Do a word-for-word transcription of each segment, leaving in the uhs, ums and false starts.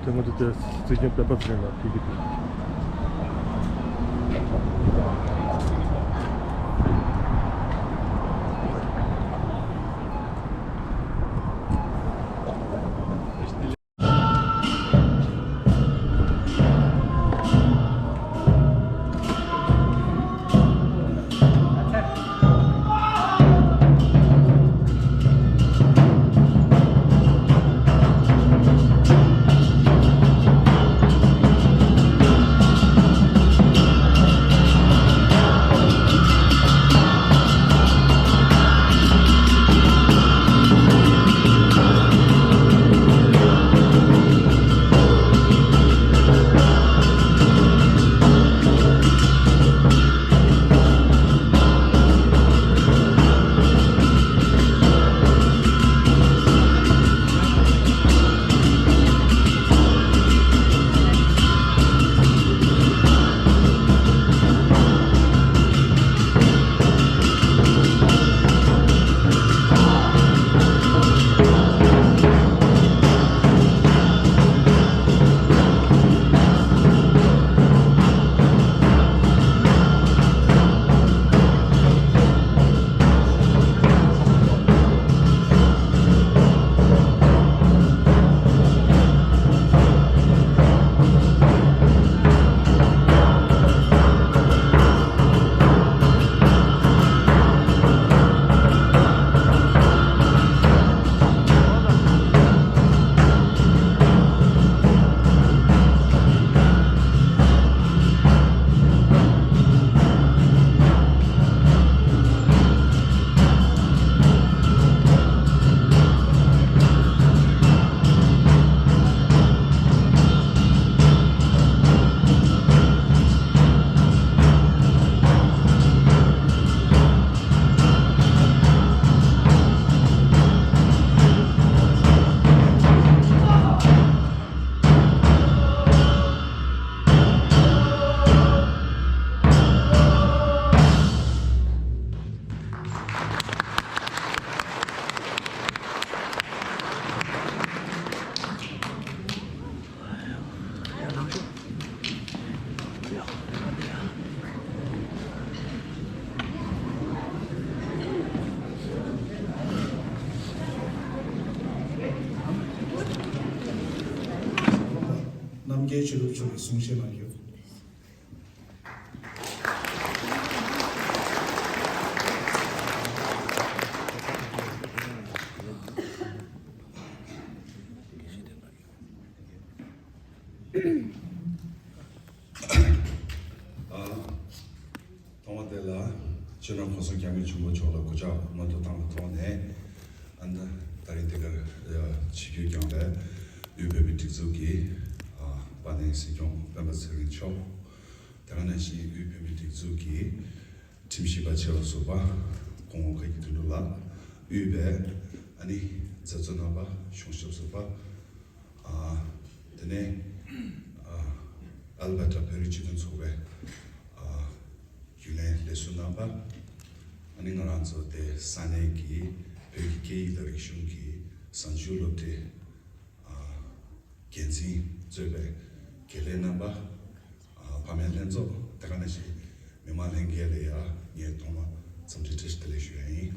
དེ་ང་ཚོ་དེ་སྲིད་སྐྱོང་སྤེན་པ་ཚེ་རིང་ལ་ཕུལ་གྱི་འདུག་རྣམ་རྒྱལ་ཆོས་གྲུབ་མཆོག་གིས་གསུང་བཤད་གནང་རྒྱུ། ཐོག་མ་དེ་ལ་སྤྱི་ནོར་གོང་ས་སྐྱབས་མགོན་ཆེན་པོ་མཆོག་ལ་གུས་ཕྱག་སྔོན་དུ་བཏང་བའི་ཐོག་ནས། ཨ་ནི་ད་རིང་འདི་གར་ཆིབས་བསྒྱུར་བསྐྱངས་པའི་དབུས་བོད་མིའི་སྒྲིག་འཛུགས་ཀྱི་དཔལ་ལྡན་སྲིད་སྐྱོང་སྤེན་པ་ཚེ་རིང་མཆོག་དེ་ག་ནང་བཞིན་དབུས་བོད་མིའི་སྒྲིག་འཛུགས་ཀྱི་ཁྲིམས་ཞིབ་པ་ཆེ་བ་ཟུར་པ་སྐུ་ངོ་བཀའ་བརྒྱུད་དོན་གྲུབ་ལགས། དབུས་པའི་ཨ་ནི་མཛད་གཙོ་རྣམ་པ། གཞུང་ཞབས་ཟུར་པ། ཨ། དེ་ནས་ཨ། ཨལ་བྷར་ཊ་བོད་རིགས་སྤྱི་མཐུན་ཚོགས་པའི་ཨ། རྒྱུན་ལས་ལས་ཟུར་རྣམ་པ། ཨ་ནི་ང་རང་ཚོ་དེ་ས་གནས་ཀྱི་བོད་ཀྱི་སྐད་ཡིག་དང་རིག་གཞུང་གི་གཟའ་མཇུག་སློབ་གྲྭའི་ཨ། འགན་འཛིན་གཙོས་པའི་དགེ་ལས་རྣམ་པ། ཨ། ཕ་མའི་ལྷན་ཚོགས། དེ་ག་ནང་བཞིན་མི་མང་ལྷན་རྒྱས་ལ་ཡང་ངས་ཐོག་མར་འཚམས་འདྲི་བཀྲ་ཤིས་བདེ་ལེགས་ཞུ་ཡ་ཡིན།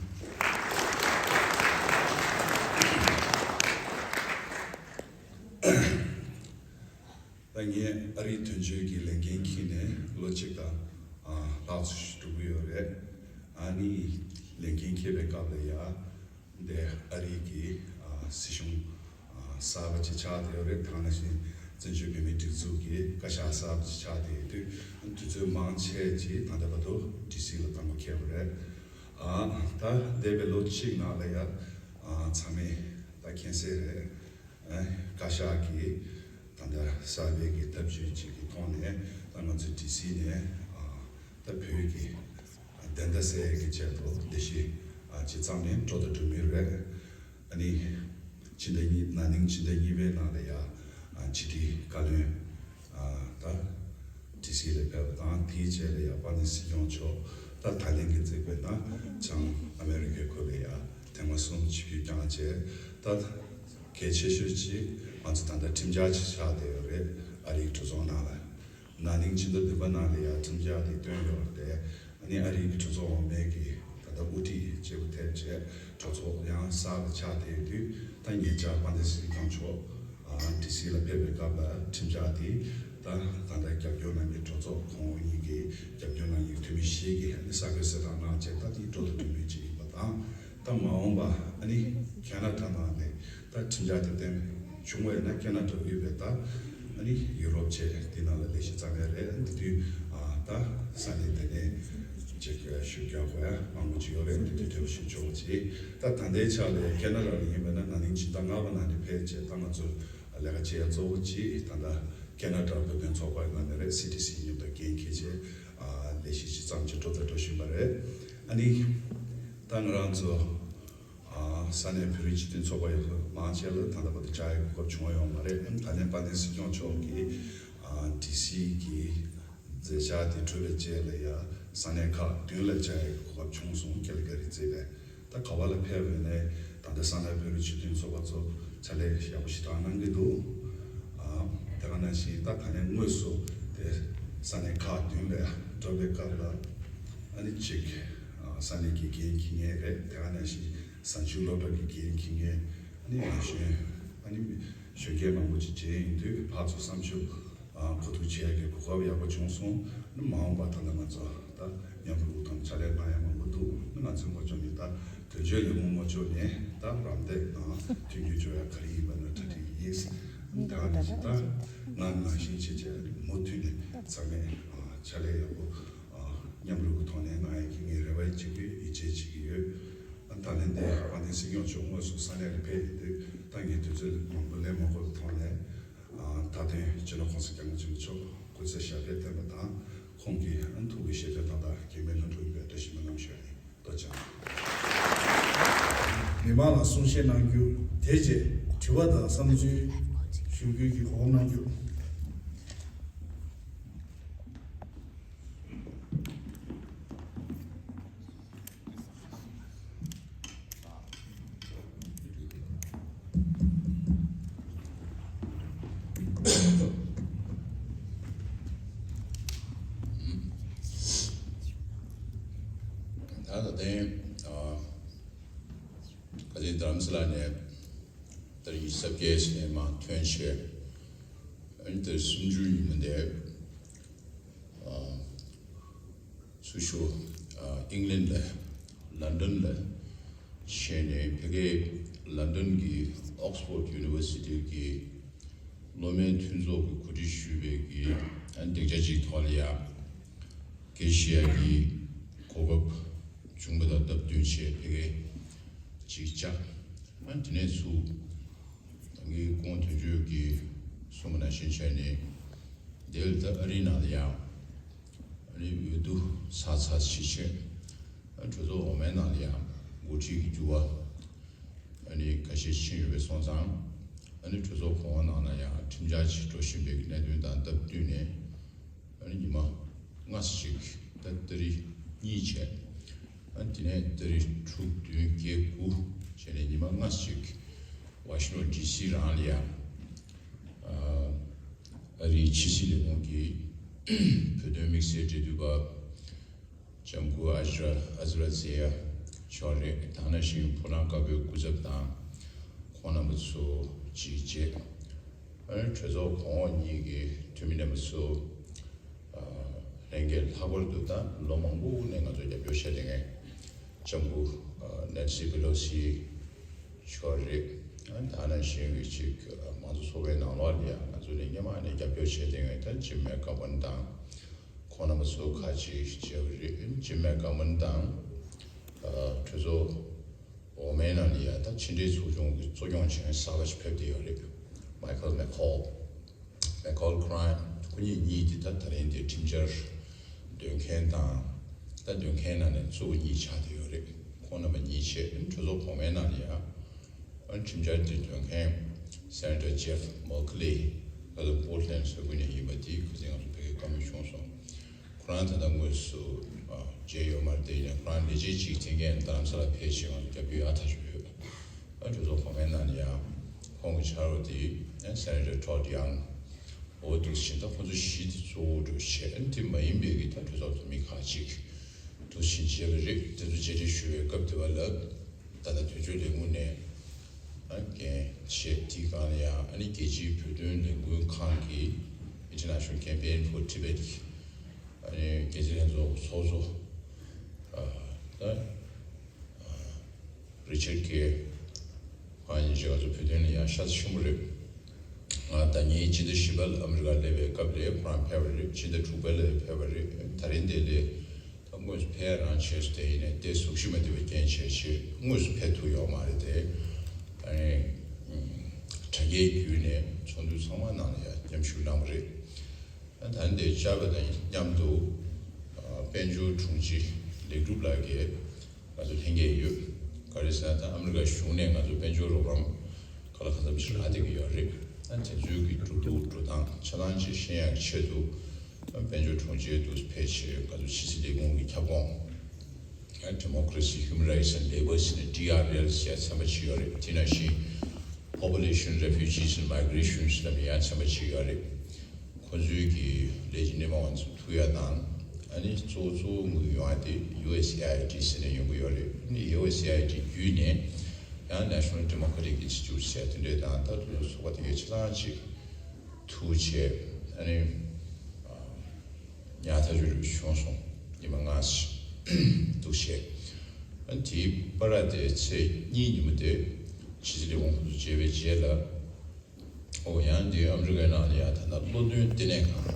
ད་ངས་ཨ་རིའི་དོན་གཅོད་ཀྱི་ལས་འགན་འཁྱེར་ནས་ལོ་གཅིག་དང་ཨ། ལྷག་ཙམ་ཞིག་འགྲོ་གི་ཡོད་རེད། ཨ་ནི་ལས་འགན་འཁྱེར་བའི་སྐབས་ལ་ཡང་འདི་ཨ་རི་གི་ཨ་སྲིད་གཞུང་ཨ་གསར་པ་ཅིག་ཆགས་བསྡད་ཡོད་རེད། དེ་ག་ནང་བཞིན་བཙན་བྱོལ་བོད་མིའི་སྒྲིག་འཛུགས་ཀྱི་བཀའ་ཤག་གསར་པ་ཅིག་ཆགས་བསྡད་ཡོད་དུས། དུས་ཚོད་མང་ཆེ་ཅིག་ད་ལྟ་བར་དུ་ཌི་སི་ལ་བཏང་དགོས་ཁེལ་བ་རེད། ཨ་ད་འདས་པའི་ལོ་གཅིག་ནང་ལ་ཡ་ཨ་ཚང་མས་ད་མཁྱེན་གསལ་རེད། ཨ་བཀའ་ཤག་གིས་ད་ལྟ་གསར་པའི་གི་ཐབས་ཇུས་ཅིག་གི་ཐོག་ནས་ད་ང་ཚོ་ཌི་སི་ནས་ཨ་ད་བོད་ཀྱི་བདེན་མཐའ་གསལ་ཡས་ཀྱི་ཆེད་དུ་ལས་གཞི་ཨ་ཅིག་བརྩམས་ནས་འགྲོ་དང་འགྲོ་མུས་རེད། ཨ་ནི་ཕྱི་ཟླ་གཉིས། ན་ནིང་ཕྱི་ཟླ་གཉིས་པའི་ནང་ལ་ཡ་ཨ་ཕྱི་དྲིལ་བཀའ་བློན་ཨ་ད་ཌི་སི་ལ་ཕེབས་པ་དང་། དེའི་རྗེས་ལ་ཡ་དཔལ་ལྡན་སྲིད་སྐྱོང་མཆོག་ད་ཐའི་ལེན་གྱིས་གཙོས་པའི་ད་བྱང་ཨ་མེ་རི་ཁའི་ཁུལ་ལ་ཡ་ཐེངས་མ་གསུམ་ཆིབས་བསྒྱུར་བསྐྱངས་རྗེས། ད་གལ་ཆེ་ཤོས་ཅིག་ང་ ད་ལྟ་ཁྲིམས་འཆར་ཅིག་ཆགས་བསྡད་ཡོད་རེད། ཨ་རིའི་གྲོས་ཚོགས་ནང་ལ། ན་ནིང་ཕྱི་ཟླ་བདུན་པ་ནང་ལ་ཡང་ཁྲིམས་འཆར་དེ་བཏོན་ཡོད་རེད། ཨ་ནི་ཨ་རིའི་གྲོས་ཚོགས་འོག་མའི་གི་ད་ལྟ་དབུ་ཁྲིད་བྱེད་པ་ཐེབས་བྱས་གྲོས་ཚོགས་ཡང་གསར་པ་ཆགས་བསྡད་ཡོད་དུས། ད་ཉེ་ཆར་དཔལ་ལྡན་སྲིད་སྐྱོང་མཆོག་ཨ་ཌི་སི་ལ་ཕེབས་པའི་སྐབས་ལ་ཁྲིམས་འཆར་དེ་ད་ད་ལྟ་རྒྱབ་སྐྱོར་གནང་མཁན་གྲོས་ཚོགས་གོང་འོག་གཉིས་ཀྱི་རྒྱབ་སྐྱོར་གནང་མཁན་འཐུས་མི་བཞི་གིས་ཨ་ནི་གསར་འགོད་གསལ་བསྒྲགས་གནང་བྱས། ད་དེ་འགྲོ་དང་འགྲོ་མུས་ཅིག་ཡིན་པ་དང་། ད་མ་འོངས་པ་ཨ་ནི་ཁེ་ན་ཌ་ནང་ནས་ད་ཁྲིམས་འཆར་དེ་གཏན་འབྱུང་བ་ཡིན་ན། ཁེ་ན་ཌ་དབུས་པའི་ད་ཨ་ནི་ཡུ་རོབ་བཅས་དེ་ནང་ལ་ལས་གཞི་བརྩམས་ཡ་རེད། འདི་དུས་ཨ་ད་ས་གནས་དེ་ནས་ཅིག་ཞུ་རྒྱུ་དགོས་ཡ་མང་པོ་ཅིག་ཡོད་རེད། འདི་དུས་དེར་ཞུ་ཆོག་ཅིག་ད་ད་ལྟའི་ཆ་ལ་ཁེ་ན་ཌ་ལ་ཡིན་པ་ན་ན་ནིང་ཕྱི་ཟླ་ལྔ་པ་ནང་ནས་ཕེབས་བྱས། ད་ང་ཚོ་ལས་ཀ་བྱེད་ཡ་གཙོ་བོ་ཅིག་ད་ལྟ་ཁེ་ན་ཌ་བོད་དོན་ཚོགས་པ་ནང་ནས་རེད། སི་ཊི་སི་མཉམ་དུ་འགན་འཁྱེར་བྱས་ཨ་ལས་གཞི་ཅིག་བརྩམས་བྱས་འགྲོ་དང་འགྲོ་བཞིན་པ་རེད། ཨ་ནི་ད་ང་རང་ཚོ་ཨ་ས་གནས་བོད་རིགས་སྤྱི་མཐུན་ཚོགས་པ་ཡོད་མང་ཆེ་ལ་ད་ལྟ་བར་དུ་བཅར་ཡའི་གོ་སྐབས་བྱུང་ཡོད་མ་རེད། ད་ལན་དཔལ་ལྡན་སྲིད་སྐྱོང་མཆོག་གིས་ཨ་ཌི་སི་གི་མཛད་འཆར་དེ་གྲུབ་པའི་རྗེས་ལ་ཡ་ས་གནས་ཁག་བདུན་ལ་བཅར་ཡའི་གོ་སྐབས་བྱུང་སོང་། ཀལ་ཀ་རི་གཙོས་པའི། ད་ག་བ་ལ་ཕེབས་པ་ཡིན་ནའི་ད་ལྟ་ས་གནས་བོད་རིགས་སྤྱི་མཐུན་ཚོགས་པ་ཚོ་ཕྱག་ལས་ཡག་པོ་ཞེ་དྲག་གནང་གི་འདུག་ཨ་དེ་ག་ནང་བཞིན་ད་ད་ལན་དངོས་སུ་དེ་ས་གནས་ཁག་བདུན་ལ་འགྲོ་བའི་སྐབས་ལ་ཨ་ནི་གཅིག་ཨ་ས་གནས་ཀྱི་འགན་འཁྱེར་མཁན་རེད། དེ་ག་ནང་བཞིན་གཟའ་མཇུག་སློབ་གྲྭ་གི་འགན་འཁྱེར་མཁན། ཨ་ནི་ན་གཞོན། ཨ་ནི་གཞོན་སྐྱེས་མང་པོ་ཅིག་མཇལ་ཡོང་དུས་ཕར་ཚུར་བསམ་ཚུལ་ཨ་གོ་བསྡུར་བྱེད་ཡག་གི་གོ་སྐབས་ཡག་པོ་བྱུང་སོང་། ཨ་ནི་མ་འོངས་པ་ད་ལྟ་ང་ཚོ་ད་མཉམ་རུབ་དང་ཕྱག་ལས་གནང་ཡག་མང་པོ་འདུག་ཨ་ནི་ང་ཚོའི་ངོ་ཕྱོགས་ནས་ད་དོན་གཅོད་ལས་ཁུངས་ངོ་ཕྱོགས་ནས་ད་རམ་འདེགས་དང་མཐུན་འགྱུར་བྱེད་ཡག་ག་རེ་ཡིན་པ་ན་གྲ་སྒྲིག་ཡིན། ཨ་ནི་དེ་ག་ནང་བཞིན་ད་ང་ནང་བཞིན་བྱས་བྱས་མུ་མཐུད་ནས་ཚང་མས་ཨ་ཕྱག་ལས་ཡག་པོ་ཨ་མཉམ་རུབ་ཀྱི་ཐོག་ནས་གནང་ཡག་གི་ངས་རེ་བ་བྱེད་ཀྱི་ཡོད། ཡིད་ཆེས་བྱེད་ཀྱི་ཡོད། ཨ་ད་ལན་དེ་དཔལ་ལྡན་སྲིད་སྐྱོང་མཆོག་དངོས་སུ་ས་གནས་ལ་ཕེབས་ཡོང་དུས་ད་ངས་དུས་ཚོད་མང་པོ་ལེན་མ་དགོས་པའི་ཐོག་ནས། ཨ་མཐའ་དོན་སྤྱི་ནོར་༸གོང་ས་༸སྐྱབས་མགོན་ཆེན་པོ་མཆོག་སྐུ་ཚེ་ཞབས་པད་བརྟན་པ་དང་། ཁོང་གི་ཨ་ཐུགས་ཀྱི་བཞེད་དོན་དག་དང་གེགས་མེད་ལྷུན་གྲུབ་ཡོང་བའི་བཀྲ་ཤིས་སྨོན་ལམ་ཞུ་ཡ་ཡིན། ལྟོ་ཅང་། མི་མང་ལ་གསུང་བཤད་གནང་རྒྱུ། དེ་རྗེས་དྲི་བ་དང་བསམ་ཚུལ་ཞུ་རྒྱུའི་གི་གོ་སྐབས་གནང་རྒྱུ། ད་ལྟ་དེ་ཨ་ཁ་སང་རྡ་རམ་ས་ལ་ནས་ཏ་རིག་ཉི་ཤུ་རྩ་བརྒྱད་ནས་མར་ཐོན་བྱས། ཨ་ནི་ཏ་རིག་སུམ་ཅུ་ཉིན་མོ་དེ་ཨ་ཚུར་ཞོགས་ཨ་ཨིང་ལན་ལ་ལན་ཌོན་ལ་ཕྱིན་ནས། ཕ་གིའི་ལན་ཌོན་གྱི་ཨོག་སི་ཕོར་ཌི་ཡུ་ནི་ཝར་སི་ཊི་གི་སློབ་མའི་མཐུན་ཚོགས་ཀྱིས་གོ་སྒྲིག་ཞུས་པའི་གི་ཨ་སྡིངས་ཆ་ཅིག་ཐོག་ལ་ཡ་དགེ་བཤེས་ཡ་གི་གོ་སྐབས་བྱུང་བ་དང་སྟབས་བསྟུན་བྱས་ཕ་གིར་ཅིག་བཅར། ཨ་དེ་ནས་ཚུར་ད་གིན་སྐུ་ངོ་དོན་གཅོད་ཀྱིས་གསུངས་པ་ནང་བཞིན་བྱས་ནས། དེ་ལ་ད་ཨ་རིའི་ནང་ལ་ཡང་ཨ་ནི་འོས་བསྡུ་ཚར་ཚར་ཕྱིན་བྱས། ཨ་གྲོས་ཚོགས་འོག་མའི་ནང་ལ་ཡང་འགོ་ཁྲིད་ཀྱི་འགྱུར་བ་ཨ་ནི་ཁ་ཤས་ཕྱིན་ཡོད་པ་སོང་ཙང་། ཨ་ནི་གྲོས་ཚོགས་གོང་འོག་ནང་ལ་ཡང་ཁྲིམས་འཆར་ཅིག་འགྲོ་བཞིན་པའི་གནད་དོན་དང་སྟབས་བསྟུན་ནས། ཨ་ནི་ཉི་མ་ལྔ་ཙམ་ཅིག་ད་ཏ་རིག་གཉིས་བྱས། ཨ་དེ་ནས་ཏ་རིག་དྲུག་བདུན་བརྒྱད་དགུ་བྱས་ནས་ཉི་མ་ལྔ་ཙམ་ཅིག་ཝ་ཤིང་ཊོན་ཌི་སི་རང་ལ་ཡང་ཨ་ཨ་རིའི་ཕྱི་སྲིད་ལས་ཁུངས་ཀྱི་བོད་དོན་དམིགས་བསལ་འབྲེལ་མཐུད་པ་ལྕམ་སྐུ་ཨ་ཛི་ར་ཨ་ཛི་ར་ཛེ་ཡ་མཆོག་རེད། དེ་ནང་བཞིན་ཕོ་བྲང་དཀར་པོའི་སྐུ་ཚབ་དང་ཁོང་རྣམ་པ་ཚོ་ཅིག་བྱས། ཨ་ནི་གྲོས་ཚོགས་གོང་འོག་གཉིས་ཀྱི་འཐུས་མི་རྣམ་པ་ཚོ། ཨ་ལྷན་རྒྱས་ལྷག་པར་དུ་ད་ལོ་མང་པོ་ནས་ང་ཚོ་རྒྱབ་སྐྱོར་བྱས་བསྡད་མཁན་ལྕམ་སྐུ་ཨ་ནན་སི་པེ་ལོ་སི་མཆོག་རེད། ཨ་ད་ནང་བཞིན་གྱི་ཅིག་ཨ་མང་གཙོ་ཚོགས་པའི་ནང་ལོགས་ལ་ཡང་ང་ཚོ་ནས་སྔོན་མ་ནས་རྒྱབ་སྐྱོར་བྱས་བསྡད་མཁན་ད་ཇིམ་མེག་གྷ་ཝར་དང་། ཁོང་རྣམ་པ་ཚོ་ཁ་ཅིག་བྱས་པ་རེད། ཇིམ་མེག་གྷ་ཝར་དང་ཨ་གྲོས་ཚོགས་འོག་མའི་ནང་ལ་ཡང་ད་ཕྱི་འབྲེལ་ཚོགས་ཆུང་གི་གཙོ་སྐྱོང་བྱེད་མཁན་གསར་པ་ཞིག་ཕེབས་བསྡད་ཡོད་རེད། མའི་ཁལ་མེ་ཁོལ། མེ་ཁོལ་ཁོ་རང་ཁོ་གཉིས་གཉིས་དེ་ད་ད་རིང་དེ་ཁྲིམས་འཆར་འདོན་མཁན་དང་། ད་འདོན་མཁན་ནང་ནས་གཙོ་བོ་གཉིས་ཆགས་བསྡད་ཡོད་རེད། ཁོང་རྣམ་པ་གཉིས་བྱས། གྲོས་ཚོགས་གོང་མའི་ནང་ལ་ཡང་ཁྲིམས་འཆར་དེ་འདོན་མཁན་སེ་ནེ་ཊར་ཇེབ་མོག་ལི་ཨ་ད་པོར་ཊི་ལེན་ཌི་ས་ཁུལ་ནས་ཡིན་པ་དེ་ཁ་སང་ང་ཚོ་ཕ་གིར་བཀའ་མོལ་བྱུང་སོང་། ཁོ་རང་ད་ལྟ་དངོས་སུ་ཨ་མཇལ་ཡོད་མ་རེད། དེ་ཡིན་ན་ཁོ་རང་ལས་བྱེད་ཅིག་དེ་གས་རྡ་རམ་ས་ལ་ཕེབས་བྱས་ང་ཚོ་རྒྱབ་སྐྱོར་ཡག་ཐག་ཆོད་ཡོད། ཨ་གྲོས་ཚོགས་གོང་མའི་ནང་ནས་ཡང་ཁོ་ ཁོང་གི་ཕྱག་རོགས་དེ་སེ་ནེ་ཊར་ཊོཌ་ཡང་འོ་འདུག་ཕྱིན། ད་ཁོང་ཚོ་བཞི་དེ་གཙོ་བོ་འགྲོ་བྱས། ཨ་ནི་དེ་མ་ཡིན་པའི་གི་ད་གྲོས་ཚོགས་ཀྱི་མི་ཁག་ཅིག་འདུག་ཕྱིན་བྱས་པ་རེད། དེ་ཚོ་མཇལ་འཕྲད་ཞུ་བའི་སྐབས་དེ་བ་ལ་ད་ལྟ་དོན་གཅོད་ལས་ཁུངས་ནས་ཨ་འགན་བཞེས། དེའི་སྒང་ལ་ཡང་ཨ་ནི་རྒྱལ་སྤྱིའི་བོད་དོན་ལས་འགུལ་ཁང་གི་International Campaign for Tibet ཨ་ནི་འགན་འཛིན་ལྷན་ཚོགས་ཚོགས་གཙོ་ཨ་ད་ཨ་རི་ཆར་ཁེ་ཁོང་གཉིས་ཀྱིས་ང་ཚོ་བོད་དོན་ལ་ཡང་ཤ་ཚ་ཆེན་པོ་རེད། ང་ཟླ་ཉིན་སྤྱི་ཟླ་བཞི་པ་ལ་ཨ་མི་རི་ཀ་སླེབས་པའི་སྐབས་ལ་ཁོ་རང་ཕེབས་པ་རེད། སྤྱི་ཟླ་དྲུག་པ་ལ་ཕེབས་པ་རེད། ད་རིང་དེ་ལ་ད་དངོས་སུ་ཕེབས་རང་བྱས་སུ་དེ་ཡིན་ནས་དེ་གཟུགས་གཞི་མ་བདེ་བའི་རྐྱེན་བྱས་ཕྱིར་དངོས་སུ་ཕེབས་ཐུབ་ཡོད་མ་རེད་དེ། ཨ་ནི་དྲ་རྒྱའི་བརྒྱུད་ནས་ཚོགས་འདུ་ཚང་མ་ནང་ལ་ཡང་མཉམ་ཞུགས་གནང་བ་རེད། ད་ལྟ་འདིར་བཅར་བ་དང་མཉམ་དུ་ཨ་དཔལ་འབྱོར་དྲུང་ཆེ་ལེགས་གྲུབ་ལགས་ཀྱིས་ང་ཚོ་ལྷན་རྒྱས་ཡོད། ག་རེ་ཟེར་ན་ད་ཨ་མི་རི་ཀ་གཞུང་ནས་ང་ཚོ་དཔལ་འབྱོར་རོགས་རམ་ག་ལ་ག་འཚམ་ཞིག་རག་བསྡད་ཀྱི་ཡོད་རེད། ད་དེ་ཚོའི་གི་འགྲོ་ལུགས་འགྲོ་སྟངས་ཆ་ཚང་ཅིག་ཤེས་ཡག་ཆེད་དུ་ད་དཔལ་འབྱོར་དྲུང་ཆེ་འདུག་ཕེབས་བྱས་ང་ཚོ་ཕྱི་སྲིད་ལས་ཁུངས་ཀྱི་ཁྱབ་ཁོངས། Democracy, Human Rights and Labour ཟེར་ནས་ཌི་ཨར་ཨེལ་ཟེར་ཡ་ཚན་པ་ཅིག་ཡོད་རེད། དེ་ནང་བཞིན་Population, Refugees and Migration ཟེར་ནས་ཡང་ཚན་པ་ཅིག་ཡོད་རེད། ཁོ་ཚོའི་གི་ལས་ཀྱི་སྣེ་མང་བ་ཚོ་ཐུག་ཡ་དང་། ཨ་ནི་གཙོ་བོ་གཙོ་བོ་དངུལ་ཡོང་ཡ་དེ་ཡུ་ཨེ་སི་ཨེ་ཨའི་ཌི་ཟེར་ནས་ཡོང་གི་ཡོད་རེད། ཨ་ནི་ཡུ་ཨེ་སི་ཨེ་ཨའི་ཌི་བརྒྱུད་ནས་ཡང་National Democratic Institute ཟེར་དེ་འདྲས་དང་ད་དུང་ཚོགས་པ་དེ་གའི་ཆ་ཚང་ཅིག་ཐུག་བྱས། ཨ་ནི་ཨ། ཉག་ཐག་ཆོད་རེ་བྱུང་སོང་། ཉི་མ་ལྔ་ཞིག་འདུག་བྱས། ཨ་དེའི་པར་དེ་ཚེས་གཉིས་ཉིན་མོ་དེ་ཕྱི་སྲིད་ལས་ཁུངས་ཁོ་ཚོ་མཇལ་བའི་རྗེས་ལ། ཨོ་ཡང་དེའི་ཨ་མི་རི་ཀའི་ནང་ལ་ཡང་ད་ལྟ་བློ་འདོན་ལྟེ་གནས་ཁང་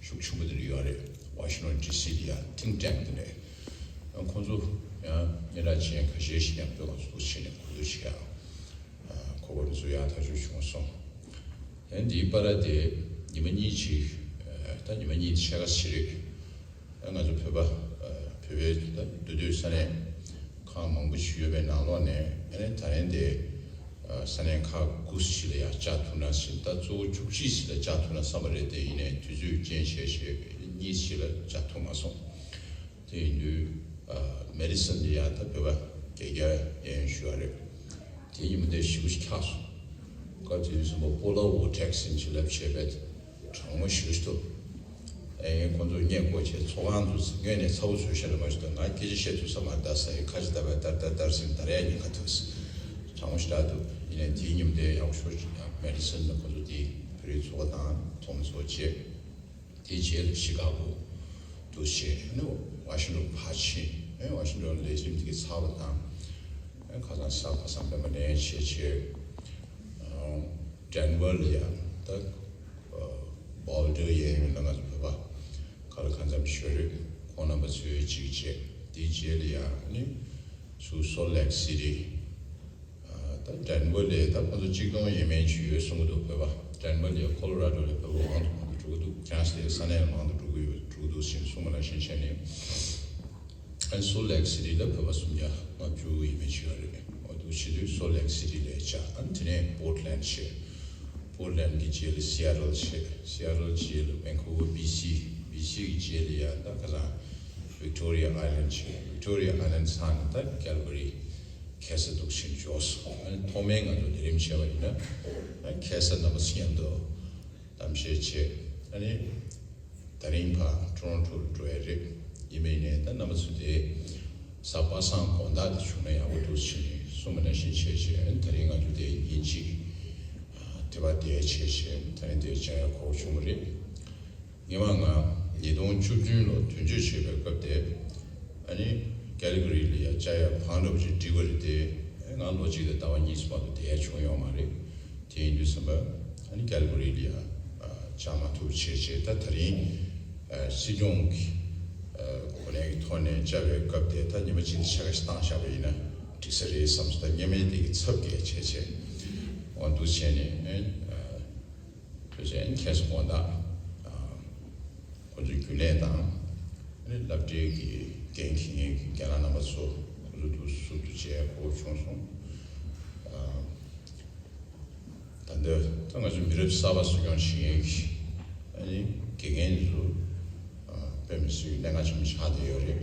ཤུགས་ཆེན་པོ་དེ་འདྲ་ཡོད་རེད། ཝ་ཤིང་ཊོན་ཌི་སི་ལ་ཡང་ཐིང་ཊེང་དེ་འདྲ། ཨ་ཁོ་ཚོ་ཡང་སྙན་གྲགས་ཅན་ཁ་ཤས་ཤིག་མཉམ་དུ་ང་ཚོ་འདུག་བྱས་ནས་གོ་བསྡུར་བྱེད་ཡག་གོ་སྐབས་འདི་ཚོ་ཡག་ཐག་ཆོད་བྱུང་སོང་། ཡང་འདིའི་པར་དེ་ཉི་མ་གཉིས་ཅིག་ད་ཉི་མ་གཉིས་དེ་ཕྱེད་ཀ་ཞིག་རེད། ང་ཚོ་བོད་པ་བོད་པའི་ད་འདུས་སྡོད་ས་གནས་ཁག་མང་པོ་ཞིག་ཡོད་པའི་ནང་ལོགས་ནས་ཨ་ནི་ད་རིང་དེ་ས་གནས་ཁག་དགུ་ཞིག་ལ་ཡང་བཅར་ཐུབ་ན་ཞིག་ད་གཙོ་བོ་བཅུ་གཅིག་ཞིག་ལ་བཅར་ཐུབ་ན་བསམ་པ་རེད། དེ་ཡིན་ནའི་དུས་ཚོད་རྐྱེན་བྱས་བྱས་གཉིས་ཞིག་ལ་བཅར་ཐུབ་མ་སོང་། དེ་ཡིན་དུས་མེ་ཌི་སོན་དེ་ཡང་ད་བོད་པ་བརྒྱད་བརྒྱ་གཡས་གཡོན་ཞུ་བ་རེད། དེ་ཉིན་མོ་དེ་ཞེ་པོ་ཅིག་འཁྱགས་སོང་། སྐབས་དེ་དུས་ཙམ་པ་སྤོ་ལོ་ཝོ་ཊེག་ཟེར་ནས་ཅིག་ལབ་བྱས་པས་གྲང་མོ་ཞེ་པོ་ཅིག་འདུག་ཨེ་ཁོང་ཚོ་སྔས་མགོ་བྱས་ཚོགས་ཁང་དུ་ངོས་ནས་ཚ་བོ་བཟོས་ཤག་ལབ་མ་ཞུ་ད་ང་སྐད་ཆ་བཤད་ཐུབ་ས་མ་རེད། ད་ས་ཡི་ཁ་ཅིག་ད་བས་དར་དར་དར་ཟེར་ནས་དར་ཡ་ཉེན་ཁ་ཐུག་གྲང་མོ་ཞེ་དྲག་འདུག་ཡིན་ནའི་དེའི་ཉིན་མོ་དེ་ཡག་པོ་ཞེ་པོ་ཅིག་མེ་ཌི་སོན་དང་ཁོང་ཚོ་དེ་བོད་རིགས་ཚོགས་པ་དང་ཐོག་མ་ཚོགས་བྱས། དེའི་རྗེས་ལ་ཤི་ཀ་གོ་དུ་བྱས་ནས་ཝ་ཤིང་ཊོན་ཕར་ཕྱིན། ཝ་ཤིང་ཊོན་ལས་རིམ་དེ་གའི་ཚར་བ་དང་། ཁ་སང་གཟའ་པ་སངས་པད་མ་ལེན་བྱས་བྱས། ཌེན་ཝར་ལ་ཡང་ད་བོལ་ཌར་གཡས་གཡོན་ལ་ང་ཚོ་བོད་པ་ག་ལ་གང་འཚམ་ཞིག་ཡོད་རེད། ཁོང་རྣམ་པ་ཚོའི་གཅིག་བྱས། དེའི་རྗེས་ལ་ཡང་ནི་ཚུར་སོལ་ལེག་སི་ཊི། ད་ཌེན་ཝར་ལ་ད་ཁོང་ཚོ་གཅིག་སྟོང་ཡས་མས་ཅིག་ཡོད་གསུང་གི་འདུག་བོད་པ། ཌེན་ཝར་ལ་ཁོ་ལོ་ར་ཌོ་ལ་བོད་པ་མང་དུ་མང་དུ་འགྲོ་གི་འདུག་བྱང་སའི་ས་གནས་ལ་མང་དུ་འགྲོ་གི་ཡོད་འགྲོ་གི་འདུག་ཟེར་གསུངས་པ་ནང་བཞིན་བྱས་ནས། ཨ་སོལ་ལེག་སི་ཊི་ལ་བོད་པ་སུམ་བརྒྱ་ལྔ་བཅུ་ཡས་མས་ཅིག་ཡོད་རེད། འོ་འདུག་བྱེད་དུས་སོལ་ལེག་སི་ཊི་ལ་བཅར། ཨ་དེ་ནས་པོར་ཊ་ལེན་ཌི་བྱས། པོར་ཊ་ལེན་ཌི་གི་རྗེས་ལ་སི་ཨེ་ཊལ་བྱས། སི་ཨེ་ཊལ་རྗེས་ལ་ཝན་ཀུ་ཝར་བྷི་སི། བྷི་སི་གི་རྗེས་ལ་ཡང་ད་ཁ་སང་ཝིག་ཊོ་རི་ཡ་ཨའི་ལེན་ཌི་བྱས། ཝིག་ཊོ་རི་ཡ་ཨའི་ལེན་ཌི་ཚར་ནས་ད་ཀལ་ག་རི་ཁ་སང་འདུག་ཕྱིན་འབྱོར་སོང་། ཨ་ནི་ཐོག་མའི་ང་ཚོ་ལས་རིམ་བྱས་པ་ཡིན་ན་ཨ་ཁ་སང་རྣམ་པ་ཚོ་མཉམ་དུ་གཏམ་བཤད་བྱས། ཨ་ནི་ད་རིང་ཕར་ཊོ་རོན་ཊོ་ལ་འགྲོ་ཡ་རེད། ཡིན་པ་ཡིན་ནའི་ད་རྣམ་པ་ཚོ་དེ་གཟའ་པ་སངས་དགོང་དག་དེ་བྱུང་ན་ཡག་པོ་འདུག་ཕྱིན་གསུངས་པ་ནང་བཞིན་བྱས་བྱས། ཨ་ནི་ད་རིང་ང་ཚོ་དེ་ཉིན་གཅིག་དེ་བ་དེ་བྱས་བྱས་ད་རིང་དེ་བྱ་ཡ་གོ་བྱུང་བ་རེད། ངེས་པ་ང་ཉིས་སྟོང་བཅུ་བདུན་ལོ་དོན་གཅོད་བྱེད་པའི་སྐབས་དེ་ཨ་ནི་ཀལ་ག་རི་ལ་ཡ་བཅར་ཡ་བང་འདྲ་པོ་ཅིག་བསྒྲིགས་པ་རེད་དེ། ང་ལོ་གཅིག་དང་ཟླ་བ་གཉིས་སུ་མ་གཏོགས་བསྡད་ཡ་བྱུང་ཡོད་མ་རེད། དེ་ཡིན་དུས་ཙམ་པ་ཨ་ནི་ཀལ་ག་རི་ལ་ཡ་བཅར་མ་ཐུབ་བྱས་བྱས་ད་ད་རིང་སྲིད་སྐྱོང་གི་གོ་གནས་ཀྱི་ཐོག་ནས་བཅར་བའི་སྐབས་དེ་ད་ཉི་མ་གཅིག་ཕྱེད་ཀ་ཞིག་བཏང་བཞག་པ་ཡིན་ན་འགྲིག་ས་རེད་བསམ་སོང་། ད་སྔོན་མའི་དེ་གི་ཚབ་བཀལ་བྱས་བྱས་འོ་འདུག་བྱས་ནས། ཨ། དེ་བཞིན་ཁ་སང་དགོང་དག་ཨ་ཁོ་ཚོའི་རྒྱུན་ལས་དང་ཨ་ནི་སློབ་གྲྭའི་གི་འགན་འཁྱེར་མཁན་གྱི་རྒན་ལགས་རྣམ་པ་ཚོ་ཁོ་ཚོ་དུ་ཟུར་དུ་མཇལ་དགོས་བྱུང་སོང་། ཨ། ད་ལྟ་ད་ང་ཚོའི་མི་རབས་གསར་པ་གསོ་སྐྱོང་བྱེད་མཁན་གྱི་ཨ་ནི་དགེ་རྒན་ཚོ་ཨ་དཔེ་མི་སྲིད་གནད་འགག་ཆེན་པོ་ཆགས་བསྡད་ཡོད་རེད།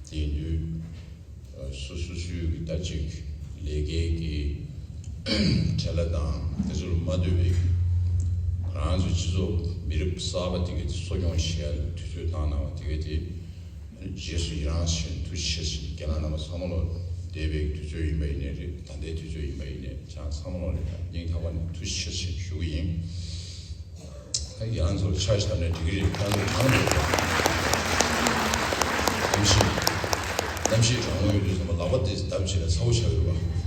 དེ་ཡིན་དུས་ཨ་སོ་སོ་སོའི་གི་ད་ཅིག་ལས་ཀའི་གི་ བྲེལ་བ་དང་དེ་ཚོར་མ་ལྟོས་པའི་ང་རང་ཚོའི་སྤྱི་ཚོགས་མི་རབས་གསར་པ་དེ་གའི་གསོ་སྐྱོང་བྱེད་ཡ་ལ་དུས་ཚོད་བཏང་གནང་བ་དེ་གའི་དེ། རྗེས་སུ་ཡི་རང་ཞུ་ཐུགས་རྗེ་ཆེ་ཞུ། རྒན་ལགས་རྣམ་པ་ཚང་མ་ལོ་འདས་པའི་དུས་ཚོད་ཡིན་པ་ཡིན་ནའི་རེད། ད་ལྟའི་དུས་ཚོད་ཡིན་པ་ཡིན་ནའི་ཅང་ཚང་མ་ལོ་ལ་སྙིང་ཐག་པ་ནས་ཐུགས་རྗེ་ཆེ་ཞུ་གི་ཡིན། ད་ཡང་ཚོར་ཆ་ཞིག་བཏབ་ནས་འགྲིག་གི་རེད། ཁྱེད་རང་ཚོ་གང་འདྲ་རེད། གནམ་གཤིས་གནམ་གཤིས་གྲང་མོ་ཡོད་དུས་ཙམ་པ་ལག་པ་དེ་བརྡབ་བྱས་ལ་ཚ་བོ་ཆགས་ཡོད་པ།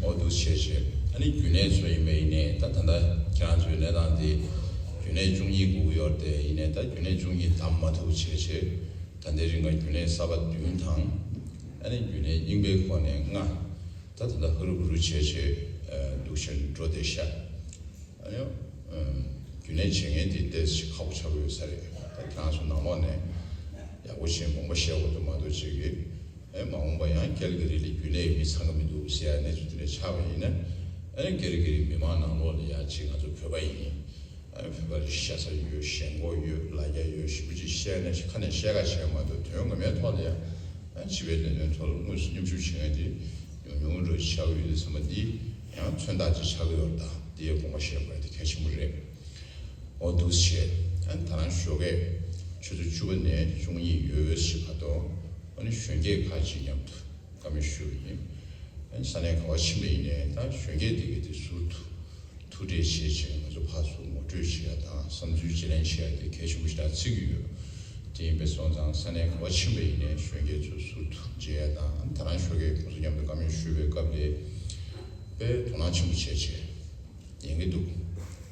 འོ་འདུག་བྱས་བྱས་ཨ་ནི་རྒྱུན་ལས་ཚོ་ཡིན་པ་ཡིན་ནའི་ད་ད་ལྟ་ཁྱེད་རང་ཚོའི་གནས་སྟངས་དེ་རྒྱུན་ལས་བཅུ་གཉིས་སྒུག་གི་ཡོད་རེད་དེ། ཡིན་ནའི་ད་རྒྱུན་ལས་བཅུ་གཉིས་བདམས་མ་ཐུབ་བྱས་བྱས་ད་ལྟའི་རིང་ལ་རྒྱུན་ལས་གསར་པ་བདུན་དང་ཨ་ནི་རྒྱུན་ལས་རྙིང་པའི་ཁོངས་ནས་ལྔ། ད་ད་ལྟ་ཧུ་རུ་ཧུ་རུ་བྱས་བྱས་འདུག་བཞིན་འགྲོ་བསྡད་ཤག་ཨ་ནི་རྒྱུན་ལས་བྱེད་མཁན་དེ་ཏོག་ཙམ་ཁག་པོ་ཆགས་ཀྱི་ཡོད་ས་རེད། ད་ཁྱེད་རང་ཚོ་ནང་ལོགས་ནས་ཡག་པོ་བྱས་དགོངས་པ་བཞེས་དགོས་འདུག་མ་གཏོགས་ཅིག་གིས་ཨེ་མ་འོངས་པ་ཡང་ཀལ་ག་རི་ལ་རྒྱུན་ལས་མི་ཚང་གི་མི་འདུག་ཟེར་ཡ་གནས་ཚུལ་དེ་འདྲ་ཆགས་པ་ཡིན་ན། ཨ་ནི་ཀལ་ག་རི་མི་མང་ནང་ལོགས་ལ་ཡ་ཅིག་ང་ཚོ་བོད་པ་ཡིན། ཨ་ནི་བོད་པ་རེད། ཤ་ཚ་ཡོད། ཞེན་ཁོག་ཡོད། ལ་རྒྱ་ཡོད། ཞེ་པོ་ཅིག་བཤད་ན་ཅིག་ཁ་ནས་བཤད་ཁ་བྱས་མ་གཏོགས་དོན་ངོ་མའི་ཐོག་ལ་ཡ། ཨ་ནི་སྤྱི་པའི་ལས་དོན་ཐོག་ལ་དངོས་སུ་མཉམ་ཞུགས་བྱེད་མཁན་དེ་ཉུང་ཉུང་འདྲ་ཆགས་ཀྱི་ཡོད་དུས་ཙམ་པ་འདི་ཡང་མཚོན་རྟགས་ཅིག་ཆགས་ཀྱི་ཡོད་རེད། ད་འདི་ཡ་དགོངས་པ་བཞེས་དགོས་ཡ་དེ་གལ་ཆེན་པོ་རེད། འོ་འདུག་བྱས་ཨ་ནི་ད་རང་ཞོགས་ཀས་ཆུ་ཚོད་བཅུ་པ་ནས་བཅུ་གཉིས་ཡོལ་ཡོལ་ཞིག་བར་དུ་ཨ་ནི་གཞོན་སྐྱེས་ཁག་ཅིག་མཉམ་དུ་བཀའ་མོལ་ཞུ་གི་ཡིན། ཨ་ནི་ས་གནས་ག་པར་ཕྱིན་པ་ཡིན་ནའི་ད་གཞོན་སྐྱེས་དེ་གའི་དེ་ཟུར་དུ་ཐུག་འཕྲད་བྱེད་བྱས་ང་ཚོ་ཕར་ཚུར་ངོ་སྤྲོད་བྱེད་ཡ་དང་བསམ་ཚུལ་བརྗེ་ལེན་བྱེད་ཡ་དེ་གལ་ཆེན་པོ་ཞིག་ལ་བརྩི་གི་ཡོད། དེ་ཡིན་པས་སོང་ཙང་ས་གནས་ག་པར་ཕྱིན་པ་ཡིན་ནའི་གཞོན་སྐྱེས་ཚོ་ཟུར་དུ་མཇལ་ཡ་དང་ད་རང་ཞོགས་ཀས་ཁོང་ཚོ་མཉམ་དུ་བཀའ་མོལ་ཞུས་པའི་སྐབས་ལ་དཔེ་དོ་སྣང་ཆེན་པོ་བྱས་བྱས། ཉན་གྱི་འདུག་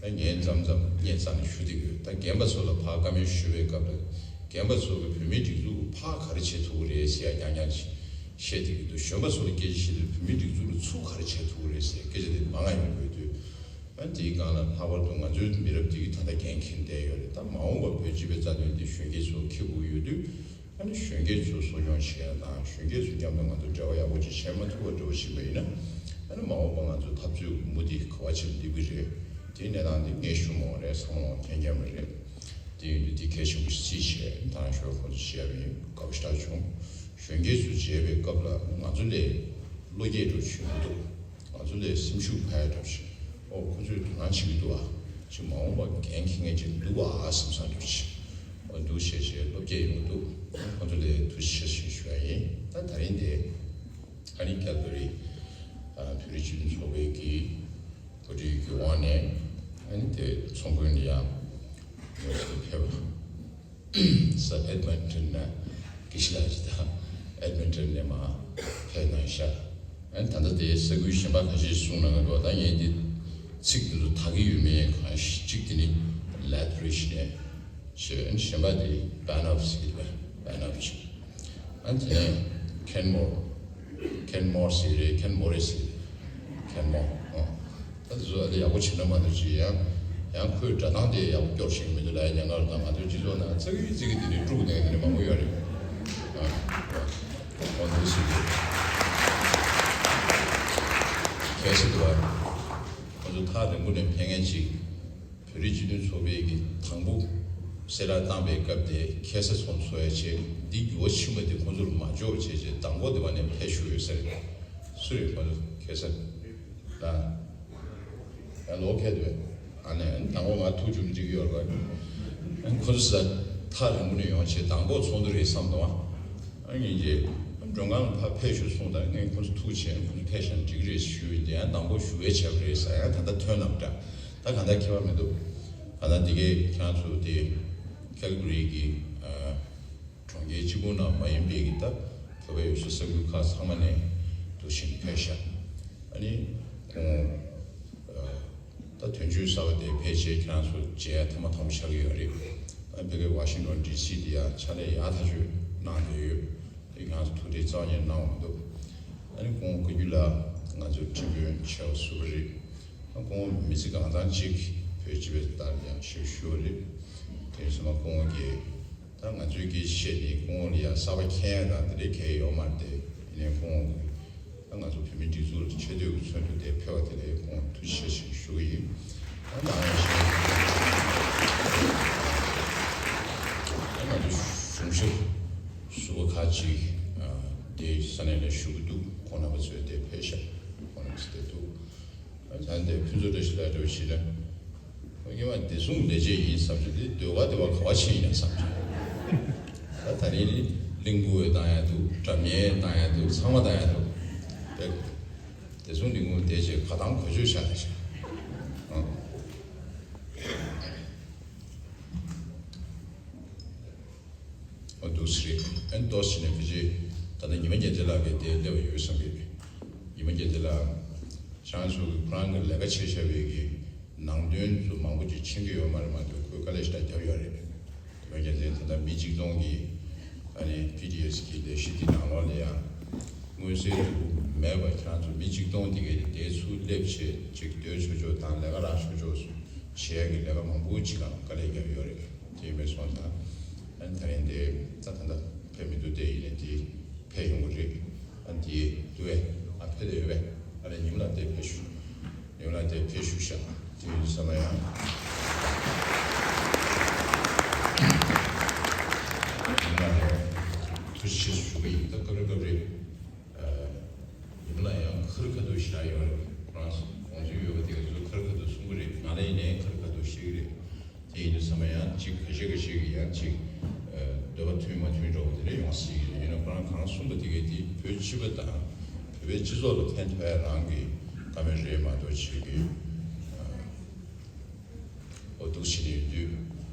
ཨ་ངས་མཚམས་མཚམས་སྙན་རྩ་ནས་ཞུ་བསྡད་ཀྱི་ཡོད། ད་རྒན་པ་ཚོ་ལ་ཕར་བཀའ་མོལ་ཞུ་བའི་སྐབས་ལ་རྒན་པ་ཚོ་གི་བོད་མིའི་སྒྲིག་འཛུགས་ཀྱི་ཕར་ག་རེ་བྱེད་ཐུབ་ཀྱི་རེད་ཟེར་ཡ་རྐྱང་རྐྱང་བཤད་བསྡད་ཀྱི་འདུག་གཞོན་པ་ཚོ་ལ་སྐད་ཆ་བཤད་དུས་བོད་མིའི་སྒྲིག་འཛུགས་ལ་ཚུར་ག་རེ་བྱེད་ཐུབ་ཀྱི་རེད་ཟེར་སྐད་ཆ་དེ་མང་ང་ཡོང་གི་ཡོད་དུས། ཨ་དེའི་སྒང་ལ་ལྷག་པར་དུ་ང་ཚོའི་མི་རབས་འདི་གིས་ད་ལྟ་འགན་འཁྱེར་བསྡད་ཡོད་རེད། ད་མ་འོངས་པར་བོད་སྤྱི་པའི་རྩ་དོན་འདི་གཞོན་སྐྱེས་ཚོ་འཁྱེར་དགོས་ཀྱི་ཡོད་དུས། ཨ་ནི་གཞོན་སྐྱེས་ཚོ་གསོ་སྐྱོང་བྱེད་ཡ་དང་གཞོན་སྐྱེས་ཚོ་མཉམ་དུ་ང་ཚོ་འབྲེལ་བ་ཡག་པོ་ཅིག་བྱེད་མ་ཐུབ་པ་འདྲ་བོ་ཞིག་ཡིན་པ་ཡིན་ན། ཨ་ནི་མ་འོངས་པ་ང་ཚོ་འཐབ་རྩོད་མུ་མཐུད་ག་པར་ཕྱིན་སླེབས་ཀྱི་རེད། དེའི་གནས་སྟངས་འདི་ངས་ཞུ་མ་དགོས་རེད། ཚང་མ་མཁྱེན་མཁྱེན་པ་རེད། དེ་ཡིན་དུས་འདི་གལ་ཆེན་པོ་ཞིག་བརྩིས་བྱས་ད་ཞོར་ཁོང་ཚོ་བཤད་པ་ཡིན། དགའ་པོ་ཞེ་དྲག་བྱུང་། གཞོན་སྐྱེས་ཚོ་མཇལ་བའི་སྐབས་ལ་ང་ཚོ་ལས་བློ་སྐྱེད་འདྲ་བོ་ཞིག་ཡོང་གི་འདུག་ང་ཚོ་ལས་སེམས་ཤུགས་འཕར་ཡ་འདྲ་བོ་ཞིག་ཨོ་ཁོ་ཚོས་དོ་སྣང་བྱེད་ཀྱི་འདུག་ཨ། ཅིག་མ་འོངས་པ་འགན་འཁྱེར་མཁན་ཅིག་འདུག་ཨ་བསམ་བསམ་འདྲ་བོ་ཞིག་ཨོ་འདུག་བྱས་བྱས་བློ་སྐྱེད་ཡོང་གི་འདུག་ཁོ་ཚོ་ལ་ཐུགས་རྗེ་ཆེ་ཞེས་ཞུ་ཡ་ཡིན། ད་ད་རིང་དེ་ཨ་ནི་ཀལ་ག་རི་བོད་རིགས་སྤྱི་མཐུན་ཚོགས་པའི་གི་གོ་སྒྲིག་གི་འོག་ནས་ཨ་ནི་དེ་ཚོགས་མགོན་ལ་ཡང་ངོས་སུ་ཕེབས་པ། ས་ཨེད་མན་ཊོན་ན་དགེ་བཤེས་ལགས་ཀྱིས་དང་ཨེད་མན་ཊོན་ནས་མར་ཕེབས་གནང་ཤག་ཨ་ནི་ད་ལྟ་དེའི་ས་ཁུལ་གཞན་པ་ཁ་ཤས་ཤིག་གསུངས་གནང་གི་འདུག་ད་ངས་འདི་ཚིག་འདི་ཚོ་དག་གི་ཡོད་མེད་གང་ཞིག་གཅིག་དེ་ནི་ལེཐ་རིཇ་ནས་ཞེས། ཨ་ནི་གཞན་པ་དེ་བྷན་ཨོབ་ཟེར་གྱི་འདུག་བྷན་ཨོབ་ཅིག་ཨ་ནི་དེ་ནས་ཁེན་མོར། ཁེན་མོར་ཟེར་གྱི་རེད། ཁེན་མོ་རེ་ཟེར་གྱི་རེད། ཁེན་མོ། ཨོ། ད་དེ་ཚོ་ཨ་ལས་ཡག་པོ་བྱེད་ན་མ་གཏོགས་ཅིག་ཡང་ཡང་ཁོའི་སྒྲ་གདངས་དེ་ཡག་པོ་སྐྱོར་ཤེས་ཀྱི་མི་འདུག་ལབ་ཡ་ཉེན་ཁ་རེད། ད་ང་ཚོའི་སྤྱི་ཚོགས་ནང་ཙག་གི་ཙིག་གི་དེ་འདྲའི་དཀྲུག་ནས་དེ་འདྲ་མང་པོ་ཡོད་རེད། ཨ། ཨོ་འདུག་ཟེར་གྱི་ཁ་ཤས་འདུག་ཨ། ཁོ་ཚོ་ཐག་རིང་པོ་ནས་ཕེབས་མཁན་ཅིག་བོད་རིགས་སྤྱི་མཐུན་ཚོགས་པའི་གི་དང་པོ་གསལ་བསྒྲགས་བཏང་བའི་སྐབས་དེ་ཁ་སང་ཚོགས་འཚོགས་ཡ་བྱས། འདི་འགྱུར་བ་ཕྱིན་པ་དེ་ཁོ་ཚོར་མ་འཇོག་བྱས་བྱས་དང་པོ་དེ་བ་ནས་ཕེབས་བཞུགས་ཡོད་ས་རེད། སུ་རེད་ཁོ་ཚོ་ཁ་སང་། ཨ། ཡང་ལོག་ཁེལ་འདུག་ཨ་ནི་དང་པོ་ང་ཐུག་རྒྱུ་འགྲིག་ཡོད་རེད། ཨ་ནི་ཁོ་ཚོ་ས་ཐག་རིང་པོ་ནས་ཡོང་བྱས་དང་པོ་ཚོགས་འདུ་རེད་བསམ་འདུག་ཨ་ངས་ཀྱི་མགྲོན་ཁང་ལ་ཕར་ཕེབས་ཤོག་གསུངས་དང་ངས་ཁོ་ཚོ་ཐུག་བྱས་ཁོ་ཚོ་ཕེབས་ཤག་འགྲིག་རེད་ཞུས། དེ་ཡང་དང་པོ་ཞུ་བའི་བྱས་པ་རེད་ཟེར་ཡང་ད་ལྟ་ཐོན་ལམ་འདྲ། ད་གང་ལྟར་ཁྱད་པར་མི་འདུག་གང་ལྟར་འདི་གས་ཁྱེད་རང་ཚོ་དེ་ཁལ་གྷ་རི་གི་ཨ་གྲོང་ཁྱེར་གཅིག་པུ་ནང་མ་ཡིན་པའི་གི་ད་བོད་པའི་ཡུལ་ས་ས་ཁུལ་ཁག་ཚང་མ་ནས་འདུ་ཤེས་ཕེབས་ཤག་ཨ་ནི་ཁོང་ཨ་ད་དོན་གཅོད་གསར་པ་དེ་ཕལ་ཆེར་ཁྱེད་རང་ཚོ་མཇལ་ཡ་ཐེངས་མ་དང་པོ་ཆགས་ཀྱི་ཡོད་རེད། ཨ་ཕ་གིའི་ཝ་ཤིང་ཊོན་ཌི་སི་དེ་ཡང་ཕྱག་ལས་ཡག་ཐག་ཆོད་གནང་བསྡད་ཡོད། དེ་ང་ཚོ་ཐུགས་རྗེ་གཙང་མ་གནང་བ་འདུག་ཨ་ནི་ཁོང་བཀའ་བརྒྱུད་ལ་ང་ཚོ་ཁྲིམས་དཔོན་ཆེ་བ་ཟུར་པ་རེད། ཨ་ཁོང་མི་ཚེ་གང་ཚང་གཅིག་བོད་སྤྱི་པའི་ལྟར་ཡང་ཞིབ་ཞུ་བ་རེད། དེ་ཡིན་ཙང་ཁོང་གིས་ད་ང་ཚོའི་སྐད་ཆ་བཤད་ནས་ཁོང་ལ་ཡང་གསར་པ་མཁྱེན་ཡ་དང་དེ་འདྲའི་གལ་ཡོད་མ་རེད་དེ། ཡིན་ནའི་ཁོང་གིས་ད་ང་ཚོ་བོད་མིའི་སྒྲིག་འཛུགས་ལ་ཆེ་བསྟོད་ཀྱི་ཚོགས་འདུ་དེ་ཕེབས་པ་དེ་ལ་ཁོང་ཐུགས་རྗེ་ཆེ་ཞེས་ཞུ་གི་ཡིན། ད་ནང་ཡང་ཞེས་ད་ང་ཚོ་གཞུང་ཞབས་ཟུར་པ་ཁག་ཅིག་དེ་ས་གནས་ལ་བཞུགས་ཀྱི་འདུག་ཁོང་རྣམ་པ་ཚོས་དེ་ཕེབས་ཤག་ཁོང་རྣམས་ཀྱིས་བསྡད་འདུག་ད་ལྟ་ཕུན་ཚོགས་བཀྲ་ཤིས་ལགས་འདྲ་བོ་ཞིག་ལ། ཁོང་སྔོན་མ་བདེ་སྲུང་ལས་བྱེད་ཡིན་བསམ་བྱུང་། དེ་ཟློས་གར་དེ་བ་ག་བ་ཕྱིན་ཡིན་ན་བསམ་བྱུང་། ད་ད་རིང་ནི་གླིང་བུ་བས་བཏང་ཡ་འདུག་སྒྲ་སྙན་བཏང་ཡ་འདུག་ཚང་མ་བཏང་ཡ་འདུག་དེ་བདེ་སྲུང་ལས་ཁུངས་དེ་བྱས་ག་དང་གོ་ཆོད་བཞག་དེ་བཞག་ཨང་། འོ་འདུག་སེ་རེད། ཨན་ཏོག་ཙམ་ནས་ཕལ་ཆེར་ད་ལྟ་ཉི་མ་རྒྱལ་མཚན་ལགས་ཀྱིས་དེ་སླེབས་པ་ཡོད་བསམ་གྱི་རེད། ཉི་མ་རྒྱལ་མཚན་ལགས་ཁྱེད་རང་ཚོ་གི་ཁོ་རང་གི་ལས་ཀ་བྱས་བཞག་པའི་གི་ནང་དོན་ཚོ་མང་པོ་ཅིག་མཁྱེན་གྱི་ཡོད་མ་རེད་མ་གཏོགས། ཁོས་དཀའ་ལས་ཞེ་དྲག་བརྒྱབ་ཡོད་རེད། ཉི་མ་རྒྱལ་མཚན་ད་ལྟ་མི་གཅིག་སྟོང་གི་ཨ་ནི་པི་ཌི་ཨེས་གི་ལས་གཞི་འདི་ནང་ལོགས་ལ་ཡང་མངོན་གསལ་དུ་མེད་པ། ཁྱེད་རང་ཚོ་མི་གཅིག་སྟོང་འདི་གའི་དེ་ཚུར་སླེབས་བྱས་ཅིག་སྡོད་ཆོག་ཆོག་དང་ལས་ཀ་རག་ཆོག་ཆོག་བྱེད་ཡ་གི་ལས་ཀ་མང་པོ་ཅིག་ལ་དཀའ་ལས་བརྒྱབ་ཡོད་རེད། དེ་ཡིན་པའི་སོང་ཙང་ཨ་ནི་ད་རིང་དེ་ད་ད་ལྟ་ཕེབས་མི་འདུག་དེ་ཡིན་ནའི་དེ་ཕེབས་ཡོང་གི་རེད། ཨ་ནི་དེ་འདུག་བས། ཨ་ཕེབས་དེ་ཡོད་བས། ཨ་ནི་ཉི་མ་ལགས་དེ་ཕེབས་ཞུ། ཉི་མ་ལགས་དེ་ཕེབས་ཞུ་ཤག་དེ་ཡིན་ཙང་ཡང་ཉི་མ་ལགས་ཐུགས་རྗེ་ཆེ་ཞུ་གི་ཡིན། ད་སྐབས་རེ་སྐབས་རེ་ཨ་ཉི་མ་ལགས་ཡང་ཁ་རི་ཁ་ཐུག་ཞེ་དྲག་ཡོད་རེད། ཁོ་རང་དགོངས་ཚུལ་ཡོད་པ་དེ་ག་ཚོད་ཁ་རི་ཁ་ཐུག་གསུང་གི་རེད། ང་ལ་ཡིན་ནའི་ཁ་རི་ཁ་ཐུག་བཤད་ཀྱི་རེད། དེ་ཡིན་དུས་ཙམ་པ་ཡང་གཅིག་ཁ་ཤས་ཁ་ཤས་ཀྱིས་ཡང་གཅིག་ཨ་འདོད་པ་མཐུན་མ་མཐུན་འདྲ་བོ་དེ་འདྲ་ཡོང་སྲིད་ཀྱི་རེད། ཡིན་ན་ཁོ་རང་གང་གསུངས་པ་དེ་གས་དེ་བོད་སྤྱི་པ་དང་བོད་པའི་སྤྱི་ཚོགས་ལ་ཕན་ཐོགས་ཡ་རང་གི་བཀའ་མོལ་རེད་མ་གཏོགས་ཅིག་གི་ཨ་འོ་འདུག་བྱས་ནས་ཡོད་དུས་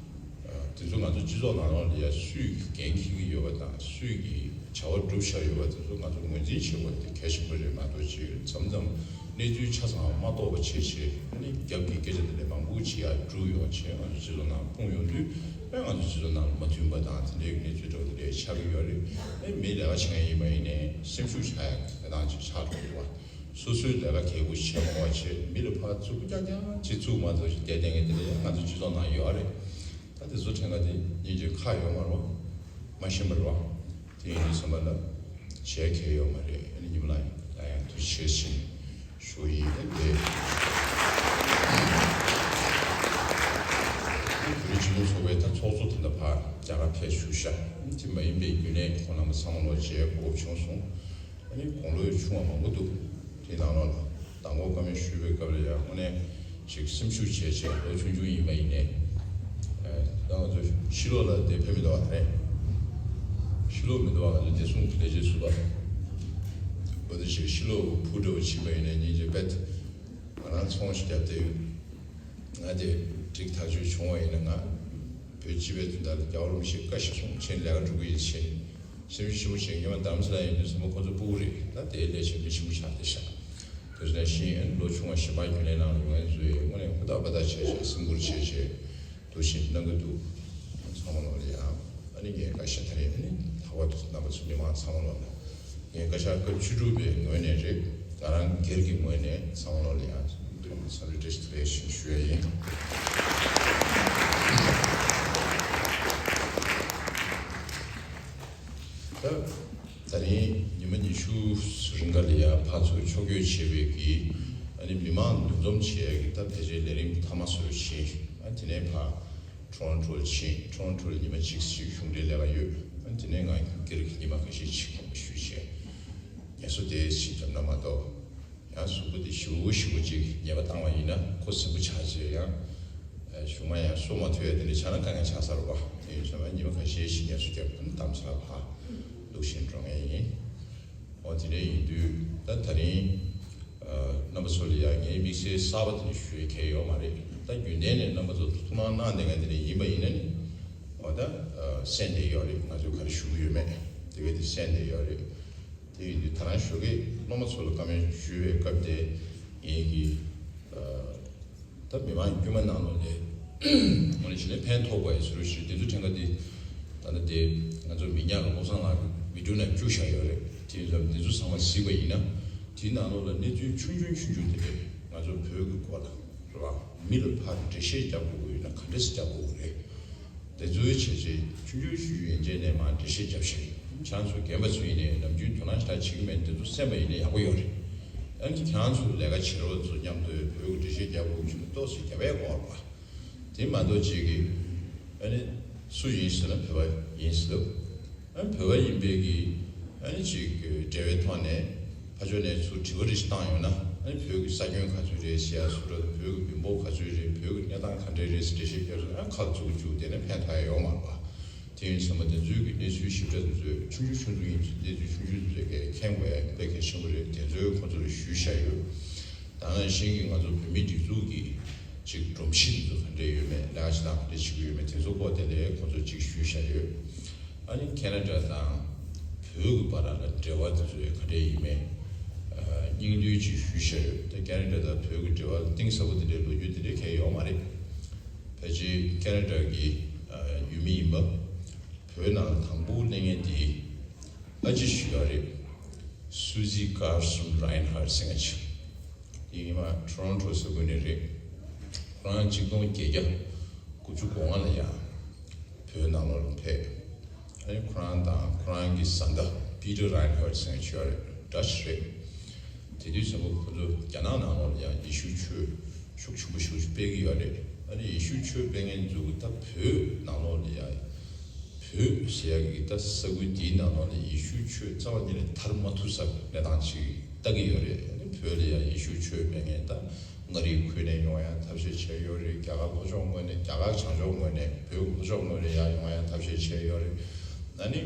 ཨ་དེ་ཚོ་ང་ཚོ་སྤྱི་ཚོགས་ནང་ལོགས་ལ་ཡ་སུས་འགན་འཁྱེར་གྱི་ཡོད་པ་དང་སུས་ཀྱི་བྱ་བ་སྒྲུབ་བཞག་ཡོད་པ་དེ་ཚོ་ང་ཚོ་ངོས་འཛིན་བྱེད་དགོས་དེ་གལ་ཆེན་པོ་རེད་མ་གཏོགས་ཅིག་མཚམས་མཚམས་གནས་ཚུལ་ཆ་ཚང་མ་རྟོགས་པ་བྱས་བྱས་ཨ་ནི་རྒྱབ་ཀྱི་སྐད་ཆ་དེ་འདྲ་མང་པོ་ཅིག་ཡར་འགྲོ་ཡོང་བྱས་ང་ཚོ་སྤྱི་ཚོགས་ནང་སྤུངས་ཡོང་དུས་ཨེ་ང་ཚོ་སྤྱི་ཚོགས་ནང་ལ་མ་མཐུན་པ་དང་དེ་འདྲའི་གནས་ཚུལ་འདྲ་བོ་དེ་འདྲ་ཆགས་ཀྱི་ཡོད་རེད། ཨེ་མི་ལས་ཀ་བྱེད་མཁན་ཡིན་པ་ཡིན་ནའི་སེམས་ཤུགས་ཆག་ཡག་གི་གནས་སྟངས་ཅིག་ཆགས་འགྲོ་གི་རེད་བ། སོ་སོའི་ལས་ཀ་གལ་པོ་བྱེད་མ་བ་བྱེད་མི་ལ་ཕར་ཚུར་རྐྱང་རྐྱང་ཅིག་ཚུགས་མ་ཐུབ་ཞིག་བསྡད་བསྡད་མཁན་དེ་འདྲ་ཡང་ང་ཚོ་སྤྱི་ཚོགས་ནང་ཡོད་རེད། ད་དེ་ཚོ་དྲན་ག་དེ་སྙིང་རྗེ་ཁག་ཡོད་མ་རེད་བ། མ་ཤེས་པ་རེད་བ། དེ་ཡིན་དུས་ཙམ་པ་ལ་བྱེད་གལ་ཡོད་མ་རེད། ཨ་ནི་ཉི་མ་ལགས་ཡང་ཡང་ཐུགས་རྗེ་ཆེ་ཞུ་ཡིན། དེ་བོད་རིགས་སྤྱི་མཐུན་ཚོགས་པའི་ད་ཚོགས་གཙོ་ད་ལྟ་ཕར་རྒྱ་གར་ཕེབས་བཞུགས་ཤག་དེ་མ་ཡིན་པའི་རྒྱུན་ལས་ཁོང་རྣམ་པ་ཚང་མ་ལོ་མཇལ་དགོས་བྱུང་སོང་། ཨ་ནི་དགུང་ལོ་ཆུང་བ་མང་པོ་འདུག་དེའི་ནང་ལོགས་ལ་མདང་དགོང་བཀའ་མོལ་ཞུས་པའི་སྐབས་ལ་ཡང་དངོས་གནས་ཅིག་སེམས་ཤུགས་བྱས་བྱས་ལོ་ཆུང་ཆུང་ཡིན་པ་ཡིན་ནའི། ཨ་ད་ང་ཚོ་ཕྱི་ལོགས་ལ་དེ་ཕེབས་མི་འདུག་བ་རེད། ཕྱི་ལོགས་མི་འདུག་བ། ང་ཚོ་བདེ་སྲུང་གི་ལས་བྱེད་ཟུར་པ་འོ་དེ་ཞིག་ཕྱི་ལོགས་ཕུ་འདྲ་བོ་ཕྱིན་པ་ཡིན་ནའི་སྙིང་རྗེ་དཔེ་ང་རང་ཚོང་ཞིག་བརྒྱབ་བསྡད་ཡོད། ང་དེ་འགྲིག་ཐག་ཆོད་བྱུང་བ་ཡིན་ན་ང་བོད་སྤྱི་པའི་དོན་དག་ལ་རྒྱལ་བ་རིན་པོ་ཆེ་བཀའ་ཞིག་གསུངས་ཕྱིན་ལས་ཀ་འགྲོ་གི་ཡིན་ཕྱིན། སེམས་ཤུགས་ཆེན་པོ་བྱས། སྔོན་མ་རྡ་རམ་ས་ལ་ཡིན་དུས་ཙམ་པ་ཁོ་ཚོ་སྤུ་གུ་རེད། ད་དེའི་ལས་བྱེད་མི་ཆེན་པོ་ཆགས་བསྡད་ཤག་དེ་ནང་བཞིན་ལོ་ཆུང་བ་གཞན་པ་རྒྱུན་ལས་ནང་ལ་ཡོང་མཁན་ཚོས་དངོས་གནས་ཧུར་ཐག་འབད་ཐག་བྱས་བྱས་སེམས་ཁུར་བྱས་བྱས་འདུག་བཞིན་གནང་གི་འདུག་ཚང་མ་ལོ་ལ་ཡང་ཨ་ནི་ངས་བཀའ་ཤག་ད་རེས་ཨ་ནི་ལྷག་པར་དུ་རྣམ་པ་ཚོ་མི་མང་ཚང་མ་ལོ་ལ་ངས་བཀའ་ཤག་སྐབས་བཅུ་དྲུག་པའི་ངོས་ནས་རེད། ང་རང་སྒེར་གྱི་ངོས་ནས་ཚང་མ་ལོ་ལ་ཡང་འཚམས་འདྲི་བཀྲ་ཤིས་བདེ་ལེགས་ཞུ་ཡ་ཡིན། ད་ད་རིང་ཉི་མ་ཉི་ཤུ་རིང་ག་ལ་ཡ་ཕར་ཚུར་ཕྱོགས་བསྐྱོད་བྱས་པའི་གི་ཨ་ནི་མི་མང་འདུ་འཛོམས་བྱས་ཀྱི་ད་ཕལ་ཆེར་ལས་རིམ་མཐའ་མ་སུ་ཕྱིན། ཨ་དེ་ནས་ཕར་ཊོ་རོན་ཊོ་ལ་ཕྱིན། ཊོ་རོན་ཊོ་ལ་ཉི་མ་གཅིག་ཞིག་གཞུང་འབྲེལ་ལས་ཀ་ཡོད། ཨ་དེ་ནས་ང་སྒེར་གྱི་ཉི་མ་ཁ་ཤས་ཅིག་ཞུས་བྱས་ངལ་གསོ་དེ་ཞིག་བརྒྱབ་ན་མ་གཏོགས། ཡང་གཟུགས་པོ་དེ་ཞེ་པོ་ཞེ་པོ་ཅིག་ཉེས་པ་བཏང་བ་ཡིན་ན་ཁོ་ཟིང་པོ་ཆགས་བྱས་ཡང་གཞུག་མ་ཡང་གསོ་མ་ཐུབ་ཡ་དེ་འདྲ་ཆགས་ན་དཀའ་ངལ་ཆགས་ས་རེད་པ། དེ་ཡིན་ཙང་ཉི་མ་ཁ་ཤས་ཤིག་ངལ་གསོ་རྒྱབ་ཁོ་ན་དམ་ཚིག་ལ་ཕར་འདུག་བཞིན་འགྲོ་ངེས་ཡིན། འོ་དེ་འདྲ་ཡིན་དུས་ད་ད་རིང་རྣམ་པ་ཚོ་ལ་ཡང་ངའི་དམིགས་བསལ་གསར་པ་དེ་འདྲ་ཞུ་ཡ་གང་ཡང་ཡོད་མ་རེད། ད་རྒྱུན་ལྡན་ནས་རྣམ་པ་ཚོ་ཐུགས་སྣང་གནང་བསྡད་མཁན་དེ་འདྲ་ཡིན་པ་ཡིན་ན་ནི་འོ་ད་གསན་བསྡད་ཡོད་རེད། ང་ཚོས་ག་རེ་ཞུ་གི་ཡོད་མེད་དེ་ག་དེ་གསན་བསྡད་ཡོད་རེད། དེ་ཡིན་དུས་ད་རང་ཞོགས་ཀས་སློབ་མ་ཚོ་ལ་བཀའ་མོལ་ཞུ་བའི་སྐབས་དེ་ངེད་ཀྱིས་ད་མི་མང་དཀྱུས་མ་ནང་ལོགས་ལས་དངོས་གནས་བྱས་ན་ཕན་ཐོགས་པ་ཡི་ཟུར་ཞུ་དེ་ཚོ་ཕྲན་ཁ་དེ་ད་ལྟ་དེ་ང་ཚོ་མི་ཉག་གི་བློ་བཟང་ལགས་ཀྱི་བི་ཌིའོ་ནང་བཅུག་བཞག་ཡོད་རེད། དེ་ཡིན་ཙང་དེ་ཚོ་ཚང་མ་གཟིགས་པ་ཡིན་ན་དེའི་ནང་ལོགས་ལ་གནས་ཚུལ་ཆུང་ཆུང་ཆུང་ཆུང་དེ་འདྲས་ང་ཚོ་བོད་ཀྱི་སྐོར་ལ་རེད་བ། མི་ལ་ཕར་འགྲེལ་བཤད་རྒྱབ་དགོས་ཀྱི་ཡོད་ན་ག་འདྲས་སེ་རྒྱབ་དགོས་ཀྱི་རེད། དེ་ཚོའི་བྱས་རྗེས་ཆུང་ཆུང་ཆུང་ཆུང་ཡན་ཆད་ནས་མར་འགྲེལ་བཤད་རྒྱབ་ཤིག་ཁྱེད་རང་ཚོ་རྒན་པ་ཚོ་ཡིན་ནའི་ནམ་རྒྱུན་དོ་སྣང་ཞེ་དྲག་བྱེད་ཀྱི་མེད། དེ་ཚོ་གསན་པ་ཡིན་ན་ཡག་པོ་ཡོད་རེད། ཨ་ནི་ཁྱེད་རང་ཚོ་ལས་ཀ་བྱེད་རོགས་ཚོ་མཉམ་དུ་བོད་ཀྱི་འགྲེལ་བཤད་རྒྱབ་དགོས་ཀྱི་ཆུ་ཏོག་ཙམ་རྒྱབ་པའི་སྐོར་ལ་དེ་མ་གཏོགས་ཅིག་གི་ཨ་ནི་སུ་ཡིན་ཟེར་ན་བོད་པ་ཡིན་ཟེར་འདུག་ཨ་ནི་བོད་པ་ཡིན་པའི་གི་ཨ་ནི་ཅིག་འབྲེལ་བའི་ཐོག་ནས་ ཕར་ཕྱོགས་ནས་ཚུར་དྲི་བ་རེ་ཞིག་བཏང་ཡོང་ན། ཨ་ནི་བོད་ཀྱི་ས་ཁྱོན་ག་ཚོད་རེད་ཟེར་ཡ་སུ་ར་དང་། བོད་ཀྱི་མི་འབོར་ག་ཚོད་རེད། བོད་ཀྱི་གནས་སྟངས་ག་འདྲས་རེད་ཟེར་འགྲེལ་བཤད་བརྒྱབ་སོང་ན་ཁ་ལ་ཚུར་འཇུག་དེ་ནས་ཕན་ཐོགས་ཡ་ཡོད་མ་རེད་པ། དེ་ཡིན་ཙང་མ་དེ་ཚོའི་གི་གནས་ཚུལ་ཞིབ་ཕྲ་དེ་ཚོ་ཆུང་ཆུང་ཆུང་ཆུང་ཡིན་ཙང་། གནས་ཚུལ་ཆུང་ཆུང་དེ་ཚོ་གས་མཁྱེན་དགོས་ཡ་དཔེ་གལ་ཆེན་པོ་རེད། དེ་ཚོའི་ཁོང་ཚོ་ལ་ཞུས་བཞག་ཡོད། ད་ནང་བཞིན་གྱི་ང་ཚོ་བོད་མིའི་སྒྲིག་འཛུགས་ཀྱི་ཅིག་སྒྲོམ་གཞི་དེ་ཚོ་ག་འདྲས་ཡོད་མེད། ལས་ཀ་ཅིག་དང་ག་འདྲས་བྱེད་ཀྱི་ཡོད་མེད། དེ་ཚོ་སྐོར་དེ་ལ་ཁོང་ཚོ་ཅིག་ཞུས་བཞག་ཡོད། ཨ་ནི་ཁེ་ན་ཌ་དང་བོད་ཀྱི་བར་ལ་འབྲེལ་བ་དེ་ཚོ་ག་འདྲས་ཡིན་མེད། ཨ། སྙིང་བསྡུས་ཅིག་ཞུས་བཞག་ཡོད། ད་ཁེ་ན་ཌ་དང་བོད་ཀྱི་འབྲེལ་བ་གཏིང་ཟབ་པོ་དེ་འདྲའི་ལོ་རྒྱུས་དེ་འདྲའི་གང་ཡང་ཡོད་མ་རེད། ཕལ་ཆེར་ཁེ་ན་ཌ་གི་ཨ་ཡུལ་མི་ཡིན་པ། བོད་ནང་ལ་དང་པོ་སླེབས་མཁན་དེ་ཨ་ཅེ་ཞུ་ཡག་རེད། Susie Carson Reinhardt ཟེར་མཁན་ཅིག་དེ་སྔོན་མ་ཊོ་རོན་ཊོ་ས་ཁུལ་ནས་རེད། ཁོ་རང་ཆིག་སྟོང་བརྒྱད་བརྒྱ་དགུ་བཅུ་གོ་ལྔ་ལ་ཡང་བོད་ནང་ལོགས་ལ་ཕེབས། ཨ་ནི་ཁོ་རང་དང་ཁོ་རང་གི་བཟའ་ཟླ་Peter Reinhardt ཟེར་མཁན་ཅིག་ཡོད་རེད། ཌ་ཅི་རེད། དེ་དུས་ཙམ་པ་ཁོ་ཚོ་རྒྱ་ནག་ནང་ལོགས་ལ་ཡང་ཡེ་ཤུའི་ཆོས་ཤུགས་ཆེན་པོ་ཞེ་པོ་ཅིག་སྤེལ་གྱི་ཡོད་རེད། ཨ་ནི་ཡེ་ཤུའི་ཆོས་སྤེལ་མཁན་ཚོ་ད་བོད་ནང་ལོགས་ལ་ཡང་བོད་ཟེར་ཡག་གི་ད་ས་ཁུལ་དེའི་ནང་ལོགས་ལ་ཡེ་ཤུའི་ཆོས་རྩ་བ་ཉིད་ནས་དར་མ་ཐུབ་ས་གནས་སྟངས་ཅིག་ལྟ་གི་ཡོད་རེད། ཨ་ནི་བོད་ལ་ཡང་ཡེ་ཤུའི་ཆོས་སྤེལ་མཁན་ད་མངའ་རིས་ཁུལ་ནས་ཡོང་ཡག་ཐབས་ཤེས་བྱས་ཡོད་རེད། རྒྱ་གར་ལྷོ་ཕྱོགས་ངོས་ནས། རྒྱ་གར་བྱང་ཕྱོགས་ངོས་ནས། བོད་ལྷོ་ཕྱོགས་ངོས་ནས་ཡར་ཡོང་ཡག་ཐབས་ཤེས་བྱས་ཡོད་རེད། ཨ་ནི།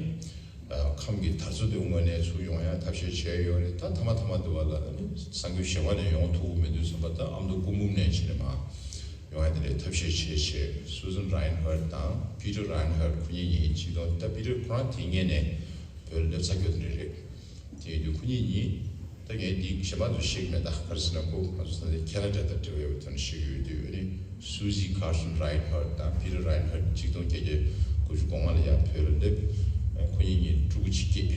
ཨ། ཁམས་ཀྱི་དར་རྩེ་དུ་ངོས་ནས་ཚུར་ཡོང་ཡག་ཐབས་ཤེས་བྱས་ཡོད་རེད། ད་མཐའ་མ་མཐའ་མ་དུ་བ་ལ་ཨ་ནི་ས་ཁུལ་གཞན་པ་ནས་ཡོང་ཐུབ་ཀྱི་མི་འདུག་བསམ་པ། ད་ཨ་མདོ་སྐུ་འབུམ་ནས་ཕྱིན་ནས་མར་ཡོང་ཡག་དེ་འདྲའི་ཐབས་ཤེས་བྱས་བྱས། Susan Reinhardt དང་Peter Reinhardt ཁོ་གཉིས་གཉིས་ཆིག་སྟོང་། ད་པི་ཊར་ཁོ་རང་དེ་སྔོན་ནས་བོད་ལ་སླེབས་ཚར་ཡོད་དེ་འདྲ་རེད། དེ་ཡིན་དུས་ཁོ་གཉིས་གཉིས། ད་ངས་འདི་གཞན་པ་ཚོ་ཤེས་ཀྱི་མེད། ད་ག་རེ་ཟེར་ན། ཁོ་ང་ཚོ་ས་དེ་ཁེ་ན་ཌ་དང་འབྲེལ་བ་ཡོད་པའི་ཐོག་ནས་ཤེས་ཀྱི་ཡོད་དུས། ཨ་ནི་Susie Carson Reinhardt དང་Peter Reinhardt ཆིག་སྟོང་བརྒྱད་བརྒྱ་དགུ་བཅུ་གོ་ལྔ་ལ་ཡར་བོད་ལ་སླེབས། ཁོ་གཉིས་གཉིས་ཕྲུ་གུ་གཅིག་སྐྱེས།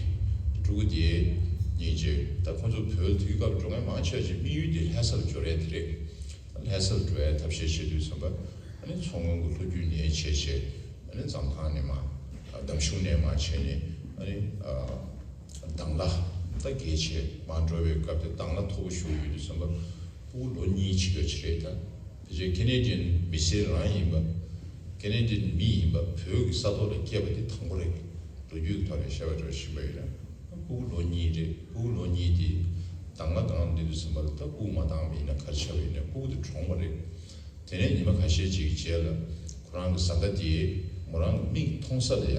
ཕྲུ་གུ་དེ་གཉིས་རྗེས་ད་ཁོ་ཚོ་བོད་ལ་དུས་སྐབས་འགྲོ་མཁན་མང་ཆེ་བ་ཅིག་དམིགས་ཡུལ་དེ་ལྷ་སར་འབྱོར་ཡག་དེ་རེད། ལྷ་སར་འགྲོ་ཡག་ཐབས་ཤེས་བྱེད་དུས་ཙམ་པ། ཨ་ནི་མཚོ་སྔོན་གྱི་ལྷོ་རྒྱུད་ནས་བྱས་བྱས། ཨ་ནི་འཛོམས་ཁང་ནས་མར། ཨ། འདམ་གཞུང་ནས་མར་བྱས་ནས། ཨ་ནི། ཨ། དང་ལ་ད་གལ་ཆེ་མར་འགྲོ་བའི་སྐབས་དེ། དང་ལ་མཐོ་པོ་ཞེ་པོ་ཡོད་དུས་ཙམ་པ། ཕྲུ་གུ་ལོ་གཉིས་ཅིག་ཡོད་ཅིག་རེད་ད། ཕལ་ཆེར་ཁེ་ནེ་ཌི་ཡན་མི་སེར་རང་ཡིན་པ། ཁེ་ནེ་ཌི་ཡན་མི་ཡིན་པ་བོད་ཀྱི་ས་ཐོག་ལ་སྐྱེས་པ་དེ་དང་པོ་རེད། ལོ་རྒྱུས་ཀྱི་ཐོག་ནས་བཤད་པ་འདྲ་ཞིག་ཡིན་ན། ཕྲུ་གུ་ལོ་གཉིས་རེད། ཕྲུ་གུ་ལོ་གཉིས་དེ་དང་ལ་སྒང་སླེབས་དུས་ཙམ་པ་ལ། ད་ཕྲུ་གུ་མ་བཏང་བ་ཡིན་ན་ག་རེ་ཆགས་པ་ཡིན་ན། ཕྲུ་གུ་དེ་གྲོངས་པ་རེད། དེ་ནས་ཉི་མ་ཁ་ཤས་ཅིག་རྗེས་ལ་ཁོ་རང་གི་བཟའ་ཟླ་དེས་མོ་རང་གི་མིག་མཐོང་ས་ལ་ཡ།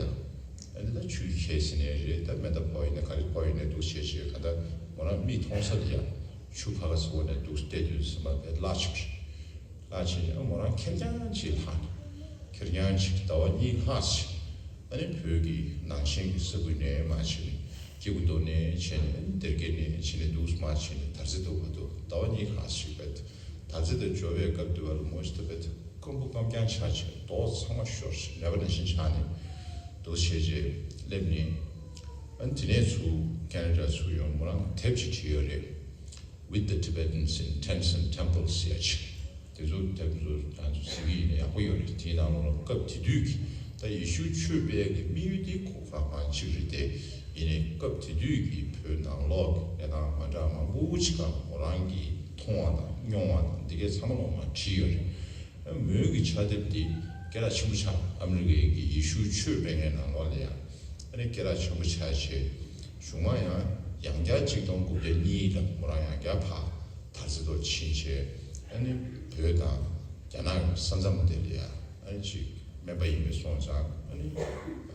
ཨ་ནི་ད་ཆུ་ཁྱེར་ཟིན་ནས་རེད། ད་མེ་མདའ་ཕོག་ཡིན་ན་ག་རེ་ཕོག་ཡིན་ན་འདུག་བྱས་བྱས། གང་ལྟར་མོ་རང་མིག་མཐོང་ས་ལ་ཡ་ཆུ་ཕར་ཁ་སི་འོག་ནས་འདུག་བལྟས་དུས་ཙམ་པ་དེ་བརླག་ཆགས། བརླག་བྱས་ནས་ཨ་མོ་རང་ཁེར་རྐྱང་ཅིག་ལྷག་ནས། ཁེར་རྐྱང་ཅིག་ཟླ་བ་གཉིས་ལྷག་ཅིག་ཨ་ནི་བོད་ཀྱི་ནང་ཆེན་གྱི་ས་ཁུལ་ནས་མར་ཕྱིན་ནས། སྐྱེ་རྒུ་མདོ་ནས་ཕྱིན་ནས། སྡེ་དགེ་ནས་ཕྱིན་ནས་འདུག་མར་ཕྱིན་ནས་དར་རྩེ་དུ་བར་དུ་ཟླ་བ་གཉིས་ལྷག་ཞིག་བསྡད། དར་རྩེ་དུ་འབྱོར་བའི་སྐབས་དུ་བ་ལ་མོ་ཞིག་ད་བར་དུ་སྐམ་པོ་སྐམ་རྐྱང་ཆགས་བྱས། མདོག་ཚང་མ་ཤོར་བྱས། ནད་པ་ནང་བཞིན་ཆགས་ནས་འདུག་བྱས་བྱས་སླེབས་ནས། ཨ་ནི་དེ་ནས་ཚུར་ཁེ་ན་ཌ་ཚུར་ཡོང་། མོ་རང་དེབ་ཅིག་བྲིས་ཡོད་རེད། With the Tibetans in Tents and Temples ཟེར་ཡག་ཅིག་དེ་ཚོ་དེབ་ཚོ་ང་ཚོ་གཟིགས་ཀྱི་ཡིན་ན་ཡག་པོ་ཡོད་རེད། དེའི་ནང་ལོགས་ལ་སྐབས་དེ་དུས་ཀྱི་ད་ཡེ་ཤུའི་ཆོས་སྤེལ་གྱི་དམིགས་ཡུལ་དེ་ཁོ་རང་རང་གཅིག་རེད་དེ། ཡིན་ནའི་སྐབས་དེ་དུས་ཀྱི་བོད་ནང་ལོགས་ཀྱི་གནས་སྟངས་མ་འདྲ་མང་པོ་ཅིག་ག་མོ་རང་གིས་མཐོང་བ་དང་མྱོང་བ་དང་འདི་གའི་ཚང་མ་ལོག་མར་བྲིས་ཡོད་རེད། མོའི་གི་ཕྱག་དེབ་འདི་སྐད་གྲགས་ཆེན་པོ་ཆགས། ཨ་མི་རི་ཀའི་གི་ཡེ་ཤུའི་ཆོས་སྤེལ་མཁན་ནང་ལོགས་ལ་ཡང་ཨ་ནི་སྐད་གྲགས་ཆེན་པོ་ཆགས་བྱས། གཞུག་མ་ཡང་ཡང་བསྐྱར་ཆིག་སྟོང་དགུ་བརྒྱ་གཉིས་ལ་མོ་རང་ཡང་བསྐྱར་ཕར་དར་རྩེ་དུ་ཕྱིན་བྱས། ཨ་ནི་བོད་དང་རྒྱ་ནག་གི་ས་མཚམས་དེ་ལ་ཡང་ཨ་ནི་ཅིག་སྨན་པ་ཡིན་པས་སོང་ཙང་། ཨ་ནི་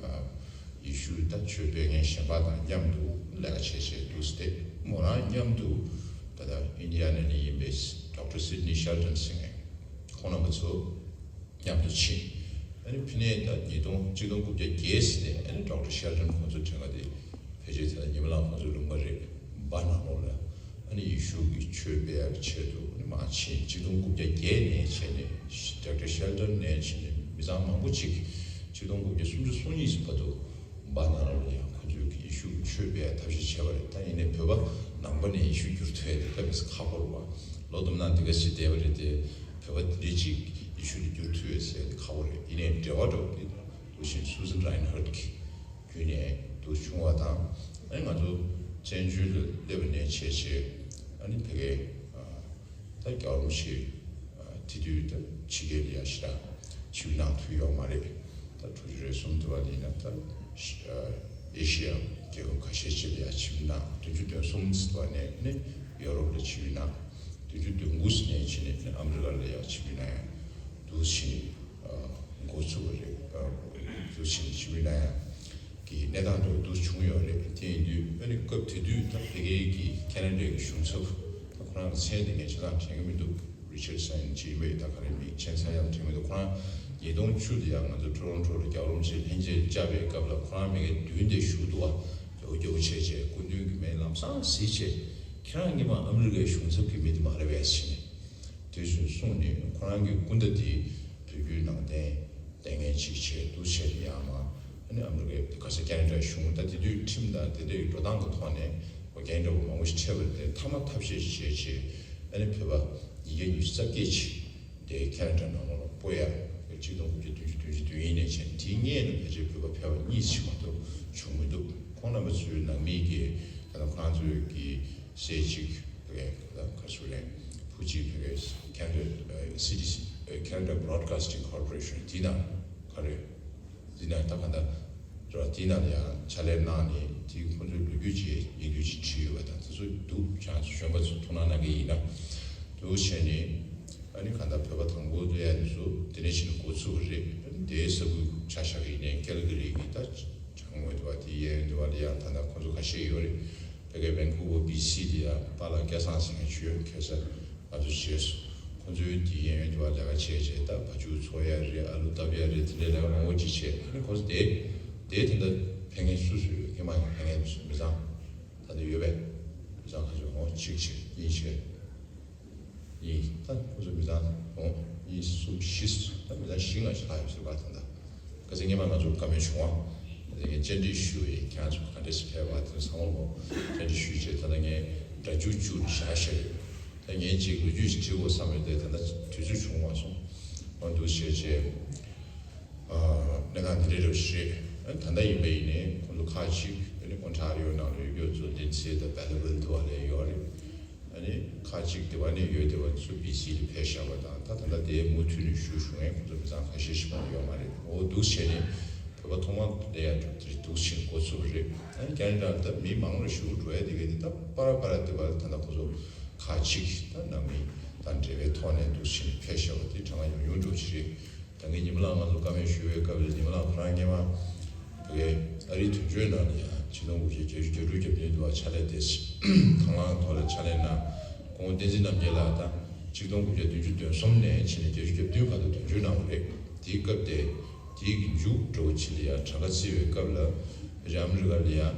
ཨ་ཡེ་ཤུ་ད་ཆོས་སྤེལ་མཁན་གཞན་པ་དང་མཉམ་དུ་ལས་ཀ་བྱས་བྱས་འདུག་སྟེ། མོ་རང་མཉམ་དུ་ད་ལྟ་ཨིན་ཌི་ཡ་ན་ནས་ཡིན་པའི་ཌོག་ཊར་སིཌ་ནི་ཤེལ་ཊོན་ཟེར་མཁན་ཁོང་རྣམ་པ་ཚོ་མཉམ་དུ་ཕྱིན། ཨ་ནི་ཕྱི་ནས་ད་ཉིས་སྟོང་ཆིག་སྟོང་དགུ་བརྒྱ་བརྒྱད་ཟེར་ནས། ཨ་ནི་ཌོག་ཊར་ཤེལ་ཊོན་ཁོང་ཚོ་དྲན་པ་དེ་ཕལ་ཆེར་ད་ལྟ་ཉི་མ་ལགས་ཁོང་ཚོ་ལུང་པ་རེད། འབའ་ནང་ལོགས་ལ་ཨ་ནི་ཡེ་ཤུ་གི་ཆོས་སྤེལ་ཡག་ཆེད་དུ་ཨ་ནི་མར་ཕྱིན། ཆིག་སྟོང་དགུ་བརྒྱ་བརྒྱད་ནས་བྱས་ནས། ཌོག་ཊར་ཤེལ་ཊོན་ནས་བྱས་ནས་མི་ཚང་མང་པོ་ཅིག་ཆིག་སྟོང་དགུ་བརྒྱ་སུམ་ཅུ་སོ་གཉིས་བར་དུ་འབའ་ནང་ལོགས་ལ་ཡང་ཁོང་ཚོས་ཀྱི་ཡེ་ཤུ་གི་ཆོས་སྤེལ་ཡག་ཐབས་ཤེས་བྱས་པ་རེད། ད་ཡིན་ནའི་བོད་པ་ནང་པ་ནས་ཡེ་ཤུ་བསྒྱུར་ཐུབ་ཡག་དེ་དཔེ་མི་སྲིད་ཁག་པོ་རེད་པ། ལོ་དུ་མ་ནང་འདི་ག་ཞིག་བསྡད་པ་རེད་དེ། བོད་པ་འདི་འདྲས་ཅིག་ཡེ་ཤུ་ལ་བསྒྱུར་ཐུབ་ཡག་ཟེར་ཡག་དེ་ཁག་པོ་རེད། ཡིན་ནའི་འབྲེལ་བ་འདྲ་བོ་དེ་འདུག་བཞིན་སུ་ཛན་རཱིན་ཧར་ཊི་གི་བརྒྱུད་ནས་འདུག་བྱུང་བ་དང་། ཨ་ནི་ང་ཚོ་བཙན་བྱོལ་ལ་སླེབས་པ་ནས་བྱས་བྱས། ཨ་ནི་ཕ་གིའི་ཨ་ད་རྒྱལ་བ་རིན་པོ་ཆེ་ཨ་དེ་དུས་ད་ཕྱི་རྒྱལ་ལ་ཡ་ཞེ་དྲག་ཆིབས་གནང་ཐུབ་ཡོད་མ་རེད། ད་དྲུག་ཅུ་རེ་གསུམ་དུ་བ་ལ་ཡིན་ན་ད་ཨེ་ཤི་ཡ་ ཡོད། ཁ་ཤས་ཅིག་ལ་ཡང་ཕྱིར་མི་གནང་། བདུན་ཅུ་དོན་གསུམ་ཟེར་བ་ནས་ནི་ཡོ་རོབ་ལ་ཕྱིར་མི་གནང་། བདུན་ཅུ་དོན་དགུ་ནས་ཕྱིར་ནས་ནི་ཨ་མི་རི་ཀ་ལ་ཡང་ཕྱིར་མི་གནང་ཡང་འདུག་ཕྱིར་འགོ་ཚུགས་པ་རེད། འདུག་ཕྱིར་ཕྱིར་མི་གནང་ཡང་གི་གནས་སྟངས་འདྲ་བོ་འདུག་བྱུང་ཡོད་རེད། དེ་ཡིན་དུས་ཨ་ནི་སྐབས་དེ་དུས་ད་ཕ་གིའི་གི་ཁེ་ན་ཌའི་གི་གཞུང་ཚབ་ད་ཁོ་རང་གི་མཚན་དེ་ངས་ཆ་ཚང་དྲན་གི་མི་འདུག་རི་ཆར་སན་ཅིག་ཡིན་པས། ད་ག་རེ་མིང་མཚན་ས་ཡང་དྲན་མི་འདུག་ཁོ་རང་ཉིས་སྟོང་བཅུ་ལ་ཡང་ང་ཚོ་ཊོ་རོན་ཊོ་ལ་རྒྱལ་བ་རིན་པོ་ཆེ་ལྷན་རྒྱས་བཅར་བའི་སྐབས་ལ་ཁོ་རང་མི་ངན་མདུན་དེ་བཞུགས་འདུག་བ། རྒྱལ་པོ་རྒྱལ་པོ་བྱས་བྱས་སྐུ་མདུན་གྱི་མིང་ལམ་སང་གཟིགས་བྱས། ཁྱེད་རང་སྔོན་མ་ཨ་མི་རི་ཀའི་གཞུང་ཚབ་ཀྱི་མི་དེ་མ་རེད་པས་ཟེར་ནས། དེ་བཞིན་གསུངས་ནས་ཁོ་རང་གི་སྐུ་ཟླ་དེ་བོད་བརྒྱུད་ནང་བསྟན་ལྟས་ངན་ཅིག་བྱས་འདུག་བྱས་ནས་ཡང་མ་ཨ་ནི་ཨ་མི་རི་ཀའི་ག་ས་ཁེ་ན་ཌ་གཞུང་ད་དེ་དུས་ཁྲིམས་དང་དེ་འདྲའི་འགྲོ་སྟངས་ཀྱི་ཐོག་ནས་འགལ་རྐྱེན་འདྲ་བོ་མང་པོ་ཞིག་འཕྲད་པ་རེད། དེ་མཐའ་མ་ཐབས་ཤེས་བྱས་བྱས་ཨ་ནི་བོད་པ་ཉིས་བརྒྱ་ཉི་ཤུ་རྩ་བརྒྱད་ཅིག་དེ་ཁེ་ན་ཌ་ནང་ལོགས་ལ་སྤོ་ཡ། ཆིག་སྟོང་དགུ་བརྒྱ་བདུན་ཅུ་དོན་བདུན་ཡིན་ནས་བྱས་དེའི་སྔོན་ལ་ཕལ་ཆེར་བོད་པ་ཕལ་པ་གཉིས་ཤིག་མ་གཏོགས་བྱུང་མི་འདུག་ཁོང་རྣམ་པ་ཚོའི་ནང་མི་གི་ད་ལྟ་ཁོ་རང་ཚོའི་གི་སྲས་གཅིག་བོད་པའི་ད་ལྟ་ག་ཚོད་རེད། བུ་གཅིག་བོད་པའི་ཁེ་ན་ཌ་སི་ཊི་སི་Canada Broadcasting Corporation དེའི་ནང་ག་རེ། འདི་ནས་ད་ག་འདྲ་རེད་བ། དེའི་ནང་ལ་ཡང་ཕྱག་ལས་གནང་ནས་དེའི་ཁོང་ཚོའི་ལོ་རྒྱུས་ཅིག་ཡིག་འགྲེལ་ཅིག་བྲིས་ཡོད་པ་དང་དེ་ཚོ་འདུག་ཁྱེད་རང་ཚོ་གཞོན་པ་ཚོ་ཐུགས་སྣང་གནང་གི་ཡིན་ན། འདུག་བྱས་ནས་ཨ་ནི་ག་འདྲ་བོད་པ་དང་པོ་སླེབས་ཡ་དེ་ཚོ་དེ་ནས་ཕྱིན་ནས་འགོ་ཚུགས་པ་རེད། དེའི་ས་ཁུལ་ཆ་བཞག་གི་ཡིན་ནའི་ཀལ་ག་རི་གི་ད་བྱང་ངོས་དུ་བ་དེ་གཡས་གཡོན་དུ་བ་ལ་ཡང་ད་ལྟ་ཁོང་ཚོ་ཁ་ཤས་ཡོད་རེད། ཕ་གི་ཝན་ཀུ་ཝར་བི་སི་ལ་ཡ་པཱ་ལགས་སྐལ་བཟང་ཟེར་མཁན་ཅིག་ཡོད། ཁ་སང་ང་ཚོ་མཇལ་སོང་། ཁོང་ཚོའི་དེ་གཡས་གཡོན་དུ་བ་ལས་ཀ་བྱས་བྱས་ད་བ་ཕྱུགས་འཚོ་ཡ་རེད། ཨ་ལུ་བཏབ་ཡ་རེད། དེ་འདྲའི་ལས་ཀ་མང་པོ་ཅིག་བྱས། ཨ་ནི་ཁོང་ཚོ་དེ་དེ་དེ་འདྲ་ཕན་མཁན་སུ་སུ་ཡོད། སྔོན་མ་ཡང་ཕན་མཁན་མི་ཚང་ད་ལྟ་ཡོད་པས། མི་ཚང་ཁ་ཤས་འོང་གཅིག་བྱས་གཉིས་བྱས། གཉིས་ད་ཁོ་ཚོ་མི་ཚང་འོང་གཉིས་གསུམ་བཞི་ད་མི་ཚང་བཞི་ལྔ་ཞིག་ལྷག་ཡོད་ཟེར་བ་ད་ལྟ་ཁ་སང་སྔོན་མ་ང་ཚོ་བཀའ་མོལ་བྱུང་བ། ད་ངས་བཅར་འདྲི་ཞུ་ཡིན། ཁྱེད་རང་ཚོ་ག་འདྲས་སེ་ཕེབས་པ་དེ་ཚང་མ་ལོ་བཅར་འདྲི་ཞུས་བྱས་ད་ལྟ་ངས་སྒྲ་འཇུག་བཅུག་ནས་བཞག་བཞག་ཡོད། ད་ངས་ཅིག་ལོ་རྒྱུས་ཤིག་འབྲི་དགོས་བསམ་ཡོད་དེ་ད་ལྟ་དུས་ཚོད་བྱུང་མ་སོང་། འོ་འདུག་བྱས་བྱས། གནས་སྟངས་འདི་འདྲ་རེད་ཞེས། ད་ལྟ་ཡིན་པ་ཡིན་ནའི་ཁོང་ཚོ་ཁག་ཅིག་ཨ་ནི་ཨོན་ཊ་རི་ཡོ་ནང་ལ་ཡོད་རྒྱུ་ཚོ་ལིན་སི་དང་བེ་ལི་ཝིལ་དུ་བ་ལས་ཡོད་རེད། ཨ་ནི་ཁག་ཅིག་དེ་བ་ནས་ཡོད་དེ་བ་ཚོ་བི་སི་ལ་ཕེབས་བཞག་པ་དང་ད་ད་ལྟ་དེའི་མུ་མཐུད་ནས་ཞུ་ཞུ་མཁན་ཁོང་ཚོ་མི་ཚང་ཁ་ཤས་ཤིག་མ་ཡོད་མ་རེད། འོ་འདུག་བྱས་ནས་བོད་པ་ཐོག་མ་སླེབས་ཡ་འདུག་ཕྱིན་འགོ་ཚུགས་པ་རེད། ཨ་ནི་ཁེ་ན་ཌ་ལ་ད་མི་མང་རུ་ཞུ་འགྲོ་ཡ་དེ་གས་དེ་ད་པ་ར་པ་ར་དེ་བ་ད་ད་ཁོང་ཚོ་ཁག་ཅིག་ད་ནང་མི་དང་འབྲེལ་བའི་ཐོག་ནས་འདུག་ཕྱིན་ཕེབས་བཞག་པ་དེ་གྲངས་ཀ་ཉུང་ཉུང་འགྲོ་ཅི་རེད། ད་ངས་ཉི་མ་ལགས་ང་ཚོ་བཀའ་མོལ་ཞུ་བའི་སྐབས་ལ་ཉི་མ་ལགས་ཁོ་རང་སྔོན་མ་བོད་ཨ་རིའི་དོན་གཅོད་ནང་ལ་ཡང་ཆིག་སྟོང་དགུ་བརྒྱ་བརྒྱད་ཅུ་གྱ་དྲུག་གྱ་བདུན་དུ་བ་ཕྱག་ལས་དེ་དང་བླངས་ཐོག་ལ་ཕྱག་ལས་གནང་། ཁོང་བསྟན་འཛིན་རྣམ་རྒྱལ་ལགས་དང་ཆིག་སྟོང་དགུ་བརྒྱ་བདུན་ཅུ་དོན་གསུམ་ནས་ཕྱིན་ནས་བརྒྱད་ཅུ་གྱ་བདུན་བར་དུ་དོན་གཅོད་གནང་བ་རེད། དེའི་སྐབས་དེ་དེའི་གི་མཇུག་འགྲོ་བ་ཕྱི་ལ་ཡང་གྲངས་ཀ་བརྩི་བའི་སྐབས་ལ་ཕལ་ཆེར་ཨ་མི་རི་ཀ་ལ་ཡང་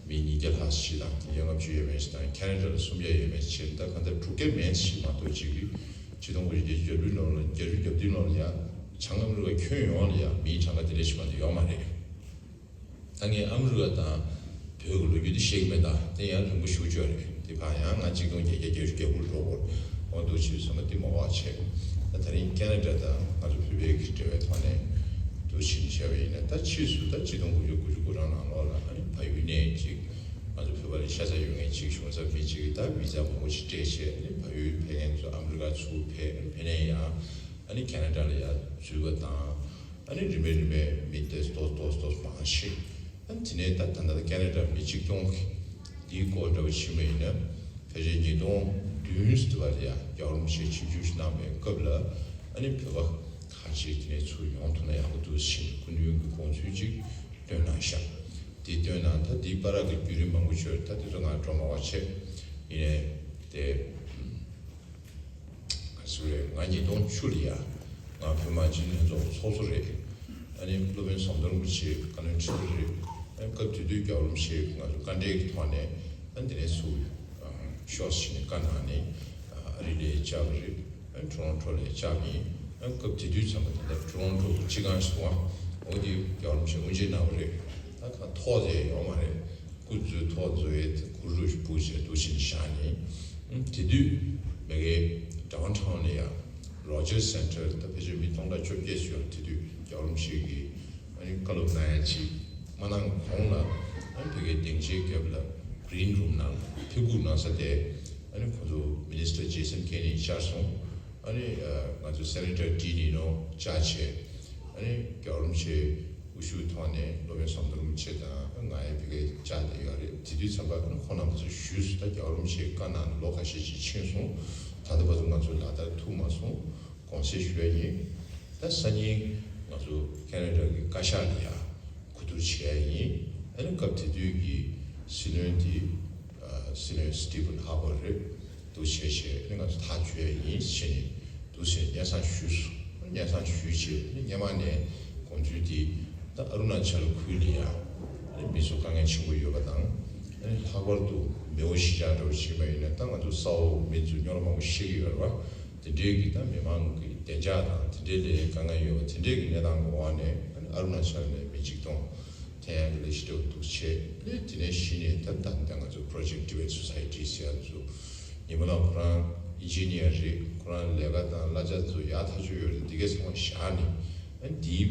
མི་ཉིས་བརྒྱ་ལྷག་ཞིག་དང་ཉིས་བརྒྱ་ལྔ་བཅུ་ཡས་མས་ཞིག་དང་ཁེ་ན་ཌ་ལ་སུམ་བརྒྱ་ཡས་མས་ཞིག་ད་ག་འདྲ་དྲུག་བརྒྱ་མན་ཞིག་མ་གཏོགས་ཅིག་གི་ཆིག་སྟོང་དགུ་བརྒྱ་བརྒྱད་ཅུ་གྱ་དྲུག་ལོ་ལ་བརྒྱད་ཅུ་གྱ་བདུན་ལོ་ལ་ཡང་བྱང་ཨ་མི་རི་ཀ་ཁྱོན་ཡོངས་ལ་ཡང་མིའི་གྲངས་ཀ་དེ་འདྲ་ཞིག་མ་གཏོགས་ཡོད་མ་རེད། ད་ངས་ཨ་མི་རི་ཀ་དང་བོད་ཀྱི་ལོ་རྒྱུས་འདི་ཤེས་ཀྱི་མེད། ད་དེ་ཡང་རིང་པོ་ཞེ་པོ་ཅིག་རེད། དེ་ཕར་ཡང་ང་ཆིག་སྟོང་བརྒྱད་བརྒྱ་བརྒྱད་ཅུ་གྱ་དགུ་ལ་འགྲོ་དགོས། འོ་འདུག་ཕྱིན་སོང་ན་དེ་མ་བ་བྱས། ད་དེ་རིང་ཁེ་ན་ཌ་དང་ང་ཚོ་བོད་པའི་གི་འབྲེལ་བའི་ཐོག་ནས་འདུག་ཕྱིན་བྱས་པ་ཡིན་ན་ད་ཕྱིས་སུ་ད་ཆིག་སྟོང་དགུ་བརྒྱ་དགུ་བཅུ་གོ་གྲངས་ནང་ལོགས་ལ་ཨ་ནི་ཕ་ཡུལ་ནས་ཅིག་ང་ཚོ་བོད་པ་ལ་ཤ་ཚ་ཡོད་མཁན་ཅིག་གཞུང་ཚབ་མི་ཅིག་གིས་ད་བི་ཛ་མང་པོ་ཞིག་སྤྲད་བྱས་ཨ་ནི་ཕ་ཡུལ་ཕེབས་མཁན་ཚོ་ཨ་མི་རི་ཀ་ཚུར་ཕེབས། ཨ་ནི་ཕེབས་ནས་ཡང་ཨ་ནི་ཁེ་ན་ཌ་ལ་ཡང་འཛུལ་བ་དང་། ཨ་ནི་རིམ་པས་རིམ་པས་མི་དེ་ཏོག་ཏོག་ཏོག་མང་ཤས། ཨ་ནི་དེ་ནས་ད་ད་ལྟ་ཁེ་ན་ཌ་མི་ཆིག་སྟོང་གི་འདིའི་སྐོར་འདྲ་བོ་ཕྱིན་པ་ཡིན་ན་ཕལ་ཆེར་ཉིས་སྟོང་བདུན་ཙམ་པ་ལ་ཡང་རྒྱལ་བ་རིན་པོ་ཆེ་ཆིབས་བསྒྱུར་ཞིག་གནང་བའི་སྐབས་ལ་ཨ་ནི་བོད་པ་ཁ་ཤས་དེ་ནས་ཚུར་ཡོང་ཐུབ་ན་ཡག་པོ་འདུག་ཟེར་སྐུ་མདུན་གྱི་དགོངས་ཚུལ་ཅིག་བཏོན་གནང་ཤག་དེ་བཏོན་གནང་ད་དེའི་བར་གྱི་བརྒྱུད་རིམ་མང་པོ་ཅིག་ཡོད་རེད། ད་དེ་ཚོ་ང་འགྲོ་མ་བ་བྱས། ཡིན་ནའི་དེ། ག་ཚོད་རེད། ང་ཉིས་སྟོང་བཅུ་ལ་ཡ། ང་བོད་མི་མང་སྤྱི་འཐུས་ལྷན་ཚོགས་ཚོགས་གཙོ་རེད། ཨ་ནི་སློབ་དཔོན་ཟམ་གདོང་རིན་པོ་ཆེ་བཀའ་བློན་ཁྲི་པ་རེད། ཨ་ནི་སྐབས་དེ་དུས་རྒྱལ་བ་རིན་པོ་ཆེས་ང་ཚོ་བཀའ་འབྲེལ་གྱི་ཐོག་ནས་ཨ་ནི་དེ་ནས་ཚུར་ཤོག་ཞིག་ནས་བཀའ་གནང་ནས་ཨ་རི་ལ་བཅར་བ་རེད། ཨ་ནི་ཊོ་རོན་ཊོ་ལ་བཅར་བ་ཡིན། ཨ་ནི་སྐབས་དེ་དུས་ཙམ་པ་དེ་འདྲ་ཊོ་རོན་ཊོ་གི་སྤྱི་ཁང་ཞིག་འདུག་ཨ། འོ་དེ་རྒྱལ་བ་རིན་པོ་ཆེས་དབུ་འབྱེད་གནང་བ་རེད། ད་གང་ཐོག་དེ་ཡོད་མ་རེད། སྐུ་མཛོད་ཐོག་མཛོད་ཡས་གུ་རུ་སྤུ་བྱས་འདུག་ཕྱིན་བཞག་ནས། དེ་དུས་མ་གི་ཌའོན་ཊའོན་ལ་ཡང་རོ་ཇར་སེན་ཊར་ད་ཕལ་ཆེར་མི་སྟོང་ཕྲག་བཅོ་བརྒྱད་ཙམ་ཡོད། དེ་དུས་རྒྱལ་བ་རིན་པོ་ཆེ་གིས་ཨ་ནི་བཀའ་སློབ་གནང་ཡ་ཅིག་མ་གནང་གོང་ལ་ཨ་ནི་ཕ་གིའི་སྡིངས་ཆའི་རྒྱབ་ལ་གྷི་རིན་རུམ་ནང་ཕེབས་སྒུག་གནང་ས་དེ་ཨ་ནི་ཁོ་ཚོ་མི་ནི་སི་ཊར་ཇེ་སན་ཀེ་ནི་བཅར་སོང་། ཨ་ནི་ང་ཚོ་སེ་ནེ་ཊར་ཌི་ནི་ནོ་བཅར་བྱས། ཨ་ནི་རྒྱལ་བ་རིན་པོ་ཆེ་ ཀུ་ཤུ་ཐོག་ནས་སློབ་དཔོན་ཟམ་གདོང་རིན་པོ་ཆེ་དང་ང་ཡི་ཕ་གིར་བཅར་བསྡད་ཡོད་རེད། དེ་དུས་ཙམ་པ་ཁོང་རྣམ་པ་ཚོ་ཞུས་སུ་ད་རྒྱལ་བ་རིན་པོ་ཆེའི་བཀའ་གནང་ནས་ལོ་ཁ་ཤས་ཅིག་ཕྱིན་སོང་། ད་ལྟ་བར་དུ་ང་ཚོ་ལག་བསྟར་ཐུབ་མ་སོང་། དགོངས་སེལ་ཞུ་ཡ་ཡིན། ད་སང་ཉིན་ང་ཚོ་ཁེ་ན་ཌ་གི་བཀའ་ཤག་ལ་ཡ་གོ་བསྡུར་བྱེད་ཡ་ཡིན། ཨ་ནི་སྐབས་དེ་དུས་ཀྱི་སྲིད་བློན་དེ་ཨ་སྲིད་བློན་སི་ཊི་ཕན་ཧར་པར་རེད། འདུག་བྱས་བྱས་ཨ་ནི་ང་ཚོ་ཐག་གཅོད་ཡ་ཡིན་ཟེར་ནས་འདུག་ཟེར་སྙན་སེང་ཞུས་སོང་། སྙན་སེང་ཞུས་བྱས་ཨ་ནི་སྔོན་མ་ནས་དགོངས་ཚུལ་དེ་ད་ཨ་རུ་ན་ཅལ་ཁུལ་ལ་ཡ་ཨ་ནི་མི་ཚོ་དཀའ་ངལ་ཆེན་པོ་ཡོད་པ་དང་། ཨ་ནི་ལྷག་པར་དུ་མེའོ་གཞིས་ཆགས་འདྲ་བོ་ཞིག་མ་ཡིན་ན་ད་ང་ཚོ་ས་འོག་མི་ཚོ་རྙོག་དྲ་མང་པོ་ཤེས་ཀྱི་ཡོད་རེད་བ། དེ་འདྲའི་གི་ད་མི་མང་གི་བདེ་འཇགས་དང་དེ་འདྲའི་ལ་དཀའ་ངལ་ཡོད་པ་དེ་འདྲའི་གི་གནས་སྟངས་ཀྱི་འོག་ནས་ཨ་ནི་ཨ་རུ་ན་ཅལ་ནས་མི་གཅིག་སྟོང་ཐོན་ཡག་གི་ལས་གཞི་འདྲ་བོ་འདུག་བྱས། ཨ་ནི་དེ་ནས་གཞི་ནས་ད་ད་ལྟ་ང་ཚོ་Project Tibet Society ཟེར་ཡག་ཚོ་ཉི་མ་ལགས་ཁོ་རང་ཨིན་ཇི་ནི་ཡར་རེད། ཁོ་རང་ལས་ཀ་དང་གླ་ཆ་ཚོ་ཡག་ཐག་ཆོད་ཡོད་རེད། འདི་གའི་ཚང་མ་བཞག་ནས་ཨ་ནི་འདིའི་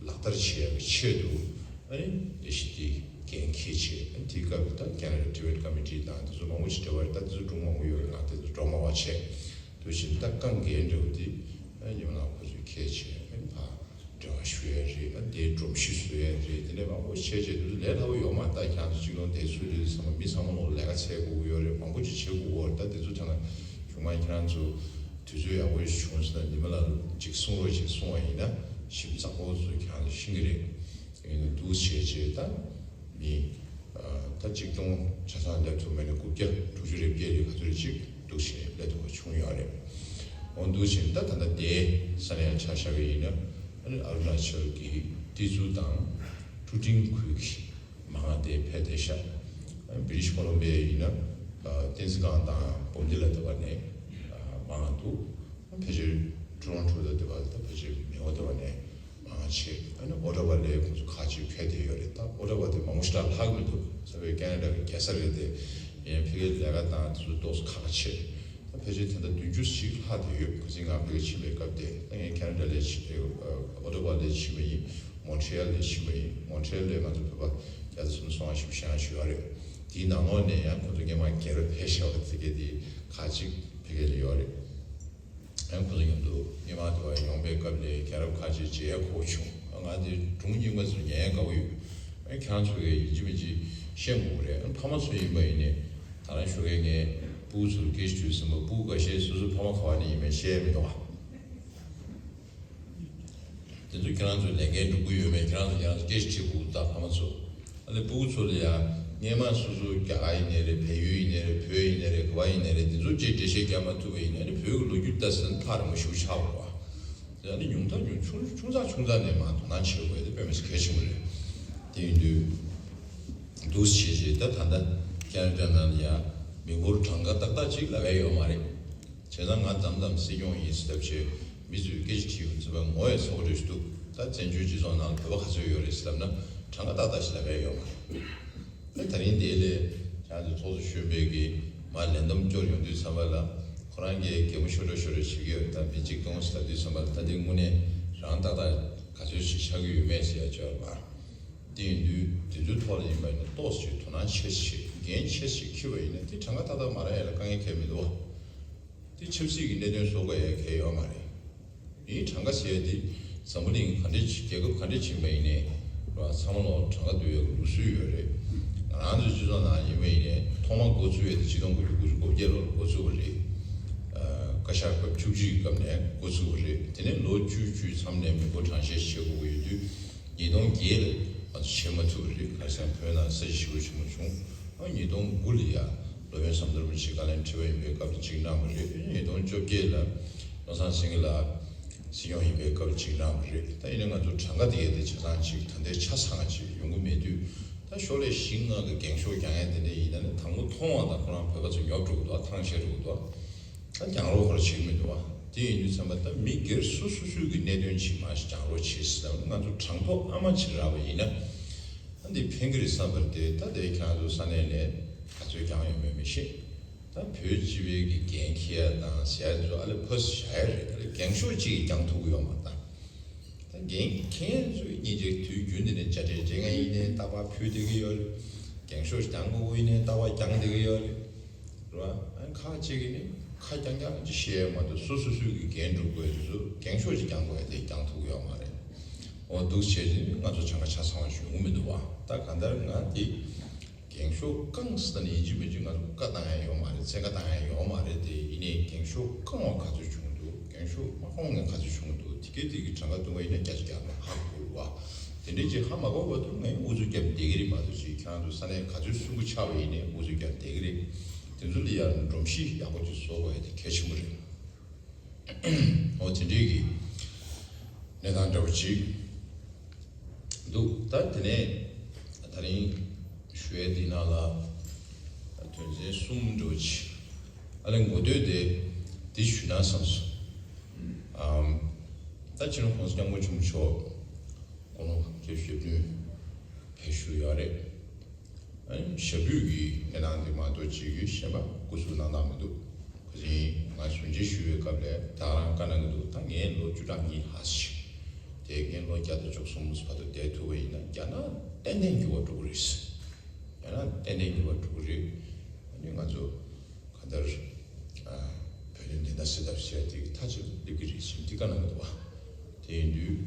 ལག་བསྟར་བྱེད་ཡག་གི་ཆེད་དུ་ཨ་ནི་ལས་གཞི་འདི་འགན་འཁྱེར་བྱས། ཨ་ནི་དེའི་སྐབས་ད་Canada Tibet Committee དང་དེ་ཚོ་མང་པོ་ཞིག་འབྲེལ་བ་རེད། ད་དེ་ཚོ་སྒྲུང་མང་པོ་ཡོད་རེད། ང་དེ་ཚོ་སྒྲོག་མ་བ་བྱས། དུ་བཞིན་ད་དཀའ་ངལ་འདྲ་བོ་དེ་ཨ་ཉི་མ་ལགས་ཁོ་ཚོས་འཁྱེར་བྱས་ཨ་ནི་ཕར་འབྲེལ་བ་ཞུ་ཡས་རེད། ཨ་དེའི་སྒྲོམ་གཞི་བཟོ་ཡས་རེད། དེ་འདྲ་མང་པོ་བྱས་བྱས་དུས་ལས་སླ་པོ་ཡོད་མ་རེད། ད་ཁྱེད་རང་ཚོ་གཅིག་ལོང་དེ་ཚུར་དུས་ཚང་མ་མི་ཚང་མ་ལོག་ལས་ཀ་འཚོལ་དགོས་ཀྱི་ཡོད་རེད། མང་པོ་ཅིག་བྱེད་དགོས་ཀྱི་ཡོད་རེད། ད་དེ་ཚོ་ཐད་ན་གཞུག་མ་ཁྱེད་རང་ཚོ་དུས་ཚོད་ཡག་པོ་ཞིག་བྱུང་སོང་ན་ཉི་མ་ལགས་ཅིག་གསུང་རོགས་ཅིག་གསུང་བ་ཡིན་ན་ཞིབ་ཚགས་པོ་ཚོ་ཁྱེད་རང་ཚོ་ཤེས་ཀྱི་རེད། ཡིན་ནའི་འདུག་བྱས་བྱས་ད་མི་ཨ་ད་གཅིག་སྟོང་ཆ་ཚང་སླེབས་ཐུབ་མེད་ན་དགུ་བརྒྱ་དྲུག་ཅུ་རེ་བརྒྱད་རེ་ག་ཚོད་རེ་ཅིག་འདུག་བྱས་སླེབས་ཐུབ་པ་བྱུང་ཡོད་རེད། འོ་འདུག་བྱས་ད་ད་ལྟ་དེ་ས་གནས་ཆ་བཞག་གི་ཡིན་ན་ཨ་ནི་ཨ་རུ་ན་ཅལ་གྱི་ཏི་ཛུ་དང་ཀྲུ་ཀྲིང་ཁུལ་གྱི་མང་བ་དེ་ཕེབས་བསྡད་ཤག་ཨ་ནི་བི་རི་ཊིཤ་ཀོ་ལོམ་བི་ཡ་ཡིན་ན་ཨ་བསྟན་འཛིན་སྒང་དང་འབུམ་སྡེ་ལ་དེ་བ་ནས་ཨ་མང་བ་འདུག་ཕལ་ཆེར་ཊོ་རོན་ཊོ་དང་དེ་བ་ད་ཕལ་ཆེར་མེའོ་དེ་བ་ནས་མང་ཆེ། ཨ་ནི་ཨོ་ཊ་ཝ་ལའི་ཁོང་ཚོ་ཁག་ཅིག་ཕེབས་བསྡད་ཡོད་རེད། ད་ཨོ་ཊ་ཝ་དེ་མང་པོ་ཞེ་དྲག་ལྷག་མི་འདུག་ས་བོད་ཁེ་ན་ཌ་གི་རྒྱལ་ས་རེད་དེ། ཡིན་ཕ་གིའི་ལས་ཀ་དང་དེ་ཚོ་ཏོག་ཙམ་ཁག་ཁག་ཆེ། ད་ཕལ་ཆེར་ད་ལྟ་བདུན་ཅུ་ཞིག་ལྷག་བསྡད་ཡོད། ཁ་སང་ང་ཕ་གིར་ཕྱིན་པའི་སྐབས་དེ་ད་ངས་ཁེ་ན་ཌ་ལ་ཕྱིན་པའི་ཨོ་ཊ་ཝ་ལ་ཕྱིན་པ་ཡིན། མོན་ཊི་རི་ཡལ་ལ་ཕྱིན་པ་ཡིན། མོན་ཊི་རི་ཡལ་ལ་ང་ཚོ་བོད་པ་བརྒྱ་དང་སུམ་ཅུ་སོ་ལྔ་ཞིག་བཞེངས་བཞུགས་ཡོད་རེད། དེའི་ནང་ལོགས་ནས་ཡང་ཁོང་ཚོ་སྔོན་མ་རྒྱལ་རབས་ཕེབས་བཞག་པ་དེ་གས་དེ་ཁག་ཅིག་ཕ་གི་ལ་ཡོད་རེད། ཡང་ཁོ་ཚོ་མཉམ་དུ་སྔོན་མ་དུ་བ་ཡོང་པའི་སྐབས་ལས་རྒྱལ་རབས་ཁག་ཅིག་མཇལ་ཡག་གོ་བྱུང་། ང་དེ་སྒྲུང་རྙིང་པ་ཚོ་ཉན་ཡག་དགའ་པོ་ཡོད། ཁྱེད་རང་ཚོ་གིས་ཡིན་གཅིག་མིན་གཅིག་ཤེས་དགོས་ཀྱི་རེད། ཕ་མ་ཚོ་ཡིན་པ་ཡིན་ནའི་ད་རང་ཞོགས་ཀས་ངས་སྤུ་གུ་ཚོར་སྐད་ཆ་དྲིས་ཟིན་པ། སྤུ་གུ་འགའ་ཤས་སོ་སོའི་ཕ་མ་ག་བ་ནས་ཡིན་མིན་ཤེས་མི་འདུག་ག་དེ་ཚོ་ཁྱེད་རང་ཚོའི་ལས་འགན་སྒྲུབ་ཀྱི་ཡོད་མེད་ཁྱེད་རང་ཚོ་ཁྱེད་རང་ཚོ་སྐད་ཆ་དྲིས་དགོས་འདུག་ད་ཕ་མ་ཚོ། ཨ་ནི་སྤུ་གུ་ཚོ་ལ་ཡང་སྔས་མ་སོ་སོ་རྒྱ་གར་ཡིན་ནའི་རེད། བལ་ཡུལ་ཡིན་ནའི་རེད། བོད་ཡིན་ནའི་རེད། ག་བ་ཡིན་ནའི་རེད། དེ་ཚོ་ཅིག་འགྲེལ་བཤད་རྒྱག་མ་ཐུབ་པ་ཡིན་ན་ཨ་ནི་བོད་ཀྱི་ལོ་རྒྱུས་ལྟ་ཟིན་ཐག་རིང་པོ་ཞེ་པོ་ཆགས་འགྲོ་བ། ཨ་ནི་ཉུང་མཐའ་ཉུང་ཆུང་ཆུང་ཙག་ཆུང་ཙག་ནས་མར་དོ་སྣང་བྱེད་དགོས་དེ་དཔེ་མི་སྲིད་གལ་ཆེན་པོ་རེད། དེ་ཡིན་དུས་འདུག་སེ་བྱས་བྱས་ད་ད་ལྟ་ཁེ་ན་ཌ་ནང་ལ་ཡང་མི་འབོར་གྲངས་ཀ་ཏག་ཏག་ཅིག་ལབ་ཡ་ཡོད་མ་རེད། བྱས་ཙང་ང་མཚམས་མཚམས་སྲིད་སྐྱོང་ཡིན་ཟེར་ལབ་བྱས་མི་ཚོས་སྐད་ཆ་དྲིས་ཡོང་ཙམ་པ་ངོ་ཡ་ཚ་པོ་འདྲ་ཞིག་འདུག་ད་བཙན་བྱོལ་སྤྱི་ཚོགས་ནང་ལ་བོད་པ་ག་ཚོད་ཡོད་རེད་ཟེར་ལབ་ན་གྲངས་ཀ་ཏག་ཏག་ཞིག་ལབ་ཡ་ཡོད་མ་རེད། ད་ད་རིང་དེ་ལས་ཁྱེད་རང་ཚོ་ཚོགས་གཙོ་གཞོན་པའི་གི་མར་ལས་བསྡོམས་སྐྱོར་ཡོང་དུས་ཙམ་པ་ལ་ཁོ་རང་གིས་གད་མོ་ཤོར་འགྲོ་ཤོར་འགྲོ་བྱེད་ཀྱི་ཡོད། ད་མི་གཅིག་སྟོང་ཟེར་དུས་ཙམ་པ་ལ་ད་དེ་དངོས་གནས་རང་ཏག་ཏག་ག་ཚོད་ཞིག་ཆགས་ཀྱི་ཡོད་མེད་ཟེར་ཡ་ཅིག་ཡོད་རེད་པ། དེ་ཡིན་དུས་དེ་ཚོའི་ཐོག་ལ་ཡིན་པ་ཡིན་ན་ཏོག་ཙམ་ཅིག་དོ་སྣང་ཆེ་ཙམ་ཞིག་འགན་ཆེ་ཙམ་ཞིག་འཁྱེར་བ་ཡིན་ན་དེ་གྲངས་ཀ་ཏག་ཏག་མ་རག་ཡ་ལ་དཀའ་ངལ་གང་ཡང་མི་འདུག་བ། དེ་ཆབ་སྲིད་ཀྱི་གནད་དོན་བཟོ་དགོས་ཡ་གང་ཡང་ཡོད་མ་རེད། མིའི་གྲངས་ཀ་ཟེར་ཡ་དེ་འཛམ་བུ་གླིང་ག་འདྲ་ཅིག་རྒྱལ་ཁབ་ག་འདྲ་ཅིག་ཡིན་པ་ཡིན་ནའི་ར་ཚང་མ་ལོག་གྲངས་ཀ་བསྡུ་ཡ་གི་ལུགས་སྲོལ་ཡོད་རེད། ང་རང་ཚོའི་སྤྱི་ཚོགས་ནང་ཡིན་པ་ཡིན་ནའི་ཐོག་མ་འགོ་ཚུགས་ཡ་དེ་ཆིག་སྟོང་དགུ་བརྒྱ་དགུ་བཅུ་གོ་བརྒྱད་ལོར་འགོ་ཚུགས་པ་རེད། ཨ་བཀའ་ཤག་སྐབས་བཅུ་གཅིག་གི་སྐབས་ནས་འགོ་ཚུགས་པ་རེད། དེ་ནས་ལོ་བཅུ་བཅུའི་མཚམས་ནས་མི་འབོར་གྲངས་བཤེར་བྱེད་དགོས་ཀྱི་ཡོད་དུས། ཉིས་སྟོང་བརྒྱད་ལ་ང་ཚོ་བྱེད་མ་ཐུབ་པ་རེད། ཁ་སང་བོད་ནང་ས་ཆ་ཞེ་པོ་ཆེན་པོ་བྱུང་། ཨ་ཉིས་སྟོང་དགུ་ལ་ཡ་སློབ་དཔོན་ཟམ་གདོང་རིན་པོ་ཆེ་བཀའ་བློན་ཁྲི་པ་ཡིན་པའི་སྐབས་ལ་གཅིག་གནང་བ་རེད། ཉིས་སྟོང་བཅོ་བརྒྱད་ལ་བློ་བཟང་སེང་གེ་ལགས་སྲིད་སྐྱོང་ཡིན་པའི་སྐབས་ལ་གཅིག་གནང་བ་རེད། ད་ཡིན་ན་ང་ཚོ་གྲངས་ཀ་དེ་གས་དེ་ཆ་ཚང་གཅིག་ད་ལྟའི་ཆ་ཚང་གཅིག་ཡོང་གི་མེད་དུས། ད་ཤོག་ལྷེ་བཞི་ལྔ་གི་འགེངས་ཤོག་རྒྱག་ཡ་དེ་འདྲ་ཡིན་ན་ནི་དང་པོ་མཐོང་བ་དང་ཁོ་རང་བོད་པ་ཚོ་ཉོབ་འགྲོ་གི་འདུག་ཐང་ཆད་འགྲོ་གི་འདུག་ད་རྒྱང་རོགས་ཁོ་ར་བྱེད་ཀྱི་མི་འདུག་བ། དེ་ཡིན་དུས་ཙམ་པ་ད་མི་སྒེར་སོ་སོ་སོའི་གི་གནད་དོན་ཅིག་མ་ཞིག་རྒྱང་རོགས་བྱེད་ཟེར་ལབ་ན་ང་ཚོ་གྲངས་ཐོ་ཨ་མ་ཅིག་རག་པ་ཡིན་ན། ཨ་འདི་ཕན་གི་རེད་བསམ་པ་རེད་དེ། ད་དེ་ཁྱེད་རང་ཚོ་ས་གནས་ནས་ག་ཚོད་རྒྱང་ཡོད་མེད་མི་ཤེས། ད་བོད་སྤྱི་པའི་གི་འགན་འཁྱེར་ཡ་དང་ཟེར་ཡ་ཚོ་ཨ་ལེ་ཕོ་སི་བཞག་ཡ་རེད། ད་ལེ་འགེངས་ཤོག་ཅིག་རྒྱང་ཐུབ་གི་ཡོད་མ་རེད། ད་འགན་འཁྱེར་ཚོས་སྙིང་རྗེ་དུས་རྒྱུན་འདི་ནས་དཔྱ་ཁྲལ་འཇལ་མཁན་ཡིན་ནའི་རྟག་པར་ཕུལ་བསྡད་ཀྱི་ཡོད་རེད། འགེངས་ཤོག་རྒྱང་དགོས་ཀྱི་ཡིན་ནའི་རྟག་པར་རྒྱང་བསྡད་ཀྱི་ཡོད་རེད། རེད་བ། ཨ་ཁ་ཅིག་གིས་ནི་ཁ་རྐྱང་རྐྱང་ཅིག་བཤད་ཡ་མ་གཏོགས་སོ་སོ་སོའི་གི་འགན་སྒྲུབ་དགོས་དུས་ཚོད་འགེངས་ཤོག་ཅིག་རྒྱང་དགོས་ཡ་དེ་རྒྱང་ཐུབ་ཀྱི་ཡོད་མ་རེད། འོ་འདུག་བྱས་ནས་ང་ཚོ་གྲངས་ཀ་ཆ་ཚང་བ་ཞུ་གི་མི་འདུག་བ། ད་གང་ལྟར་ང་དེ་འགེངས་ཤོག་བཀང་ཟེར་ནས་ཡིན་གཅིག་མིན་གཅིག་ང་ཚོ་བཀའ་བཏང་ཡ་ཡོད་མ་རེད། བཙན་བཀའ་བཏང་ཡ་ཡོད་མ་རེད། དེ་ཡིན་ནའི་འགེངས་ཤོག་བཀང་བ་ག་ཚོད་བྱུང་འདུག་འགེངས་ཤོག་མ་བཀང་ནས་ག་ཚོད་བྱུང་འདུག་དེ་གའི་དེ་གི་གྲངས་ཀ་བསྡུ་བ་ཡིན་ན་བརྒྱ་ཆ་བརྒྱ་ལ་ཧ་གོ་རུ་བ། དེ་འདྲའི་ཅིག་ཧ་མ་གོ་བ་དུ་ངས་ཨུ་ཚུགས་བརྒྱབ་བསྡད་ཀྱི་རེད་མ་གཏོགས། ཅིག་ཁྱེད་རང་ཚོ་ས་གནས་ག་ཚོད་སུན་པོ་ཆགས་པ་ཡིན་ནའི་ཨུ་ཚུགས་བརྒྱབ་བསྡད་ཀྱི་རེད། དེ་ཚོ་ལ་ཡང་སྒྲོམ་གཞི་ཡག་པོ་ཅིག་བཟོ་དགོས་ཡ་དེ་གལ་ཆེན་པོ་རེད། འོ་དེ་འདྲའི་གི་གནས་སྟངས་འདྲ་བོ་ཅིག་འདུག་ད་དེ་ནས་ད་རིང་ཞུ་ཡས་འདི་ནང་ལ་དོན་ཚན་གསུམ་འདྲ་བོ་ཅིག་ཨ་ལས་འགོ་སྟོད་དེ་འདི་ཞུས་ན་བསམ་སོང་། ཨམ། ད་སྤྱི་ནོར་༸གོང་ས་༸སྐྱབས་མགོན་ཆེན་པོ་མཆོག་དགུང་ལོ་བརྒྱད་ཅུ་ཞེ་བདུན་ཕེབས་བཞུགས་ཡོད་རེད། ཨ་ནི་ཞབས་པུས་ཀྱི་གནས་སྟངས་འདི་མ་གཏོགས་ཅིག་གི་གཞན་པ་སྐུ་གཟུགས་སྣང་དག་མི་འདུག་ཁ་སང་ང་ཞལ་མཇལ་ཞུ་བའི་སྐབས་ལ་ད་རང་བཀའ་གནང་གི་འདུག་ད་ངའི་ལོ་བཅུ་ཕྲག་གཉིས་ལྷག་ཅིག་དེ་ངའི་ལོ་བརྒྱ་དང་བཅུ་གསུམ་བར་དུ་བསྡད་ཐུབ་པ་ཡིན་ན་རྒྱ་ནག་ཏན་ཏན་འགྱུར་བ་འགྲོ་གི་རེད། རྒྱ་ནག་ཏན་ཏན་འགྱུར་བ་འགྲོ་གི་རེད། ཨ་ནི་ང་ཚོ་གང་ལྟར་ཨ་བོད་དོན་བདེན་མཐའ་གསལ་ཐབས་ཟེར་ཡ་དེ་གི་མཐའ་གཅིག་ཏུ་སླེབས་ཀྱི་རེད་ཟེར་འདི་བཀའ་གནང་གི་འདུག་བ། དེ་ཡིན་དུས་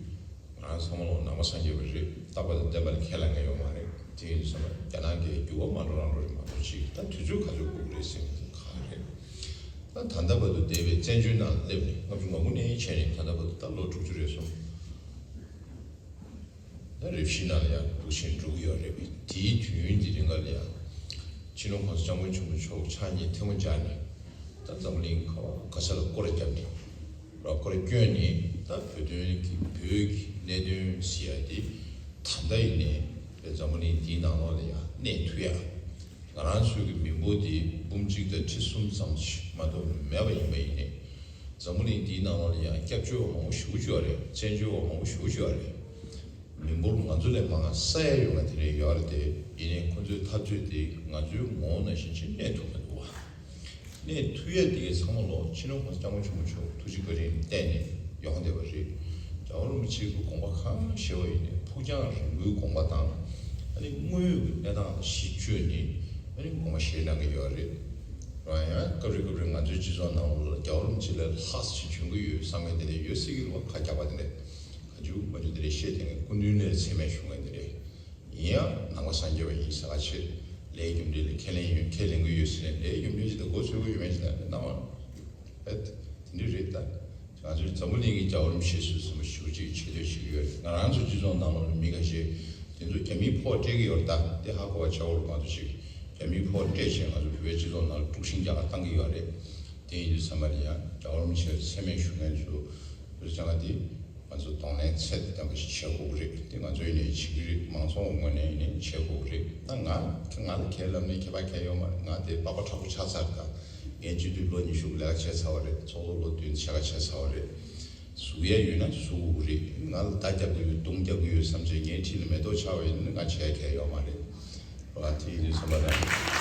ང་རང་ཚང་མ་ལོ་ནང་པ་སངས་རྒྱས་པ་རེད། རྟག་པར་དུ་བསྟན་པ་ལ་ཁས་ལེན་མཁན་ཡོད་མ་རེད། དེ་ཡིན་དུས་ཚང་མ་རྒྱ་ནག་གི་འགྱུར་བ་མ་འགྲོ་རང་འགྲོ་རེད་མ་གཏོགས་ཅིག་ད་དུས་ཚོད་ག་ཚོད་འགོར་གི་རེད་ཟེར་མཁན་གང་རེད། ད་ད་ལྟ་བར་དུ་འདས་པའི་བཙན་བྱོལ་ནང་སླེབས་ནས་ལྔ་བཅུ་ང་དགུ་ནས་བྱས་ནས་ད་ལྟ་བར་དུ་ད་ལོ་དྲུག་ཅུ་རེ་གསུམ། ད་རེ་བཞིའི་ནང་ལ་ཡང་འདུག་བཞིན་འགྲོ་གི་ཡོད་རེད་པས། དེའི་དུས་ཡུན་འདི་རིང་ག་ལ་ཡང་སྤྱི་ནོར་༸གོང་ས་༸སྐྱབས་མགོན་ཆེན་པོ་མཆོག་ཕྱག་གཉིས་ཐལ་མོ་སྦྱར་ནས་ད་འཛམ་གླིང་ག་བ་ག་ས་ལ་སྐོར་ར་བརྒྱབ་ནས་ར་སྐོར་ར་བསྐྱོན་ནས་ད་བོད་དོན་གྱི་བོད་ཀྱི་གནད་དོན་ཟེར་ཡ་དེ་ད་ལྟ་ཡིན་ནའི་འཛམ་བུ་གླིང་འདིའི་ནང་ལོགས་ལ་ཡང་གནས་ཐུབ་ཡ། ང་རང་ཚོའི་གི་མི་འབོར་དེ་འབུམ་གཅིག་དང་ཁྲི་གསུམ་ཙམ་ཞིག་མ་གཏོགས་མེད་པ་ཡིན་པ་ཡིན་ནའི། འཛམ་བུ་གླིང་འདིའི་ནང་ལོགས་ལ་ཡང་སྐྱབས་བཅོལ་བ་མང་པོ་ཞེ་པོ་ཅིག་ཡོད་རེད། བཙན་བྱོལ་བ་མང་པོ་ཞེ་པོ་ཅིག་ཡོད་རེད། མི་འབོར་ང་ཚོ་ལས་མང་ང་ས་ཡ་ཡོད་ང་དེ་འདྲ་ཡོད་རེད་དེ། ཡིན་ནའི་ཁོ་ཚོའི་འཐབ་རྩོད་དེ་ང་ཚོའི་ངོ་བོ་ནང་བཞིན་ཅིག་གནས་ཐུབ་མི་འདུག་བ། གནས་ཐུབ་ཡ་དེ་གའི་ཚང་མ་ལོ་སྤྱི་ནོར་༸གོང་ས་༸སྐྱབས་མགོན་ཆེན་པོ་མཆོག་ཐུགས་རྗེ་བཀའ་དྲིན་བརྟེན་ནས་ཡོང་བསྡད་པ་རེད། རྒྱལ་བ་རིན་པོ་ཆེ་གི་དགོངས་པ་གང་བཞེས་པ་ཡིན་ནའི་ཕུགས་རྒྱང་རིང་པོའི་དགོངས་པ་དང་། ཨ་ནི་དངོས་ཡོད་ཀྱི་གནས་སྟངས་ལ་གཞི་བཅོལ་ནས་ཨ་ནི་དགོངས་པ་བཞེས་གནང་གི་ཡོད་རེད། རང་ཡང་སྐབས་རེ་སྐབས་རེ་ང་ཚོའི་སྤྱི་ཚོགས་ནང་ལ་རྒྱལ་བ་རིན་པོ་ཆེ་ལས་ལྷག་ཅིག་བྱུང་གི་ཡོད་བསམ་མཁན་དེ་འདྲ་ཡོད་སྲིད་ཀྱི་རེད་བ། ཁ་རྒྱག་པ་དེ་འདྲ་ག་ཅུ་མ་ཅུ་དེ་འདྲ་བཤད་དེ་ངས་སྐུ་མདུན་ལས་མཚན་སྨད་ཞུ་མཁན་དེ་འདྲ། ཡིན་ཡང་ནང་པ་སངས་རྒྱས་པ་ཡིན་ཟེར་ག་ཕྱིར་ལས་རྒྱུ་འབྲས་ལ་ཁས་ལེན་ཡོད་ཁས་ལེན་གི་ཡོད་ཟེར་ནས་ལས་རྒྱུ་འབྲས་ཅིག་དང་མགོ་ཚོས་གི་ཡོད་མེད་ཅིག་དང་གནང་བ་ཨེ་དེ་འདྲ་རེད་ད། ང་ཚོའི་འཛམ་བུ་གླིང་གི་རྒྱལ་བ་རིན་པོ་ཆེ་སུད་ཚོད་མ་ཞུ་ཅིག་ཆེ་བསྟོད་བྱེད་ཀྱི་ཡོད་རེད། ང་རང་ཚོ་སྤྱི་ཚོགས་ནང་ལོགས་ལ་མི་ཁ་ཤས་དེ་ཚོ་རྒྱ་མིས་ཕོགས་སྤྲད་ཀྱི་ཡོད་རེད་ད། དེ་ཧ་གོ་བ་བྱ་འོར་མ་གཏོགས་ཅིག་རྒྱ་མིས་ཕོགས་སྤྲད་བྱས་ང་ཚོ་བོད་པའི་སྤྱི་ཚོགས་ནང་ལ་དཀྲུག་ཤིང་རྒྱག་ག་བཏང་གི་ཡོད་རེད། དེ་ཡིན་དུས་ཚང་མ་ལ་ཡང་རྒྱལ་བ་རིན་པོ་ཆེར་མཚན་སྨད་ཞུ་མཁན་ཚོ་བོད་ལྗོངས་ལ་དེ། ང་ཚོ་གདོང་ལེན་ཚད་ལྡན་པ་ཞིག་བྱེད་དགོས་ཀྱི་རེད། དེ་ང་ཚོ་ཡིན་ནའི་བྱེད་ཀྱི་རེད། མང་ཚོགས་ངོས་ནས་ཡིན་ནའི་བྱེད་དགོས་ཀྱི་རེད། ད་ང་ང་ལ་ཁས་ལབ་ནས་ཁྱད་པར་གང་ཡང་ཡོད་མ་རེད། ང་དེ་པགས་པ་མཁྲེགས་པོ་ཆགས་ཚར། ད་ངས་སྤྱི་འཐུས་ལོ་ཉི་ཤུ་ལས་ཀ་བྱས་ཚར་བ་རེད། ཚོགས་གཙོ་ལོ་བདུན་ལས་ཀ་བྱས་ཚར་བ་རེད། ཟུག་ཡས་ཡོད་ན་ཟུག་དགོས་ཀྱི་རེད། ང་ལ་མདའ་རྒྱབ་ཀྱི་ཡོད་མདུང་རྒྱབ་ཀྱི་ཡོད་བསམ་བྱས་ངའི་འཁྲིས་ལ་མེ་ཏོག་ཆགས་པ་ཡིན་ན་ང་བྱེད་ཡ་གང་ཡང་ཡོད་མ་རེད། བ་དེ་ཡིན་དུས་བསམ་པ་དང་།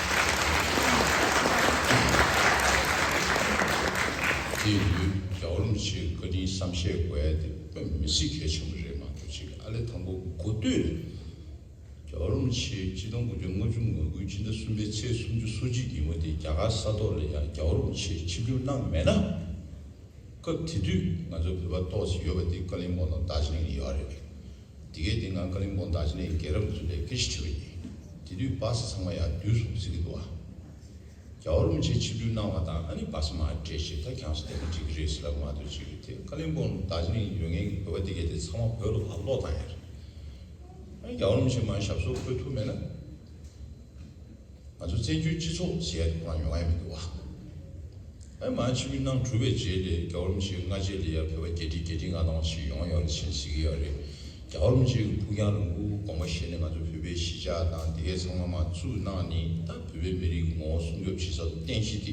དེ་ཡིན་དུས་རྒྱལ་བ་རིན་པོ་ཆེའི་བཀའ་དྲིན་བསམ་ཤེས་དགོས་ཡ་དེ་དཔེ་མི་སྲིད་གལ་ཆེན་པོ་རེད་མ་གཏོགས་ཅིག་ཨ་ལས་དང་པོ་འགོ་སྟོད་ལ་རྒྱལ་བ་རིན་པོ་ཆེ་ཆིག་སྟོང་དགུ་བརྒྱ་ལྔ་བཅུ་ང་དགུའི་ཕྱི་ཟླ་གསུམ་པའི་ཚེས་སུམ་ཅུ་སོ་གཅིག་ཉིན་མོ་དེ་རྒྱ་གར་ས་ཐོག་ལ་ཡང་རྒྱལ་བ་རིན་པོ་ཆེ་ཆིབས་བསྒྱུར་གནང་མེད་ན། སྐབས་དེ་དུས་ང་ཚོ་བོད་པ་ཏོག་ཙམ་ཡོད་པ་དེ་ཀ་ལིང་པོང་དང་རྡོ་རྗེ་གླིང་ལ་ཡོད་རེད། དེ་གས་དེ་ང་ཀ་ལིང་པོང་རྡོ་རྗེ་གླིང་རྒྱལ་རབས་ཚོ་ལས་སྐད་ཆ་དྲིས་པ་ཡིན། དེ་དུས་བ་སི་ཚང་མ་ཡར་བསྡུས་སོང་ཟེར་གྱི་འདུག་བ། རྒྱལ་བ་རིན་པོ་ཆེ་ཆིབས་བསྒྱུར་གནང་བ་དང་ཨ་ནི་བ་སི་མར་སྤྲད་བྱས་ད་ཁྱེད་ཚོ་དེ་ག་འགྲིག་གི་རེད་ཟེར་ལབ་མ་གཏོགས་ཅིག་དེ་ཀ་ལིང་པོང་རྡོ་རྗེ་གླིང་ཡོད་མཁན་གྱི་བོད་པ་དེ་གས་དེ་ཚང་མ་བོད་ལ་ཕར་སློག་བཏང་ཡ་རེད། ཨ་ནི་རྒྱལ་བ་རིན་པོ་ཆེ་མར་ཞབས་སོར་འཁོད་ཐུབ་མེད་ན། ང་ཚོ་བཙན་བྱོལ་སྤྱི་ཚོགས་ཟེར་ཡ་དེ་ཁོ་རང་ཡོང་ཡ་མི་འདུག་བ། ཨ་མ་ཆིབས་བསྒྱུར་གནང་གྲུབ་པའི་རྗེས་ལ་རྒྱལ་བ་རིན་པོ་ཆེའི་སྔ་རྗེས་ལ་ཡ་བོད་པ་བརྒྱད་ཁྲི་བརྒྱད་ཁྲི་ལྔ་སྟོང་ཞིག་ཡོང་ཡོད་རེད་ཟེར་གྱི་ཡོད་རེད། རྒྱལ་བ་རིན་པོ་ཆེའི་ཕུགས་རྒྱང་རིང་པོའི་དགོངས་པ་བཞེས་ནས་ང་ཚོ་བོད་པའི་གཞིས་ཆགས་དང་དེ་གའི་ཚང་མ་མར་བཙུགས་གནང་ནས་ད་བོད་པའི་མི་རིགས་ངོ་བོ་སྲུང་སྐྱོབ་བྱེད་ས་རྟེན་གཞི་དེ་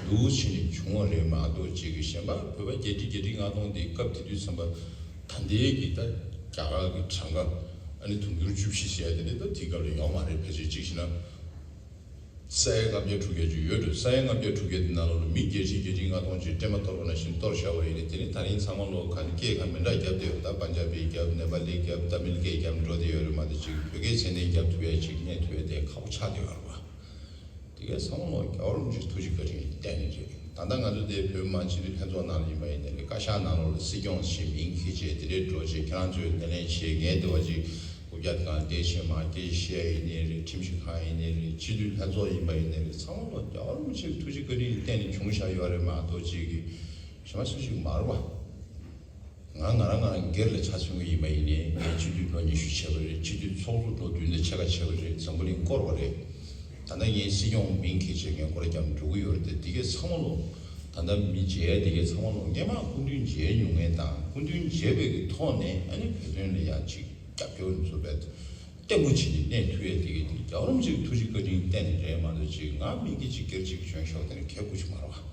འདུག་བྱས་ནས་བྱུང་བ་རེད་མ་གཏོགས་ཅིག་གི་གཞན་པ་བོད་པ་བརྒྱད་ཁྲི་བརྒྱད་ཁྲི་ལྔ་སྟོང་དེ་སྐབས་དེ་དུས་ཙམ་པ་ད་ལྟའི་གི་ད་རྒྱ་གར་གི་གྲངས་ཀ་ཨ་ནི་དུང་ཕྱུར་བཅུ་བཞི་ཟེར་ཡ་དེ་འདྲ་ད་དེའི་སྐབས་ལ་ཡོད་མ་རེད། ཕལ་ཆེར་གཅིག་བྱས་ན། ས་ཡ་ལྔ་བརྒྱ་དྲུག་བརྒྱ་ཅིག་ཡོད་འགྲོ། ས་ཡ་ལྔ་བརྒྱ་དྲུག་བརྒྱ་དེ་ནང་ལོགས་ལ་མི་བརྒྱད་ཁྲི་བརྒྱད་ཁྲི་ལྔ་སྟོང་ཅིག་སྲན་མ་གཏོར་བ་ནང་བཞིན་གཏོར་བཞག་པ་ཡིན་ནའི་དེ་ནི་ད་རིང་ཚང་མ་ལོགས་ག་ནས་སྐད་ག་མི་འདྲ་བརྒྱབ་བསྡད་ཡོད། ད་པན་ཇ་བི་བརྒྱབ། ནེ་པ་ལི་བརྒྱབ། ཏ་མིལ་སྐད་བརྒྱབ་འགྲོ་བསྡད་ཡོད་རེད་མ་གཏོགས་ཅིག་བོད་སྐད་ཚད་ལྡན་བརྒྱབ་ཐུབ་ཡ་ཅིག་རྙེད་ཐུབ་ཡ་དེ་ཁག་པོ་ཆགས་བསྡད་ཡོད་རེད་བ། དེ་གའི་ཚང་མ་ལོགས་རྒྱལ་བ་རིན་པོ་ཆེའི་ཐུགས་རྗེ་བཀའ་དྲིན་གྱི་བརྟེན་ནས་རེད། ད་ལྟ་ང་ཚོ་དེ་བོད་མི་མང་སྤྱི་འཐུས་ལྷན་ཚོགས་ནང་ལ་ཡིན་པ་ཡིན་ནའི་རེད། བཀའ་ཤག་ནང་ལོགས་ལ་སྲིད་སྐྱོང་ཞེས་མིང་འཁྱེར་བྱས་དེ་འདྲའི་འགྲོ་བྱས། ཁྱེད་རང་ཚོས་སྣེ་ལེན་བྱས། ངས་དེ་བ་ཅིག་རྐུབ་བཀྱག་སྒང་བལྟས་བྱས་མར་སྐད་ཆ་བཤད་ཡ་ཡིན་ནའི་རེད། ཁྲིམས་ཞིབ་ཁང་ཡིན་ནའི་རེད། སྤྱི་འཐུས་ལྷན་ཚོགས་ཡིན་པ་ཡིན་ནའི་རེད། ཚང་མ་ལོ་རྒྱལ་བ་རིན་པོ་ཆེའི་ཐུགས་རྗེ་བཀའ་དྲིན་བརྟེན་ནས་བྱུང་བཞག་ཡོད་རེད་མ་གཏོགས་ཅིག་གི་གཞན་པ་སུ་ཞིག་མ་རེད་པ། ང་ང་རང་ང་སྒེར་ལ་ཆ་མཚོན་གྱི་ཡིན་པ་ཡིན་ནའི། ངས་སྤྱི་འཐུས་ལོ་ཉི་ཤུ་བྱས་པ་རེད། སྤྱི་འཐུས་ཚོགས་གཙོ་ལོ་བདུན་དང་ཕྱེད་ཀ་བྱས་པ་རེད། འཛམ་བུ་གླིང་བསྐོར་བ་རེད། ད་ལྟ་ངས་སྲིད་སྐྱོང་མིང་འཁྱེར་བྱས་ངས་སྐོར་ར་བརྒྱབ་འགྲོ་གི་ཡོད་རེད་དེ། དེ་གས་ཚང་མ་ལོ། ད་ལྟ་མི་མཇལ་དེ་གས་ཚང་མ་ལོ། སྔས་མ་སྐུ་མདུན་མཇལ་མྱོང་མཁན་དང་སྐུ་མདུན་མཇལ་བའི་གི་ཐོག་ནས་ཨ་ནི་བོད་དོན་ལ་ཡ་ཅིག་རྒྱབ་སྐྱོར་བཟོ་བའི་བརྟན་པོ་བྱས་ནས་གནས་ཐུབ་ཡས་དེ་གས་དེ་རྒྱལ་བ་རིན་པོ་ཆེའི་ཐུགས་རྗེ་བཀའ་དྲིན་བརྟེན་ནས་རེད་མ་གཏོགས་ཅིག་ང་མི་སྒེར་གཅིག་སྒེར་གཅིག་བྱོན་ཤོག་དེ་ནི་གལ་ཁུ་ཆུ་མ་རེད་བ།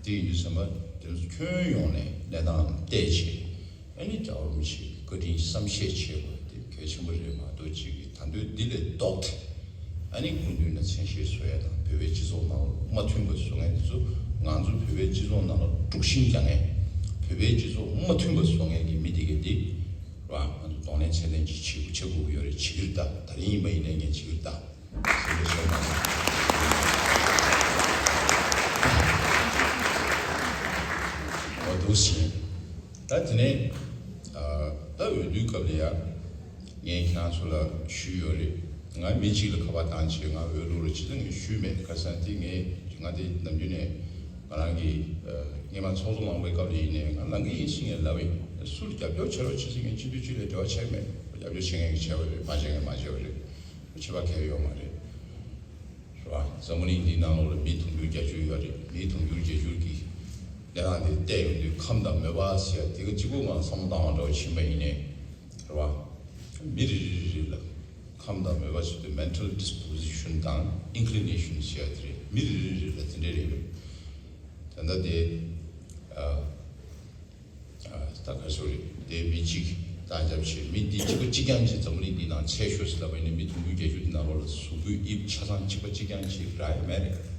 དེ་ཡིན་དུས་ཙམ་པ་དེ་ཚོ་ཁྱོན་ཡོངས་ནས་གནས་སྟངས་བལྟས་བྱས། ཨ་ནི་རྒྱལ་བ་རིན་པོ་ཆེའི་བཀའ་དྲིན་བསམ་ཤེས་བྱེད་དགོས་དེ་གལ་ཆེན་པོ་རེད་མ་གཏོགས་ཅིག་གི་ད་འདོད་འདི་ལས་ལྡོག་སྟེ། ཨ་ནི་སྐུ་མདུན་ལ་མཚན་ཤས་བཟོ་ཡ་དང་བོད་པའི་སྤྱི་ཚོགས་ནང་ལ་མ་མཐུན་པ་བཟོ་མཁན་དེ་ཚོ། ང་ཚོ་བོད་པའི་སྤྱི་ཚོགས་ནང་ལ་དཀྲུག་ཤིང་རྒྱག་མཁན། བོད་པའི་སྤྱི་ཚོགས་མ་མཐུན་པ་བཟོ་མཁན་གྱི་མི་དེ་གས་དེ་ར་ང་ཚོ་གདོང་ལེན་ཚད་ལྡན་ཅིག་བྱེད་དགོས་བྱེད་དགོས་ཀྱི་ཡོད་རེད། བྱེད་ཀྱི་རེད། ད་ད་རིང་ཡིན་པ་ཡིན་ནའི་ངས་བྱེད་ཀྱི་རེད་ད། འོ་འདུག་ཟིན། ད་དེ་ནས་ད་འོས་བསྡུའི་སྐབས་ལ་ཡ་ངས་ཁྱེད་རང་ཚོ་ལ་ཞུས་ཡོད་རེད། ང་མི་གཅིག་ལ་ཁ་པར་བཏང་བྱས་ང་འོས་བླུག་རོགས་བྱེད་ཟེར་ངས་ཞུས་མེད། ཁ་སང་དེ་ངས་ང་དེ་ནམ་རྒྱུན་ནས་ང་རང་གི་སྔས་མ་ཚོགས་གཙོ་མང་པོའི་སྐབས་ལ་ཡིན་ནའི་ང་ལངས་ཀྱི་ཡིན་ཟེར་ངས་ལབ་ཡིན། སུ་ལ་རྒྱབ་སྐྱོར་བྱེད་རོགས་བྱེད་ཟེར་ངས་སྤྱི་འཐུས་གཅིག་ལ་འབྲེལ་བ་བྱས་མེད། རྒྱབ་སྐྱོར་བྱེད་མཁན་གྱིས་བྱས་པ་རེད། མ་བྱེད་མཁན་མ་བྱས་པ་རེད། ཁྱད་པར་གང་ཡང་ཡོད་མ་རེད། རེད་བ། འཛམ་བུ་གླིང་འདིའི་ནང་ལོགས་ལ་མི་དུང་ཕྱུར་བརྒྱད་ཅུ་ཡོད་རེད། མི་དུང་ཕྱུར་བརྒྱད་ཅུ་གི་གནས་སྟངས་དེ་བལྟས་ཡོང་དུས་ཁམས་དང་མོས་པ་ཟེར་ཡ་དེ་ག་གཅིག་པོ་ང་བསམ་བློ་བཏང་བ་འདྲ་བོ་ཕྱིན་པ་ཡིན་ནའི་རེད་བ། མི་རེ་རེ་རེ་ལ་ཁམས་དང་མོས་པ་ཟེར་དུས་mental disposition དང་inclination ཟེར་ཡ་དེ་རེད། མི་རེ་རེ་རེ་ལ་དེ་འདྲ་རེ་ཡོད། ད་ལྟ་དེ་ཨ། ད་ག་སོ་རེད། དེ་མི་གཅིག་ལྟ་རྒྱབ་བྱས་མི་འདི་གཅིག་པ་གཅིག་རྐྱང་གཅིག་འཛམ་བུ་གླིང་འདི་ནང་ཚེ་ཤོར་ཟེར་ལབ་པ་ཡིན་ན་མི་དུང་ཕྱུར་བརྒྱད་ཅུ་འདི་ནང་ལོགས་ལ་གཟུགས་པོའི་དབྱིབས་ཆ་ཚང་གཅིག་པ་གཅིག་རྐྱང་གཅིག་རག་ཡ་མེད་རེད།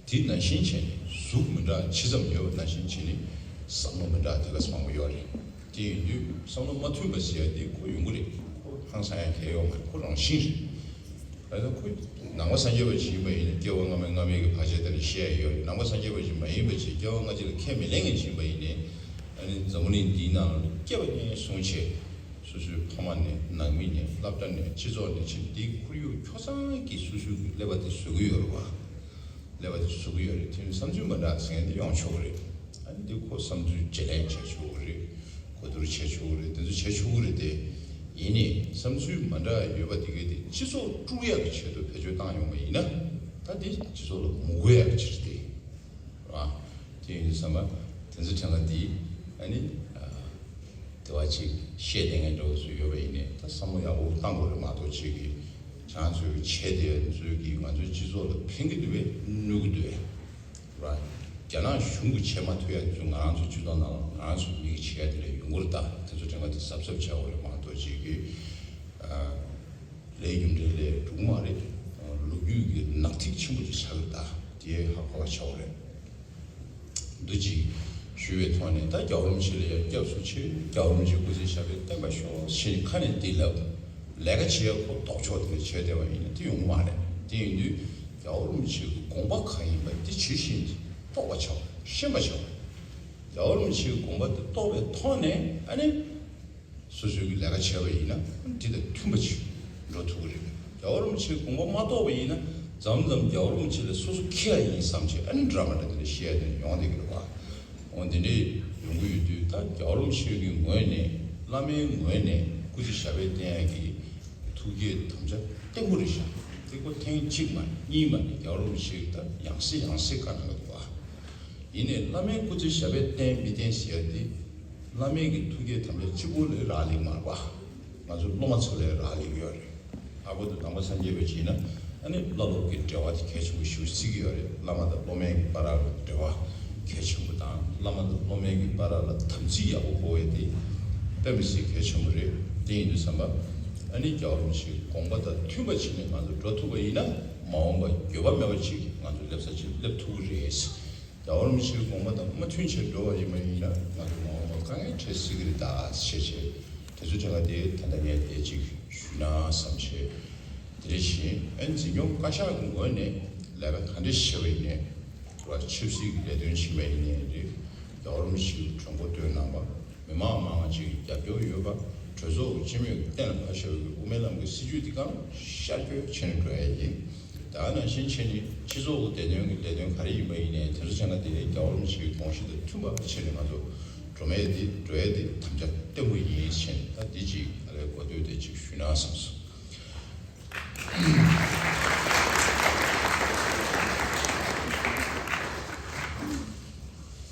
དེ་ནང་བཞིན་བྱས་ནས་གཟུགས་མི་འདྲ་ཇི་ཙམ་ཡོད་པ་ནང་བཞིན་བྱས་ནས་བསམ་བློ་མི་འདྲ་དེ་ག་ཚོད་མང་པོ་ཡོད་རེད། དེ་ཡིན་དུས་བསམ་བློ་མ་མཐུན་པ་ཟེར་ཡ་དེ་ཁོ་ཡོང་གི་རེད། ཁོ་ཧང་སང་ཡ་གལ་ཡོད་མ་རེད། ཁོ་རང་བཞིན་རེད། ད་ལྟ་ཁོ་ནང་པ་སངས་རྒྱས་པ་ཅིག་ཡིན་པ་ཡིན་ན་སྐྱེ་བ་སྔ་མའི་སྔ་མའི་གི་བར་ཆད་དེ་ལ་བཤད་ཡ་ཡོད་རེད། ནང་པ་སངས་རྒྱས་པ་ཅིག་མ་ཡིན་པ་ཅིག་སྐྱེ་བ་སྔ་ཕྱི་ལ་ཁས་མི་ལེན་མཁན་ཅིག་ཡིན་པ་ཡིན་ནའི་ཨ་ནི་འཛམ་བུ་གླིང་འདིའི་ནང་ལ་སྐྱེ་བ་སྔོན་སོང་བྱས་སོ་སོའི་ཕ་མ་ནས་ནང་མི་ནས་སློབ་གྲྭ་ནས་སྤྱི་ཚོགས་ནས་ཕྱིན་འདིའི་ཁོར་ཡུག་ཁྱོ་ཚང་གིས་སོ་སོའི་གི་ཀླད་པ་དེ་བཟོ་གི་ཡོད་རེད་བ། ཀླད་པ་དེ་བཟོ་གི་ཡོད་རེད། དེ་ནི་བསམ་ཚུལ་མ་འདྲ་ཟེར་མཁན་དེ་ཡོང་ཆོག་གི་རེད། ཨ་ནི་འདི་ཁོ་བསམ་ཚུལ་བརྗེ་ལེན་བྱས་ཆོག་གི་རེད། གོ་བསྡུར་བྱས་ཆོག་གི་རེད། དེ་ཚོ་བྱས་ཆོག་གི་རེད་དེ། ཡིན་ནའི་བསམ་ཚུལ་མ་འདྲ་ཡོད་པ་དེ་གས་དེ་སྤྱི་ཚོགས་དཀྲུག་ཡག་གི་ཆེད་དུ་བེད་སྤྱོད་བཏང་ཡོང་བ་ཡིན་ན། ད་དེ་སྤྱི་ཚོགས་ལ་མི་དགོས་ཡག་གི་ཕྱིར་ཏེ། རེད་བ། དེ་ཡིན་དུས་ཙམ་པ་དེ་ཚོ་དྲན་པ་འདི་ཨ་ནི་དེ་བ་ཅིག་བཤད་བསྡད་མཁན་འདྲ་བོ་ཚོ་ཡོད་པ་ཡིན་ནའི་ད་བསམ་བློ་ཡག་པོ་བཏང་དགོས་རེད་མ་གཏོགས་ཅིག་གིས་ཁྱེད་རང་ཚོའི་བྱས་དེ་ཚོས་ཀྱིས་ང་ཚོའི་སྤྱི་ཚོགས་ལ་ཕན་གྱི་འདུག་པས་གནོད་ཀྱི་འདུག་པས། རེད་བ། རྒྱ་ནག་གཞུང་གིས་བྱེད་མ་ཐུབ་ཡ་དེ་ཚོ་ང་རང་ཚོའི་སྤྱི་ཚོགས་ནང་ལ་ང་རང་ཚོའི་མི་གིས་བྱེད་ཡ་དེ་འདྲ་ཡོང་གི་རེད། ད་དེ་ཚོ་དྲན་པ་དེ་གཟབ་གཟབ་བྱ་དགོས་རེད་མ་གཏོགས་ཅིག་གིས་ལས་རྒྱུ་འབྲས་ལས་འགྲོ་གི་མ་རེད། ལོ་རྒྱུས་ཀྱི་ནག་ཐིག་ཆེན་པོ་ཅིག་ཆགས་ཀྱི་རེད། ད་དེ་ཧ་གོ་བ་བྱ་དགོས་རེད། འདུ་ཅིག་ཞུ་བའི་ཐོག་ནས་ད་རྒྱལ་བ་རིན་པོ་ཆེ་ལ་ཡང་སྐྱབས་སུ་མཆི། རྒྱལ་བ་རིན་པོ་ཆེ་སྐུ་ཚེ་ཞབས་པད་བརྟན་པར་ཤོག་ཞེས་ཁ་ནས་འདི་ལབ། ལས་ཀ་བྱེད་ཡ་ཁོ་ལྡོག་ཕྱོགས་དེ་ནས་བྱས་བསྡད་པ་ཡིན་ན་དེ་ཡོང་གི་མ་རེད། དེ་ཡིན་དུས་རྒྱལ་བ་རིན་པོ་ཆེ་གི་དགོངས་པ་གང་ཡིན་པ་དེ་ཇི་བཞིན་རྟོགས་པ་བྱ་བ་ཤེས་པ་བྱ་བ། རྒྱལ་བ་རིན་པོ་ཆེ་གི་དགོངས་པ་དེ་རྟོགས་པའི་ཐོག་ནས་ཨ་ནི། སོ་སོའི་གི་ལས་ཀ་བྱས་པ་ཡིན་ན་འདི་དང་མཐུན་པ་ཅིག་འགྲོ་ཐུབ་ཀྱི་རེད། རྒྱལ་བ་རིན་པོ་ཆེའི་དགོངས་པ་མ་རྟོགས་པ་ཡིན་ན་མཚམས་མཚམས་རྒྱལ་བ་རིན་པོ་ཆེ་ལ་སོ་སོ་ཁེ་ཡ་ཡིན་བསམ་བྱས་ཨ་ནི་འདྲ་མ་འདྲ་དེ་འདྲ་བཤད་ཡ་དེ་འདྲ་ཡོང་བསྡད་ཀྱི་རེད་བ། འོ་འདི་འདྲས་ཡོང་གི་ཡོད་དུས་ད་རྒྱལ་བ་རིན་པོ་ཆེ་གི་ངོས་ནས་བླ་མའི་ངོས་ནས་སྐུ་ཚེ་ཞབས་པད་བརྟན་ཡ་གི་ཐུགས་བསྐྱེད་དམ་བཅའ་བརྟན་པོ་རེད་ཤག་དེ་ཁོ་ཐེངས་གཅིག་མ་གཉིས་མ་ནས་རྒྱལ་བ་རིན་པོ་ཆེ་གི་ད་ཡང་སེ་ཡང་སེ་བཀའ་གནང་གི་འདུག་བ། ཡིན་ནའི་བླ་མའི་སྐུ་ཚེ་ཞབས་པད་བརྟན་མི་བརྟན་ཟེར་ཡ་དེ་བླ་མའི་གི་ཐུགས་བསྐྱེད་དམ་བཅའ་གཅིག་པོ་ལས་རག་ལས་མ་རེད་པ། ང་ཚོ་སློབ་མ་ཚོ་ལས་རག་ལས་ཡོད་རེད། ཨ་ཁུ་དང་ནང་པ་སངས་རྒྱས་པ་ཅིག་ཡིན་ན་ཨ་ནི་བླ་སློབ་ཀྱི་འབྲེལ་བ་དེ་གལ་ཆེན་པོ་ཞེ་པོ་བརྩི་གི་ཡོད་རེད། བླ་མ་དང་སློབ་མའི་གི་བར་ལ་འབྲེལ་བ་གལ་ཆེན་པོ་དང་བླ་མ་དང་སློབ་མའི་གི་བར་ལ་དམ་ཚིག་ཡག་པོ་དགོས་ཡ་དེ་དཔེ་མི་སྲིད་གལ་ཆེན་པོ་རེད། དེ་ཡིན་དུས་ཙམ་པ་ཨ་ནི་རྒྱལ་བ་རིན་པོ་ཆེའི་དགོངས་པ་དང་མཐུན་པ་བྱས་ནས་ང་ཚོ་འགྲོ་ཐུབ་པ་ཡིན་ན་མ་འོངས་པ་འགྱོད་པ་མེད་པ་ཅིག་ང་ཚོ་སླེབས་ས་ཅིག་སླེབས་ཐུབ་ཀྱི་རེད། རྒྱལ་བ་རིན་པོ་ཆེའི་དགོངས་པ་དང་མ་མཐུན་ཕྱིར་འགྲོ་བ་ཡིན་པ་ཡིན་ན་ང་ཚོ་མ་འོངས་པ་དཀའ་ངལ་འཕྲད་སྲིད་ཀྱི་རེད་ད་ཞེས་བྱས། དེ་ཚོ་དྲན་པ་དེ་ད་ལྟ་ངས་དེ་ཅིག་ཞུས་ན་བསམ་བྱས། དེ་རེ་བཞིན་ཨན་འཛིན་སྐྱོང་བཀའ་ཤག་གི་ངོས་ནས་ལས་ཀ་ག་འདྲ་བྱས་པ་ཡིན་ནའི་ བ་ཆབ་སྲིད་ཀྱི་ལས་དོན་བྱེད་མཁན་ཡིན་ནའི་རེད། རྒྱལ་བ་རིན་པོ་ཆེའི་གྲོས་འགོ་བཏོན་གནང་བ། མི་མང་མང་ཆེ་གི་རྒྱབ་སྐྱོར་ཡོད་པ། གྲོས་ཚོགས་ཀྱི་སྤྱི་མོས་ཀྱི་གཏན་ལ་ཕབ་བཞག་པའི་དབུ་མའི་ལམ་གྱི་སྲིད་བྱུས་འདི་གང་ཤར་བསྐྱོད་བྱས་ནས་འགྲོ་ཡ་ཡིན། ད་ནང་བཞིན་བྱས་ནས་སྤྱི་ཚོགས་ཀྱི་བདེ་དོན་གྱི་ལས་དོན་ག་རེ་ཡིན་པ་ཡིན་ནའི་དེ་ཚོ་བྱས་ན་དེ་རྒྱལ་བ་རིན་པོ་ཆེའི་དགོངས་གཞི་དང་མཐུན་པ་བྱས་ནས་ང་ཚོ་འགྲོ་མེད་དེ་འགྲོ་ཡ་དེ་དམ་བཅའ་བརྟན་པོ་ཡིན་བྱས་ནས། ད་འདི་ཅིག་ཨ་ལས་གོ་ཐོས་དེ་ཅིག་ཞུས་ན་བསམ་སོང་།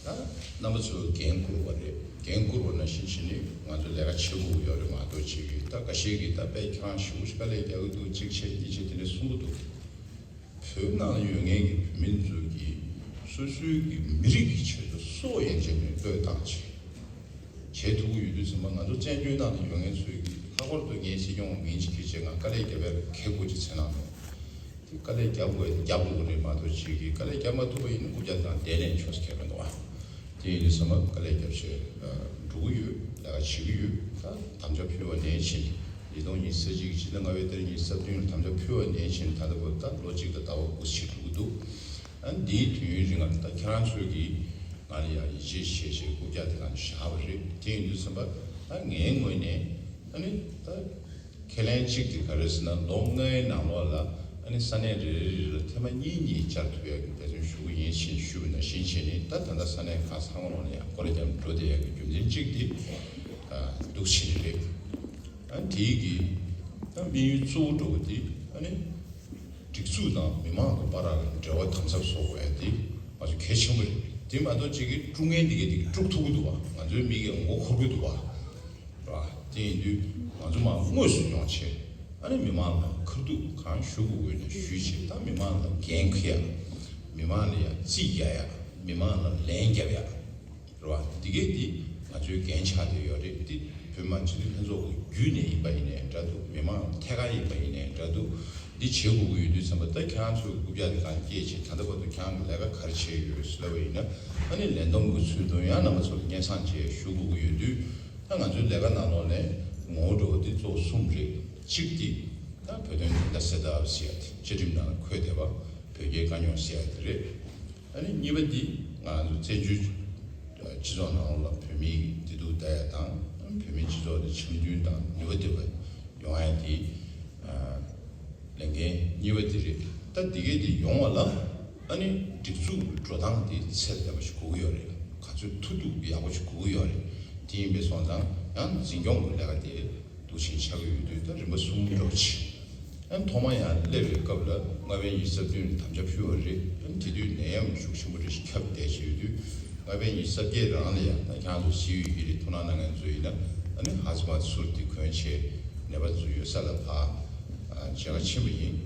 ད་རྣམ་པ་ཚོས་འགན་བསྐུར་བ་རེད། འགན་བསྐུར་བ་ནང་བཞིན་བྱས་ནས་ང་ཚོ་ལས་ཀ་བྱེད་དགོས་ཀྱི་ཡོད་རེད་མ་གཏོགས། བྱེད་ཀྱི་ད་འགའ་ཤས་ཀྱིས་ད་དཔེ་ཁྱེད་རང་ཞེ་པོ་ཞིག་དཀའ་ལས་རྒྱག་གི་འདུག་གཅིག་བྱས་གཉིས་བྱས་དེ་འདྲ་གསུང་གི་འདུག་བོད་ནང་ཡོད་མཁན་གྱི་བོད་མི་ཚོ་གིས་སོ་སོའི་གི་མི་རིགས་ཀྱི་ཆེད་དུ་སྲོག་ཡན་ཆད་ནས་བློས་བཏང་བྱས། བྱེད་ཐུབ་ཀྱི་ཡོད་དུས་ཙམ་པ། ང་ཚོ་བཙན་བྱོལ་ནང་ལ་ཡོད་མཁན་ཚོས་ཀྱི་ལྷག་པར་དུ་ངའི་སྲིད་སྐྱོང་མིང་ཅིག་ཁྱེར་བྱས་ང་དཀའ་ལས་རྒྱབ་ཡ་གལ་དགོས་ཅིག་ཚེ་ནང་ནས་དེ་དཀའ་ལས་རྒྱབ་དགོས་རྒྱབ་དགོས་རེད་མ་གཏོགས། ཅིག་གིས་དཀའ་ལས་རྒྱབ་མ་ཐུབ་པ་ཡིན་ན་རྐུབ་བཀྱག་སྒང་བསྡད་ནས་ཆོག་ས་ཁེལ་མི་འདུག་ཨ། དེ་ཡིན་དུས་ཙམ་པ་དཀའ་ལས་རྒྱབ་བྱས་འགྲོ་གི་ཡོད། ལས་ཀ་བྱེད་ཀྱི་ཡོད། ད་དམ་བཅའ་ཕུལ་བ་ནས་ཕྱིན། ཉིས་སྟོང་ཉི་ཤུ་རྩ་གཅིག་གི་ཕྱི་ཟླ་ལྔ་པའི་ཏ་རིག་ཉི་ཤུ་རྩ་བདུན་ལ་དམ་བཅའ་ཕུལ་བ་ནས་ཕྱིན་ད་ལྟ་བར་ད་ལོ་གཅིག་དང་ཟླ་བ་དགུ་ཕྱིན་འགྲོ་གི་འདུག་ཨ་ནི་འདིའི་དུས་ཡུན་རིང་ལ་ད་ཁྱེད་རང་ཚོས་ཀྱིས་ང་ལ་ཡང་ཡིད་ཆེས་བྱས་བྱས་རྐུབ་བཀྱག་དེ་གང་བཞག་པ་རེད། དེ་ཡིན་དུས་ཙམ་པ་ད་ངའི་ངོས་ནས་ཨ་ནི་ད་ཁས་ལེན་གཅིག་དེ་ག་རེ་ཟེར་ན། ལོ་ལྔའི་ནང་ལོགས་ལ་ཨ་ནི་ས་གནས་རེ་རེ་རེ་ལ་ཐེངས་མ་གཉིས་གཉིས་བཅར་ཐུབ་ཡག་གི་འབད་བརྩོན་ཞུ་གི་ཡིན་ཞེས་ཞུས་པ་ནང་བཞིན་བྱས་ནས། ད་ད་ལྟ་ས་གནས་ཁག་ཚང་མ་ལོགས་ནས་ཡང་སྐོར་ར་བརྒྱབ་འགྲོ་བསྡད་ཡག་གི་རྒྱུ་མཚན་གཅིག་དེ་འདུག་ཕྱིན་རེད། ཨ་དེའི་གི་ད་དམིགས་ཡུལ་གཙོ་བོ་འདྲ་བོ་དེ་ཨ་ནི་སྒྲིག་འཛུགས་དང་མི་མང་གི་བར་གྱི་འབྲེལ་བ་དམ་ཟབ་བཟོ་དགོས་ཡ་དེ་ང་ཚོ་གལ་ཆེན་པོ་རེད། དེ་མ་གཏོགས་ཅིག་གིས་དཀྲུག་མཁན་དེ་གས་དེ་དཀྲུག་ཐུབ་ཀྱི་འདུག་བ། ང་ཚོའི་མི་གིས་མགོ་འཁོར་གྱི་འདུག་བ། རེད་བ། དེ་ཡིན་དུས་ང་ཚོ་མར་དངོས་སུ་ཡོང་བྱས་ཨ་ནི་མི་མང་ལ་ཁ་ཐུག་གང་ཞུ་དགོས་དགོས་ནས་ཞུས་བྱས། ད་མི་མང་ལ་འགན་འཁུར་ཡ། མི་མང་ལ་ཡ་རྩིས་རྒྱག་ཡ། མི་མང་ལ་ལན་རྒྱབ་ཡ། རེད་བ། འདི་གས་འདི་ང་ཚོའི་འགན་ཆགས་བསྡད་ཡོད་རེད། འདི་བོད་མི་མང་སྤྱི་འཐུས་ལྷན་ཚོགས་ཀྱི་བརྒྱུད་ནས་ཡིན་པ་ཡིན་ནའི་འདྲ་འདུག་མི་མང་ཐད་ཀར་ཡིན་པ་ཡིན་ནའི་འདྲ་འདུག་འདི་བྱེད་དགོས་ཀྱི་ཡོད་དུས་ཙམ་པ། ད་ཁྱེད་རང་ཚོའི་རྐུབ་བཀྱག་དེ་གང་སྐྱེས་བྱས་ད་ལྟ་བར་དུ་ཁྱེད་རང་གི་ལས་ཀ་ག་རེ་བྱས་ཡོད་ཟེར་ལབ་པ་ཡིན་ན། ཨ་ནི་ལས་བསྡོམས་ཀྱི་ཚུལ་དུ་ཡང་རྣམ་པ་ཚོ་ལ་སྙན་སེང་བྱས་ཞུ་དགོས་ཀྱི་ཡོད་དུས། ད་ང་ཚོའི་ལས་ཀ་ནང་ལོགས་ནས་ངོ་བོ་འདྲ་བོ་འདི་གཙོ་བོ་གསུམ་རེད། གཅིག་འདི་ད་བོད་དོན་བདེན་མཐའ་གསལ་ཐབས་ཟེར་ཡ་དེ། བཅའ་ཁྲིམས་ནང་འཁོད་བསྡད་པ་བོད་རྒྱའི་དཀའ་རྙོག་ཟེར་ཡ་དེ་རེད། ཨ་ནི་གཉིས་པ་འདི་ང་ཚོ་བཙན་བྱོལ་སྤྱི་ཚོགས་ནང་ལ་བོད་མིའི་བདེ་སྡུག་ལྟ་ཡ་དང་། བོད་མིའི་སྤྱི་ཚོགས་ལ་འཆམ་མཐུན་དང་ནུས་པ་ལྡན་པ་ཡོང་ཡ་དེ་ལས་འགན་གཉིས་པ་འདི་རེད། ད་འདི་གས་འདི་ཡོང་བ་ལ་ཨ་ནི་སྒྲིག་འཛུགས་འགྲོ་སྟངས་འདི་ཚད་ལྡན་པ་ཞིག་དགོས་ཀྱི་ཡོད་རེད། ག་ཚོད་མཐུ་སྟོབས་ཡག་པོ་ཞིག་དགོས་ཀྱི་ཡོད་རེད། དེ་ཡིན་པའི་སོང་ཙང་ཡང་འཛིན་སྐྱོང་གི་ལས་ཀ་དེ་འདུག་ཕྱིན་ཆགས་ཀྱི་ཡོད་དུས། ད་རིམ་པ་གསུམ་འགྲོ་ཕྱིན། ཨ་ནི་ཐོག་མ་ཡང་སླེབས་པའི་སྐབས་ལ་ལྔ་པའི་ཉི་ཤུ་རྩ་བདུན་ལ་དམ་བཅའ་ཕུལ་བ་རེད། ཨ་ནི་དེ་དུས་ནད་ཡམས་ཤུགས་ཆེན་པོ་རེ་ཞིག་ཁྱབ་བསྡད་ཀྱི་ཡོད་དུས། ལྔ་པའི་ཉི་ཤུ་རྩ་བརྒྱད་རང་ལ་ཡང་ད་ཁྱེད་རང་ཚོ་སི་ཡུ་ཡི་རིགས་ཐུགས་སྣང་གནང་མཁན་ཚོ་ཡིན་ན། ཨ་ནི་ཧ་ཙི་མ་ཙི་ཚུར་དེ་གོན་བྱས་ནད་པ་ཚོ་ཡོད་ས་ལ་ཕར་མཇལ་ཁ་ཕྱིན་པ་ཡིན།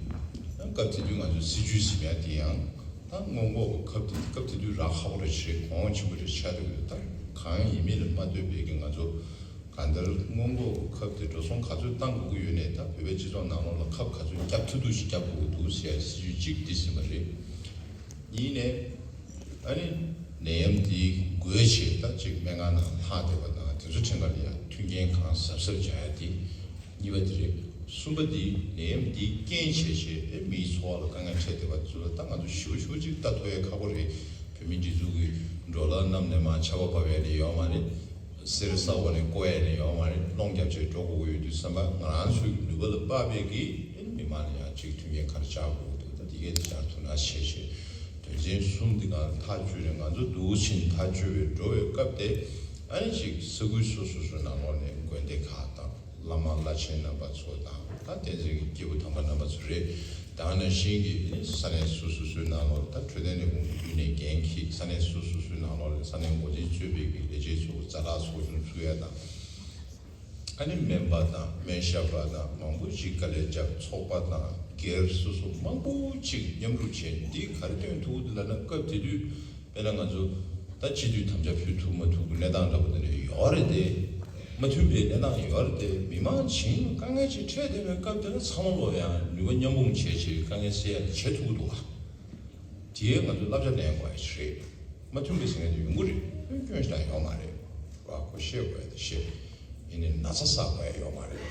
ཨ་སྐབས་དེ་དུས་ང་ཚོ་སྲིད་བྱུས་ཟིན་ཡ་དེ་ཡང་ད་སྔོན་འགོག་གི་ཁབ་དེ། སྐབས་དེ་དུས་རག་ཁག་པོ་རེ་ཞིག་རེད། གོང་ཆེན་པོ་རེ་ཆགས་འདུག་གི། ད་གང་ཡིན་མིན་ལ་མ་ལྟོས་པའི་གི་ང་ཚོ་གང་ལྟར་སྔོན་འགོག་གི་ཁབ་དེ་འགྲོ་སོང་ག་ཚོད་བཏང་དགོས་ཀྱི་ཡོད་ནའི། ད་བོད་པའི་སྤྱི་ཚོགས་ནང་ལོགས་ལ་ཁབ་ག་ཚོད་བརྒྱབ་ཐུབ་ཐུབ་ཞིག་བརྒྱབ་དགོས་ཀྱི་འདུག་ཟེར་ཡ་སྲིད་བྱུས་གཅིག་འདི་ཟིན་པ་རེད། གཉིས་ནས་ཨ་ནི་ནད་ཡམས་འདི་འགོས་བྱས་ད་ཅིག་སྨན་ཁང་ནང་ལྷག་བསྡད་པ་དང་དེ་ཚོ་ཁྲིམས་ཁང་ལ་ཡང་མཐུན་རྐྱེན་གང་ཟབ་ཟབ་སྦྱར་ཡ་དེ་གཉིས་པ་དེ་རེད། གསུམ་པ་འདི་ནད་ཡམས་འདི་རྐྱེན་བྱས་བྱས་ཨེ་མིའི་འཚོ་བ་ལ་དཀའ་ངལ་འཕྲད་བསྡད་པ་ཚོ་ལ་ད་ང་ཚོ་ཞེ་པོ་ཞེ་པོ་ཅིག་ལྟ་ཐུབ་ཡ་ཁག་པོ་རེད། བོད་མིའི་སྒྲིག་འཛུགས་ཀྱི་འགྲོ་ལམ་རྣམས་ནས་མར་ཆར་པ་བབས་ཡ་ནི་ཡོད་མ་རེད། གསེར་ས་འོག་ནས་བརྐོ་ཡ་ནི་ཡོད་མ་རེད། སློང་རྒྱབ་བྱས་འགྲོ་དགོས་ཀྱི་ཡོད་དུས་ཙམ་པ། ང་རང་ཚོའི་ནུས་པ་ལ་དཔག་པའི་གི་མི་མང་ལ་ཡང་ཅིག་མཐུན་རྐྱེན་ག་རེ་སྦྱར་དགོས་འདུག་ད་འདི་གས་དེ་སྦྱར་ཐུབ་ན་བྱས་བྱས། དོན་ཚན་གསུམ་འདི་གང་ཐག་གཅོད་ནས་ང་ཚོ་འདུག་ཕྱིན་ཐག་གཅོད་པའི་འགྲོ་བའི་སྐབས་དེ། ཨ་ནི་ཅིག་ས་ཁུལ་སོ་སོ་སོའི་ནང་ལོགས་ནས་དགོན་སྡེ་ཁག་དང་བླ་མ་བླ་ཆེན་རྣམ་པ་ཚོ་དང་། ད་བསྟན་འཛིན་གྱི་སྐྱེས་བུ་དམ་པ་རྣམ་པ་ཚོ་རེད། དེ་ནང་བཞིན་གྱི་ཨ་ནི་ས་གནས་སོ་སོ་སོའི་ནང་ལོགས་ད་འཕྲོད་བསྟེན་ལས་ཁུངས་ཀྱི་བརྒྱུད་ནས་འགན་འཁྱེར། ས་གནས་སོ་སོ་སོའི་ནང་ལོགས་ལ་ས་གནས་འགོ་འཛིན་གཙོས་པའི་གི་ལས་བྱེད་ཚོ་ཛ་དྲག་ཚོགས་ཆུང་ཚུགས་ཡ་དང་། ཨ་ནི་སྨན་པ་དང་སྨན་ཞབས་པ་དང་མང་པོ་ཅིག་དཀའ་ལས་བརྒྱབ། ཚོགས་པ་དང་སྒེར་སོ་སོ་མང་པོ་ཅིག་མཉམ་རུབ་བྱས། འདི་ག་རེ་སྟོན་ཐུབ་འདུག་ལབ་ན། སྐབས་དེ་དུས་དཔེར་ན་ང་ཚོ་ད་སྤྱི་འཐུས་དམ་བཅའ་ཕུལ་ཐུབ་མ་ཐུབ་ཀྱི་གནས་སྟངས་འདྲ་པོ་དེ་འདྲ་ཡོད་རེད་དེ། མ་མཐུན་པའི་གནས་སྟངས་ཡོད་རེད་དེ། མི་མང་བྱིངས་དཀའ་ངལ་ཅིག་འཕྲད་བསྡད་པའི་སྐབས་དེ་ལ་ཚང་མ་ལོག་ཡང་ནུས་པ་མཉམ་སྤུངས་བྱས་བྱས་དཀའ་ངལ་སེལ་ཡ་དེ་བྱེད་ཐུབ་ཀྱི་འདུག་ག་དེ་ང་ཚོས་བསླབ་བྱ་ལེན་དགོས་ཡ་ཞིག་རེད། མ་མཐུན་པའི་ཟེར་མཁན་དེ་ཡོང་གི་རེད། སྐྱོན་ཞིག་ད་ཡོད་མ་རེད། བ་ཁོ་ཤེས་དགོས་ཡ་དེ་ཤེས། ཡིན་ནའི་ན་ཚ་བསགས་དགོས་ཡ་ཡོད་མ་རེད།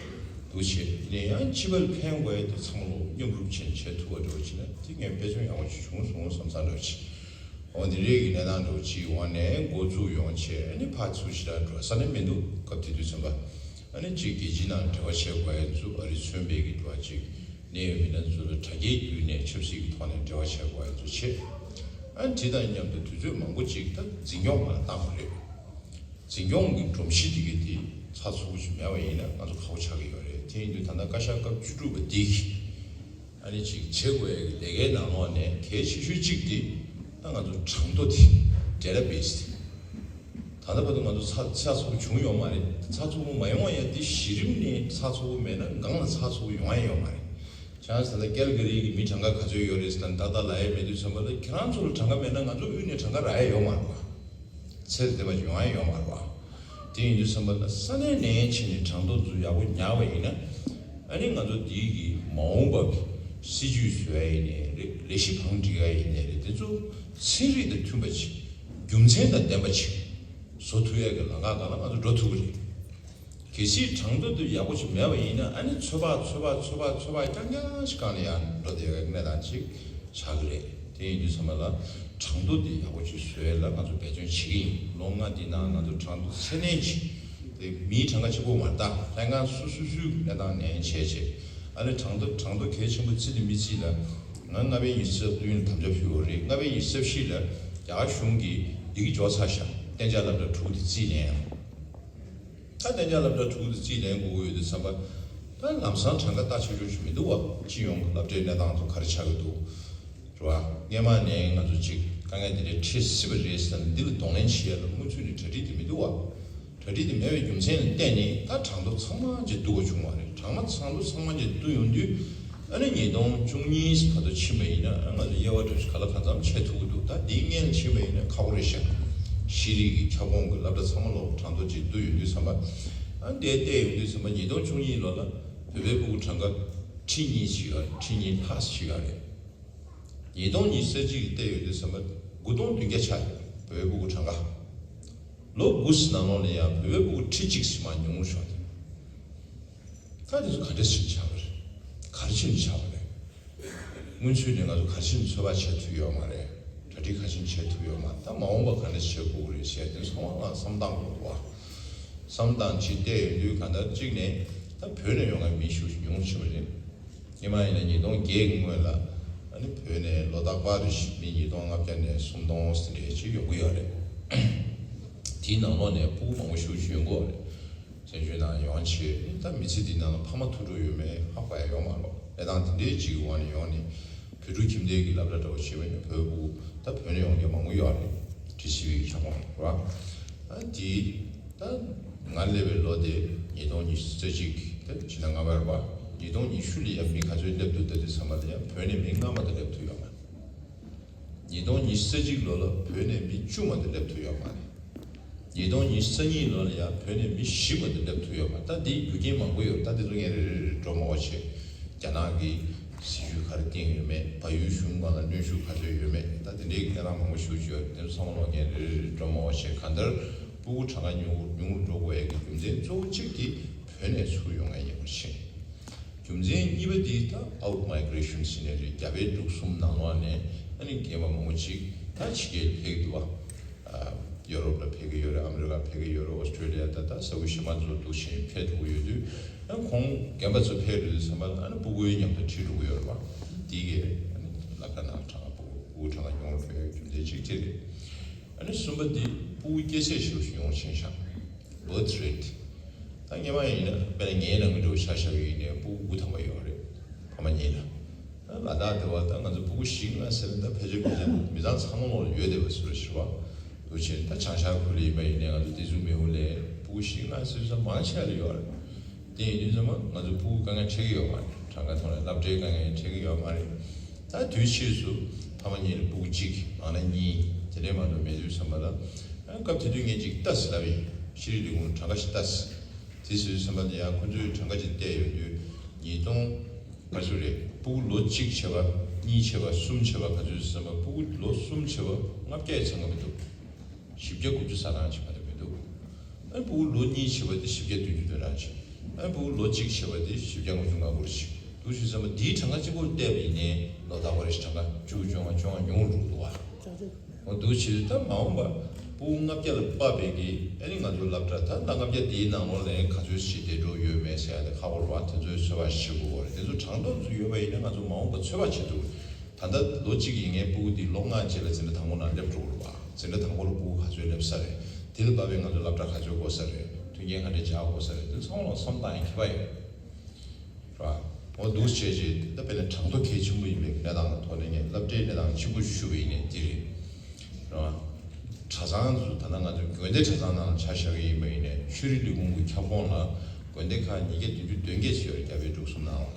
འདུག་བྱས་ཡིན་ནའི་ཡང་སྤྱི་པ་ལ་ཕན་དགོས་ཡ་དེ་ཚང་མ་ལོག་མཉམ་རུབ་བྱས་ནས་བྱེད་ཐུབ་པ་འདྲ་བོ་བྱས་ན་དེ་ངས་དཔེ་མཚོན་ཡག་པོ་ཅིག་བྱུང་སོང་བསམ་བསམ་འདྲ་བོ་ཅིག་འོ་འདི་རེད་ཀྱི་གནས་སྟངས་འདྲ་བོ་ཅིག་འོང་ནས་འགོ་བཙུགས་ཡོང་བྱས། ཨ་ནི་ཕར་ཚུར་ཞེ་དྲག་འགྲོ་ས་ནི་མི་འདུག་སྐབས་དེ་དུས་ཙམ་པ། ཨ་ནི་ཅིག་རྒྱལ་སྤྱིའི་ནང་འབྲེལ་བ་བྱེད་དགོས་ཡ་ཚོ་ཨ་རི་མཚོན་པའི་གི་འགྲོ་བ་ཅིག་གནས་ཡོད་མི་སྣ་ཚོ་ལ་དྲ་རྒྱའི་བརྒྱུད་ནས་ཆབ་སྲིད་ཀྱི་ཐོག་ནས་འབྲེལ་བ་བྱེད་དགོས་ཡ་ཚོ་བྱེད། ཨ་ནི་དེ་དང་མཉམ་དུ་དུས་ཚོད་མང་པོ་ཅིག་ད་འཛིན་སྐྱོང་ང་ལ་བཏང་བ་རེད། འཛིན་སྐྱོང་གི་སྒྲོམ་གཞི་དེ་གི་དེ་ཚགས་ཚུད་པོ་ཅིག་མེད་པ་ཡིན་ན་ང་ཚོ་ཁག་པོ་ཆགས་ཀྱི་ཡོད་རེད། དེ་ཡིན་དུས་ད་ལྟ་བཀའ་ཤག་སྐབས་བཅུ་དྲུག་པ་འདི་གི་ཨ་ནི་ཅིག་བྱེད་དགོས་ཡ་གི་ལས་ཀའི་ནང་ལོགས་ནས་གལ་ཆེ་ཤོས་གཅིག་དེ་ད་ང་ཚོ་གྲངས་ཐོ་དེ་ཌེ་ཊ་བེ་སི་དེ། ད་ལྟ་བར་དུ་ང་ཚོ་ཚགས་ཚགས་ཚུད་པོ་བྱུང་ཡོད་མ་རེད། ཚགས་ཚུད་པོ་མ་ཡོང་བ་ཡ་དེ་གཞི་རིམ་ནས་ཚགས་ཚུད་པོ་མེད་ན་སྒང་ལ་ཚགས་ཚུད་པོ་ཡོང་ཡ་ཡོད་མ་རེད། བྱས་ཙང་ད་ལྟ་ཀལ་ག་རི་གི་མི་གྲངས་ཀ་ག་ཚོད་ཡོད་རེད་ཟེར་ན་ཏག་ཏག་ལབ་ཡ་མེད་དུས་ཙམ་པ་ལ། ཁྱེད་རང་ཚོ་ལ་གྲངས་ཀ་མེད་ན་ང་ཚོ་དབུས་ནས་གྲངས་ཀ་རག་ཡ་ཡོད་མ་རེད་པ། ཚད་ལྡན་པ་ཅིག་ཡོང་ཡ་ཡོད་མ་རེད་པ། དེ་ཡིན་དུས་ཙམ་པ་ལ་ས་གནས་ནས་ཕྱིན་ནས་གྲངས་ཐོ་ཚོ་ཡག་པོ་ཉར་བ་ཡིན་ན། ཨ་ནི་ང་ཚོ་འདི་གི་མ་འོངས་པ་གི་སྲིད་ཇུས་བཟོ་ཡ་ཡིན་ནའི་རེད། ལས་གཞི་བང་སྒྲིག་ཡ་ཡིན་ནའི་རེད། དེ་ཚོ་ཚན་རིག་དང་མཐུན་པ་ཅིག་རྒྱུ་མཚན་དང་ལྡན་པ་ཅིག་བཟོ་ཐུབ་ཡ་གི་ལམ་ཁ་སྒང་ལ་ང་ཚོ་འགྲོ་ཐུབ་ཀྱི་རེད། གལ་སྲིད་གྲངས་ཐོ་དེ་ཡག་པོ་ཞིག་མེད་པ་ཡིན་ན། ཨ་ནི་ཚོད་དཔག་ཚོད་དཔག་ཚོད་དཔག་ཚོད་དཔག་རྐྱང་རྐྱང་ཞིག་སྒང་ལ་ཡང་འགྲོ་བསྡད་པའི་གནས་སྟངས་ཅིག་ཆགས་ཀྱི་རེད། དེ་ཡིན་དུས་ཙམ་པ་ལ་གྲངས་ཐོ་དེ་ཡག་པོ་ཞིག་བཟོ་ཡས་ལ་ང་ཚོ་འབད་བརྩོན་བྱེད་ཀྱི་ཡིན། ལོ་ལྔ་འདི་ནང་ང་ཚོ་གྲངས་ཐོ་ཚད་ལྡན་ཅིག་དེ་མིའི་གྲངས་ཀ་གཅིག་པོ་མ་རེད། ད་ལྷན་ཁང་སོ་སོ་སོའི་གནས་སྟངས་ནས་བྱས་བྱས། ཨ་ནི་གྲངས་ཐོ་གྲངས་ཐོ་གལ་ཆེན་པོ་བརྩི་དང་མི་བརྩི་ལ། ང་ལྔ་པའི་ཉི་ཤུ་རྩ་བདུན་ལ་དམ་བཅའ་ཕུལ་བ་རེད། ལྔ་པའི་ཉི་ཤུ་རྩ་བཞི་ལ་རྒྱ་གར་གཞུང་གིས་འདི་གི་འཇོག་ཚར་ཤག་གཏན་འཇགས་སློབ་གྲྭ་དྲུག་དེ་རྩིས་ལེན་ཡང་། ད་གཏན་འཇགས་སློབ་གྲྭ་དྲུག་དེ་རྩིས་ལེན་དགོས་ཀྱི་ཡོད་དུས་ཙམ་པ། ད་ལམ་སང་གྲངས་ཀ་ལྟ་ཆོག་ཆོག་ཞིག་མི་འདུག་བ། སྤྱི་ཡོངས་ཀྱི་སློབ་གྲྭའི་གནས་སྟངས་ཚོ་ག་རེ་ཆགས་ཀྱི་འདུག་རེད་བ། སྔས་མ་ནས་ང་ཚོ་ཅིག་དཀའ་ངལ་འདི་འདྲའི་འཕྲད་སྲིད་པ་རེད་ཟེར་ནས་འདི་ལ་གདོང་ལེན་བྱེད་ཡ་ལ་མུ་མཐུད་ནས་གྲ་སྒྲིག་དེ་མི་འདུག་བ། གྲ་སྒྲིག་དེ་མེད་པའི་རྒྱུ་མཚན་ལ་བརྟེན་ནས་ད་གྲངས་ཐོ་ཚང་མ་ཅིག་བསྡུ་དགོས་བྱུང་བ་རེད། གྲངས་མ་གྲངས་ཐོ་ཚང་མ་ཅིག་བསྡུ་ཡོང་དུས། ཨ་ནི་ཉིས་སྟོང་བཅུ་གཉིས་བར་དུ་ཕྱིན་པ་ཡིན་ན། ཨ་ང་ཚོ་དབྱེ་བ་འདྲ་ཞིག་ག་ལ་གང་འཚམ་ཕྱེ་ཐུབ་ཀྱི་འདུག་ད་འདིའི་སྔོན་ལ་ཕྱིན་པ་ཡིན་ན་ཁག་པོ་རེད་ཤག་ཤེས་རིག་གི་ཁྱབ་ཁོངས་ཀྱི་སློབ་གྲྭ་ཚང་མ་ལོག་གྲངས་ཐོ་ཅིག་བསྡུ་ཡོང་དུས་ཙམ་པ། ཨ་འདི་བལྟས་ཡོང་དུས་ཙམ་པ་ཉིས་སྟོང་བཅུ་གཉིས་ལོ་ལ་བོད་པའི་སྤུ་གུ་གྲངས་ཀ་ཁྲི་གཉིས་ཅིག་ཡོད། ཁྲི་གཉིས་ལྷག་ཅིག་ཡོད་རེད། ཉིས་སྟོང་ཉི་ཤུ་རྩ་གཅིག་བལྟས་ཡོང་དུས་ཙམ་པ་དགུ་སྟོང་བདུན་བརྒྱ་ཆགས་ཡོད། བོད་པའི་སྤུ་གུ་གྲངས་ཀ། ལོ་དགུ་ཙམ་ནང་ལོགས་ལ་ཡང་བོད་པའི་སྤུ་གུ་ཁྲི་གཅིག་ཙམ་མར་ཉུང་རུ་ཕྱིན་ཏེ། ད་དེ་ཚོ་ག་འདྲ་ཕྱིན་ཆགས་པ་རེད། ག་རེ་ཕྱིན་ཆགས་པ་རེད། སྔོན་ཚུད་ནས་ང་ཚོ་ག་རེ་ཕྱིན་ཚོད་དཔག་བྱེད་ཐུབ་ཡོད་མ་རེད། གྲ་སྒྲིག་ག་རེ་ཕྱིན་བྱེད་ཐུབ་ཡོད་མ་རེད། ད་མ་འོངས་པ་ག་འདྲ་བྱེད་དགོས་ཀྱི་རེད་ཟེར་དེ་ཚང་མ་ལ་བསམ་སྟངས་དགོས་འདུག་བ། བསམ་སྟངས་ཅིག་བལྟས་ཡོང་དུས་གང་ལྟར་གཅིག་ནས་ད་བོད་ནས་ཡོང་མཁན་མི་ཤུགས་ཉུང་ཕྱིན་པ་རེད། སྔོན་མ་ཡིན་ན་ཉིས་སྟོང་བརྒྱད་ཀྱི་སྔོན་ལ་ཨ་ནི་བོད་ནས་ལོ་རྟག་པར་རེ་བཞིན་མི་ཉིས་སྟོང་ལྔ་བརྒྱ་ནས་སུམ་སྟོང་ཙམ་རེ་ཅིག་ཡོང་གི་ཡོད་རེད། དེའི་ནང་ལོགས་ནས་སྤུ་གུ་མང་པོ་ཤུགས་ཆེ་ཡོང་གི་ཡོད་རེད། བཙན་བྱོལ་ནང་ཡོང་བྱས་ད་མི་ཚེ་འདི་ནང་ལ་ཕ་མ་ཐུག་འགྲོ་ཡོད་མེད་ཧ་གོ་ཡ་ཡོད་མ་རེད། གནས་སྟངས་དེ་འདྲའི་ཅིག་གི་འོག་ནས་ཡོང་ནས་བོད་ཕྲུག་ཁྱིམ་སྡེ་གི་སློབ་གྲྭ་འདྲ་བོ་བྱས་པ་ཡིན་ན་བོད་སྤུ་གུ་ད་བོད་ནས་ཡོང་མཁན་མང་པོ་ཡོད་རེད། ཊི་སི་ཝི་གི་ཁྱབ་ཁོངས་རེད་བ། ཨ་དེ། ད་ང་སླེབས་པའི་ལོ་དེ་ཉིས་སྟོང་ཉི་ཤུ་རྩ་གཅིག་དེ་ཕྱི་ཟླ་ལྔ་པ་རེད་པ། ཉིས་སྟོང་ཉི་ཤུ་ལ་ཡང་མི་ག་ཚོད་སླེབས་འདུག་ལྟ་དུས་ཙམ་པ་ལ་ཡང་བོད་ནས་མི་ལྔ་མ་གཏོགས་སླེབས་ཐུབ་ཡོད་མ་རེད། ཉིས་སྟོང་ཉི་ཤུ་རྩ་གཅིག་ལོ་ལ་བོད་ནས་མི་བཅུ་མ་གཏོགས་སླེབས་ཐུབ་ཡོད་མ་རེད། ཉིས་སྟོང་ཉི་ཤུ་རྩ་གཉིས་ལོ་ལ་ཡང་བོད་ནས་མི་བཞི་མ་གཏོགས་སླེབས་ཐུབ་ཡོད་མ་རེད། ད་འདིའི་རྒྱུ་རྐྱེན་མང་པོ་ཡོད། ད་འདི་ཚོ་ངས་རེ་རེ་རེ་འགྲོ་མ་བ་བྱས། རྒྱ་ནག་གིས་སྲིད་ཇུས་ག་རེ་བཏིང་ཡོད་མེད། བལ་ཡུལ་གཞུང་སྒང་ལ་གནོན་ཤུགས་ག་ཚོད་ཡོད་མེད། ད་དེ་འདྲའི་གནས་སྟངས་མང་པོ་ཞེ་པོ་ཅིག་ཡོད་རེད། དེ་ཚོ་ཚང་མ་ལོག་ངས་རེ་རེ་རེ་འགྲོ་མ་བ་བྱས། གང་ལྟར་སྤུ་གུ་གྲངས་ཀ་ཉུང་རུ་ཉུང་རུ་འགྲོ་དགོས་ཡས་ཀྱི་རྒྱུ་མཚན་གཙོ་བོ་གཅིག་དེ་བོད་ནས་ཚུར་ཡོང་མཁན་ཡིན་པ་ཤེས། རྒྱུ་མཚན་གཉིས་པ་དེ་ད་out migration ཟེར་ནས་རེད། རྒྱ་བལ་འབྲུག་གསུམ་ནང་ལོགས་ནས་ཨ་ནི་རྒན་པ་མང་པོ་ཅིག་ད་ཕྱི་རྒྱལ་ཕེབས་འདུག་བ། ཨ་ཡོ་རོབ་ལ་ཕེབས་ཀྱི་ཡོད་རེད། ཨ་མི་རི་ཀ་ཕེབས་ཀྱི་ཡོད་རེད། ཨོ་སི་ཀྲེ་ལི་ཡ་ད་ད་ས་ཁུལ་གཞན་པ་ཚོ་འདུག་བཞིན་ཕེབས་འགྲོ་གི་ཡོད་དུས། ཨ་ཁོང་རྒན་པ་ཚོ་ཕེབས་འགྲོ་དུས་ཙམ་པ་ལ་ཨ་ནི་སྤུ་གུའི་མཉམ་དུ་ཁྲིད་འགྲོ་གི་ཡོད་རེད་པ། དེ་གས་ཨ་ནི་སློབ་གྲྭ་ནང་གྲངས་ཀ་སྤུ་གུ་སྤུ་གུ་གྲངས་ཀ་ཉུང་རུ་འགྲོ་ཡའི་རྒྱུ་མཚན་གཅིག་དེ་རེད། ཨ་ནི་གསུམ་པ་འདི་སྤུ་གུ་སྐྱེ་ཚད་ཞེ་པོ་ཞིག་ཉུང་རུ་ཕྱིན་ཤག birth rate། ད་སྔོན་མ་ཡིན་ན་དཔེར་ན་ངའི་ནང་མི་འདྲ་བོ་ཆ་བཞག་པ་ཡིན་ནའི་སྤུ་གུ་དགུ་ཐམ་པ་ཡོད་རེད། ཕ་མ་གཉིས་ལ། ད་ལ་དྭགས་དེ་བ་ད་ང་ཚོ་སྤུ་གུ་བཞི་ལྔ་ཟེར་ན་ད་ཕལ་ཆེར་ཕལ་ཆེར་མི་ཚང་ཚང་མ་ལོག་ཡོད་བསྡད་པ་ཟེར་བ་ཞིག་རེད་བ། འདུག་བྱས་ད་བྱང་ཤར་ཁུལ་ལ་ཡིན་པ་ཡིན་ནའི་ང་ཚོ་བདེ་སྲུང་མེ་ཧུ་ལས་སྤུ་གུ་བཞི་ལྔ་ཟེར་ས་མང་ཆེ་བ་ལ་ཡོད་རེད། དེ་ཡིན་དུས་ཙམ་པ་ང་ཚོ་སྤུ་གུ་དཀའ་ངལ་འཕྲད་ཀྱི་ཡོད་མ་རེད། གྲངས་ཀ་ཐོག་ནས་སློབ་གྲྭའི་དཀའ་ངལ་འཕྲད་ཀྱི་ཡོད་མ་རེད། ད་དུས་ཕྱིས་སུ་ཕ་མ་གཉིས་ལ་སྤུ་གུ་གཅིག་མང་ན་གཉིས་དེ་འདྲས་མ་གཏོགས་མེད་དུས་ཙམ་པ་ལ། ཨ་སྐབས་དེ་དུས་ངས་ཅིག་ལྟ་ཟེར་ལབ་ཡིན། ཤེས་རིག་ལས་ཁུངས་གྲངས་ཀ་ཞིག་ལྟ་ཟེར། དེ་ཟེར་དུས་ཙམ་པ་ལ་ཡང་ཁོ་ཚོས་གྲངས་ཀ་ཅིག་བལྟས་ཡོང་དུས་ཉིས་སྟོང་ག་ཚོད་རེད། སྤུ་གུ་ལོ་གཅིག་བྱས་པ་གཉིས་བྱས་པ་གསུམ་བྱས་པ་ག་ཚོད་ཟེར་ཙམ་པ་སྤུ་གུ་ལོ་གསུམ་བྱས་པ་ལྔ་བརྒྱ་ཡི་ཚང་ག་མི་འདུག་བཞི་བརྒྱ་དགུ་བཅུ་ཙམ་རང་ཅིག་མ་གཏོགས་མི་འདུག་ཨ་སྤུ་གུ་ལོ་གཉིས་བྱས་པ་དེ་བཞི་བརྒྱ་བདུན་ཅུ་དོན་རང་ཅིག་ཨ་སྤུ་གུ་ལོ་གཅིག་བྱས་པ་དེ་བཞི་བརྒྱ་ལྔ་བཅུ་ང་དགུ་རེ་ཅིག་འདུག་ཞུས་ཙམ་པ་འདིའི་གྲངས་ཀ་གཅིག་པོར་བལྟས་པ་ཡིན་ནའི་ལོ་རྟག་པར་རེ་ཞིག་གྲངས་ཀ་བཅུ་བཅོ་ལྔ་བཅོ་ལྔ་ཉུང་རུ་འགྲོ་གི་འདུག་བ། འོ་འདུག་བྱེད་དུས་ད་མ་འོངས་པ་ཕྲུ་གུ་ལྔ་བརྒྱ་ལ་དཔག་པའི་གི་ཨ་ནི་ང་ཚོའི་སློབ་གྲྭ་ད་ལྔ་བརྒྱ་དེའི་ནང་ལོགས་ལ་ག་ཚོད་ཞིག་བསྡད་འགྲོ་ཡོད་མེད་ཟེར་ཡ་དེ་ཁག་པོ་རེད་བ། དེ་ཚོའི་ཚོད་དཔག་བྱེད་དགོས་པ་རེད། དེ་ཚོ་གྲངས་ཐོ་ཚོ་ཡོད་པ་ཡིན་ན་ང་ཚོ་མ་འོངས་པ་ཚོད་དཔག་བྱེད་ཐུབ། ད་ལྟ་ལོ་གཅིག་ཡིན་ངའི་ཕྲུ་གུ་འདི་ལོ་ལྔ་རྗེས་ལ་འཛིན་གྲྭ་དང་པོ་ནང་སླེབས་འགྲོ་གི་རེད་བ། འཛིན་གྲྭ་དང་པོ་ལ་ཕྲུ་གུ་ག་ཚོད་སླེབས་ས་རེད། དེ་ལ་བབས་པའི་ང་ཚོ་སློབ་གྲྭ་ག་ཚོད་དགོས་ས་རེད། མཐུན་རྐྱེན་ག་འདྲས་སྦྱར་དགོས་ས་རེད། དེ་ཚང་མ་ལ་བསམ་བཏང་ཡ་ཁྱད་པར་ཡོད་རེད་བ། འོ་འདུག་བྱས་རྗེས་ད་དཔེར་ན་གྲངས་ཐོ་གལ་ཆེན་པོ་ཡིན་པའི་གནས་སྟངས་ཐོག་ནས་ངས་སློབ་གྲྭའི་གནས་སྟངས་གཅིག་པུ་ཞུ་བ་ཡིན་ནའི་འདི་རེད་བ། གྲྭ་ཚང་ཚོ་ད་ལྟ་ང་ཚོ་དགོན་སྡེ་གྲྭ་ཚང་ནང་ལ་ཆ་བཞག་གི་ཡིན་པ་ཡིན་ནའི་ཆོས་རིག་ལས་ཁུངས་ཀྱི་ཁྱབ་ཁོངས་ལ་དགོན་སྡེ་ཁག་ཉིས་བརྒྱ་བདུན་ཅུ་དོན་བརྒྱད་ཅིག་ཡོད་རེད། རྒྱ་བལ་འབྲུག་གསུམ་ནང་ལ།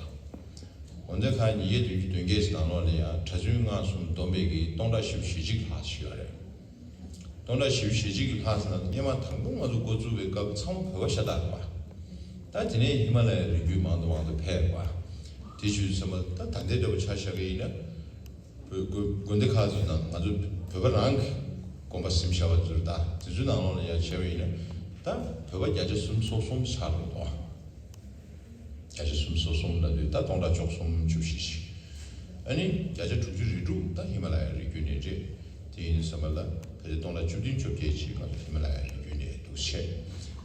དགོན་སྡེ་ཁག་ཉིས་བརྒྱ་བདུན་ཅུ་དོན་བརྒྱད་ཅིག་ནང་ལོགས་ལ་ཡང་གྲྭ་བཙུན་སྔགས་གསུམ་བསྡོམས་པའི་གི་སྟོང་ཕྲག་བཞི་བཅུ་ཞེ་གཅིག་ལྷག་ཅིག་ཡོད་རེད། སྟོང་ཕྲག་བཞི་བཅུ་ཞེ་གཅིག་ལྷག་ཟེར་ན་སྔོན་མ་དང་པོ་ང་ཚོ་འགོ་བཙུགས་པའི་སྐབས་ཚང་མ་བོད་པ་ཤ་སྟག་རེད་པ། ད་དེ་ནས་ཧི་མ་ལ་ཡའི་རི་རྒྱུད་མང་དུ་མང་དུ་ཕེབས་པ། དེ་བྱས་ཙང་ད་ད་ལྟའི་འདྲ་པོ་ཆ་བཞག་གི་ཡིན་ན། བོད་དགོན་དགོན་སྡེ་ཁག་ཚོའི་ནང་ང་ཚོ་བོད་པ་རང་གི་དགོན་པ་ཟིན་བཞག་པ་ཚོར་ད་དེ་ཚོའི་ནང་ལོགས་ལ་ཡང་བྱས་པ་ཡིན་ན་ད་བོད་པ་བརྒྱ་ཆ་སུམ་ཅུ་སོ་གསུམ་ཆགས་འགྲོ་འདུག་བརྒྱ་ཆ་སུམ་ཅུ་སོ་གསུམ་ལབ་དུས་ད་སྟོང་ཕྲག་བཅུ་གསུམ་བཅུ་བཞི་ཞིག་ཨ་ནི་བརྒྱ་ཆ་དྲུག་ཅུ་རེ་དྲུག་ད་ཧི་མ་ལ་ཡའི་རི་རྒྱུད་ནས་རེད། དེ་ཡིན་དུས་ཙམ་པ་ལ་ཕལ་ཆེར་སྟོང་ཕྲག་བཅུ་བདུན་བཅོ་བརྒྱད་ཅིག་ང་ཚོ་ཧི་མ་ལ་ཡའི་རི་རྒྱུད་ནས་འདུག་བྱས།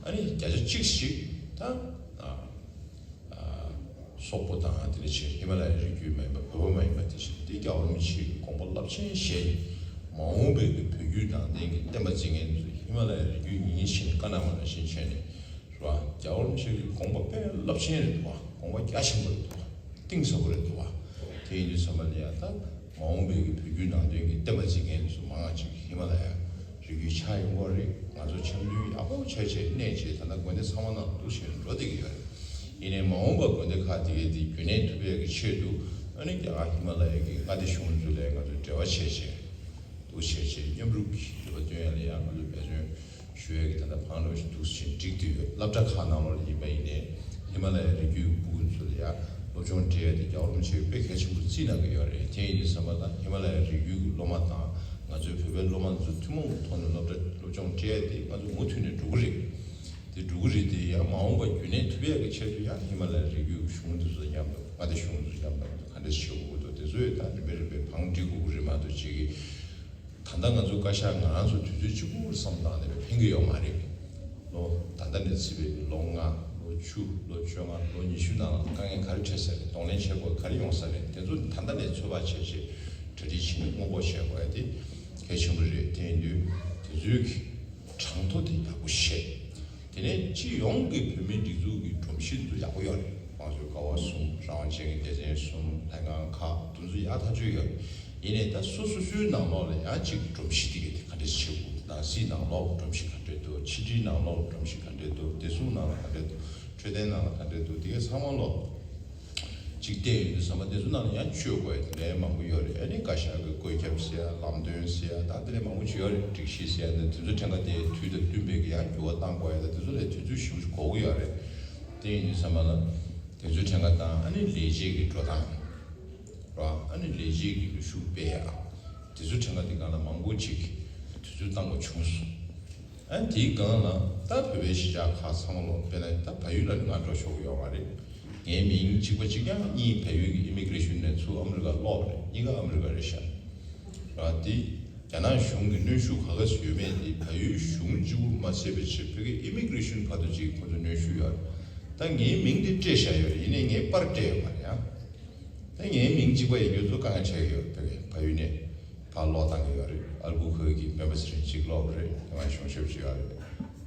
ཨ་ནི་བརྒྱ་ཆ་གཅིག་ཞིག་ད་ཨ་ཨ་སོག་པོ་དང་དེ་ནས་ཆེ་ཧི་མ་ལ་ཡའི་རི་རྒྱུད་མ་ཡིན་པ་བོད་པ་མ་ཡིན་པ་དེ་བཞིན་དེ་རྒྱལ་བ་རིན་པོ་ཆེའི་དགོངས་པ་རླབས་ཆེན་བཞེས་ནས་མ་འོངས་པའི་གི་བོད་བརྒྱུད་ནང་བསྟན་གྱི་བསྟན་པ་འཛིན་མཁན་ཚོས་ཧི་མ་ལ་ཡའི་རི་རྒྱུད་ཉིན་བཞིན་བཀའ་གནང་བ་ནང་བཞིན་བྱས་ནས། རེད་བ། རྒྱལ་བ་རིན་པོ་ཆེ་གི་དགོངས་པ་དཔེ་རླབས་ཆེན་རེད་འདུག་བ། དགོངས་པ་རྒྱ་ཆེན་པོ་རེད་འདུག་བ། གཏིང་ཟབ་པོ་རེད་འདུག་བ། དེ་ཡིན་དུས་ཙམ་པ་ལ་ཡང་ད་མ་འོངས་པའི་གི་བོད་བརྒྱུད་ནང་བསྟན་གྱི་བསྟན་པ་འཛིན་མཁན་ཚོ་མང་ང་ཅིག་ཧི་མ་ལ་ཡ་རི་རྒྱུད་ཆགས་ཡོང་གི་རེད། ང་ཚོ་འཆམ་མཐུན་ཡག་པོ་བྱས་བྱས་གནས་བྱས་ད་ལྟ་དགོན་སྡེ་ཚང་མ་ནང་འདུག་བྱས་འགྲོ་བསྡད་ཀྱི་ཡོད་རེད། ཡིན་ནའི་མ་འོངས་པ་དགོན་སྡེ་ཁག་དེ་གའི་དེ་རྒྱུན་གནས་ཐུབ་ཡས་ཀྱི་ཆེད་དུ་ཨ་ནི་རྒྱ་གར་ཧི་མ་ལ་ཡ་གི་མངའ་སྡེ་གཞུང་ཚོ་ལ་ང་ཚོ་འབྲེལ་བ་བྱས་བྱས་འདུག་བྱས་བྱས་མཉམ་རུབ་ཀྱིས་འབྲེལ་བ་བསྟུན་ཡས་ལ་ཡང་ང་ཚོ་འབད་བརྩོན་ཞུ་ཡས་ཀྱི་ད་ལྟ་བང་རབས་ཤིག་འདུག་ཕྱིན་འགྲིག་བསྡད་ཡོད། སློབ་གྲྭ་ཁག་ནང་ལོགས་ལ་ཡིན་པ་ཡིན་ནའི་ཧི་མ་ལ་ཡའི་རི་རྒྱུད་ཀྱི་སྤུ་གུ་ཚོ་ལ་ཡང་སློབ་སྦྱོང་སྤྲད་ཡས་དེ་རྒྱལ་བ་རིན་པོ་ཆེས་དཔེ་གལ་ཆེན་པོ་བརྩིས་གནང་གི་ཡོད་རེད། དེ་ཡིན་དུས་ཙམ་པ་ད་ཧི་མ་ལ་ཡའི་རི་རྒྱུད་ཀྱི་སློབ་མ་དང་ང་ཚོའི་བོད་པའི་སློབ་མ་ཚོ་ཐུན་མོང་གི་ཐོག་ནས་སློབ་གྲྭ་སློབ་སྦྱོང་སྤྲད་ཡས་དེ་ང་ཚོ་མུ་མཐུད་ནས་འགྲོ་གི་རེད། དེ་འགྲོ་གི་རེད་དེ་ཡང་མ་འོངས་པ་རྒྱུན་གནས་ཐུབ་ཡས་ཀྱི་ཆེད་དུ་ཡང་ཧི་མ་ལ་ཡའི་རི་རྒྱུད་ཀྱི་གཞུང་དེ་ཚོ་མཉམ་དུ་མངའ་སྡེ་གཞུང་དེ་ཚོ་མཉམ་དུ་ག་འདྲས་བྱེད་དགོས་ཀྱི་འདུག་དེ་ཚོ་ཡང་ད་རིམ་པས་རིམ་པས་བང་སྒྲིག་དགོས་ཀྱི་རེད་མ་གཏོགས་ཅིག་གིས། ད་ལྟ་ང་ཚོ་བཀའ་ཤག་ང་རང་ཚོ་དུས་ཚོད་གཅིག་པུར་བསམ་བཏང་ནས་ཕན་གྱི་ཡོད་མ་རེད། ལོ་ད་ལྟ་ནས་བརྩིས་པའི་ལོ་ལྔ། ལོ་བཅུ། ལོ་བཅོ་ལྔ། ལོ་ཉི་ཤུ་ནང་ལ་དཀའ་ངལ་ག་རེ་འཕྲད་ས་རེད། གདོང་ལེན་བྱེད་དགོས་ག་རེ་ཡོང་ས་རེད། དེ་ཚོ་ད་ལྟ་ནས་ཚོད་དཔག་བྱས་བྱས་གྲ་སྒྲིག་བྱས་ནས་སྔོན་འགོག་བྱེད་དགོས་ཡ་དེ་གལ་ཆེན་པོ་རེད། དེ་ཡིན་དུས་དེ་ཚོའི་གི་གྲངས་ཐོ་དེ་ཡག་པོ་ཤེས། དེ་ནས་སྤྱི་ཡོངས་ཀྱི་བོད་མིའི་སྒྲིག་འཛུགས་ཀྱི་སྒྲོམ་གཞི་ཚོ་ཡག་པོ་ཡོད་རེད། དམངས་གཙོའི་ཀ་བ་གསུམ། རང་དབང་ཅན་གྱི་སྡེ་ཚན་གསུམ། ལྷན་ཁང་ཁག་དེ་ཚོ་ཡག་ཐག་ཆོད་ཡོད་རེད། ཡིན་ནའི་ད་སོ་སོ་སོའི་ནང་ལོགས་ལ་ཡང་གཅིག་སྒྲོམ་གཞི་དེ་ག་དེ་ག་འདྲས་བྱེད་དགོས། ནང་སྲིད་ནང་ལོགས་སྒྲོམ་གཞི་ག་འདྲས་འདུག་ཕྱི་དྲིལ་ནང་ལོགས་སྒྲོམ་གཞི་ག་འདྲས་འདུག་བདེ་སྲུང་ནང་ལ་ག་འདྲས་འདུག་འཕྲོད་བསྟེན་ནང་ལ་ག་འདྲས་འདུག་དེ་གའི་ཚང་མ་ལོགས་གཅིག་བལྟས་ཡོང་དུས་ཙམ་པ་དེ་ཚོ་ནང་ལ་ཡང་བཅོས་དགོས་ཡ་དེ་ལས་མང་པོ་ཡོད་རེད། ཨ་ནི་བཀའ་ཤག་གི་བཀོད་ཁྱབ་ཟེར་ཡ། ལམ་སྟོན་ཟེར་ཡ། ད་དེ་ལས་མང་པོ་ཅིག་ཡོད་རེད། སྒྲིག་གཞི་ཟེར་ཡ། དེ་དུས་ཚོད་ཕྲན་ཁ་དེ་དུས་དང་བསྟུན་པའི་གི་ཡང་འགྱུར་བ་གཏང་དགོས་ཡ། ད་དེ་ཚོ་ལས་དུས་ཚོད་ཞེ་པོ་ཅིག་འགོར་གི་ཡོད་རེད། དེ་ཡིན་དུས་ཙམ་པ་ལ་དུས་ཚོད་ཕྲན་ཁ་དང་། ཨ་ནི་ལས་བྱེད་ཀྱི་འགྲོ་སྟངས་རེད་བ། ཨ་ནི་ལས་བྱེད་ཀྱི་ལུས་ཤུགས་སྤེལ་ཡ། དུས་ཚོད་ཕྲན་ཁ་དེ་སྒང་ལ་མང་པོ་ཅིག་དུས་ཚོད་བཏང་དགོས་བྱུང་སོང་། ཨ་ནི་དེའི་སྒང་ལ་ད་བོད་པའི་གཞིས་ཆགས་ཁག་ཚང་མ་ལོག་དཔེར་ན་ད་བལ་ཡུལ་ལ་ནི་ང་འགྲོ་ཆོག་གི་ཡོད་མ་རེད། ངའི་མིང་གཅིག་པ་གཅིག་རྐྱང་གཉིས་བལ་ཡུལ་གྱི་ཨི་མི་གྷི་རེ་ཤན་ནས་ཚུར་ཨ་མི་རི་ཀར་སློག་པ་རེད། གཉིས་ཀ་ཨ་མི་རི་ཀ་རེད་ཤག་ར་དེ་རྒྱ་ནག་གཞུང་གི་གནོན་ཤུགས་ག་ག་ཚོད་ཡོད་མེད་དེ་བལ་ཡུལ་གཞུང་གཅིག་པུ་མ་ཚད་པའི་ཕྱིར་བོད་ཀྱི་ཨི་མི་གྷི་རེ་ཤན་བར་དུ་ཅིག་ཁོ་ཚོ་གནོན་ཤུགས་ཡོད་རེད། ད་ངའི་མིང་དེ་སྤྲད་བཞག་ཡོད་རེད། ཡིན་ནའི་ངའི་པར་སྤྲད་ཡོད་མ་རེད་ཡ། ད་ངའི་མིང་གཅིག་པ་ཡིན་རྒྱུ་ཚོ་དཀའ་ངལ་འཕྲད་ཀྱི་ཡོད་རེད། བལ་ཡུལ་ནས་ཕར་སློག་བཏང་གི་ཡོད་རེད། ཨལ་བུ་ཁུ་གི་སྤེན་པ་ཚེ་རིང་གཅིག་སློག་པ་རེད། དེ་མ་གཞུང་ཞབས་ཅིག་ཡོད་རེད།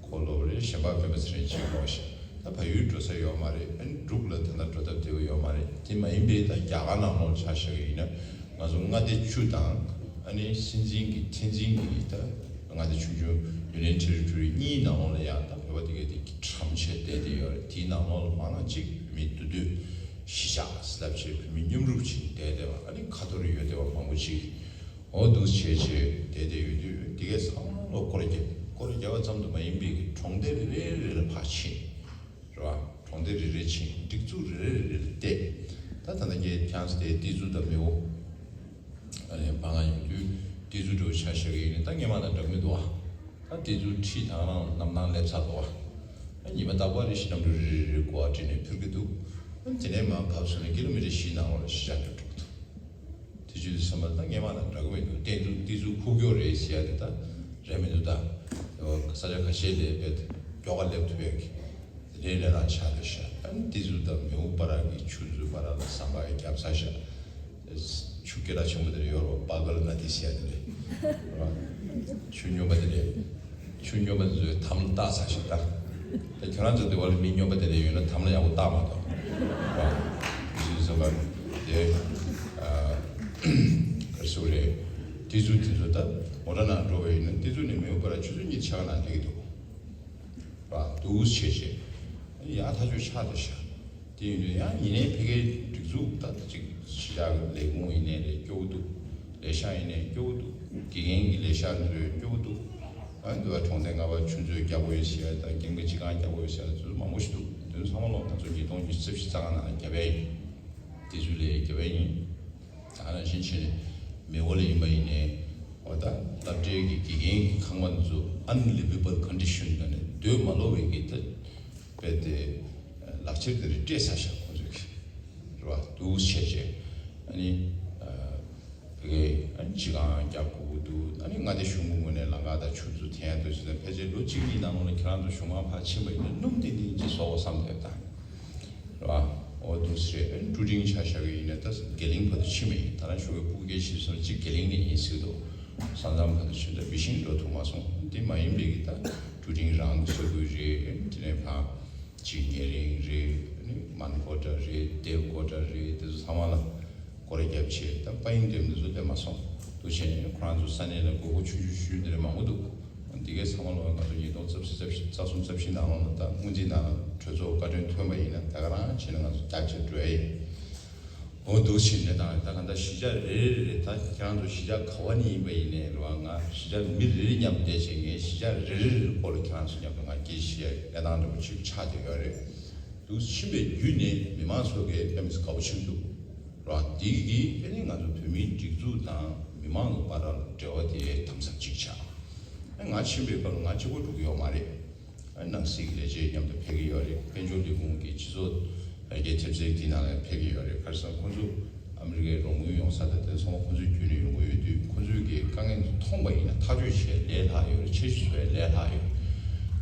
ཁོ་སློག་པ་རེད། གཞན་པ་སྤེན་པ་ཚེ་རིང་གཅིག་སློག་ཤག་ད་བལ་ཡུལ་འགྲོ་ས་ཡོད་མ་རེད། ཨ་ནི་འབྲུག་ལ་ད་ལྟ་འགྲོ་ཐབས་བདེ་པོ་ཡོད་མ་རེད། དེ་མ་ཡིན་པའི་ད་རྒྱ་གར་ནང་ལོགས་ཆ་བཞག་གི་ཡིན་ན་ང་ཚོ་མངའ་སྡེ་བཅུ་དང་། ཨ་ནི་སྲིད་འཛིན་གྱི་འཐུས་མི་གི་ད་མངའ་སྡེ་ཆུང་ཆུང་Union Territory གཉིས་ནང་ལོགས་ལ་ཡང་ད་བོད་པ་དེ་གའི་དེ་གྲམ་ཆས་བསྡད་བསྡད་ཡོད་རེད། དེའི་ནང་ལོགས་ལ་མང་ང་གཅིག་བོད་མི་འདུས་སྡོད་གཞིས་ཆགས་ལབ་བྱས་བོད་མི་མཉམ་རུབ་བྱས་བསྡད་བསྡད་པ། ཨ་ནི་ཁ་ཐོར་ཡོད་བསྡད་པ་མང་པོ་ཅིག་འོ་འདུག་བྱས་བྱས་བསྡད་བསྡད་ཡོད་དུས་དེ་གའི་ཚང་མ་ལོག་སྐོར་ར་བརྒྱབ། སྐོར་ར་བརྒྱབ་པ་ཙམ་དུ་མ་ཡིན་པའི་གི་གྲོང་སྡེ་རེ་རེ་རེ་ལ་ཕར་ཕྱིན། རེད་བ། གྲོང་སྡེ་རེ་རེ་ཕྱིན། སྒྲིག་འཛུགས་རེ་རེ་རེ་རེ་ལ་བལྟས། ད་ད་ལྟ་ངས་ཁྱེད་རང་ཚོ་དེ་ཏི་ཛུ་དང་མེའོ། ཨ་ནི་བང་ང་ཡོང་དུས་ཏི་ཛུ་འདྲ་བོ་ཆ་བཞག་གི་ཡིན་ན་ད་སྔོན་མ་དང་འདྲ་གི་མི་འདུག་བ། ད་ཏི་ཛུ་ཁྲི་དང་རང་རྣམ་ཐར་སླེབས་ཚར་འདུག་བ། ཨ་ཉི་མ་རྟག་པར་རེ་བཞིན་གནམ་གྲུ་རེ་རེ་རེ་འགོ་བ་བྲིས་ནས་ཕུལ་གི་འདུག་ཨ་དེ་ནས་མར་བབས་སོང་ན་ཀི་ལོ་མི་ཊར་བཞི་ནང་ལོགས་ལ་གཞིས་ཆགས་འདྲ་འགྲོ་གི་འདུག་དེ་ ཆུ་ཚོད་ཚང་མ་ད་སྔས་མ་དང་འདྲ་གི་མི་འདུག་གཏན་ཚུགས་གཏན་ཚུགས་ཁུག་ཀྱོག་རེད་ཟེར་ཡ་དེ་ད་རེད་མི་འདུག་ད་ས་ཆ་ཁ་ཤས་ལས་བེད་མགྱོགས་ག་སླེབས་ཐུབ་ཡ་གི་རེད་ལས་རང་ཆགས་དེ་ཤ་ད་ནི་གཏན་ཚུགས་ད་མེའུ་པ་ར་གི་ཆུ་ཚོད་པ་ར་ལ་ཟམ་པ་ཡ་རྒྱབ་ཚ་ཤ་ཆུ་སྐད་གྲགས་ཆེན་པོ་དེ་རེད་ཡོད་རོ་པ་ག་ལ་ན་དེ་ཟེར་ཡ་དེ་རེད་ཆུ་སྨྱོན་པ་དེ་རེད། ཆུ་སྨྱོན་པ་དེ་ཚོས་དམ་ལ་བཏགས་ཚར་ཞིག་ད། ད་ཁྱོད་རང་ཚོ་དེ་བ་ལ་མི་སྨྱོན་པ་དེ་འདྲ་ཡོད་ན་དམ་ལ་ཡག་པོ་བཏགས་མ་གཏོགས། ར། ཞེས་སོགས་པ་དེ། ག་རེ་ཟེར་རེད། དེ་ཚོ་དེ་ཚོ་ད་མོ་ཊ་ནང་འགྲོ་བ་ཡིན་ན་དེ་ཚོ་ནི་མེའུ་པ་ར་ཆུ་ཚོད་གཉིས་ཆགས་ན་འགྲིག་གི་འདུག་ར། འདུག་བྱས་བྱས། ཡ་ཐག་ཆོད་ཆགས་འདུག་ཤག་དེ་ཡིན་དུས་ཡང་ཉིན་ནས་ཕ་གིའི་སྒྲིག་འཛུགས་ད་ཅིག་གཞིས་ཆགས་ཀྱི་ལས་ཁུངས་ཡིན་ནའི་རེད་སྐྱོ་བོ་འདུག་ལས་ཤག་ཡིན་ནའི་སྐྱོ་བོ་འདུག་དགེ་རྒན་གྱི་ལས་ཤག་ཚོའི་སྐྱོ་བོ་འདུག་ཨ་འདི་བ་གྲོང་སྡེ་ལྔ་པ་ཆུ་མཛོད་རྒྱག་དགོས་ཡོད་ཟེར་ཡ་དང་རྒན་པའི་སྤྱི་ཁང་རྒྱག་དགོས་ཡོད་ཟེར་ཡ་ཚོ་མང་པོ་ཞིག་འདུག་དེ་ཚོ་ཚང་མ་ལོ་ང་ཚོ་ཉིས་སྟོང་ཉི་ཤུ་རྩ་བཞི་རྩ་ལྔ་ནང་ལ་བརྒྱབ་ཡ་ཡིན། དེ་ཚོའི་ལས་བརྒྱབ་ཡ་ཡིན། ད་ག་ནང་བཞིན་བྱས་ནས་མེ་འོ་ལ་ཡིན་པ་ཡིན་ནའི་འོ་ད་སློབ་གྲྭའི་གི་དགེ་རྒན་གྱི་ཁང་པ་འདི་ཚོ་unlivable condition ནང་ནས་སྡོད་མ་ལོ་བའི་གི་ད་རྦད་དེ་ལག་ཁྱེར་དེ་རིགས་སྤྲད་ཚར་ཤག་ཁོང་ཚོས་ཀྱི་རེད་བ། འདུག་བྱས་བྱས་ཨ་ནི་ཨ་ཕ་གིའི་ཨ་ནི་སྤྱི་ཁང་རྒྱག་དགོས་ཀྱི་འདུག་ཨ་ནི་མངའ་སྡེ་གཞུང་གི་ངོས་ནས་ལམ་ཁ་དང་ཆུ་ཚོད་འཐེན་ཡ་འདུག་ཟེར་ན་ཕལ་ཆེར་ལོ་གཅིག་གཉིས་ནང་ལོགས་ལ་ཁྱེད་རང་ཚོ་གཞུང་མང་ཕར་ཕྱིན་པ་ཡིན་ན་སྣུམ་ཏིང་ཏིང་ཅིག་བཟོ་དགོས་བསམ་བསྡད་ད། རེད་བ། འོ་འདུག་སེ་རེད། ཀྲུ་ཀྲིང་ཆ་བཞག་གི་ཡིན་ན་ད་དགེ་ལིང་བར་དུ་ཕྱིན་པ་ཡིན། ད་རང་ཞོགས་པའི་སྤུ་རྒྱལ་ཞིག་སོང་གཅིག་དགེ་ལིང་ནས་ཡིན་སྲིད་དོ། ས་མཚམས་བར་དུ་ཕྱིན་ད་མི་ཤིང་འགྲོ་ཐུབ་མ་སོང་། འདི་མ་ཡིན་པའི་གི་ད་ཀྲུ་ཀྲིང་རང་གི་ས་ཁུལ་རེད། དེ་ནས་ཕ་གཅིག་ཉེ་རིང་རེད། ཨ་ནི་མན་གོ་ཏྲ་རེད། དེབ་གོ་ཏྲ་རེད། དེ་ཚོ་ཚང་མ་ལ་སྐོར་ར་བརྒྱབ་བྱས་ད་པ་ཡིན་དེབ་འདི་ཚོ་སླེབས་མ་སོང་། འདུག་བྱས་ནས་ཁོ་རང་ཚོ་ས་གནས་ལ་དགོས་མཁོ་ཆུང་ཆུང་ཆུང་འདི་རེད་མང་པོ་འདུག་འདི་གའི་ཚང་མ་ལོ་ང་ཚོ་ཉིས་སྟོང་རྩ་བཞི་རྩ་བཞི་རྩ་གསུམ་རྩ་བཞི་ནང་ལོགས་ལ་ད་སྔོན་རྩིས་ནང་ལ་གྲོས་ཚོགས་བཀའ་དྲུང་ཐོན་པ་ཡིན་ན་ད་ག་རང་བྱས་ན་ང་ཚོ་རྒྱབ་བྱས་འགྲོ་ཡ་ཡིན། འོ་འདུག་བྱས་ནས་ད་ད་ག་ད་གཞིས་ཆགས་རེ་རེ་རེ་རེ་ད་ཁྱེད་རང་ཚོ་གཞིས་ཆགས་ག་བ་ནས་ཡིན་པ་ཡིན་ནའི་རེད་བ། ང་གཞིས་ཆགས་མི་རེ་རེ་མཉམ་བསྡད་བྱས་ངའི་གཞིས་ཆགས་རེ་རེ་རེ་སྐོར་ལ་ཁྱེད་རང་ཚོ་མཉམ་དུ་ང་སྐད་ཆ་བཤད་ཡ་གནས་སྟངས་འདྲ་པོ་ཅིག་ཆགས་བསྡད་ཡོད་རེད། འདུག་ཕྱིན་པའི་བརྒྱུད་ནས་མི་མང་ཚོ་གིས་དཔེ་མི་སྲིད་དགའ་པོ་བྱུང་འདུག་ར། འདི་གིས་དཔེ་ནི་ང་ཚོ་བོད་མིའི་སྒྲིག་འཛུགས་དང་མི་མང་གི་བར་ལ་འབྲེལ་བ་དེ་དམ་ཟབ་ཅིག་ཆགས། ཨ་ང་ཕྱིན་པའི་སྐབས་ལ་ང་གཅིག་པོ་འགྲོ་གི་ཡོད་མ་རེད། ཨ་ནང་སྲིད་ཀྱི་ལས་བྱེད་མཉམ་དུ་ཕེབས་ཀྱི་ཡོད་རེད། དཔལ་འབྱོར་ལས་ཁུངས་ཀྱི་སྤྱི་ཚོགས་ཡར་རྒྱས་ཐེབས་རྩའི་དེ་ནང་ལ་ཕེབས་ཀྱི་ཡོད་རེད། ག་རེ་ཟེར་ན་ཁོང་ཚོ་ཨ་མི་རི་ཀའི་རོགས་དངུལ་ཡོང་ས་དང་དེ་ཚང་མ་ཁོང་ཚོའི་བརྒྱུད་ནས་ཡོང་གི་ཡོད་དུས་ཁོང་ཚོའི་གི་དཀའ་ངལ་མཐོང་པ་ཡིན་ན་ཐག་གཅོད་བྱེད་ལས་སླ་ཡོད་རེད། འཆར་གཞི་བཟོ་ཡ་ལས་སླ་ཡོད་རེད།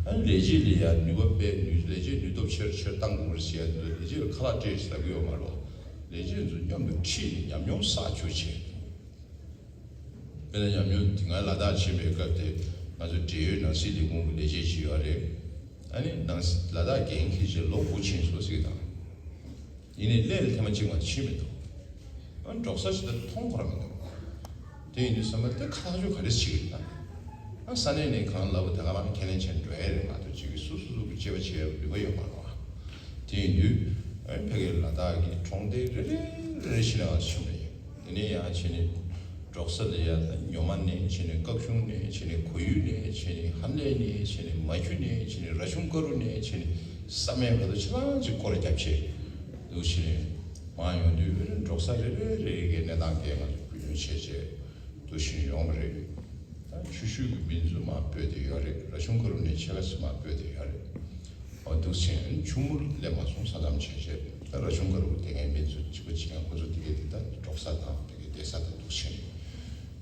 ཨ་ནི་ལས་བྱེད་ལ་ཡ་ནུས་པ་སྤེལ་ནུས་ལས་བྱེད་ནུས་སྟོབས་ཆེར་ཆེར་བཏང་དགོས་རེད་ཟེར་ཡ་དེ་ཚོ་ལས་བྱེད་ལ་ཁ་ལག་སྤྲད་ཟེར་གི་ཡོད་མ་རེད། ལས་བྱེད་ཚོ་མཉམ་དུ་ཁྲིད་ནས་ཉམས་མྱོང་བསགས་བཅུག་བྱས། དཔེར་ན་ཉམས་མྱོང་དེ་སྔ་ལ་དྭགས་ཕྱིན་པའི་སྐབས་དེ་ང་ཚོ་འབྲེལ་ཡོད་ནང་སྲིད་ལས་ཁུངས་ཀྱི་ལས་བྱེད་ཅིག་ཡོད་རེད། ཨ་ནི་ནང་སྲིད་ལ་དྭགས་འགན་འཁྱེར་བྱས་ལོ་དགུ་ཕྱིན་སོང་ཟེར་གི་དང་། ཡིན་ནའི་སླེ་ལ་ཐེངས་མ་གཅིག་མ་ཕྱིན་མི་འདུག་ཨ་འབྲོག་ས་ཞིག་ད་མཐོང་ཁོ་རང་མི་འདུག་དེ་ཡིན་དུས་བསམ་པ་དེ་ཁ་ཐག་ཆོད་ག་རེ་བྱེད་ཀྱི་རེད་ད། ཨ་ས་གནས་ནས་གང་ལབ་པ་དེ་ག་རང་ཁས་ལེན་བྱས་འགྲོ་ཡ་རེད་མ་གཏོགས་ཅིག་སུ་སུ་སུ་གི་དཔྱད་པ་བྱེད་ཡ་ལུས་པ་ཡོད་མ་རེད་བ། དེ་ཡིན་དུས་ཨ་ཕ་གིའི་ལ་དྭགས་ཀྱི་གྲོང་སྡེ་རེ་རེ་རེ་རེ་ཕྱིན་ནས་ང་ཚོ་ཕྱིན་པ་ཡིན། དེ་ནས་ཡང་ཕྱིན་ནས་འབྲོག་ས་ལ་ཡ་ད་ཉོ་མ་ནས་ཕྱིན་ནས་སྐབས་གཞུང་ནས་ཕྱིན་ནས་གོ་ཡུལ་ནས་ཕྱིན་ནས་ཧན་ལེ་ནས་ཕྱིན་ནས་མ་ཁྱུ་ནས་ཕྱིན་ནས་ར་ཆུང་ཀ་རུ་ནས་ཕྱིན་ནས་ས་སྨད་བར་དུ་ཆ་ཚང་ཅིག་སྐོར་ར་བརྒྱབ་བྱས་འདུག་ཕྱིན་ནས་མར་ཡོང་དུས་འབྲོག་ས་རེ་རེ་རེ་གི་གནས་སྟངས་དེ་ང་ཚོ་རྒྱུས་ལོན་བྱས་བྱས་འདུག་ཕྱིན་ཡོང་བ་རེད། ད་ཆུ་ཤུལ་གྱི་མི་ཚོ་མར་སྤོས་བསྡད་ཡོད་རེད། ར་ཆུང་ཀ་རུ་ནས་ཕྱེད་ཀ་ཙམ་མར་སྤོས་བསྡད་ཡོད་རེད། འོ་འདུག་ཕྱིན་ཆུ་མུར་སླེབས་མ་སོང་ས་མཚམས་བྱས་བྱས་ད་ར་ཆུང་ཀ་རུ་བསྡད་མཁན་མི་ཚོ་གཅིག་པ་གཅིག་རྐྱང་ཁོ་ཚོ་དེ་གའི་དེ་ད་འབྲོག་ས་དང་དེ་གའི་བསྡད་ས་དེ་འདུག་ཕྱིན་རེད།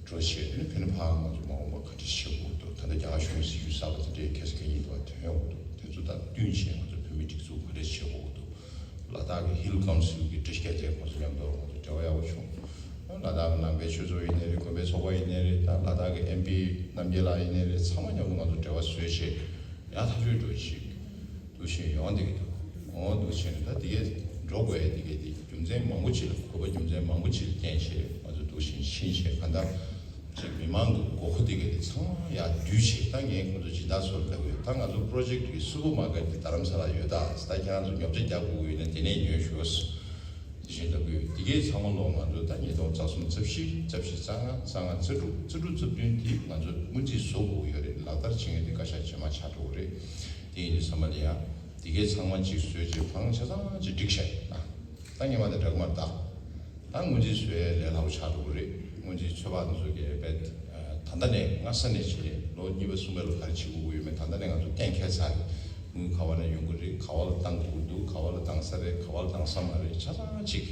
འགྲོ་བྱས་ཨ་ནི་ཕ་གི་ཕར་ང་ཚོ་མ་འོངས་པ་ག་འདྲ་བྱེད་དགོས་འདུག་ད་ལྟ་རྒྱ་གར་གཞུང་གི་སྲིད་ཇུས་གསར་པ་དེ་འདྲའི་ཁ་སང་ཁ་ཉིན་དུ་བ་ཐོན་ཡོང་གི་འདུག་དེ་ཚོ་དང་བསྟུན་བྱས་ང་ཚོ་བོད་མི་སྒྲིག་འཛུགས་ག་འདྲ་བྱེད་དགོས་འདུག་ལ་དྭགས་ཀྱི་ཧིལ་ཀའུན་སིལ་གྱི་སྒྲིག་འགལ་དེ་ཁོང་ཚོ་མཉམ་དུ་ང་ཚོ་འབྲེལ་བ་ཡག་པོ་བྱུང་། ལ་དྭགས་ཀྱི་ནང་པའི་ཆོས་ཚོགས་ཡིན་ནའི་རེད། དགོན་པའི་ཚོགས་པ་ཡིན་ནའི་རེད། ད་ལ་དྭགས་ཀྱི་ཨེམ་པི་རྣམ་རྒྱལ་ལགས་ཡིན་ནའི་རེད། ཚང་མ་མཉམ་དུ་ང་ཚོ་འབྲེལ་བ་བཟོས་བྱས་ཡང་ཐག་ཆོད་འགྲོ་ཞིག་འདུག་བཞིན་ཡོང་བསྡད་ཀྱི་འདུག་འོ་འདུག་བྱས་ནས་ད་དེ་གས་འགྲོ་དགོས་ཡ་དེ་གས་དེ་རྒྱུ་མཚན་མང་པོ་ཅིག་ལ་དགོས་པ་རྒྱུ་མཚན་མང་པོ་ཅིག་ལ་བརྟེན་བྱས་ང་ཚོ་འདུག་བཞིན་ཕྱིན་བྱས་གང་ལྟར་ཅིག་མི་མང་གི་དགོས་མཁོ་དེ་གས་དེ་ཚང་མ་ཡར་བསྡུས་བྱས་ད་ངས་ཁོང་ཚོ་སྦྱིན་བདག་ཚོར་ལབ་ཡོད། ད་ང་ཚོ་པྲོ་ཇེཀ་གི་སུ་པར་མར་ཀེཊ་དེ་རྡ་རམ་ས་ལ་ཡོད། ད་ད་ཁྱེད་རང་ཚོ་ཉོ་ཆ་རྒྱག་དགོས་ཀྱི་ཡོད་ན་དེ་ནས་ཉོས་ཤོག་དེ་བཞིན་ལབ་ཀྱི་ཡོད། དེ་གས་ཚང་མ་ལོ་ང་ཚོ་ད་ཉིས་སྟོང་རྩ་གསུམ་རྩ་བཞི་རྩ་བཞི་རྩ་ལྔ་རྩ་ལྔ་རྩ་དྲུག་རྩ་དྲུག་རྩ་བདུན་དེ་ང་ཚོ་སྔོན་རྩིས་བཟོ་དགོས་ཀྱི་ཡོད་རེད། ལག་བསྟར་བྱེད་མཁན་དེ་བཀའ་ཤག་རྗེས་མ་ཆགས་འགྲོ་གི་རེད། དེ་ཡིན་དུས་ཚང་མ་ལ་ཡ་དེ་གས་ཚང་མ་གཅིག་བཟོས་རྗེས་གང་ཆ་ཚང་ཅིག་འགྲིག་ཤག་ཡིན་ན་ད་ངས་མ་དེ་འདྲ་གི་མ་རེད་ད། ད་སྔོན་རྩིས་བཟོ་ཡ་ལས་སླ་པོ་ཆགས་འགྲོ་གི་རེད། སྔོན་རྩིས་ཚོད་དཔག་དེ་ཚོ་གས་རྦད་ད་ལྟ་ནས་སྔ་ས་ནས་བྱས་ནས་ལོ་གཉིས་པ་གསུམ་པ་ལ་ག་རེ་བྱེད་དགོས་ཀྱི་ཡོད་མེད་ད་ལྟ་ནས་ང་ཚོ་གཏན་འཁེལ་ཚར་རེད། དངུལ་ག་བ་ནས་ཡོང་གི་རེད། ག་བ་ལ་བཏང་དགོས་ཀྱི་འདུག་ག་བ་ལ་བཏང་ས་རེད། ག་བ་ལ་བཏང་ས་མ་རེད། ཆ་ཚང་གཅིག་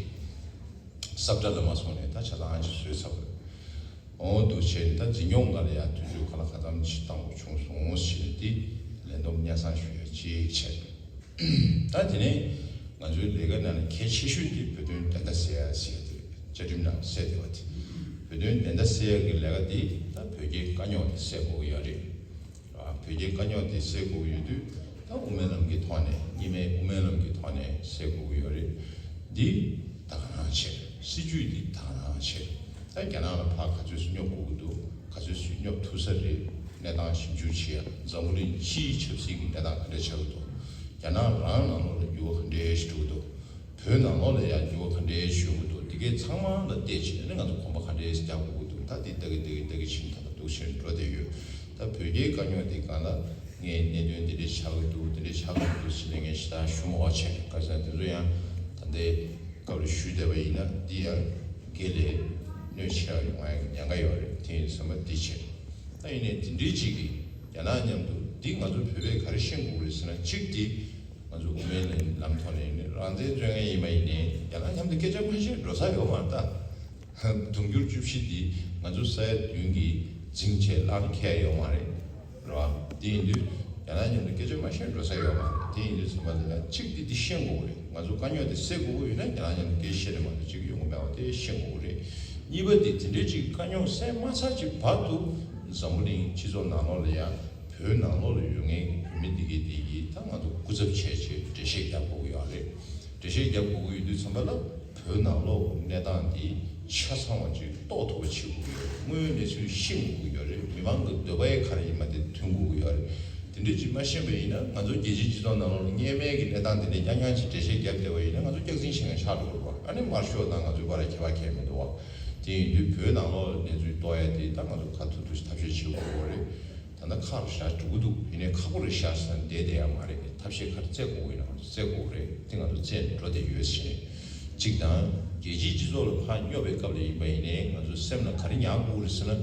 གསལ་ ས་བཀྲ་ལ་མ་སོང་ནས་ད་ཆ་ཚང་ཅིག་བཟོས་ཚར་བ་རེད། འོ་འདུག་བྱས་ནས་ད་འཛིན་སྐྱོང་སྒང་ལ་ཡང་དུས་ཚོད་ག་ལ་ག་ཙམ་ཅིག་བཏང་དགོས་བྱུང་སོང་ཞེས་ནས་འདི་ལན་འདེབས་སྙན་སེང་ཞུ་ཡ་གཅིག་བྱས། ད་དེ་ནས་ང་ཚོའི་ལས་ཀ་ནང་ནས་གལ་ཆེ་ཤོས་དེ་བོད་དོན་བདེན་མཐའ་གསལ་ཡ་ཟེར་ཡ་དེ་རེད། བཅའ་ཁྲིམས་ནང་གསལ་བསྡད་པ་དེ། བོད་དོན་བདེན་མཐའ་གསལ་ཡ་གི་ལས་ཀ་དེ་ད་བོད་རྒྱའི་དཀའ་རྙོག་དེ་སེལ་དགོས་ཀྱི་ཡོད་རེད། བོད་རྒྱའི་དཀའ་རྙོག་དེ་སེལ་དགོས་ཀྱི་ཡོད་དུས་ད་དབུ་མའི་ལམ་གྱི་ཐོག་ནས་གཉིས་སྨན་དབུ་མའི་ལམ་གྱི་ཐོག་ནས་སེལ་དགོས་ཀྱི་ཡོད་རེད། འདི་ད་ག་རང་བྱས། སྲིད་ཇུས་འདི་ད་ག་རང་བྱས། ད་རྒྱ་ནག་ལ་ཕར་ག་ཚོད་སུ་སྙོབ་དགོས་ཀྱི་འདུག་ག་ཚོད་སུ་སྙོབ་ཐུབ་ས་རེད། གནས་སྟངས་ཞིབ་འཇུག་བྱེད་ཡ། འཛམ་བུ་གླིང་སྤྱིའི་ཆབ་སྲིད་ཀྱི་གནས་སྟངས་ག་འདྲ་ཆགས་ཀྱི་འདུག་རྒྱ་ནག་རང་ནང་ལོགས་ལ་འགྱུར་བ་ག་འདྲ་ཞིག་འགྲོ་གི་འདུག་བོད་ནང་ལོགས་ལ་ཡང་འགྱུར་བ་ག་འདྲ་ཞིག་ཡོང་གི་འདུག་འདི་གའི་ཚང་མ་ལ་བལྟས་བྱས་ནས་ང་ཚོ་གོམ་པ་ག་འདྲ་ཞིག་རྒྱག་དགོས་ཀྱི་འདུག་ད་འདི་ལྟ་གི་ལྟ་གི་ལྟ་གི་ཕྱིན་ད་ལྟ་འདུག་བྱས་འགྲོ་བསྡད་ཡོད། ད་བོད་རྒྱའི་དཀའ་རྙོག་འདི་སྒང་ལ་ངས་གནད་དོན་འདི་འདྲ་ཆགས་ཀྱི་འདུག་འདི་འདྲ་ཆགས་ཀྱི་འདུག་ཟེར་ནས་ངས་ཞེ་དྲག་ཞུ་མ་དགོས་བྱས། ག་རེ་ཟེར་ན་དེ་ཚོ་ཡང་ད་ལྟའི་སྐབས་ལ་ཞུས་བསྡད་པ་ཡིན་ན་འདི་ཡང་དགེ་ལས་གནོད་ཆེ་བ་ཡོང་ཡ་ཉེན་ཁ་ཡོད་རེད། དེ་ཡིན་ཙང་འདི་བྱས། ད་ཡིན་ནའི་དེ་འདྲའི་ཅིག་གིས་རྒྱ་ནག་མཉམ་དུ་འདི་ང་ཚོ་བོད་པས་ག་རེ་ཤེས་དགོས་རེད་ཟེར་ན། གཅིག་དེ་ང་ཚོ་དབུ་མའི་ལམ་ཐོག་ནས་ཡིན་ནའི་རང་བཙན་རྩོད་མཁན་ཡིན་པ་ཡིན་ནའི་རྒྱ་ནག་མཉམ་དུ་སྐད་ཆ་མ་བཤད་འགྲོ་ས་ཡོད་མ་རེད་ད། དུང་ཕྱུར་བཅུ་བཞི་འདི་ང་ཚོ་ས་ཡ་བདུན་གྱིས་འཛིང་བྱས་བརླག་ནས་ཁེལ་ཡ་ཡོད་མ་རེད། རེད་བ། དེ་ཡིན་དུས་རྒྱ་ནག་མཉམ་དུ་སྐད་ཆ་མ་བཤད་འགྲོ་ས་ཡོད་མ་རེད། དེ་ཡིན་དུས་ཚང་མ་ལ་ཡང་གཅིག་འདི་འདི་ཤེས་དགོས་རེད། ང་ཚོ་དཀའ་རྙོག་དེ་སེལ་དགོས་ཀྱི་ཡོད་ན་རྒྱ་ནག་མཉམ་དུ་སྐད་ཆ་བཤད་རེད་མ་གཏོགས་གཅིག་ཡོང་གི་མེད་པ་དེ་ཤེས་དགོས་རེད། གཉིས་པ་དེ་དེ་འདྲའི་ཅིག་དཀའ་རྙོག་སེལ་མ་ཚར་ཅིག་བར་དུ་འཛམ་བུ་གླིང་སྤྱི་ཚོགས་ནང་ལོགས་ལ་ཡང་བོད་ནང་ལོགས་ལ་ཡོད་མཁན་བོད་མི་འདི་གའི་དེ་གིས་ད་ང་ཚོ་སྐུ་ཚབ་བྱས་བྱས་འགྲེལ་བཤད་རྒྱབ་དགོས་ཀྱི་ཡོད་རེད། འགྲེལ་བཤད་རྒྱབ་དགོས་ཀྱི་ཡོད་དུས་ཚང་མ་ལ་བོད་ནང་ལོགས་གནས་སྟངས་འདི་ཆ་ཚང་བ་ཅིག་རྟོགས་ཐུབ་པ་བྱེད་དགོས་ཀྱི་ཡོད་རེད། དངོས་ཡོད་གནས་ཚུལ་ཤེས་དགོས་ཀྱི་ཡོད་རེད། མི་མང་གི་འདོད་པ་ཡི་ག་རེ་ཡིན་པ་དེ་མཐུན་དགོས་ཀྱི་ཡོད་རེད། དེ་འདྲ་ཅིག་མ་ཤེས་པ་ཡིན་ན་ང་ཚོ་རྒྱལ་སྤྱིའི་སྤྱི་ཚོགས་ནང་ལོགས་ལ་སྔོན་མའི་གི་གནས་སྟངས་དེ་འདྲ་རྐྱང་རྐྱང་ཅིག་འགྲེལ་བཤད་རྒྱབ་བསྡད་པ་ཡིན་ན་ང་ཚོ་སྐྱག་རྫུན་བཤད་མཁན་ཆགས་འགྲོ་གི་རེད་པ། ཨ་ནི་དམར་ཤོག་དང་ང་ཚོའི་བར་ལ་ཁྱད་པར་གང་ཡང་མི་འདུག་བ། དེ་ཡིན་དུས་བོད་ནང་ལོགས་ལ་གནས་ཚུལ་རྟོགས་ཡ་དེ་ད་ང་ཚོ་ག་ཐུབ་ཐུབ་ཐབས་ཤེས་བྱེད་དགོས་ཀྱི་རེད། ད་ལྟ་ཁག་རུ་བཞག་འགྲོ་གི་འདུག་ཡིན་ནའི་ཁག་པོ་རུ་བཞག་ཟེར་ན་བསྡད་བསྡད་ཡ་མ་རེད། ཐབས་ཤེས་ག་རེ་བཙལ་དགོས་ཡིན་ན་ང་ཚོ་བཙལ་དགོས་རེད། དེ་ང་ཚོ་བཙལ་ནས་འགྲོ་བསྡད་ཡོད་ཟེར་ནས། གཅིག་དང་རྒྱལ་སྤྱིའི་སྤྱི་ཚོགས་ལ་ཕར་སྙོབ་པའི་སྐབས་ལ་ཡིན་པ་ཡིན་ནའི་ང་ཚོ་སེམས་ལ་ག་རེ་ཉར་དགོས་རེད་ཟེར་ན།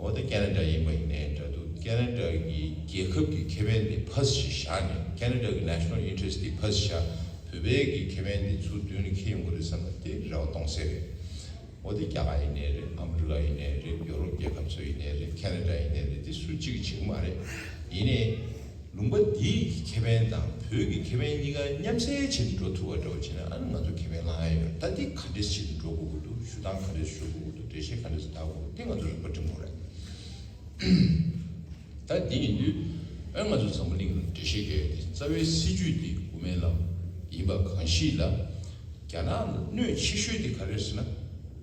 འོ་ད་ཁེ་ན་ཌ་ཡིན་པ་ཡིན་ནའི་འདྲ་འདུག་ཁེ་ན་ཌ་གི་རྒྱལ་ཁབ་ཀྱི་ཁེ་ཕན་དེ་ཕར་ཞིག་བཞག་ནས་ཁེ་ན་ཌ་གི་national interest་དེ་ཕར་ཞིག་བཞག་བོད་པའི་གི་ཁེ་ཕན་དེ་ཚུར་མདུན་ལ་འཁྱེར་ཡོང་གི་རེད་བསམ་ན་དེ་རེ་བ་སྟོང་ཟད་རེད། འོ་དེ་རྒྱ་གར་ཡིན་ནའི་རེད། ཨ་མི་རི་ཀ་ཡིན་ནའི་རེད། ཡོ་རོབ་རྒྱལ་ཁབ་ཚོ་ཡིན་ནའི་རེད། ཁེ་ན་ཌ་ཡིན་ནའི་རེད། དེ་སུ་གཅིག་བྱེད་ཀྱི་མ་རེད། ཡིན་ནའི་ལུང་པ་འདིའི་ཁེ་ཕན་དང་བོད་ཀྱི་ཁེ་ཕན་གཉིས་ཀ་མཉམ་བསྲེས་བྱེད་འགྲོ་ཐུབ་པ་འདྲ་བོ་བྱས་ན་ཨ་ནི་ང་ཚོ་ཁེ་ཕན་བླང་ཡ་ཡོད། ད་འདི་ག་འདྲས་བྱེད་འགྲོ་དགོས་ཀྱི་འདུག་ཞུ་སྟངས་ག་འདྲས་ཞུ་དགོས་ཀྱི་འདུག་འགྲེལ་བཤད་ག་འདྲས་བརྡར་དགོས་ཀྱི་འདུག་དེ་ང་ཚོ་རིག་པ་སྒྲིམ་དགོས་རེད། ད་འདི་ཡིན་དུས་ཨ་ང་ཚོ་འཛམ་བུ་གླིང་ལ་འགྲེལ་བཤད་རྒྱག་ཡ་དེ་རྩ་བའི་སྲིད་ཇུས་དེ་དབུ་མའི་ལམ་ཡིན་པ་གང་ཞིག་ལ། རྒྱ་ནག་ལ་གནོད་ཆེ་ཤོས་དེ་ག་རེ་རེད་ཟེར་ན།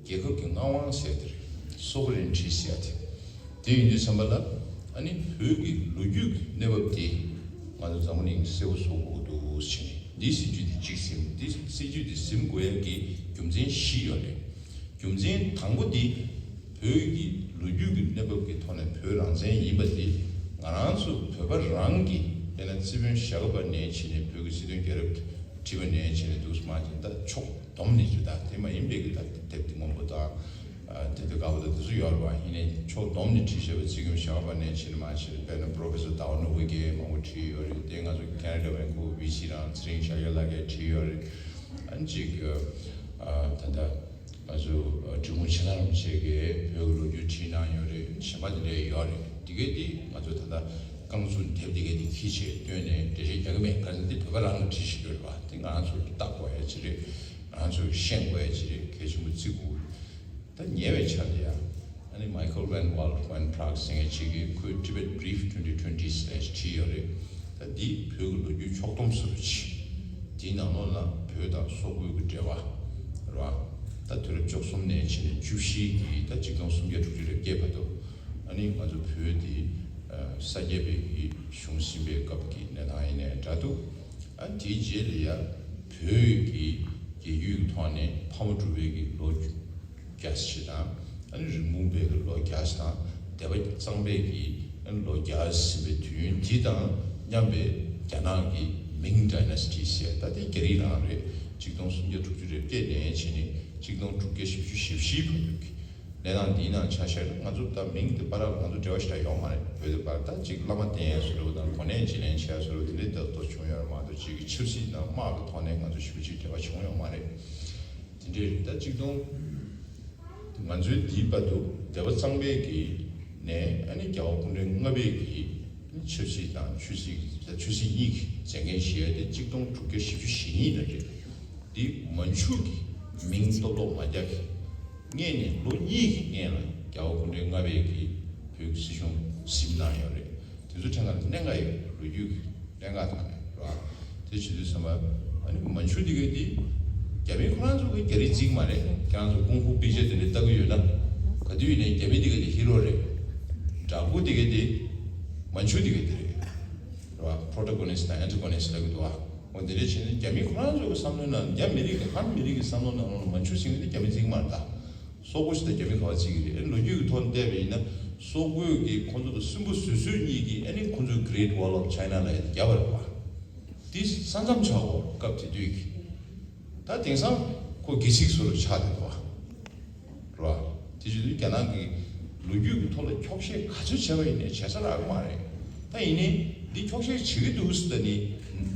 རྒྱལ་ཁབ་ཀྱི་མངའ་དབང་ཟེར་དེ་རེད། sovereignty ཟེར་དེ། དེ་ཡིན་དུས་ཙམ་པ་ལ་ཨ་ནི་བོད་ཀྱི་ལོ་རྒྱུས་ཀྱི་གནས་བབ་དེ་ང་ཚོ་འཛམ་བུ་གླིང་གསལ་པོ་བཟོ་དགོས་འདུག་ཟེར་ནས་འདིའི་སྲིད་ཇུས་དེ་གཅིག་ཟིན། འདི་སྲིད་ཇུས་དེ་ཟིན་དགོས་ཡ་གི་རྒྱུ་མཚན་བཞི་ཡོད་རེད། རྒྱུ་མཚན་དང་པོ་འདི་བོད་ཀྱི་ལོ་རྒྱུས་ཀྱི་གནས་བབ་ཀྱི་ཐོག་ནས་བོད་རང་བཙན་ཡིན་པ་འདི་ང་རང་ཚོ་བོད་པ་རང་གིས་དཔེར་ན་རྩིས་དཔོན་ཞྭ་སྒབ་པ་ནས་བྱས་ནས་བོད་ཀྱི་སྲིད་དོན་རྒྱལ་རབས་བྲིས་པ་ནས་བྱས་ནས་འདུག་སེ་མ་བྱས་ད་ཕྱོགས་བསྡོམས་ནས་བྱས་ད་དེ་མ་ཡིན་པའི་གི་ད་དེབ་དེ་སྔོན་པོ་དང་དེ་དུས་དགའ་པོ་དང་དེ་ཚོ་ཡོད་རེད་བ། ཡིན་ནའི་ཕྱོགས་བསྡོམས་ནས་བྲིས་བཞག་པའི་རྩིས་དཔོན་ཞྭ་སྒབ་པ་ནས་བྱས་ནས་མ་བྱས་དཔེར་ན་Professor Tao Nobuke མང་པོ་བྲིས་ཡོད་རེད། དེ་ང་ཚོ་Canada Vancouver B C རང་ཚེ་རིང་ཤཱཀྱ་ལགས་ཀྱིས་བྲིས་ཡོད་རེད། ཨ་ནི་གཅིག་ད་ལྟ། ང་ཚོ་འབྲི་གུང་ཆེ་ཚང་རིན་པོ་ཆེ་གིས་བོད་ཀྱི་ལོ་རྒྱུས་བྲིས་གནང་ཡོད་རེད། གཞན་པ་དེ་འདྲ་ཡོད་རེད། དེ་གས་དེ་ང་ཚོ་ད་ལྟ་རྐང་བཙུགས་དེབ་དེ་གས་དེ་ཁྱི་བྱས་བཏོན་ནས་འགྲེལ་བཤད་རྒྱག་གི་མེད། ག་རེ་ཟེར་ན་དེ་བོད་པ་རང་གིས་བྲིས་ཤིག་ཡོད་རེད་བ། དེ་ང་རང་ཚོ་བལྟ་དགོས་ཡ་ཅིག་རེད། ང་རང་ཚོ་ཤེས་དགོས་ཡ་ཅིག་རེད། གལ་ཆེན་པོ་བརྩི་དགོས། ད་ཉེ་བའི་ཆར་དུ་ཡ་ཨ་ནི་Michael van Walt van Praag ཟེར་མཁན་ཅིག་གིས་ཁོའི་Tibet Brief twenty twenty ཟེར་ཞིག་བྲིས་ཡོད་རེད། ད་འདི་བོད་ཀྱི་ལོ་རྒྱུས་ཕྱོགས་བསྡོམས་སུ་རུ་ཆེ། དེའི་ནང་ལོགས་ལ་བོད་དང་སོག་པོའི་གི་འབྲེལ་བ་རེད་བ། ད་དུས་རབས་བཅུ་གསུམ་ནས་བྱས་ནས་བཅུ་བཞི་གི་ད་ཆིག་སྟོང་སུམ་བརྒྱ་དྲུག་ཅུ་རེ་བརྒྱད་བར་དུ་ཨ་ནི་ང་ཚོ་བོད་དེ་ས་སྐྱ་པའི་གི་གཞུང་ཟིན་པའི་སྐབས་ཀྱི་གནས་སྟངས་ཡིན་ནའི་འདྲ་འདུག་ཨ་དེའི་རྗེས་ལ་ཡ་བོད་ཀྱི་རྒྱལ་རྒྱུད་ཀྱི་ཐོག་ནས་ཕ་མ་གྲུ་པའི་གི་ལོ་བརྒྱ་ཞིག་དང་། ཨ་ནི་རིན་སྤུངས་པའི་གི་ལོ་བརྒྱ་ཞིག་དང་། སྡེ་པ་གཙང་པའི་གི་ཨ་ནི་ལོ་བརྒྱ་ཟིན་པའི་དུས་ཡུན་དེ་དང་མཉམ་པའི་རྒྱ་ནག་གི་Ming Dynasty ཟེར་ད་དེ་རྒྱ་རིགས་རང་རེད། ཆིག་སྟོང་སུམ་བརྒྱ་དྲུག་ཅུ་རེ་བརྒྱད་ནས་བྱས་ནས་ཆིག་སྟོང་དྲུག་བརྒྱ་བཞི་བཅུ་ཞེ་བཞི་བར་དུ་གི་གནས་སྟངས་འདིའི་ནང་ཆ་བཞག་ན་ང་ཚོ་ད་མིང་དེ་བར་ལ་ང་ཚོ་འབྲེལ་བ་ཞེ་དྲག་ཡོད་མ་རེད། བོད་དེ་བར་ད་ཅིག་བླ་མ་བསྟེན་ཡ་བཟོ་འདྲ་དང་གོ་གནས་བརྗེ་ལེན་བྱེད་ཡ་བཟོ་འདྲ་དེ་འདྲའི་ད་ལྟ་བྱུང་ཡོད་མ་གཏོགས་ཅིག་གི་ཆབ་སྲིད་དང་དམག་གི་ཐོག་ནས་ང་ཚོ་ཞེ་པོ་ཅིག་འབྲེལ་བ་བྱུང་ཡོད་མ་རེད། དེ་འདྲའི་རིགས་ད་གཅིག་སྟོང་། ང་ཚོའི་འདིའི་བར་དུ་སྡེ་པ་གཙང་པའི་གི་ནས་ཨ་ནི་རྒྱལ་བ་སྐུ་ཕྲེང་ལྔ་པའི་གི་ཆབ་སྲིད་དང་ཆོས་སྲིད་ཀྱི་ཆོས་སྲིད་གཉིས་ཀྱི་མཛད་འགན་བཞེས་ཏེ་གཅིག་སྟོང་དྲུག་བརྒྱ་བཞི་བཅུ་ཞེ་གཉིས་ལ་རེད། འདི་མན་ཇུ་གི་མིང་སྟོབས་ལོག་མ་རྒྱག་གི་སྔས་ནས་ལོ་གཉིས་ཀྱི་སྔས་ལ་རྒྱལ་བ་སྐུ་ཕྲེང་ལྔ་པའི་གི་བོད་ཀྱི་སྲིད་གཞུང་ཟིན་གནང་ཡོད་རེད། དེ་ཚོ་ཕྲན་ཁ་ལ་གནད་འགག་ཡོད་རེད། ལོ་རྒྱུས་ཀྱི་གནད་འགག་དང་རེད་བ། དེ་བྱེད་དུས་ཙམ་པ་ཨ་ནི་མན་ཇུ་དེ་གའི་དེ་རྒྱ་མི་ཁོ་རང་ཚོ་གི་རྒྱ་རིགས་བརྩིགས་མ་རེད། ཁྱེད་རང་ཚོ་ཀུང་ཧྥུ་པི་ཅེ་དེ་འདྲ་ལྟ་གི་ཡོད་ན་ག་དུས་ཡིན་ནའི་རྒྱ་མི་དེ་གའི་དེ་ཧི་རོ་རེད། དྲག་པོ་དེ་གའི་དེ་མན་ཇུ་དེ་གའི་དེ་རེད། རེད་བ། protagonist དང་antagonist ལབ་ཀྱི་འདུག་བ། འོ་དེ་འདྲ་བྱས་ན་རྒྱ་མི་ཁོ་རང་ཚོ་གི་བསམ་བློའི་ནང་རྒྱ་མི་རིགས་ཀྱི་ཧན་མི་རིགས་ཀྱི་བསམ་བློ་ནང་ལོགས་ལ་མན་ཇུ་ཟེར་མཁན་དེ་རྒྱ་མི་བརྩིགས་མ་རེད་ད། སོག་པོ་ཞིག་དང་རྒྱ་མི་ག་བ་བརྩིགས་ཀྱི་རེད། ལོ་རྒྱུས་ཀྱི་ཐོག་ནས་བལྟས་པ་ཡིན་ན་སོག་པོས་ཀྱིས་ཁོ་ཚོ་ལ་སུན་པོ་བཟོས་བཟོས་གཉིས་ཀྱིས་ཨ་ནི་ཁོ་ཚོའི་Great Wall of China ལབ་ཡ་དེ་བརྒྱབ་པ་རེད་བ། དེ་ས་མཚམས་ཆགས་འོ་སྐབས་དེ་དུས་ཀྱི། ད་དེང་སང་ཁོ་སྒལ་ཚིགས་བཟོ་འདྲ་ཆགས་བསྡད་འདུག་བ། རེད་བ། དེ་བྱེད་དུས་རྒྱ་ནག་གིས་ལོ་རྒྱུས་ཀྱི་ཐོག་ལ་འཁྱོག་བཤད་ག་ཚོད་བྱས་པ་ཡིན་ནའི་བྱས་ས་རག་གི་མ་རེད། ད་ཡིན་ནའི་འདི་འཁྱོག་བཤད་བྱེད་ཀྱི་འདུག་ཟེར། ད་ནི་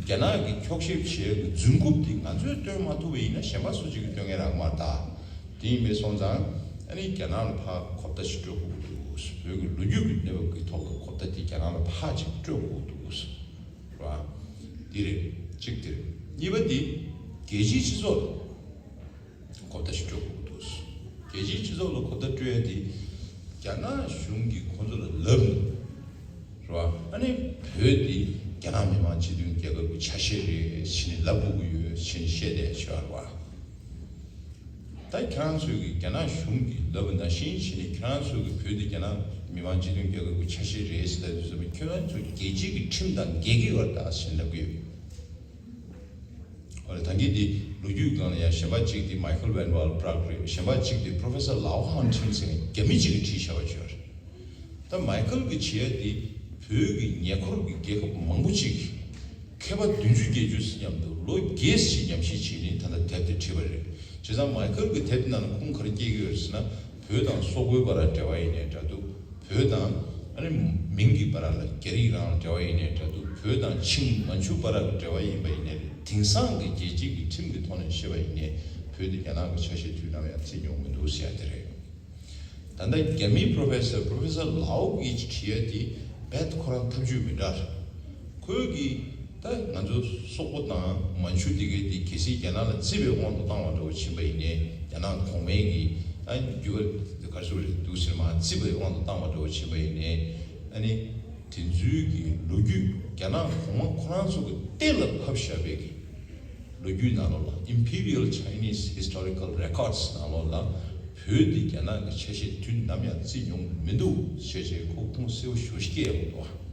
རྒྱ་ནག་གིས་འཁྱོག་བཤད་བྱེད་ཡག་གི་རྫུན་རྐུབ་འདི་ང་ཚོས་སྟོན་མ་ཐུབ་པ་ཡིན་ན་གཞན་པ་སུ་གཅིག་གིས་སྟོན་མཁན་རག་གི་མ་རེད་ད། དེ་ཡིན་པས་སོང་ཙང་ཨ་ནི་རྒྱ་ནག་ལ་ཕར་གོ་བརྡ་ཞིག་སྤྲོད་དགོས་ཀྱི་འདུག་བོད་ཀྱི་ལོ་རྒྱུས་ཀྱི་གནས་བབ་ཀྱི་ཐོག་གི་གོ་བརྡ་འདི་རྒྱ་ནག་ལ་ཕར་ཅིག་སྤྲོད་དགོས་ཀྱི་འདུག་རེད་བ། འདི་རེད། གཅིག་དེ་རེད། གཉིས་པ་འདི་རྒྱལ་སྤྱིའི་སྤྱི་ཚོགས་ལ། གོ་བརྡ་ཞིག་སྤྲོད་དགོས་འདུག་རྒྱལ་སྤྱིའི་སྤྱི་ཚོགས་ལ་གོ་བརྡ་སྤྲོད་ཡ་དེ་རྒྱ་ནག་གཞུང་གིས་ཁོང་ཚོ་ལ་ལབ་འདུག་རེད་བ། ཨ་ནི་བོད་དེ་རྒྱ་ནག་མི་དམངས་སྤྱི་མཐུན་རྒྱལ་ཁབ་ཀྱི་ཆ་ཤས་རེད་ཟེར་ནས་ལབ་དགོས་ཀྱི་ཡོད་ཟེར་ནས་བཤད་བསྡད་ཡོད་རེད་བ། ད་ཁྱེད་རང་ཚོས་ཀྱིས་རྒྱ་ནག་གཞུང་གིས་ལབ་པ་ནང་བཞིན་བྱས་ནས་ཁྱེད་རང་ཚོས་ཀྱིས་བོད་དེ་རྒྱ་ནག་མི་དམངས་སྤྱི་མཐུན་རྒྱལ་ཁབ་ཀྱི་ཆ་ཤས་རེད་ཟེར་ལབ་དུས་ཙམ་པ་ཁྱེད་རང་ཚོ་རྒྱལ་སྤྱིའི་གི་ཁྲིམས་དང་འགལ་གྱི་ཡོད་རེད་ད་ཟེར་ནས་ལབ་ཀྱི་ཡོད། ཨོ་ལེ། ད་གིན་དེ་ལོ་རྒྱུས་སྒང་ལ་ཡང་གཞན་པ་གཅིག་དེ་Michael Van Wall Praag རེད། གཞན་པ་གཅིག་དེ་Professor Lau Hang Ching ཟེར་མཁན་རྒྱ་མི་གཅིག་གིས་བྲིས་བཞག་པ་ཅིག་ཡོད་རེད། ད་Michael གིས་བྲིས་ཡ་དེ་བོད་ཀྱི་ཉེ་འཁོར་གྱི་རྒྱལ་ཁབ་མང་པོ་ཅིག་གིས་མཁས་པ་བདུན་ཅུ་བརྒྱད་ཅུ་ཟེར་མཉམ་དུ་ལོ་བརྒྱད་ཅིག་ཉམས་ཞིབ་བྱས་ནས་ད་ལྟ་དེབ་དེ་བྲིས་པ་རེད། བྱས་ཙང་Michael གི་དེབ་དེ་ནང་ལ་ཁུངས་ག་རེ་སྐྱེལ་གྱི་ཡོད་རེད་ཟེར་ན། བོད་དང་སོག་པོའི་བར་འབྲེལ་བ་ཡིན་ནའི་འདྲ་འདུག་བོད་དང་ཨ་ནི་མིང་གི་བར་ལ་རྒྱ་རིགས་རང་ལ་འབྲེལ་བ་ཡིན་ནའི་འདྲ་འདུག་བོད་དང་ཆིང་མན་ཇུ་བར་ལ་འབྲེལ་བ་ཡིན་པ་ཡིན་ནའི་རེད། དེང་སང་གི་རྒྱལ་སྤྱིའི་གི་ཁྲིམས་ཀྱི་ཐོག་ནས་བཤད་པ་ཡིན་ནའི་བོད་དེ་རྒྱ་ནག་གི་ཆ་ཤས་དུས་ནམ་ཡང་བརྩི་མྱོང་མི་འདུག་ཟེར་ཡ་དེ་རེད། ད་ལྟ་རྒྱ་མིའི་Professor Professor Lau གིས་བྲིས་ཡ་དེ་རྦད་ཁོ་རང་ཐབས་ཇུས་མི་འདྲ་རེད། ཁོས་གིས་ད་ང་ཚོ་སོག་པོ་དང་མན་ཇུ་དེ་གའི་དེ་གལ་སྲིད་རྒྱ་ནག་ལ་བརྩི་བའི་དབང་དུ་བཏང་བ་འདྲ་བོ་ཕྱིན་པ་ཡིན་ནའི་རྒྱ་ནག་གོང་མའི་གི་ཨ་རྒྱུ་ག་ག་རེ་ཟེར་དགོས་རེད་འདུག་ཟེར་མ་བརྩི་བའི་དབང་དུ་བཏང་བ་འདྲ་བོ་ཕྱིན་པ་ཡིན་ནའི་ཨ་ནི་དེ་ཚོའི་གི་ལོ་རྒྱུས་རྒྱ་ནག་གོང་མ་ཁོ་རང་ཚོ་གི་གཏན་ལ་ཕབ་བཞག་པའི་གི་ལོ་རྒྱུས་ནང་ལོགས་ལ་Imperial Chinese Historical Records ནང་ལོགས་ལ་བོད་འདི་རྒྱ་ནག་གི་ཆ་ཤས་དུས་ནམ་ཡང་བརྩི་མྱོང་མི་འདུག་ཞེས་བྱས་ཁོ་ཁུངས་གསལ་པོ་ཞེ་པོ་ཅིག་སྐྱེལ་ཡོང་འདུག་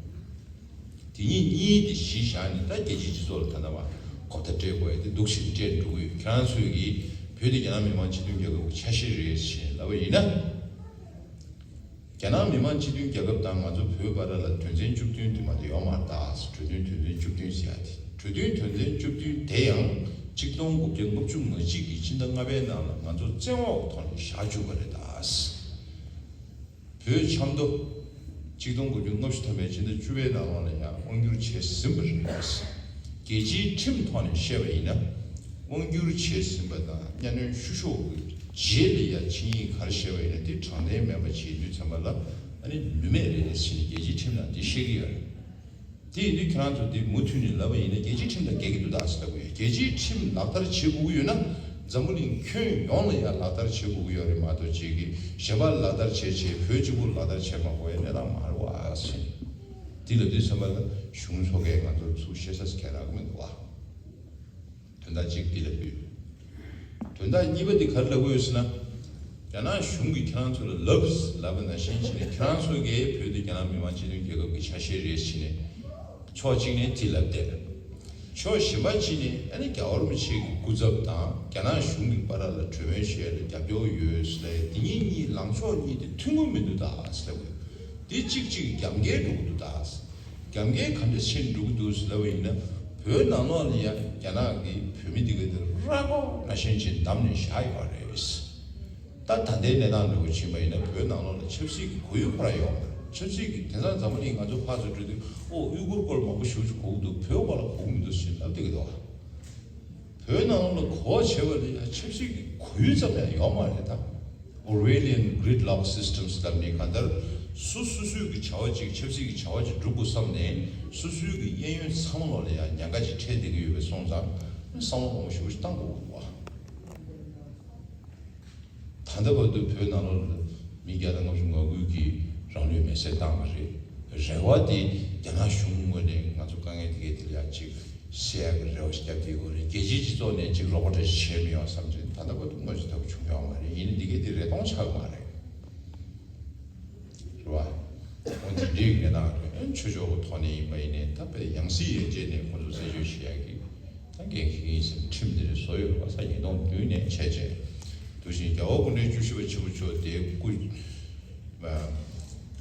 དེ་གཉིས་གཉིས་དེ་གཞི་བཞག་ནས་ད་རྒྱལ་སྤྱིའི་སྤྱི་ཚོགས་ལ་ད་ལྟ་བ་གོ་བརྡ་སྤྲད་དགོས་ཡ་དེ་འདུག་ཞེས་སྤྲད་འགྲོ་གི་ཡོད། ཁྱེད་རང་ཚོས་ཀྱིས་བོད་དེ་རྒྱ་ནག་མི་དམངས་སྤྱི་མཐུན་རྒྱལ་ཁབ་ཀྱི་ཆ་ཤས་རེད་ཞེས་ལབ་པ་ཡིན་ན། རྒྱ་ནག་མི་དམངས་སྤྱི་མཐུན་རྒྱལ་ཁབ་དང་ང་ཚོ་བོད་བར་ལ་དོན་ཚན་བཅུ་བདུན་དེ་མ་གཏོགས་ཡོད་མ་རེད་ད། གྲོས་མཐུན་དོན་ཚན་བཅུ་བདུན་ཟེར་ཡ་དེ། གྲོས་མཐུན་དོན་ཚན་བཅུ་བདུན་དེ་ཡང་གཅིག་སྟོང་དགུ་བརྒྱ་ལྔ་བཅུ་ང་གཅིག་གི་ཕྱི་ཟླ་ལྔ་པའི་ནང་ལ་ང་ཚོ་བཙན་འོག་ཐོག་ནས་བཞག་བཅུག་པ་རེད་ད། བོད་ཆབ་མདོ་གཅིག་སྟོང་དགུ་བརྒྱ་ལྔ་བཅུ་ཐམ་པའི་ཕྱི་ཟླ་བཅུ་པའི་ནང་ལོགས་ལ་ཡང་དབང་བསྒྱུར་བྱས་ཟིན་པ་རེད། རྒྱལ་སྤྱིའི་ཁྲིམས་ཐོག་ནས་བཤད་པ་ཡིན་ན། དབང་བསྒྱུར་བྱས་ཟིན་པ་དང་གཉའ་གནོན་བཤུ་གཞོག་གི་རྗེས་ལ་ཡང་ཆིངས་ཡིག་ག་རེ་བཞག་པ་ཡིན་ན་དེ་དྲང་བདེན་མེད་པ་བྱེད་དུས་ཙམ་པ་ལ་ཨ་ནི་ནུས་མེད་རེད་ཟེར་ནས་རྒྱལ་སྤྱིའི་ཁྲིམས་ནང་དེ་བཤད་ཀྱི་ཡོད་རེད། དེ་ཡིན་དུས་ཁྱེད་རང་ཚོ་དེ་མུ་མཐུད་ནས་ལབ་པ་ཡིན་ན་རྒྱལ་སྤྱིའི་ཁྲིམས་དང་འགལ་གྱི་འདུག་ད་ཟེར་ལབ་དགོས་ཡོད། རྒྱལ་སྤྱིའི་ཁྲིམས་ལག་བསྟར་བྱེད་དགོས་ཀྱི་ཡོད་ན་འཛམ་བུ་གླིང་ཁྱོན་ཡོངས་ལ་ཡང་ལག་བསྟར་བྱེད་དགོས་ཀྱི་ཡོད་རེད་མ་གཏོགས་ཅིག་གིས་གཞན་པ་ལག་བསྟར་བྱས་བྱས་བོད་གཅིག་པུ་ལག་བསྟར་བྱེད་མ་དགོས་ཡ་གནས་སྟངས་མ་རེད་བ་ཟེར། དེ་ལབ་དུས་ཙམ་པ་ལ་གཞུང་ཚོགས་ཀས་ང་ཚོར་ཚུར་བཤད་ས་ཁས་ལེན་གྱི་མི་འདུག་བ། དོན་དག་གཅིག་འདི་ལབ་ཀྱི་ཡོད། དོན་དག་གཉིས་པ་འདི་ག་རེ་ལབ་ཀྱི་ཡོད་ཟེར་ན། རྒྱ་ནག་གཞུང་གིས་ཁྱེད་རང་ཚོ་ལ་ལབ་ལབ་པ་ནང་བཞིན་བྱས་ནས་ཁྱེད་རང་ཚོ་གིས་བོད་དེ་རྒྱ་ནག་མི་དམངས་སྤྱི་མཐུན་རྒྱལ་ཁབ་ཀྱི་ཆ་ཤས་རེད་ཟེར་ནས་ཕྱོགས་གཅིག་ནས་དེ་ལབ་བསྡད། ཕྱོགས་གཞན་པ་གཅིག་ནས་ཨ་ནི་རྒྱལ་བ་རིན་པོ་ཆེ་གི་སྐུ་ཚབ་དང་རྒྱ་ནག་གཞུང་གི་བར་ལ་གྲོས་མོལ་བྱས་ལ་རྒྱབ་སྐྱོར་ཡོད་ཟེར་ལབ་ཡ་དེ་གཉིས་གཉིས་ལངས་ཕྱོགས་གཉིས་དེ་མཐུན་གྱི་མི་འདུག་ད་ཟེར་ལབ་དགོས། དེ་གཅིག་གཅིག་རྒྱབ་འགལ་འགྲོ་གི་འདུག་ད། རྒྱབ་འགལ་ག་འདྲ་བྱས་འགྲོ་གི་འདུག་ཟེར་ལབ་པ་ཡིན་ན། བོད་ནང་ལོགས་ལ་ཡང་རྒྱ་ནག་གིས་བོད་མི་འདི་ག་དེ་ར་སྐོར་ནང་བཞིན་བྱས་བསྡམས་ནས་བཞག་ཡོད་རེད། ད་ད་ལྟའི་གནས་སྟངས་འདྲ་བོ་ཕྱིན་པ་ཡིན་ན་བོད་ནང་ལོགས་ལ་ཆབ་སྲིད་ཀྱི་གོར་ཡུག་ཁོ་རང་ཡོད་མ་རེད། ཆབ་སྲིད་ཀྱི་དེང་སང་འཛམ་བུ་གླིང་ང་ཚོ་ཕར་ཚུར་འགྲོ་དུས་ཨོ་ཨུ་གུར་སྐོར་མང་པོ་ཞེ་པོ་ཅིག་གོ་གི་འདུག་བོད་སྐོར་ལ་གོ་གི་མི་འདུག་ཟེར་ལབ་བསྡད་ཀྱི་འདུག་བ། བོད་ནང་ལ་གོ་བ་བྱེད་པ་ལ་ཡང་ཆབ་སྲིད་ཀྱི་གོ་ཡུལ་ཙམ་ཡང་ཡོད་མ་རེད་ད། Orwellian gridlock systems ལབ་ནི་གང་ལྟར་སུ་སུ་སུས་ཀྱི་བྱ་བ་ཅིག་ཆབ་སྲིད་ཀྱི་བྱ་བ་ཅིག་སྒྲུབ་དགོས་བསམ་ནས་སུ་སུའི་གི་གཡས་གཡོན་ཚང་མ་ལོག་ལ་ཡང་ཉེན་ཁ་ཅིག་འཕྲད་བསྡད་ཀྱི་ཡོད་པའི་སོང་ཙང་བསམ་བློ་གོང་ཞུ་ཞིག་བཏང་དགོས་ཀྱི་འདུག་བ། ད་ལྟ་བར་དུ་བོད་ནང་ལོགས་ལ་མི་བརྒྱ་དང་ལྔ་བཅུ་ང་དགུ་གིས་རང་ལུས་མེར་སྲེག་བཏང་བ་རེད། རེ་བ་དེ་རྒྱ་ནག་གཞུང་ངོས་ནས་ང་ཚོ་དཀའ་ངལ་དེ་གའི་དེ་ལ་ཡང་ཅིག་སེལ་ཡག་གི་རེ་བ་ཞིག་བརྒྱབ་བསྡད་ཡོད་རེད། རྒྱལ་སྤྱིའི་སྤྱི་ཚོགས་ནས་ཅིག་རོགས་པ་འདྲ་ཞིག་བྱས་མི་ཡོང་བསམ་གྱི་ད་ལྟ་བར་དུ་ངོས་སུ་ཐབས་བྱུང་ཡོད་མ་རེད། ཡིན་ནའི་འདི་གའི་དེ་རེ་སྟོང་ཆགས་མ་རེད། རེད་བ། འོ་འདི་འདྲའི་གནས་སྟངས་རེད། ཆོས་ཕྱོགས་ཀྱི་ཐོག་ནས་ཡིན་པ་ཡིན་ནའི་ད་དཔེ་ཡང་སྲིད་ཡན་ཆད་ནས་ཁོང་ཚོ་རྩད་གཅོད་བྱེད་ཡག་གི་ད་འགན་འཁྱེར་གྱི་ཡིན་ཟེར་ཁྲིམས་འདི་རེད་བཟོ་ཡོད་རེད་བ། ས་ཉིས་སྟོང་བདུན་ནས་བྱས་རྗེས་འདུག་བཞིན་རྒྱལ་བ་སྐུ་ཕྲེང་བཅུ་བཞི་པ་ཆེན་པོ་མཆོག་དེའི་སྐུ་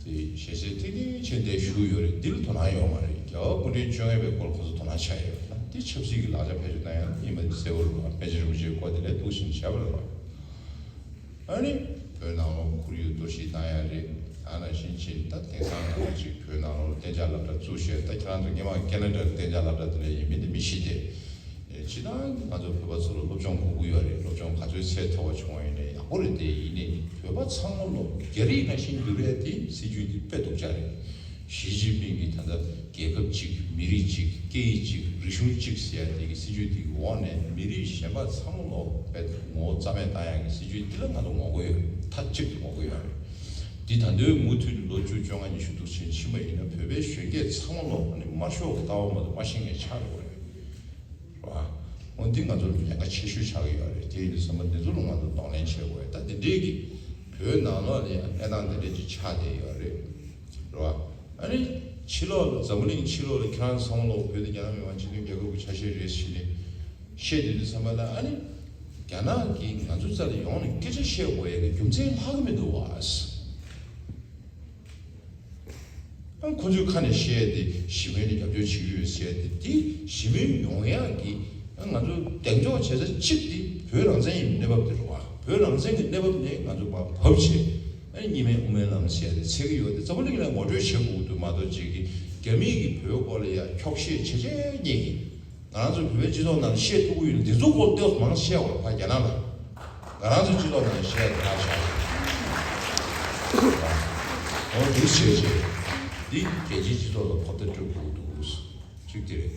དེ་ཞལ་ཟས་ཐིག་ཐིག་བྱས་འདིར་བཞུགས་ཡོད་རེད། འདི་ལ་དོ་སྣང་ཡོད་མ་རེད། རྒྱལ་བ་སྐུ་ཕྲེང་བཅོ་ལྔ་པའི་སྐོར་ཁོང་ཚོ་དོ་སྣང་ཆགས་ཡོད་ད། འདི་ཆབ་སྲིད་ཀྱི་ལག་ཆ་བེད་སྤྱོད་བཏང་ཡག་ཡིན་པ་འདི་གསལ་པོ་རེད་བ། པཎ་ཆེན་རིན་པོ་ཆེའི་སྐོར་དེ་ལས་འདུག་བཞིན་བྱས་པ་རེད་བ། ཨ་ནི་བོད་ནང་ལོགས་ཁོར་ཡུག་གཏོར་བཤིག་བཏང་ཡ་རེད། ཨ་ནང་བཞིན་ཕྱིན་ད་དེང་སང་ང་ཅིག་བོད་ནང་ལོགས་གཏན་འཇགས་སློབ་གྲྭ་བཙུགས་བྱས། ད་ཁྱེད་རང་ཚོ་སྔོན་མ་ཁེ་ན་ཌ་གི་གཏན་འཇགས་སློབ་གྲྭ་དེ་འདྲ་ཡིན་མིན་དེ་མི་ཤེས་ཏེ། ཨེ་སྤྱིར་བཏང་ང་ཚོ་བོད་པ་ཚོ་ལ་སློབ་སྦྱོང་དགོས་ཀྱི་ཡོད་རེད། སློབ་སྦྱོང་ག་ཚོད་ཚད་མཐོ་བ་བྱུང་བ་ཡིན་ནའི་ཡག་པོ་རེད་དེ། ཡིན་ནའི་བོད་པ་ཚང་མ་ལོགས་རྒྱ་རིགས་ནང་བཞིན་འགྱུར་ཡ་དེ་སྲིད་ཇུས་དེ་དཔེ་སྡུག་ཅག་རེད། ཞི་ཅིན་ཕིང་གིས་ད་ལྟ་རྒྱལ་ཁབ་གཅིག་མི་རིགས་གཅིག་སྐད་ཡིག་གཅིག་རིག་གཞུང་གཅིག་ཟེར་ཡ་དེ་གི་སྲིད་ཇུས་དེ་གི་འོག་ནས་མི་རིགས་གཞན་པ་ཚང་མ་ལོག་པའི་ངོ་བོ་རྩ་མེད་བཏང་ཡག་གི་སྲིད་ཇུས་འདི་ལ་ང་ཚོ་ངོ་རྒོལ་ཡོད། མཐའ་གཅིག་ཏུ་ངོ་རྒོལ་ཡོད་རེད། འདི་ད་ལྟའི་མུ་མཐུད་ལོ་བཅུ་བཅོ་ལྔ་ཉི་ཤུ་འདུག་ཕྱིན་ཕྱིན་པ་ཡིན་ན་བོད་པའི་གཞོན་སྐྱེས་ཚང་མ་ལོག་ནི་དམར་ཤོག་གི་ལྟ་བ་མ་གཏོགས་མ་ཤེས་མཁན་ཆགས་འགྲོ་གི་རེད། རེད་བ། འོ་འདི་ང་ཚོར་ཉེན་ཁ་ཆེ་ཤོས་ཆགས་ཀྱི་ཡོད་རེད། དེ་ཡིན་དུས་ཙམ་པ་འདི་ཚོ་ལ་ང་ཚོ་གདོང་ལེན་བྱེད་དགོས་ཡོད། ད་འདི་འདྲས་ཀྱི་བོད་ནང་ལོགས་ལ་ཡང་གནས་སྟངས་འདི་འདྲས་ཀྱི་ཆགས་བསྡད་ཡོད་རེད། རེད་བ། ཨ་ནི་ཕྱི་ལོགས་ལ་འཛམ་བུ་གླིང་ཕྱི་ལོགས་ལ་ཁྱེད་རང་ཚོ་ཚང་མ་ལོག་བོད་དེ་རྒྱ་ནག་མི་དམངས་སྤྱི་མཐུན་རྒྱལ་ཁབ་ཀྱི་ཆ་ཤས་རེད་ཟེར་ནས་བཤད་བསྡད་དུས་ཙམ་པ་ལ། ཨ་ནི་རྒྱ་ནག་གིས་ང་ཚོའི་རྩ་ལ་ཡོང་ནས་སྐད་ཆ་བཤད་དགོས་ཡ་གི་རྒྱུ་མཚན་ལྷག་གི་མི་འདུག་བ། ཨ་ཁོ་ཚོའི་ཁ་ནས་བཤད་དེ་ཞི་མོལ་ནས་རྒྱབ་སྐྱོར་བྱེད་ཀྱི་ཡོད་ཟེར་ཏེ། དེ་ཞི་མོལ་ཡོང་ཡག་གི་ང་ཚོ་གདེང་འཇོག་བྱེད་ས་གཅིག་དེ་བོད་རང་བཙན་གྱི་གནས་བབ་དེ་རེད་བ། བོད་རང་བཙན་གྱི་གནས་བབ་ནས་ང་ཚོ་ཕར་བབས་བྱས། ཨ་གཉིས་སྨན་དབུ་མའི་ལམ་ཟེར་ཏེ་འཚོལ་གྱི་ཡོད་དེ་འཛམ་བུ་གླིང་ལ་ངོ་སྤྲོད་བྱེད་དགོས་ཀྱི་འདུག་མ་གཏོགས་ཅིག་གིས་རྒྱ་མི་གིས་བོད་སྐོར་ལ་ཡ་འཁྱོག་བཤད་བྱེད་བྱེད་ཉེས་ཀྱི། ང་རང་ཚོ་བོད་པའི་སྤྱི་ཚོགས་ནང་བཤད་ཐུབ་ཀྱི་ཡོད་ན་འདི་ཚོ་སྐོར་ལྟོས་མང་བཤད་བར་ཕ་རྒྱ་ནག་ལ། ང་རང་ཚོ་སྤྱི་ཚོགས་ནང་བཤད་དེ་ལ་བཞག་འོ་འདུག་བྱས་རྗེས་འདི་རྒྱལ་སྤྱིའི་སྤྱི་ཚོགས་ལ་གོ་བརྡ་སྤྲོད་དགོས་འདུག་གཅིག་དེ་རེད།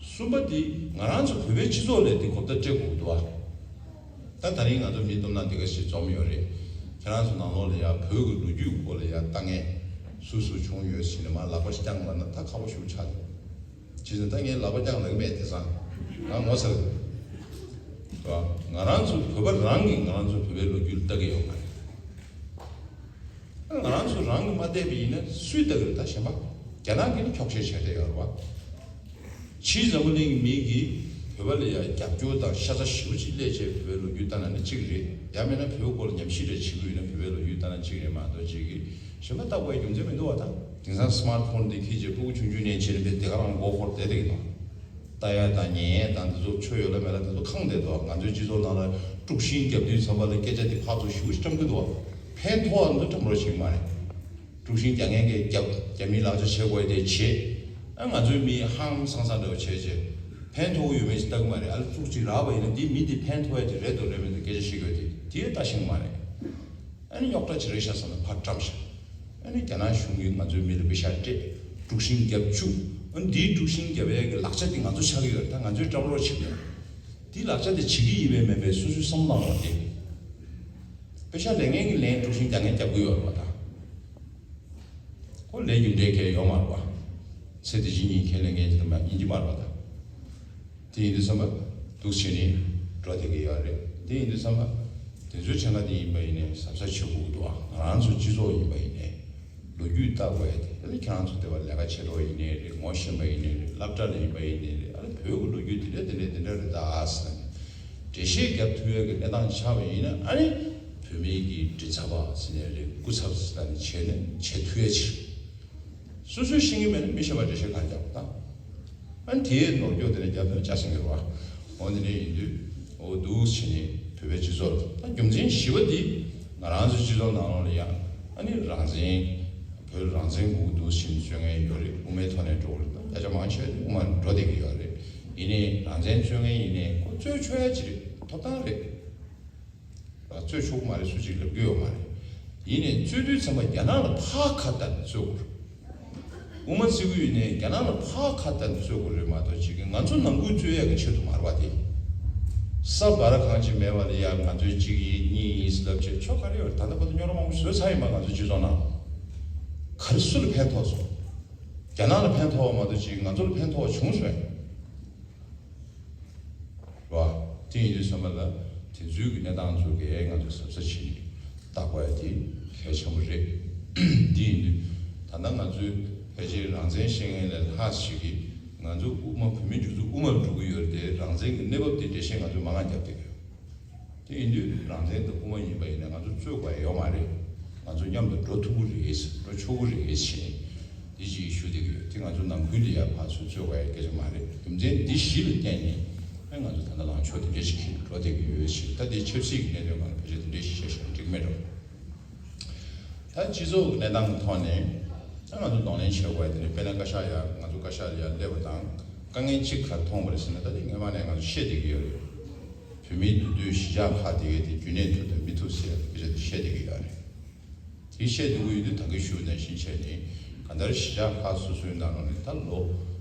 གསུམ་པ་འདི་ང་རང་ཚོ་བོད་པའི་སྤྱི་ཚོགས་ལ་འདི་གོ་བརྡ་སྤྲད་དགོས་འདུག་ཨ། ད་ད་རིང་ང་ཚོ་མི་སྟོབས་ན་འདི་ག་ཞིག་འཛོམས་ཡོད་རེད། ཁྱེད་རང་ཚོ་ནང་ལོགས་ལ་ཡ་བོད་ཀྱི་ལོ་རྒྱུས་སྐོར་ལ་ཡ་ལྟ་མཁན་སུ་སུ་བྱུང་ཡོད་ཟེར་ནས་མར་ལག་པ་བརྐྱངས་ལབ་ན་ད་ཁག་པོ་ཞིག་ཆགས་འདུག་བྱས་ཙང་ད་ངས་ལག་པ་བརྐྱངས་ལབ་ཀྱི་མེད། དེང་སང་ང་ངོ་ཚ་གི་འདུག་ང་རང་ཚོ་བོད་པ་རང་གིས་ང་རང་ཚོ་བོད་པའི་ལོ་རྒྱུས་ལ་ལྟ་གི་ཡོད་མ་རེད། ང་རང་ཚོ་རང་གིས་མ་བལྟས་པ་ཡིན་ན་སུས་ལྟ་གི་རེད། ད་གཞན་པ་རྒྱ་ནག་གིས་ནི་འཁྱོག་བཤད་བྱས་བསྡད་ཡོད་རེད་བ། ཕྱིའི་འཛམ་བུ་གླིང་གི་མི་གིས་བོད་པ་ལ་ཡ་རྒྱབ་སྐྱོར་དང་ཤ་ཚ་ཞེ་པོ་ཅིག་སླེབས་བྱས་བོད་པའི་ལོ་རྒྱུས་ལྟ་ན་ནི་གཅིག་རེད། ཡང་མིན་ན་བོད་སྐོར་ལ་ཉམས་ཞིབ་རེ་བྱེད་ཀྱི་ཡོད་ན་བོད་པའི་ལོ་རྒྱུས་ལྟ་ན་གཅིག་རེད་མ་གཏོགས་ཅིག་གིས་གཞན་པ་ལྟ་དགོས་རྒྱུ་མཚན་མི་འདུག་བ། ད་དེང་སང་སི་མཱར་ཕོན་འདི་འཁྱེར་བྱས་སྤུ་གུ་ཆུང་ཆུང་ནས་བྱས་ནས་དེ་ག་རང་མགོ་འཁོར་བསྡད་བསྡད་ཀྱི་འདུག་ལྟ་ཡ་དང་ཉན་ཡ་དང་འདི་ཚོ་ཆོ་ཡོད་ལ་མེད་ལ་འདི་ཚོ་ཁེངས་བསྡད་འདུག་ང་ཚོའི་སྤྱི་ཚོགས་ནང་ལ་དཀྲུག་ཤིང་རྒྱབ་དུས་ཙམ་པ་ལ་སྐད་ཆ་འདི་ཕར་ཚུར་ཞེ་པོ་ཅིག་བཀྲམ་གྱི་འདུག་ཕན་ཐོགས་པ་འདི་ཚོ་བཀྲམ་རོགས་བྱེད་ཀྱི་མ་རེད། དཀྲུག་ཤིང་རྒྱག་མཁན་གྱིས་རྒྱབ། རྒྱ་མིའི་ལག་ཆ་བྱེད་དགོས་དེ་བྱེད། ཨ་ང་ཚོའི་མི་ཧང་སང་ས་འདྲ་བོ་བྱས་བྱས། ཕན་ཐོགས་ཡོད་མེད་ཅིག་ལྟ་གི་མ་རེད། ཨ་ལ་ཙུག་ཅིག་རག་པ་ཡིན་ན་འདི་མི་འདི་ཕན་ཐོགས་ཡ་ཅིག་རེད་འདུག་རེད་མི་འདུག་སྐད་ཆ་བཤད་དགོས་དེ་དེ་ལྟ་ཤེས་ཀྱི་མ་རེད། ཨ་ནི་རྙོག་དྲ་ཅིག་རེད་ཤག་བསམ་ན་ཕར་བཀྲམ་ཤག་ཨ་ནི་རྒྱ་ནག་གཞུང་གིས་ང་ཚོའི་མི་ལ་པེ་ཤག་སྤྲད། དཀྲུག་ཤིང་རྒྱབ་བཅུག་ཨ་ནི་འདིའི་དཀྲུག་ཤིང་རྒྱབ་ཡ་གི་ལག་ཆ་འདི་ང་ཚོ་ཆགས་ཀྱི་ཡོད་རེད། ད་ང་ཚོའི་བཀྲམ་རོགས་བྱེད་ཀྱི་ཡོད་རེད། འདིའི་ལག་ཆ་དེ་བྱེད་ཀྱི་ཡིན་པས་མིན་པས་སོ་སོའི་བསམ་བློ་བཏང་རོགས་གྱིས། པེ་ཤག་ལེན་མཁན་གྱིས་ལེན། དཀྲུག་ཤིང་རྒྱག་མཁན་རྒྱབ་ཀྱི་ཡོད་རེད་པ། ད་ཁོ་ལས་རྒྱུ་འབྲས་གང་ཡང་ཡོད་མ་རེད་པ། ཚེ་འདི་ཕྱི་གཉིས་ཁས་ལེན་མཁན་ཅིག་དང་མ་ཡིན་གྱི་མ་རེད་པ། ད་དེ་ཡིན་དུས་ཙམ་པ་འདུག་བྱས་ནས་འགྲོ་བསྡད་ཀྱི་ཡོད་རེད། དེ་ཡིན་དུས་ཙམ་པ་དེ་ཚོའི་གྲངས་ཀ་དེ་ཡིན་པ་ཡིན་ནའི་གཟབ་གཟབ་བྱེད་དགོས་ཀྱི་འདུག་ཨ། ང་རང་ཚོ་སྤྱི་ཚོགས་ཡིན་པ་ཡིན་ནའི་ལོ་རྒྱུས་ལྟ་དགོས་ཡ་དེ། ཨ་ནི་ཁྱེད་རང་ཚོ་དེ་བ་ལས་ཀ་བྱེད་རོགས་ཡིན་ནའི་རེད། ངོ་ཤེས་པ་ཡིན་ནའི་རེད། སློབ་གྲྭ་ལ་ཡིན་པ་ཡིན་ནའི་རེད། ཨ་ནི་བོད་ཀྱི་ལོ་རྒྱུས་དེ་འདྲ་དེ་འདྲ་དེ་འདྲ་རེད་ད་ཟེར་ནས་འགྲེལ་བཤད་རྒྱབ་ཐུབ་ཡ་གི་གནས་སྟངས་ཆགས་པ་ཡིན་ན། ཨ་ནི་བོད་མིའི་གི་མགྲིན་ཚབ་པ་ཟེར་ནའི་རེད། སྐུ་ཚབ་ཟེར་ནས་བྱས་ནས་བྱེད་ཐུབ་ཡ་ཕྱིར། སོ་སོས་ཤེས་ཀྱི་མེད་ན་མི་གཞན་པ་འགྲེལ་བཤད་གང་རྒྱག་དང་། ཨ་ནི་དེའི་ནོར་སྐྱོག་དེ་ནས་རྒྱབ་ན་ཅག་ཟིན་གྱི་རེད་བ། འོ་འདི་འདྲ་ཡིན་དུས་འོ་འདུག་བྱས་ནས་བོད་པའི་སྤྱི་ཚོགས་ལ་ད་རྒྱུ་མཚན་བཞི་པ་འདི་ང་རང་ཚོའི་སྤྱི་ཚོགས་ནང་ལོགས་ལ་ཡང་ཨ་ནི་རང་བཙན། བོད་རང་བཙན་དགོས་འདུག་བྱས་ནས་རྩོད་མཁན་ཡོད་རེད། དབུ་མའི་ཐོག་ནས་འགྲོ་གི་རེད། ད་བརྒྱ་ཆ་མང་ཆེ་བ་དེ་དབུ་མ་འགྲོ་བསྡད་ཀྱི་ཡོད་རེད། ཡིན་ནའི་རང་བཙན་རྩོད་མཁན་ཡིན་ནའི་ཁོ་རྩོད་ཆོག་ཡ་ཅིག་རེད། ཐོབ་ཐང་རེད། རྩོད་ཆོག་གི་མ་རེད། སུ་གཅིག་ལབ་ཀྱི་ཡོད་མ་རེད། ཡིན་ནའི་རྩོད་དུས་ཙམ་པ་རྒྱ་ནག་ལ་ཕར་ཁ་བཏང་ནས་རྩོད་དགོས་རེད། དབུ་མ་བརྩི་གི་ཡོད་ནའི་རྒྱ་ནག་ལ་ཕར་ཁ་བཏང་ནས་རྩོད་དགོས་རེད་མ་གཏོགས་ཅིག་གི་ང་ཚོ་ནང་ཁུལ་རྩོད་ཡག་གི་ཆེད་དུ་མ་རེད་པ་དེ། ས་བར་གང་ཅི་མེད་པ་ལ་ཡ་ང་ཚོས་གཅིག་ཡིན་གཉིས་ཡིན་ཟེར་ལབ་བྱས་ཆོ་ག་རེ་ཡོད་རེད། ད་ལྟ་བར་དུ་རྙོག་དྲ་མང་པོ་བཟོས་ཚར་ཡིན་པ། ང་ཚོ་སྤྱི་ཚོགས་ནང་ག་རེ་སུ་ལ་ཕན་ཐོགས་སོང་། རྒྱ་ནག་ལ་ཕན་ཐོགས་པ་མ་གཏོགས་ཅིག་ང་ཚོ་ལ་ཕན་ཐོགས་པ་བྱུང་སོང་། རེད་བ། དེ་ཡིན་དུས་ཙམ་པ་ལ་དེ་ཚོའི་གི་གནས་སྟངས་ཚོ་གས་ང་ཚོ་གཟབ་གཟབ་བྱས་ནས་བལྟ་དགོས་ཡ་དེ་གལ་ཆེན་པོ་རེད། དེ་ཡིན་དུས་ད་ལྟ་ང་ཚོའི་ཕལ་ཆེར་རང་བཙན་བཤད་མཁན་ལས་ལྷག་ཞིག་གིས་ང་ཚོ་དབུ་མ་བོད་མིའི་སྒྲིག་འཛུགས་དབུ་མར་འགྲོ་གི་ཡོད་རེད་དེ། རང་བཙན་གྱི་གནས་བབ་དེ་འགྲེལ་བཤད་ང་ཚོས་མང་ང་རྒྱབ་བསྡད་ཡོད། དེ་ཡིན་དུས་རང་བཙན་དང་དབུ་མ་ཡིན་པ་ཡིན་ན་ང་ཚོ་རྩོད་དགོས་ཡ་ཡོད་མ་རེད། ང་ཚོ་མཉམ་དུ་འགྲོ་ཐུབ་ཀྱི་རེད། འགྲོ་ཆོག་གི་རེད་ཞེས་འདི་ཅིག་ཞུ་བསྡད་ཀྱི་ཡོད། དེ་ང་ཚོ་ནང་ཁུལ་དུ་ཡ་ཕར་ཚུར་རྩོད་དགོས་ཡ་སྐད་ཆ་མ་རེད། རྒྱུ་མཚན་འདི་བཞི་ལ་བརྟེན་ནས་ཨེ་ང་ཚོ་ད་ལྟ་ལངས་ཕྱོགས་དེ་འདྲ་ཞིག་འཁྱེར་འགྲོ་བསྡད་ཀྱི་ཡོད་ཞེས། ད་དེ་ཆབ་སྲིད་ཀྱི་གནད་དོན་སྒང་ལ་ཕལ་ཆེར་དེ་འདྲ་ཞིག་བཤད་བཞག་འགྲིག་མེད་འགྲོ། ད་སྤྱི་ཚོགས་ཀྱི་གནས་སྟངས་ཀྱི་ཐོག་ནས་ད་ང་ཚོ་གདོང་ལེན་བྱེད་དགོས་ཡ་དེ་ནི་དཔེར་ན་བཀའ་ཤག་ཡ་ང་ཚོ་བཀའ་ཤག་ལ་ཡ་སླེབས་པ་དང་དཀའ་ངལ་གཅིག་ག་རེ་མཐོང་བ་རེད་ཟེར་ན། ད་དེ་སྔོན་མ་ནས་ང་ཚོ་བཤད་བསྡད་ཀྱི་ཡོད་རེད། བོད་མིའི་འདུས་སྡོད་གཞིས་ཆགས་ཁག་དེ་གའི་དེ་རྒྱུན་གནས་ཐུབ་དང་མི་ཐུབ་ཟེར་ཡ་སྐད་ཆ་དེ་བཤད་བསྡད་ཀྱི་ཡོད་རེད། དེ་བཤད་བསྡད་ཀྱི་ཡོད་དུས་ད་གིན་ཞུས་པ་ནང་བཞིན་བྱས་ནས་གང་ལྟར་གཞིས་ཆགས་ཁག་སོ་སོའི་ནང་ལོགས་ནས་ད་ལོ་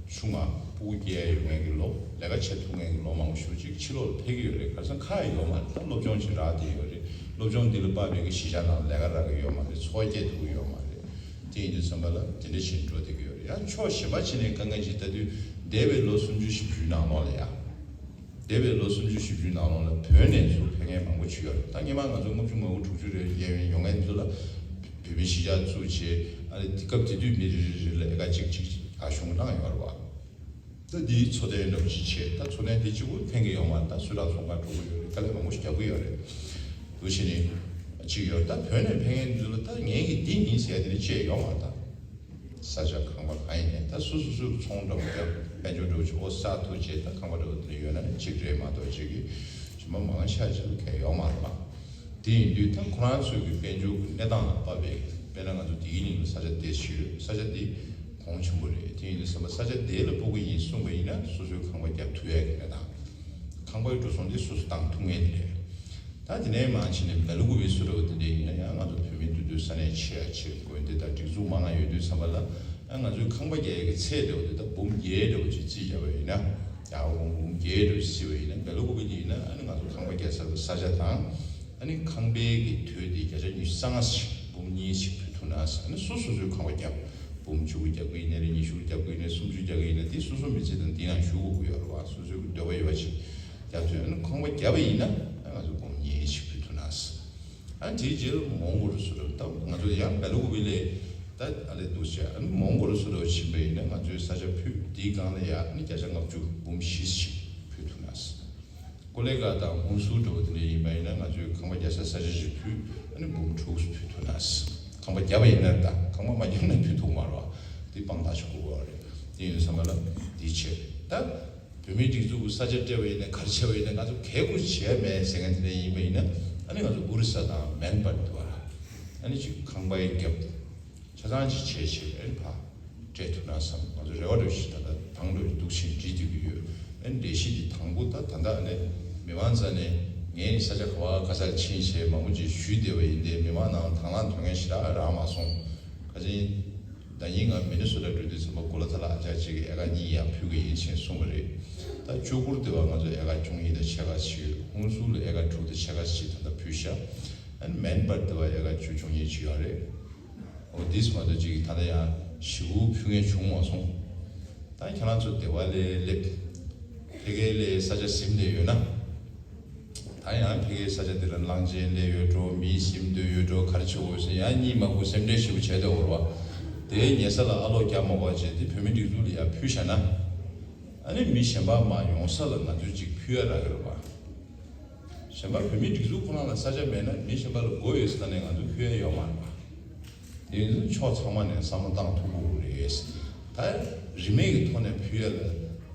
ཆུང་བ་སྤུ་གུ་སྐྱེ་ཡ་ཡོད་མཁན་གྱི་ལོ། ལས་ཀ་བྱེད་ཐུབ་མཁན་གྱི་ལོ་མང་པོ་ཞེ་པོ་ཅིག་ཕྱི་ལོགས་ལ་ཕེབས་ཀྱི་ཡོད་རེད། ཁ་སང་ཁ་ཡི་ཡོད་མ་རེད། ད་སློབ་སྦྱོང་ཅིག་རག་བསྡད་ཡོད་རེད། སློབ་སྦྱོང་འདི་ལ་དཔག་པའི་གི་གཞིས་ཆགས་ནང་ལས་ཀ་རག་གི་ཡོད་མ་རེད། འཚོ་བ་སྐྱེལ་ཐུབ་ཀྱི་ཡོད་མ་རེད། དེ་ཡིན་དུས་ཙམ་པ་ལ་དེ་འདྲ་ཞིག་འགྲོ་བསྡད་ཀྱི་ཡོད་རེད། ཡང་ཕྱོགས་གཞན་པ་ཕྱིན་ནས་དཀའ་ངལ་ཅིག་ལྟ་དུས་འདས་པའི་ལོ་སུམ་ཅུ་བཞི་བཅུའི་ནང་ལོགས་ལ་ཡ། འདས་པའི་ལོ་སུམ་ཅུ་བཞི་བཅུའི་ནང་ལོགས་ལ་བོད་ནས་ཚུར་ཕེབས་མཁན་མང་པོ་ཅིག་ཡོད་རེད། ད་སྔོན་མ་ང་ཚོ་ལྔ་བཅུ་ང་དགུ་དྲུག་ཅུ་རེ་ཡན་ཡོང་མཁན་ཚོ་ལ་བོད་མིའི་གཞིས་ཆགས་བཙུགས་བྱས། ཨ་ནི་དེ་སྐབས་དེ་དུས་མི་རེ་རེ་རེ་ལ་ཨེ་ཀར་གཅིག་གཅིག་ཨ་གཞུང་གིས་གནང་ཡོད་རེད་བ། ད་འདིའི་འཚོ་རྟེན་འདྲ་པོ་ཅིག་བྱས། ད་འཚོ་རྟེན་དེ་གཅིག་པུ་ཕན་གྱི་ཡོད་མ་རེད། ད་སུད་ཊར་ཚོང་ཁང་འགྲོ་གི་ཡོད་རེད། དཀའ་ལས་མང་པོ་ཞིག་རྒྱག་གི་ཡོད་རེད། འདུག་བྱས་ནས་ཅིག་ཡོད། ད་བོད་ནས་ཕེབས་མཁན་ཚོ་ལ་ད་ངས་ཀྱིས་འདི་ཡིན་ཟེར་ཡ་དེ་འདྲ་ཅིག་ཡོད་མ་རེད། ད། ས་ཆ་ཁང་པ་གང་ཡིན་ནའི་ད་སོ་སོ་སོའི་ཚོང་འདྲ་པོ་བརྒྱབ། དཔལ་འབྱོར་འདྲ་པོ་ཅིག་ཨོ་བསགས་ཐུབ་བྱས། ད་ཁང་པ་འདྲ་པོ་དེ་འདྲ་ཡོད་ན་ནི་གཅིག་རེད་མ་གཏོགས་ཅིག་གི་གཞན་པ་མང་ཆེ་བ་ཅིག་ལ་གང་ཡང་ཡོད་མ་རེད་པ། དེ་ཡིན་དུས་ད་ཁོ་རང་ཚོའི་གི་དཔལ་འབྱོར་གྱི་གནས་སྟངས་ལ་དཔག་པའི་དཔེར་ན་ང་ཚོ་འདི་གི་ཉིན་ལ་ས་ཆ་དེ་ཞིག་ཡོད། ས་ཆ་འདི་གོང་ཆེན་པོ་རེད། དེ་ཡིན་དུས་ཙམ་པ་ས་ཆ་དེ་ལ་སྤོ་གི་ཡིན་གསུངས་པ་ཡིན་ན་སོ་སོའི་ཁང་པ་བརྒྱབ་ཐུབ་ཡ་གི་གནས་སྟངས། ཁང་པའི་འགྲོ་སོང་དེ་སོ་སོ་བཏང་ཐུབ་མཁན་དེ་རེད། ད་དེ་ནས་མར་ཕྱིན་ནས་སྦེལ་ཀོབ་བི་སུ་འདྲ་པོ་དེ་འདྲ་ཡིན་ན་ཡང་ང་ཚོ་བོད་མི་འདུས་སྡོད་ས་གནས་ཆེ་ཡ་ཆེ། དགོན་སྡེ་དང་སྒྲིག་འཛུགས་མང་ང་ཡོད་དུས་ཙམ་པ་ལ་ཨ་ང་ཚོའི་ཁང་པ་རྒྱག་ཡ་གི་ཚད་འདྲ་པོ་དེ་ད་འབུམ་བརྒྱད་འདྲ་པོ་ཅིག་རྩིས་བརྒྱབ་པ་ཡིན་ན། ཡར་འབུམ་འབུམ་བརྒྱད་འདྲ་པོ་ཅིག་རྩིས་པ་ཡིན་ན་སྦེལ་ཀོབ་བི་དེ་ཡིན་ན་ཨ་ནི་ང་ཚོ་ཁང་པ་རྒྱག་ས་གི་ས་ཆ་དང་ཨ་ནི་ཁང་པའི་གི་དོད་དེ་བརྒྱ་ཆ་ཉི་ཤུ་རྩ་ལྔ་ཞིག་འབུམ་གཉིས་ཤིག་ཕུལ་ཐུབ་ན་ཟེར། ཨ་ནི་སོ་སོ་སོའི་ཁང་པ་རྒྱབ། འབུམ་བཅུ་དགུ་རྒྱག་གི་ཡིན་ནའི་རེད། ཉི་ཤུ་རྒྱག་གི་ཡིན་ནའི་སུམ་ཅུ་རྒྱག་གི་ཡིན་ནའི་དེ་སོ་སོ་མི་ཚེ་དང་འདི་ནང་ཞུགས་དགོས་ཀྱི་ཡོད་རེད་བ། སོ་སོའི་གི་འདོད་པ་ཡོད་པ་ཅིག་རྒྱབ་ཐུབ་ཡ། ཨ་ནི་ཁང་པ་བརྒྱབ་པ་ཡིན་ན་ཨ་ང་ཚོ་འབུམ་གཉིས་ཤིག་ཕུལ་ཐུབ་ན་ཟེར། ཨ་ནི་དེའི་རྗེས་ལ་མོན་གྷོ་རུ་སུ་རུ་ད་ང་ཚོ་ཡང་སྦེལ་ཀོབ་བི་ལས་ད་ཨ་ལས་འདུག་བྱས། ཨ་ནི་མོན་གྷོ་རུ་སུ་རུ་ཕྱིན་པ་ཡིན་ན་ང་ཚོའི་ས་ཆ་ཕུད་དེའི་སྒང་ལ་ཡ་ཨ་ནི་བརྒྱ་ཆ་ལྔ་བཅུ་འབུམ་བཞི་ཞིག་ཕུལ་ཐུབ་ན་ཟེར། ཀོ་ལི་གྷལ་དང་ཧུན་སུར་འདྲ་པོ་དེ་འདྲ་ཡིན་པ་ཡིན་ན་ང་ཚོའི་ཁང་པ་རྒྱག་ས་ས་ཆ་ཞིག་ཕུལ། ཨ་ནི་འབུམ་དྲུག་ཕུལ་ཐུབ་ན་ཟེར། ཁང་པ་བརྒྱབ་པ་ཡིན་ན། ད་ཁང་པ་མ་བརྒྱབ་ན་ཕུལ་ཐུབ་མ་རེད་བ། དེ་དཔང་རྟགས་ཤིག་དགོས་པ་རེད། དེ་ཡིན་དུས་ཙམ་པ་ལ་དེ་བྱས། ད་བོད་མིའི་སྒྲིག་འཛུགས་ཀྱི་ས་ཆ་སྤྲད་པ་ཡིན་ན་ག་རེ་བྱས་པ་ཡིན་ན་ང་ཚོ་གལ་དགོས་བྱས་མེད་ཟེར་མཁན་དེ་འདྲ་ཡིན་པ་ཡིན་ན། ཨ་ནི་ང་ཚོ་ཨོ་རི་ས་དང་མན་པར་དེ་བ་ལ་ཨ་ནི་ཅིག་ཁང་པ་ཡི་རྒྱབ། ཆ་ཚང་ཅིག་བྱས་བྱས་ཨེ་ཕར་སྤྲད་ཐུབ་ན་བསམ། ང་ཚོ་རེ་བ་འདྲ་ཞིག་ད་ལྟ་དང་འདྲ་འདུག་བཞིན་བྲིས་བསྡད་ཀྱི་ཡོད། ཨེ་འགྲེལ་བཤད་འདི་དང་པོ་ད་ད་ལྟ་ཨ་ནི་མི་མང་རྩ་ནས་ངས་ས་ཆ་ག་བ་ག་ས་ལ་ཕྱིན་བྱས་མང་པོ་ཅིག་ཞུས་བསྡད་པ་ཡིན་ཏེ། མི་མང་ནང་དང་བླངས་ཐོན་མཁན་ཞེ་དྲག་རག་མ་སོང་། ཁ་ཅིག་ཟླ་ཉིན་ང་མི་ནི་སོ་ཊ་འགྲོ་དུས་ཙམ་པ་གོ་ལ་ཐ་ལ་ཨ་ཅག་ཅིག་གིས་ཨེ་ཀར་གཉིས་ཡར་ཕུལ་གི་ཡིན་ཞེས་གསུངས་པ་རེད། ད་ལྕོག་གུར་དེ་བ་ང་ཚོ་ཨེ་ཀར་བཅུ་གཉིས་དང་ཕྱེད་ཀ་ཞིག་ཡོད། ཧུན་སུར་ལ་ཨེ་ཀར་དྲུག་དང་ཕྱེད་ཀ་ཞིག་ད་ལྟ་ཕུལ་ཤག་ཨ་ནི་མན་པར་དེ་བ་ཨེ་ཀར་བཅུ་བཅུ་གཉིས་ཅིག་ཡོད་རེད། འོ་དེས་མ་གཏོགས་ཅིག་ད་ལྟ་ཡང་ཞེ་པོ་ཕུལ་མཁན་བྱུང་མ་སོང་། ད་ཁྱེད་རང་ཚོ་སྡེ་བ་ལ་སླེབས། ཕ་གི་ལ་ས་ཆ་ཟིན་བསྡད་ཡོད་ན། ད་ཡང་ཕ་གིའི་ས་ཆ་འདི་ལ་གླང་ཆེན་སླེབས་ཡོད་འགྲོ། མི་ཟིན་བསྡད་ཡོད་འགྲོ། ག་རེ་བྱེད་དགོས་ཟེར་ཡང་གཉིད་མ་ཁུག་སེམས་ཁྲལ་ཞེ་པོ་བྱས་བསྡད་ཡོད་རེད་བ། དེའི་ཉལ་ས་ལ་ཨ་ལོག་རྒྱག་མ་དགོས་བྱས་ཏེ་བོད་མི་སྒྲིག་འཛུགས་ལ་ཡར་ཕུལ་བཞག་ན། ཨ་ནི་མི་གཞན་པ་མར་ཡོང་ས་ལ་ང་ཚོས་ཅིག་ཕུལ་ཡ་རག་གི་རེད་བ། གཞན་པ་བོད་མིའི་སྒྲིག་འཛུགས་ཁོ་རང་ལ་ས་ཆ་མེད་ན་མི་གཞན་པ་ལ་དགོས་ཡོད་ཟེར་ནས་ང་ཚོས་ཕུལ་ཡ་ཡོད་མ་རེད་པ། དེ་ཡིན་ཕྱོགས་ཚང་མ་ནས་བསམ་བློ་བཏང་ཐུབ་དགོས་རེད། ད་རིན་མེད་ཀྱི་ཐོག་ནས་ཕུལ་ཡ་ལ་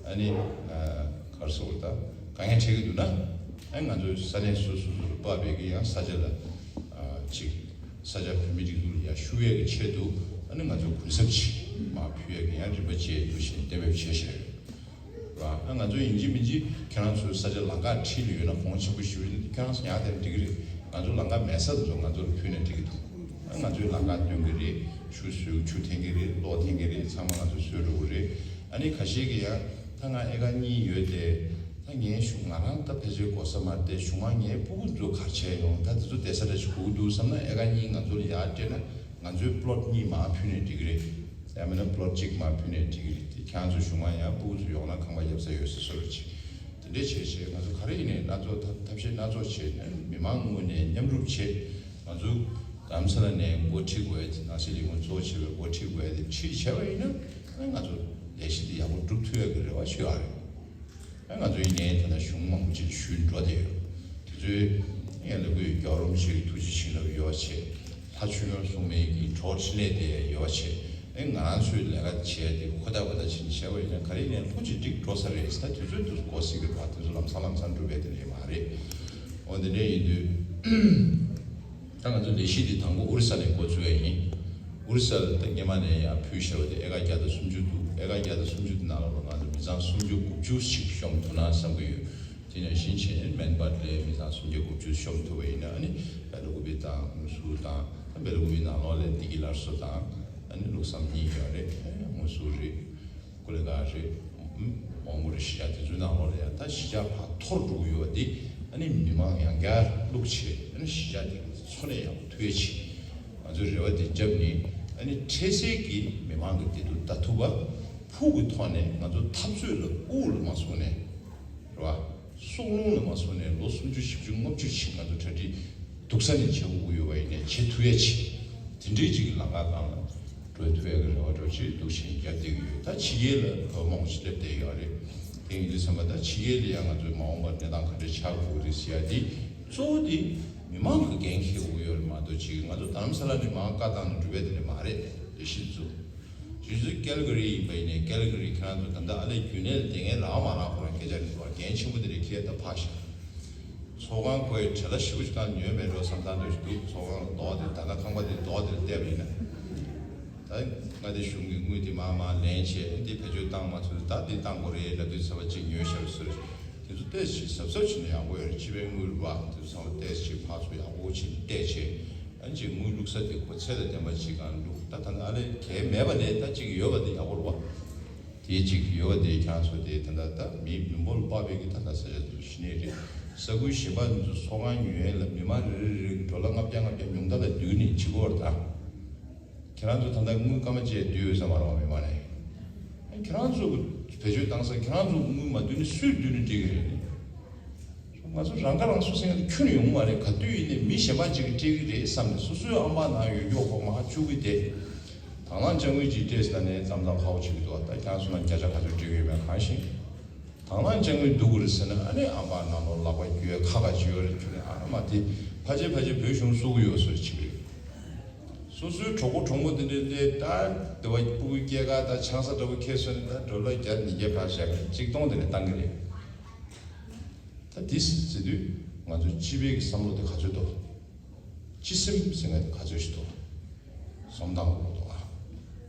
ཨ་ནི་ག་རེ་ཟེར་དགོས་རེད། ད་དཀའ་ངལ་འཕྲད་ཀྱི་འདུག་ན། ཨ་ང་ཚོའི་ས་གནས་སོ་སོ་སོ་ལ་དཔག་པའི་གི་ཡང་ས་ཆ་ལ་ཅིག་ས་ཆ་བོད་མིའི་སྒྲིག་འཛུགས་ལ་ཡར་ཞུ་ཡ་གི་ཆེད་དུ་ཨ་ནི་ང་ཚོ་གུན་གསབ་ཅིག་མར་ཕུལ་ཡ་གི་ཡང་རིམ་པ་བཅས་འདུག་བཞིན་གཏན་འབེབས་བྱས་བཞག་ཡོད། རེད་བ། ང་ཚོ་ཡིན་གཅིག་མིན་གཅིག་ཁྱེད་རང་ཚོའི་ས་ཆ་ལམ་ཁ་འཁྲིས་ལ་ཡོད་ན་གོང་ཆེན་པོ་ཞིག་ཡོད་ན་ཁྱེད་རང་ཚོ་ཉར་བསྡད་ན་འགྲིག་གི་རེད། ང་ཚོ་ལམ་ཁ་མེད་ས་དེ་ཚོ་ང་ཚོ་ལ་ཕུལ་ན་འགྲིག་གི་འདུག་ང་ཚོས་ལམ་ཁ་སྟོན་གི་རེད། ཆུ་བཟོས་ཆུ་འཐེན་གི་རེད། གློག་འཐེན་གི་རེད། ཚང་མ་ང་ཚོས་བཟོས་འགྲོ་གི་རེད། ཨ་ནི་ཁ་ཤས་ཀྱིས་ཡང་ད་ང་ཨེ་ཀར་གཉིས་ཡོད་དེ། ད་ངའི་གཞུང་ང་རང་ད་ཕལ་ཆེར་གོ་ས་མ་རེད་དེ། གཞུང་མ་ངའི་སྤུ་གུ་ཚོ་ག་རེ་བྱས་ཡོང་། ད་དེ་ཚོ་བསྡད་ས་འདྲ་ཞིག་དགོས་ཀྱི་འདུག་བསམ་ན་ཨེ་ཀར་གཉིས་ང་ཚོ་ལ་ཡར་སྤྲད་ན་ང་ཚོའི་པློཊ་གཉིས་མར་ཕུལ་ནས་འགྲིག་གི་རེད། ཡང་མིན་ན་པློཊ་གཅིག་མར་ཕུལ་ནས་འགྲིག་གི་རེད། དེ་ཁྱེད་རང་ཚོ་གཞུང་མ་ཡང་སྤུ་གུ་ཚོ་ཡོང་ན་ཁང་པ་ཡབ་ས་ཡོད་ས་བཟོ་རོགས་བྱེད། དེ་འདྲས་བྱས་བྱས་ང་ཚོ་ག་རེ་ཡིན་ནའི་སྣ་ཚོགས་ཐབས་ཐབས་ཤེས་སྣ་ཚོགས་བྱས་ནས་མི་མང་ངོས་ནས་མཉམ་རུབ་བྱས། ང་ཚོ་རྡ་རམ་ས་ལ་ནས་འགོ་ཁྲིད་དགོས་ཡ་དེ། ནང་སྲིད་ལས་ཁུངས་གཙོ་བོ་བྱས་པའི་འགོ་ཁྲིད་དགོས་ཡ་དེ་ཁྲིད་བྱས་པ་ཡིན་ན་ང་ཚོ་ལས་གཞི་དེ་ཡག་པོ་སྒྲུབ་ཐུབ་ཡ་གི་རེ་བ་ཞུ་ཡ་རེད། ང་ཚོ་ཡིན་ནའི་ད་ལྟ་གཞུང་མང་པོ་ཅིག་ཞུས་འགྲོ་བསྡད་ཡོད། དེ་ཚོའི་ཡང་ལས་འགུལ་རྒྱལ་བ་རིན་པོ་ཆེ་གི་ཐུགས་རྗེ་བྱིན་རླབས་ཡོད་པ་བྱས། ལྷ་ཆོས་སྐྱོང་སྲུང་མའི་གི་གྲོགས་འཕྲིན་ལས་དེ་ཡོད་པ་བྱས། ཨེ་ང་རང་ཚོའི་ལས་ཀ་བྱས་ཏེ་ཁོ་ཐག་པ་ཐག་བྱས་ནས་བྱས་པ་ཡིན་ན་ག་རེ་ཡིན་ནའི་ལྷུན་གྱིས་འགྲིག་འགྲོ་ས་རེད། ད་དུས་ཚོད་དུ་གོ་སྲིད་གི་བ་དེ་ཚོ་ལམ་སང་ལམ་སང་འགྲུབ་པའི་དེ་འདྲ་མ་རེད། འོ་དེ་འདྲ་ཡིན་དུས། ད་ང་ཚོ་ལས་གཞི་འདི་དང་པོ་ཨོ་རི་ས་ནས་འགོ་བཙུགས་ཡ་ཡིན། ཨོ་རི་ས་ལ་ད་སྔོན་མ་ནས་ཡང་ཕུལ་བཞག་པ་དེ་ཨེ་ཀར་བརྒྱ་དང་སུམ་ཅུ་འདུག་ཨེ་ཀར་བརྒྱ་དང་སུམ་ཅུ་དེ་ནང་ལོགས་ལ་ང་ཚོ་མི་ཚང་སུམ་ཅུ་དགུ་བཅུ་ཞིག་ཤོང་ཐུབ་ན་བསམ་གྱི་ཡོད། དེ་ནས་ཕྱིན་ཆད་མེན་པར་ལས་མི་ཚང་སུམ་བརྒྱ་དགུ་བཅུ་ཤོང་ཐུབ་པ་ཡིན་ན། ཨ་ནི་བེ་ལ་ཀུ་པི་དང་དངུལ་སུར་དང་། ད་བེ་ལ་ཀུ་པི་ནང་ལོགས་ལ་བདེ་སྐྱིད་སླར་གསོ་དང་། ཨ་ནི་ལུགས་བསམ་གཉིས་ཡོད་རེད། དངུལ་སུར་རེད། ཀུ་ལེ་གྷལ་རེད། ཝང་གུ་རེད། གཞིས་ཆགས་དེ་ཚོའི་ནང་ལོགས་ལ་ཡང་ད་གཞིས་ཆགས་ཕར་འཐོར་འགྲོ་གི་ཡོད་པ་འདི། ཨ་ནི་མི་མང་ཡང་བསྐྱར་བླུགས་བྱས། ཨ་ནི་གཞིས་ཆགས་དེ་འཚོ་གནས་ཡག་པོ་ཐུབ་ཡ་ཆེད། ང་ཚོས་རེ་བ་དེ་བརྒྱབ་ནས། ཨ་ནི་འཕྲལ་སེལ་གྱི་མི་མང་གི་བདེ་སྡུག་ལྟ་ཐུབ་པ། ཕུགས་ཀྱི་ཐོག་ནས་ང་ཚོ་འཐབ་རྩོད་ལ་དབུགས་ལ་མ་སོང་ནས། རེད་བ། སྲོག་རླུང་ལ་མ་སོང་ནས་ལོ་སུམ་ཅུ་བཞི་བཅུ་ལྔ་བཅུ་ཞིག་ང་ཚོ་གྲ་སྒྲིག་སྡུག་ས་ནས་བྱེད་དགོས་ཀྱི་ཡོད་པ་ཡིན་ནའི་བྱེད་ཐུབ་ཡ་ཆེད། དེ་འདྲའི་ཅིག་གི་ལམ་ཁ་སྒང་ལ་འགྲོ་ཐུབ་ཡ་གི་རེ་བ་འདྲ་ཅིག་འདུག་བྱས་རྒྱབ་བསྡད་ཀྱི་ཡོད། ད་ཕྱི་རྒྱལ་ལ་བོད་མང་པོ་ཞིག་སླེབས་བསྡད་ཡོད་རེད། དེ་ཡིན་དུས་ཙམ་པ་ད་ཕྱི་རྒྱལ་ལ་ཡང་ང་ཚོའི་མ་འོངས་པར་གནས་སྟངས་ག་འདྲ་ཆགས་དགོས་ཀྱི་རེད་ཟེར་ཡ་དེ། གཙོ་བོ་དེ་མི་མང་གི་འགན་འཁྱེར་དགོས་ཀྱི་ཡོད་རེད་མ་གཏོགས། ཅིག་ང་ཚོ་རྡ་རམ་ས་ལ་ནས་མར་བཀའ་བཏང་ནས་འགྲུབ་པ་དེ་འདྲ་མ་རེད། ལས་གཞི་ཚོ། ཇུ་ཇུ་ཀལ་ག་རི་ཡིན་པ་ཡིན་ནའི། ཀལ་ག་རི་ཁྱེད་རང་ཚོ་ད་ལྟ་ཨ་ལས་རྒྱུན་ལས་ལ་བསྡད་མཁན་རག་མ་རག་ཁོ་རང་སྐད་ཆ་རེད་པ། འགན་ཆེན་པོ་དེ་རེད། ཁྱེད་ད་ཕར་བཞག་ཚོགས་ཁང་ཁོའི་བྲེལ་བ་ཞེ་པོ་ཞིག་གང་ཉོས་མེད་འགྲོ་བསམ་སྟངས་འདྲ་ཞིག་འདུག་ཚོགས་ཁང་ལ་རྡོ་དེ་ད་ལྟ་ཁང་པ་དེ་རྡོ་དེ་ལ་བལྟས་པ་ཡིན་ན། ད་མངའ་སྡེ་གཞུང་གི་དངུལ་དེ་མར་མར་ལེན་བྱས། འདི་བེད་སྤྱོད་བཏང་མ་ཐུབ། ད་འདི་བཏང་དགོས་རེད་ལབ་དུས་ཚོད་པ་གཅིག་ཉོས་བཞག་པ་བཟོས། དེ་ཚོ་ཏོག་ཙམ་གཟབ་གཟབ་བྱས་ན་ཡག་པོ་ཡོད་རེད། སྤྱི་པའི་དངུལ་རེད་པ། དེ་ཚོ་ཚང་མ་ཏོག་ཙམ་ཕར་ཚུར་ཡག་པོ་བྱས་ནས་བལྟས་བྱས། ཨ་ནི་ཅིག་དངུལ་བླུགས་ས་དེ་གོ་ཚད་དང་ལྡན་པ་ཅིག་གང་བླུགས། ད་ད་ནི་ཨ་ལས་གལ་མེད་པ་ལས་ད་ཅིག་ཡོད་པ་དེ་ཡག་པོ་རེད་པ། དེ་ཅིག་ཡོད་པ་དེ་ཁྱེད་རང་ཚོ་དེ་ད་ལྟ་ད་མི་མི་འབོར་དཔག་པའི་གི་ད་ལྟ་ས་ཆ་དེ་ཚོ་གཞི་ནས་རེད། ས་ཁུལ་གཞན་པ་དེ་ཚོ་ཚོགས་ཁང་ཉོ་ཡས་ལ་མི་མང་རེ་རེ་རེ་རེ་གི་ཌོ་ལར་ལྔ་བརྒྱ་ལྔ་བརྒྱ་ཉུང་མཐའ་ལ་བསྡུས་ནས་བྱེད་དགོས་རེད་ད། ཁྱེད་རང་ཚོ་ད་ལྟ་དངུལ་སྐར་མ་གཅིག་བསྡུས་ཡོད་ས་མ་རེད་པ། མི་མང་ནས། ཁྱེད་རང་ཚོ་བེད་སྤྱོད་བཏང་ས། ཁྱེད་རང་ཚོ་དངུལ་མ་བསྡུས་ནས་སུས་བསྡུས་ནས་སྤྲད་ཀྱི་རེད། ང་ཚོ་རང་ཁ་རང་གསོ་ཟེར་མཁན་དེ་ཁྱོན་ནས་ཡོང་མ་རེད། ག་དུས་ཡིན་ནའི་མི་གཞན་པ་ཅིག་གིས་སྤྲད་ཀྱི་རེད་བསམ་ནས་སོ་སོའི་ཨམ་པ་ནང་ཡོད་རྒྱུ་ཁོ་མར་བཅུག་གི་བསྡད། དང་བླངས་དཔྱ་དངུལ་ཅིག་སྤྲད་ཟེར་ནས་མཚམས་མཚམས་ཧ་གོ་བྱེད་ཀྱི་འདུག་ད་ཁྱེད་རང་ཚོ་ནང་བརྒྱ་ཆ་ག་ཚོད་སྤྲད་ཀྱི་ཡོད་མེད་གང་ཤེས། དང་བླངས་དཔྱ་དངུལ་བསྡུ་དགོས་རེད་ཟེར་ན། ཨ་ནི་ཨམ་པ་ནང་ལོགས་ལག་པ་རྒྱུ་ཡ་ཁ་ཁ་ཅིག་ཡོད་རེད། ཁྱོད་ནས་ཨ་མ་དེ་ཕལ་ཆེར་ཕལ་ཆེར་བོད་གཞུང་གསོག་གི་ཡོད་བཟོ་འདྲ་བྱེད་ཀྱི་རེད། སོ་སོའི་གྲོགས་པོ་གྲོགས་མོ་དེ་འདྲས་དེ་ད་དེ་བ་སྤུ་གུའི་སྐྱེས་སྐར་དང་ཆང་ས་འདྲ་པོ་ཁྱེར་སོང་ནས་ད་ཌོ་ལར་བརྒྱ་ཉིས་བརྒྱ་ཕར་བཞག་གི་གཅིག་སྟོང་དེ་ནས་བཏང་གི་རེད། ད་དེ་ཟེར་དུས་ང་ཚོ་སྤྱི་པའི་གི་བསམ་བློ་དེ་ག་ཚོད་འདུག་སྤྱི་སེམས་ཟེར་མཁན་དེ་ག་ཚོད་ཞིག་འདུག་བསམ་སྟངས་འོག་ཏུ་ཨ།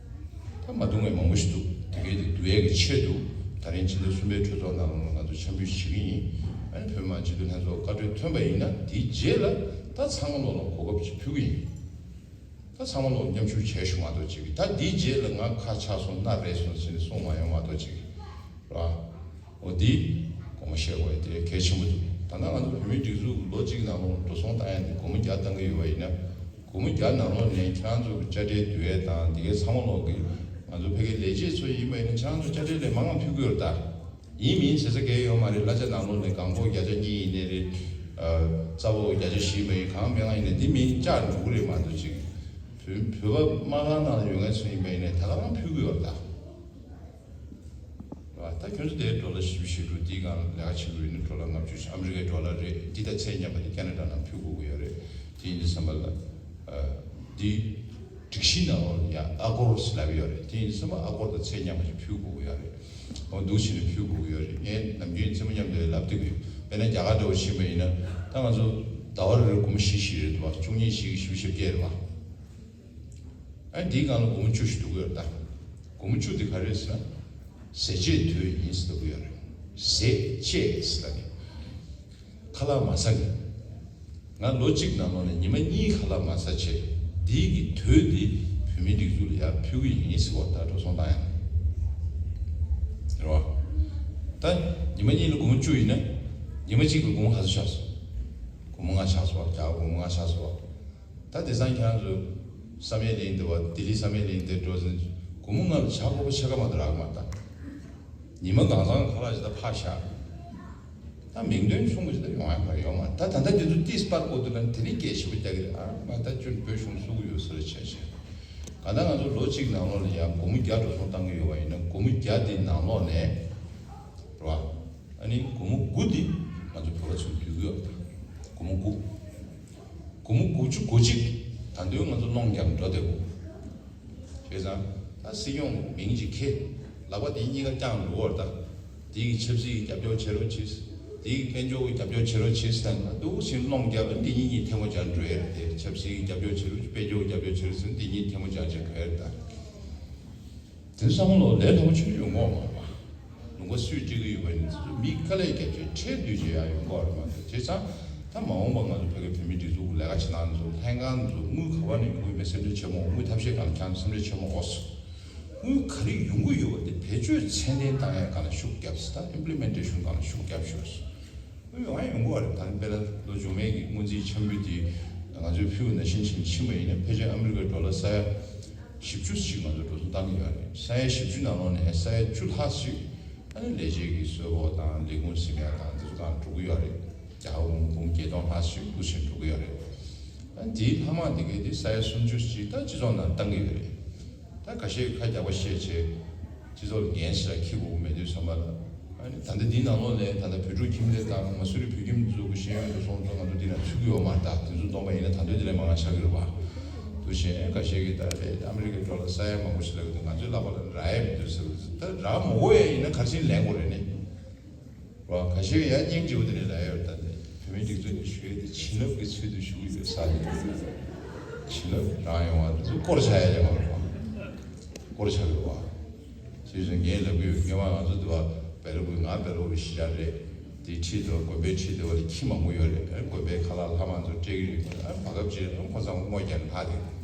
ད་མ་བསྡུ་མཁན་མང་པོ་ཞིག་འདུག་དེ་གའི་དེ་བསྡུ་ཡས་ཀྱི་ཆེད་དུ་ད་རིང་ཕྱི་ཟླ་གསུམ་པའི་གྲོས་ཚོགས་ནང་ལ་ང་ཚོ་འཆམ་མཐུན་བྱེད་ཀྱི་ཡིན། ཨ་ནི་བོད་མི་མང་སྤྱི་འཐུས་ལྷན་ཚོགས་བཀའ་འཁྲོལ་ཐོན་པ་ཡིན་ན་དེའི་རྗེས་ལ་ད་ཚང་མ་ལོག་ལ་གོ་སྐབས་ཅིག་ཕུལ་གྱི་ཡིན། ད་ཚང་མ་ལོག་མཉམ་ཞུགས་བྱས་ཞུ་མ་གཏོགས་ཅིག་ད་འདིའི་རྗེས་ལ་ང་ཁ་ཆག་སོང་། སྣ་རལ་སོང་ཟེར་ནས་གསུང་མ་ཡོང་མ་གཏོགས་ཅིག་རེད་བ། འོ་འདི་དགོངས་པ་བཞེས་དགོས་དེ་གལ་ཆེན་པོ་འདུག་ད་ལྟ་ང་ཚོ་བོད་མིའི་སྒྲིག་འཛུགས་ལོ་གཅིག་ནང་ལོགས་འགྲོ་སོང་བཏང་ཡ་འདི་སྒོར་མོ་བརྒྱ་བཏང་གི་ཡོད་པ་ཡིན་ན། སྒོར་མོ་བརྒྱ་ནང་ལོགས་ནས་ཁྱེད་རང་ཚོ་གི་དཔྱ་ཁྲལ་བསྡུ་ཡས་དང་འདི་གའི་ཚང་མ་ལོག་གི་ང་ཚོ་ཕ་གིའི་ལས་བྱེད་ཚོ་ཡིན་པ་ཡིན་ན་ཁྱེད་རང་ཚོ་དཔྱ་ཁྲལ་ལས་མང་ང་ཕུལ་གི་ཡོད་རེད་ད། ཡིན་མིན་ཟེར་ས་གང་ཡང་ཡོད་མ་རེད། གླ་ཆ་ནང་ལོགས་ནས་གང་ཕོགས་བརྒྱ་ཆ་གཉིས་ཡིན་ནའི་རེད། རྩ་ཕོགས་བརྒྱ་ཆ་བཞི་ཡིན་པ་ཡིན། གང་མེད་གང་ཡིན་ནའི་འདི་མིན་བཅག་འགྲོ་གི་རེད་མ་གཏོགས་ཅིག་བོད་བོད་པ་དམག་ཁང་ནང་ལ་ཡོད་མཁན་ཚོ་ཡིན་པ་ཡིན་ནའི་ད་ག་རང་ཕུལ་གི་ཡོད་རེད་ད། རེད་བ། ད་ཁྱོད་ཚོ་དེའི་ཌོ་ལར་བཞི་བཅུ་ཞེ་དྲུག་དེའི་སྒང་ལ་ལས་ཀ་བྱེད་དགོས་ཡོད་ན་ཌོ་ལར་ལྔ་བཅུ་ཞིག་ཨ་མི་རི་ཀའི་ཌོ་ལར་རེད། འདི་དང་ཚད་མཉམ་པ་དེ་ཁེ་ན་ཌ་ནང་ཕུལ་དགོས་ཀྱི་ཡོད་རེད། དེ་ཡིན་དུས་ཙམ་པ་ལ། འདི་སྒྲིག་གཞི་ནང་ལོགས་ལ་ཡང་ཨ་སྒོར་ཟེར་ལབ་ཡོད་རེད། དེ་ཡིན་དུས་ཙམ་པ་ཨ་སྒོར་དང་ཚད་མཉམ་པ་ཞིག་ཕུལ་དགོས་ཀྱི་ཡོད་རེད། འོ་འདུག་བྱས་ནས་ཕུལ་དགོས་ཀྱི་ཡོད་རེད། ངས་ནམ་རྒྱུན་རྩེད་མོ་མཉམ་དུ་ལབ་བསྡད་ཀྱི་ཡོད། དཔེར་ན་རྒྱ་གར་འདྲ་བོ་ཕྱིན་པ་ཡིན་ན་ད་ང་ཚོ་ཟླ་བ་རེར་སྒོར་མོ་བཞི་བཞི་རེད་འདུག་བ། བཅུ་གཉིས་བཞི་གི་བཞི་བཅུ་ཞེ་བརྒྱད་རེད་བ། ཨ་འདིའི་སྒང་ལ་སྒོར་མོ་བཅུ་ཞིག་འདུག་གི་ཡོད་རེད་ད། སྒོར་མོ་བཅུ་དེ་ག་རེ་རེད་ཟེར་ན། ཟས་བཅད་དུས་ཡིན་ཟེར་ལབ་ཀྱི་ཡོད་རེད། ཟས་བཅད་ཟེར་ད་ནི། ཁ་ལག་མ་ཟ་ནི། ང་ལོ་གཅིག་ནང་ལོགས་ནས་ཉི་མ་གཉིས་ཁ་ལག་མ་ཟ་བྱས། འདི་གི་དོད་འདི་བོད་མིའི་སྒྲིག་འཛུགས་ལ་ཡར་ཕུལ་གི་ཡིན་ཟེར་བ་ད་འགྲོ་སོང་བཏང་ཡ། རེད་བ། ད་ཉི་མ་གཉིས་ལ་སྒོར་མོ་བཅུ་ཡིན་ན། ཉི་མ་གཅིག་ལ་སྒོར་མོ་ག་ཚོད་ཆགས་སོང་། སྒོར་མོ་ལྔ་ཆགས་སོང་བ། རྒྱ་གར་སྒོར་མོ་ལྔ་ཆགས་སོང་བ། ད་དེང་སང་ཁྱེད་རང་ཚོ་བསམ་ཡས་གླིང་དེ་བ་ལྡི་ལི་བསམ་ཡས་གླིང་དེ་འགྲོ་ཟིན། སྒོར་མོ་ལྔ་ལ་ཇ་ཁོག་པ་ཕྱེད་ཀ་མ་གཏོགས་རག་གི་མ་རེད་ད། ཉི་མ་གང་ཚང་ཁ་ལག་ཅིག་ད་ཕར་བཞག་ད་མིང་དོན་མཚུངས་པ་ཅིག་ད་ཡོང་ཡ་ག་རེ་ཡོད་མ་རེད་ད། ད་ལྟ་དེ་ཚོ་ཏིས་པར་བཀོད་འདུག་ལ་དེ་རིང་སྐད་ཆེ་པོ་རྒྱག་གི་རེད། ཨ་མ་ད་ཁྱོད་བོད་གཞུང་བསུ་གི་ཡོད་ཟེར་བྱས་བྱས། གང་ལྟར་ང་ཚོ་ལོ་གཅིག་ནང་ལོགས་ལ་ཡང་སྒོར་མོ་བརྒྱ་འགྲོ་སོང་བཏང་གི་ཡོད་པ་ཡིན་ན། སྒོར་མོ་བརྒྱ་དེ་ནང་ལོགས་ནས། རེད་བ། ཨ་ནི་སྒོར་མོ་དགུ་དེ་ང་ཚོ་བོད་པ་ཚོས་བསྡུ་གི་ཡོད་རེད། སྒོར་མོ་དགུ། སྒོར་མོ་དགུ་བཅུ་གོ་གཅིག་ད་དུང་ང་ཚོ་སློང་རྒྱབ་འགྲོ་བསྡད་དགོས། བྱས་ཙང་ད་སྲིད་སྐྱོང་མིང་ཅིག་ཁེ། ལག་པ་དེ་གཉིས་ཀ་བརྐྱངས་འགྲོ་བར་ད། དེ་གི་ཆབ་སྲིད་ཀྱི་རྒྱབ་སྐྱོར་བྱེད་རོགས་བྱེད། དེ་གི་དཔལ་འབྱོར་གྱི་རྒྱབ་སྐྱོར་བྱེད་རོགས་བྱེད་ཟེར་ན་འདུག་ཕྱིན་སློང་རྒྱབ་ལ་འདི་གཉིས་གཉིས་ཐལ་མོ་སྦྱར་འགྲོ་ཡ་རེད་དེ། ཆབ་སྲིད་ཀྱི་རྒྱབ་སྐྱོར་བྱེད་རོགས་དཔལ་འབྱོར་གྱི་རྒྱབ་སྐྱོར་བྱེད་རོགས་ཟེར་ན་འདི་གཉིས་ཐལ་མོ་སྦྱར་བྱེད་དགོས་ཡ་རེད་ད། དེ་བསམ་བློ་ལས་སླ་པོ་ཆུང་ཆུང་ཡོང་གི་མ་རེད་པ། ལུང་པ་སུས་སྤྲད་ཀྱི་ཡོད་པ་ཡིན་ན་དེ་ཚོ་མི་དཀའ་ལས་བརྒྱབ་བྱས་ཁྲལ་བསྡུས་བྱས་ཡར་ཡོང་གི་རེད་མ་གཏོགས། བྱས་ཙང་ད་མ་འོངས་པ་ང་ཚོ་བོད་ཀྱི་བོད་མིའི་སྒྲིག་འཛུགས་ལས་ཀ་བྱེད་སྟངས་ཚོ་ལྷན་ཁང་ཚོ་དངུལ་ག་པ་ནས་ཡོང་གི་ཡོད་མེད་སེམས་ཁྲལ་ཆེན་མོ། དངུལ་ཐབས་ཤེས་སྒང་ལ་ཁྱང་སེམས་ཁྲལ་ཆེན་མོ་འོ་སོ། དངུལ་ག་རེ་ཡོང་གི་ཡོད་པ་དེ་བེད་སྤྱོད་ཚད་ལྡན་བཏང་ཡ་སྒང་ལ་ཤུགས་བརྒྱབ་ཟེར། ད་ཨིམ་པི་ལི་མེན་ཊེ་ཤན་སྒང་ལ་ཤུགས་བརྒྱབ་ཤོག་ཟེར། དངུལ་ཡོང་ཡ་ཡོང་གི་རེད། ད་ནི་དཔེར་ན་ལོ་མཇུག་མའི་གི་སྔོན་རྩིས་འཆམ་འབུལ་དེ་ང་ཚོའི་ཕུལ་བ་ནང་བཞིན་བྱས་ཕྱིན་པ་ཡིན་ན་ཕལ་ཆེར་ཨ་མི་རི་ཀའི་ཌོ་ལར་ས་ཡ་བཞི་བཅུ་ཞིག་ང་ཚོ་འགྲོ་སོང་བཏང་གི་ཡོད་རེད། ས་ཡ་བཞི་བཅུ་ནང་ལོགས་ནས་ས་ཡ་བཅུ་ལྷག་ཞིག་ཨ་ནི་ལས་བྱེད་ཀྱི་གསོལ་ཕོགས་དང་ལས་ཁུངས་ཟིན་ཡ་དང་དེ་ཚོ་སྒང་འགྲོ་གི་ཡོད་རེད། རྒྱ་གར་འབུམ་བརྒྱད་སྟོང་ལྷག་ཞིག་འདུག་ཟེར་འགྲོ་གི་ཡོད་རེད། ཨ་ནི་དེའི་ལྷག་མ་དེ་གའི་དེ་ས་ཡ་སུམ་ཅུ་ཞིག་ད་སྤྱི་ཚོགས་ནང་བཏང་གི་ཡོད་རེད། ད་ཁ་ཤས་ཁ་རྒྱག་པ་བཤད་བྱས། སྤྱི་ཚོགས་ལ་འགན་ཞིག་ལ་འཁྱེར་དགོས་མེད་དུས་ཙམ་པ་ལ། ཨ་ནི་ད་ལྟ་འདིའི་ནང་ལོགས་ལ་ད་ལྟ་བོད་ཕྲུག་ཁྱིམ་སྡེ་དང་མ་སུ་རི་བོད་ཁྱིམ་ཚོ་གི་ཤེས་ཡོན་དུ་སོང་ཙང་ང་ཚོ་འདི་ལ་ཚུད་ཀྱི་ཡོད་མ་རེད། ད་དེ་ཚོ་སྟོང་པ་ཡིན་ན་ད་དུང་འདི་ལས་མང་བ་ཆགས་ཀྱི་རེད་བ། དུ་གཞན་ཁ་ཤས་ཀྱིས་ད་རེད་ཨ་མི་རི་ཀའི་ཐོག་ལ་ས་ཡ་མང་པོ་ཞིག་ལབ་ཀྱི་འདུག་ང་ཚོའི་ལག་པ་ལ་རག་ཡ་མི་འདུག་ཟེར་གྱི་འདུག་ད་རག་མ་དགོས་ཡ་ཡིན་ན་ག་རེ་བྱས་ནས་ལེན་དགོས་རེད་ནི། རོ། ཁ་ཤས་ཡང་སྙིང་རྗེ་པོ་དེ་ནས་ལབ་ཡོད། ད་ནི་བོད་མིའི་སྒྲིག་འཛུགས་ནས་ཞུ་ཡས་དེ་བྱིན་རླབས་ཀྱི་ཚུལ་དུ་ཞུ་གི་ཡོད་ས་རེད། བྱིན་རླབས་རང་ཡོང་བ་དེ་ཚོ་སྐོར་ཆགས་ཡ་ཡོང་བ་རེད་པ། སྐོར་ཆགས་ཀྱི་རེད་པ། ཅེས་བྱས་ངས་ལབ་ཀྱི་ཡོད། སྔོན་མ་ང་ཚོ་འདི་བ་བེ་ལ་ཀུ་ང་བེ་ལ་ཀུ་གཞིས་ཆགས་རེད། དེའི་འཁྲིས་དེ་བ་དགོན་པའི་འཁྲིས་དེ་བ་ལ་ཁྱི་མང་པོ་ཡོད་རེད། དགོན་པའི་ཁ་ལག་ལྷག་མ་ཚོ་སྤྲད་ཀྱི་རེད། ཨ་བར་སྐབས་ཅིག་ཁོ་ཚང་སྔོ་རྒྱག་ནས་ལྷག་དེ།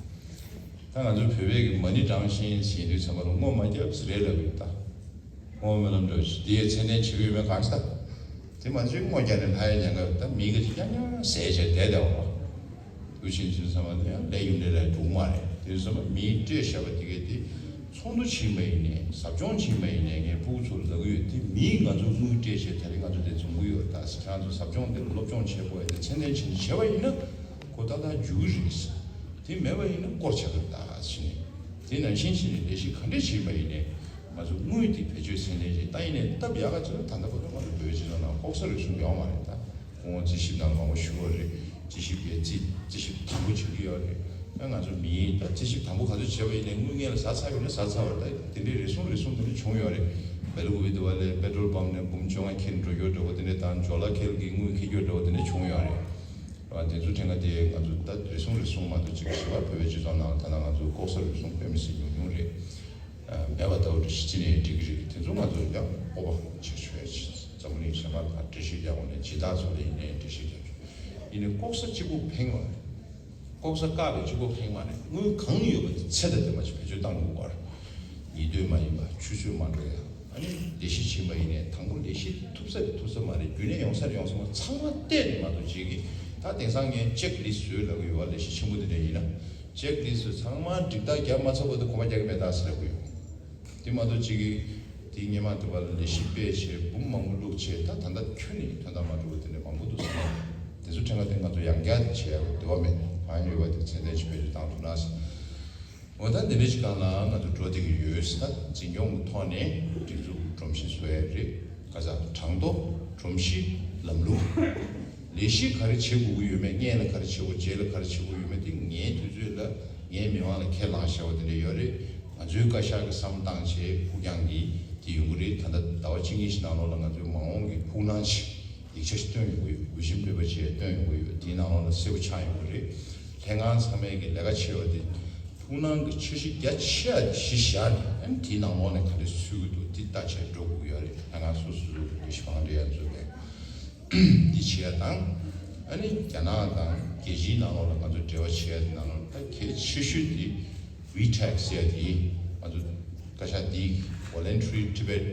ད་ང་ཚོ་བོད་པའི་གི་མ་ཎི་བགྲང་ཤིང་ཟེར་དུས་ཙམ་པ་ལ་སྔོ་མ་རྒྱབ་ཟེར་རེད་ལབ་ཡོད་ད། སྔོ་སྨོན་ལམ་འགྲོ་ཞིག་དེ་ཡས་ཚད་ལྡན་བྱེད་ཀྱི་ཡོད་མེད་གང་ཤེས་ད། དེ་མ་ཚད་སྔོ་རྒྱག་ནས་ལྷག་ཡས་ཉེན་ཁ་ཡོད། ད་མི་ག་ཅིག་རྐྱང་རྐྱང་ཟས་བྱས་བསྡད་བསྡད་པ་རེད། དུ་ཕྱིན་ཕྱིན་ཙམ་པ་དེ་ཡང་ལས་ཡུན་རེ་རེ་འགྲོ་གི་མ་རེད། དེ་ཙམ་པ་མིས་སྤྲད་བཞག་པ་དེ་གས་དེ་ཚོགས་འདུ་ཕྱིན་པ་ཡིན་ནའི་ཟབ་སྦྱོང་ཕྱིན་པ་ཡིན་ནའི་ངས་ཕྲུ་གུ་ཚོར་ལབ་ཀྱི་ཡོད། དེ་མིས་ང་ཚོ་དངུལ་སྤྲད་བྱས་ད་རེས་ང་ཚོ་དེ་འཛོམས་ཀྱི་ཡོད། ད་ཁྱེད་རང་ཚོ་ཟབ་སྦྱོང་དེ་ལ་སློབ་སྦྱོང་བྱེད་དགོས་ཡ་དེ་ཚད་ལྡན་བྱས་ནས་བྱས་པ་ཡིན་ན་ཁོ་ཏག་ཏག་འཇུག་གི་རེད། དེ་མེད་པ་ཡིན་ན་སྐོར་ཆགས་ཀྱི་རེད་ད་ཟེར་ནས། དེ་ནང་བཞིན་བྱས་ནས་ལས་གཞི་ག་འདྲས་བྱས་པ་ཡིན་ནའི་ང་ཚོ་དངུལ་དེ་བེད་སྤྱོད་ཚད་ལྡན་ཞིག་ད་ཡིན་ནའི་སྟབས་ཡག་ག་ཚོད་ད་ལྟ་བར་དུ་ང་ཚོ་བོད་སྤྱི་ཚོགས་ནང་ལྐོག་ཟ་རུལ་སུངས་ཡོད་མ་རེད་ད། སྐུ་ངོ་རྩིས་ཞིབ་ནང་མང་པོ་ཞུ་བ་རེད། རྩིས་ཞིབ་པས་རྩིས་རྩིས་ཞིབ་དམ་པོ་བྱེད་ཀྱི་ཡོད་རེད། ཨ་ང་ཚོ་མིའི་ད་རྩིས་ཞིབ་དམ་པོ་ག་ཚོད་བྱས་པ་ཡིན་ནའི་དངུལ་སྔོན་ལ་ཟ་ཚར་ཡོད་ན་ཟ་ཚར་བ་རེད། ད་དེ་འདྲའི་རེ་ཟུང་རེ་ཟུང་དེ་འདྲ་བྱུང་ཡོད་རེད། བེ་ལ་ཀུ་པེ་དུ་བ་ལས་པེ་ཊོལ་པམ་ནས་འབུམ་བཅོ་ལྔ་ཁྱེར་འགྲོ་རྒྱུ་འདྲ་བོ་དེ་འདྲ་དང་ཇོ་ལ་ཁེལ་གྱི་དངུལ་འཁྱེར་རྒྱུ་འདྲ་བོ་དེ་འདྲ་བྱུང་ཡོད་རེད། ཨ་དེ་ཚོ་ཕྲན་ཁ་དེ་ང་ཚོ་ད་རེ་ཟུང་རེ་ཟུང་མ་གཏོགས་ཅིག་ཞེ་བ་བོད་པའི་སྤྱི་ཚོགས་ནང་ད་ལྟ་ང་ཚོ་ལྐོག་ཟ་རུལ་སུངས་དཔེ་མི་སྲིད་ཉུང་ཉུང་རེད། མེད་པ་ལྟ་བུ་འདྲ་ཞིག་ཅི་ནས་འགྲིག་གི་རེད། དེ་ཚོ་ང་ཚོ་ཡང་སྤོབས་པ་ཆེ་ཤོས་ཡ་ཆེ། འཛམ་བུ་གླིང་གཞན་པ་དང་འགྲེལ་བཤད་རྒྱག་དགོས་ནས་སྦྱིན་བདག་ཚོ་ལ་ཡིན་ནའི་འགྲེལ་བཤད་རྒྱག་རྒྱུ་ཡིན་ནའི་ལྐོག་ཟ་གཅིག་པོ་ཕན་མ་རེད། ལྐོག་ཟ་བཀག་པའི་གཅིག་པོ་ཕན་མ་རེད། དངུལ་གང་ཡོད་པ་དེ་ཚད་དང་ལྡན་པ་ཞིག་བེད་སྤྱོད་གཏང་དགོས་པར། ཉེས་འདོད་མ་ཡིན་པ་ཆུད་ཟོས་མ་འགྲོ་ཡ། ཨ་ནི་ལས་གཞི་བྱིན་པ་ཡིན་ནའི་དང་པོ་ལས་གཞི་ཐུབ་ས་རེད་ཐུབ་ས་མ་རེད། རྒྱུན་ལས་ཡོང་ས་རེད་ཡོང་ས་མ་རེད། ཚང་མ་བལྟས་ནས་མ་གཏོགས་བྱེད་ཀྱི། ད་དེང་སང་ངས་ཅེག་ལིས་བཟོས་ལབ་ཀྱི་ཡོད་པ། ལས་གཞི་ཆེན་པོ་དེ་འདྲ་ཡིན་ན། ཅེག་ལིས་ཚང་མ་འགྲིག་རྟགས་རྒྱབ་མ་ཚར་བར་དུ་གོམ་པ་རྒྱག་གི་མེད་ད་ཟེར་ལབ་ཀྱི་ཡོད། དེ་མ་གཏོགས་གཅིག་གིས་དེའི་སྔོན་མ་དུ་བ་ལ་ལས་གཞི་སྤེལ་བྱས་འབུམ་མང་པོ་བླུགས་བྱས་ད་ད་ལྟ་ཁྱོན་ནས་དོན་དག་མ་འགྲོ་བ་དེ་འདྲ་མང་པོ་འདུག་ཟེར་ན། དེ་ཚོ་ཕྲན་ཁ་དེ་ང་ཚོ་ཡང་བསྐྱར་དེ་བྱས་ཡག་འདོད་པ་མེད། གང་ཡོད་པ་དེ་ཚད་ལྡན་ཅིག་བེད་སྤྱོད་བཏང་ཐུབ་ན་ཟེར། འོ་ད་འདི་འདྲ་ཞིག་སྒང་ལ་ང་ཚོ་འགྲོ་བསྡད་ཀྱི་ཡོད་ཟེར། ད་འཛིན་སྐྱོང་གི་ཐོག་ནས་སྒྲིག་འཛུགས་སྒྲོམ་གཞི་བཟོ་ཡ་རེད། ག་ས་གྲངས་ཐོ་སྒྲོམ་གཞི་ལམ་ལུགས། ལས་གཞི་ག་རེ་བྱེད་དགོས་ཀྱི་ཡོད་མེད། སྔོན་ལ་ག་རེ་བྱེད་དགོས་རྗེས་ལ་ག་རེ་བྱེད་དགོས་ཡོད་མེད་དེ་ངའི་དུས་ཚོད་ལ་ངའི་མི་དབང་ལ་ཁས་བླངས་བཞག་པ་དེ་འདྲ་ཡོད་རེད། ང་ཚོའི་བཀའ་ཤག་གི་བསམ་བློ་བཏང་བྱས་ཕུགས་རྒྱང་གི་དེ་ཡོང་གི་རེད། ད་ལྟ་ཟླ་བ་གཅིག་གཉིས་ཤིག་ནང་ལོགས་ལ་ང་ཚོའི་མ་འོངས་ཀྱི་ཕུགས་སྣང་ཆེ་ཡིག་ཆ་ཞིག་བཏོན་ཡོང་གི་ཡོད། འོས་ཤིང་འབོད་པ་བྱས་བཏོན་ཡོང་གི་ཡོད། དེའི་ནང་ལོགས་ལ་གསལ་པོ་ཆགས་ཡོང་གི་རེད། ལྷན་ཁང་ཚང་མས་ཀྱི་ལས་ཀ་བྱེད་པ་དེ་ཕུགས་སྣང་གི་འཆར་གཞི་རྒྱ་ཆེ་བ་གཞི་བཞག་ནས་ ཨ་ནི་དེའི་ནང་ལོགས་ནས་ག་རེ་སུས་ཀྱི་འདུག་དེ་ལྟ་བྱས་འགྲོ་དགོས་ཡོད་རེད། ད་ང་སོ་སོ་ལས་གཞི་མང་འབྲེལ་ཡ་འཛུགས་པས་འདི་བྱེད་ཡ་དང་། ཨ་ནི་རྒྱ་ནག་དང་རྒྱལ་སྤྱིའི་ནང་ལོགས་ལ་ང་ཚོ་འབྲེལ་བ་བྱེད་ཡ་དེ་ནང་ལོགས་ད་གལ་ཆེ་ཤོས་དེ་ཝི་ཊེག་ཟེར་ཡ་དེ། ང་ཚོ་བཀའ་ཤག་འདི་Voluntary Tibet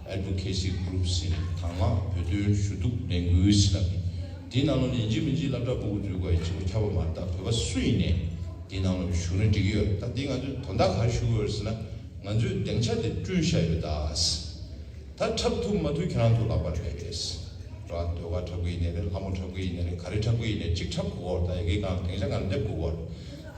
Advocacy Group ཟེར་ནས་དང་བླངས་བོད་དོན་ཞུ་གཏུག་ལས་འགུལ་ཟེར་ལབ་ནས། དེའི་ནང་ལོགས་ལ་ཡིན་གཅིག་མིན་གཅིག་སློབ་གྲྭ་ཕྲུ་གུ་འཛུལ་དགོས་ཡ་གཅིག་པོ་ཁྱབ་པ་མ་རེད། ད་བོད་པ་སུ་ཡིན་ནའི་དེའི་ནང་ལོགས་ཞུགས་ན་འགྲིག་གི་ཡོད། ད་དེ་ང་ཚོས་དོན་དག་ག་རེ་ཞུ་དགོས་རེད་ཟེར་ན། ང་ཚོས་སྡིངས་ཆ་དེ་བསྐྲུན་བཞག་ཡོད་ད། ད་འཁྲབ་ཐུབ་མ་ཐུབ་ཁྱེད་རང་ཚོ་ལག་པར་རེད། ར་ཟློས་གར་འཁྲབ་གི་ཡིན་ནའི་རེད། ལྷ་མོ་འཁྲབ་གི་ཡིན་ནའི་རེད། ག་རེ་འཁྲབ་གི་ཡིན་ནའི་གཅིག་འཁྲབ་དགོས་པ་རེད། ད་ཡ་གི་སྒང་སྡིངས་ཆ་སྒང་སླེབས་དགོས་པ་རེད།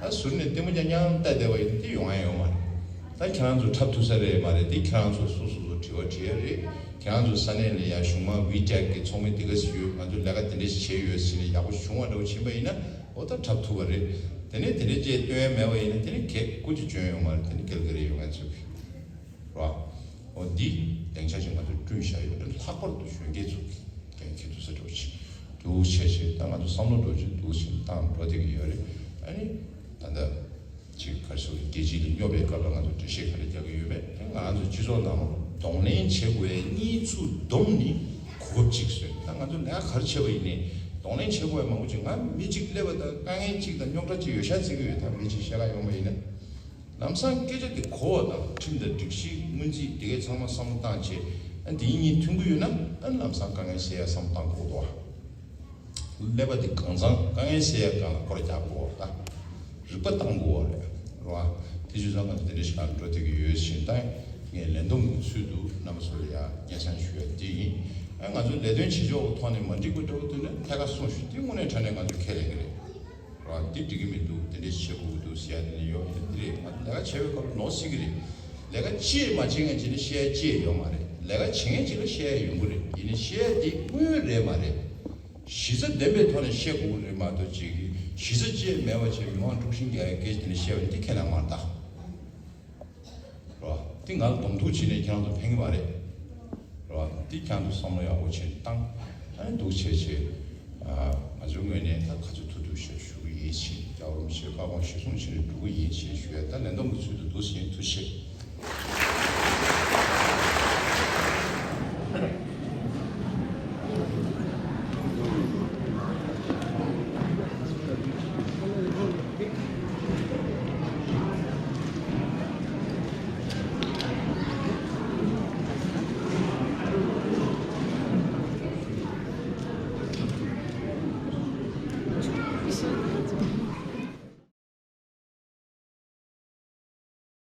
ད་ཟུར་ནས་ལྟད་མོ་རྐྱང་རྐྱང་བལྟས་བསྡད་པ་ཡིན་ན་དེ་ཡོང་ཡ་ཡོད་མ་རེད། ད་ཁྱེད་རང་ཚོ་འཁྲབ་ཐུབ་ས་རེད་མ་རེད། དེ་ཁྱེད་རང་ཚོ་སོ་སོ་སོ་དྲི་བ་དྲི་ཡ་རེད། ཁྱེད་རང་ཚོ་ས་གནས་ལ་ཡ་གཞུང་མང་ཝི་ཊེག་གི་ཚོགས་མི་དེ་ག་ཞིག་ཡོད། ང་ཚོ་ལས་ཀ་དེ་འདྲ་ཞིག་བྱས་ཡོད་ཟེར་ནས་ཡག་པོ་བྱུང་བ་འདྲ་བོ་ཕྱིན་པ་ཡིན་ན་འོ་ད་འཁྲབ་ཐུབ་པ་རེད། དེ་ནས་དེ་འདྲ་བྱས་སྟོན་ཡ་མེད་པ་ཡིན་ན་དེ་ནི་གལ་ཀུ་ཅི་འཇོན་ཡོད་མ་རེད། དེ་ནི་གལ་ག་རེ་ཡོང་ཡ་ཚོད་གི་ར། འོ་འདི་སྡིངས་ཆ་ཞིག་ང་ཚོས་བསྐྲུན་བཞག་ཡོད་རེད། ལྷག་པར་དུ་གཞོན་སྐྱེས་ཚོ་གི་འགན་འཁྱེར་ཐུབ་ས་འདྲ་བོ་ཞིག་འདུག་བྱས་བྱས། ད་ང་ཚོ་བསམ་བློ་འདྲ་བོ་ཅིག་འདུག་བྱས་བཏང་འགྲོ་བསྡད་ཀྱི་ཡོད་རེད། ཨ་ནི་ད་ལྟ་ཅིག་ག་རེ་ཟེར། རྒྱལ་སྤྱི་ལ་སྙོབ་པའི་སྐབས་ལ་ང་ཚོ་འགྲེལ་བཤད་ག་རེ་རྒྱག་གི་ཡོད་མེད། ང་ཚོ་སྤྱི་ཚོགས་ནང་ལ་གདོང་ལེན་བྱེད་དགོས་པའི་གནས་ཚུལ་བསྡོམས་ནི་གོ་སྐབས་ཅིག་བཟོས། ད་ང་ཚོ་ལས་ཀ་ག་རེ་བྱས་པ་ཡིན་ནའི་གདོང་ལེན་བྱེད་དགོས་པའི་མང་པོ་ཅིག་ང་མི་གཅིག་སླེབས་པ་དང་དཀའ་ངལ་གཅིག་དང་རྙོག་དྲ་གཅིག་ཡོད་ཤག་བརྩི་གི་ཡོད། ད་མི་གཅིག་བཤད་ག་ཡོང་པ་ཡིན་ན། ལམ་སང་སྐད་ཆ་དེ་གོ་བ་དང་ཁྲིམས་དང་སྒྲིག་གཞི་སྔོན་རྩིས་དེ་གའི་ཚང་མ་བསམ་བློ་བཏང་བྱས། ཨ་འདི་གཉིས་མཐུན་གྱི་ཡོད་ན་ཨ་ལམ་སང་དཀའ་ངལ་སེལ་ཡ་བསམ་བློ་བཏང་དགོས་འདུག་བ། ཀླད་པ་དེ་གང་ཚང་དཀའ་ངལ་སེལ་ཡ་སྒང་ལ་སྐོར་རྒྱག་དགོས་བ། ད་རིག་པ་བཏང་དགོས་བ་རེད། རེད་བ། དེ་བྱས་ཙང་ང་ཚོ་དེ་འདྲ་ཞིག་ལ་འགྲོ་བསྡད་ཀྱི་ཡོད་ཕྱིན། ད་ངས་ལས་བསྡོམས་ཀྱི་ཚུལ་དུ་རྣམ་པ་ཚོ་ལ་ཡ་སྙན་སེང་ཞུ་ཡ་དེ་ཡིན། ཨ་ང་ཚོ་ལས་དོན་བྱེད་ཕྱོགས་ཀྱི་ཐོག་ནས་མ་འགྲིག་པ་འདྲ་བོ་འདུག་ན་ཐད་ཀར་གསུངས་ཞུ། དེ་དངོས་གནས་དྲང་གནས་ང་ཚོ་ཁས་ལེན་གྱི་རེད། ར་འདི་འགྲིག་གི་མི་འདུག་དེ་འདྲས་བྱེད་དགོས་ཀྱི་འདུག་ཟེར་ཡ་དེ་ནི་ཡོད། ཡིན་ན་འདི་རེད། ང་ཚོ་ལས་ཀ་བྱེད་པའི་སྐབས་ལ་ནོར་སྲིད་ཀྱི་རེད། ལས་ཀ་བྱེད་མ་བྱེད་མཁན་ཅིག་ནི་བཤད་ཡ་ཅི་ཡང་ཡོད་མ་རེད། ལས་ཀ་བྱེད་མཁན་ཅིག་ལ་བཤད་ཡ་ཡོང་གི་རེད། ཡིན་ནའི་བཤད་ཡ་འདི་དངོས་ཡོད་རེད་མ་རེད། གཞི་རྩ་ལྡན་པའི་ཐོག་ནས་བཤད་དགོས་ཀྱི་རེད་མ་གཏོགས་ཅིག་གཞི་རྩ་ཅི་ཡང་མེད་པ་བྱས་མི་མང་དཀྲུག་ཤིང་རྒྱག་ཡ་སྐད་ཆ་དེ་འདྲ་བཤད་པ་ནི་འདི་ཁས་ལེན་མ་རེད་ད། རེད་བ། འདི་ང་ལ་གདོང་ཐུག་བྱས་ནས་ཁྱེད་རང་ཚོ་ཕན་གྱི་མ་རེད། རེད་བ། འདི་ཁྱེད་རང་ཚོ་བསམ་བློ་ཡག་པོ་བྱས་ནས་བཏང་། ཨ་ནི་འདུག་བྱས་བྱས། ཨ་ང་ཚོའི་ངོས་ནས་ད་ག་ཚོད་ཐུབ་ཐུབ་བྱས་ཞུ་གི་ཡིན་ཞེས། རྒྱལ་བ་རིན་པོ་ཆེའི་བཀའ་དགོངས་གཞིར་བཟུང་བྱས་ནས་འགྲོ་གི་ཡིན་ཞེས་ཞུ་ཡ། ད་ལས་བསྡོམས་ཀྱི་ཚུལ་དུ་འདུག་ཟིན། ཐུགས་རྗེ་ཆེ།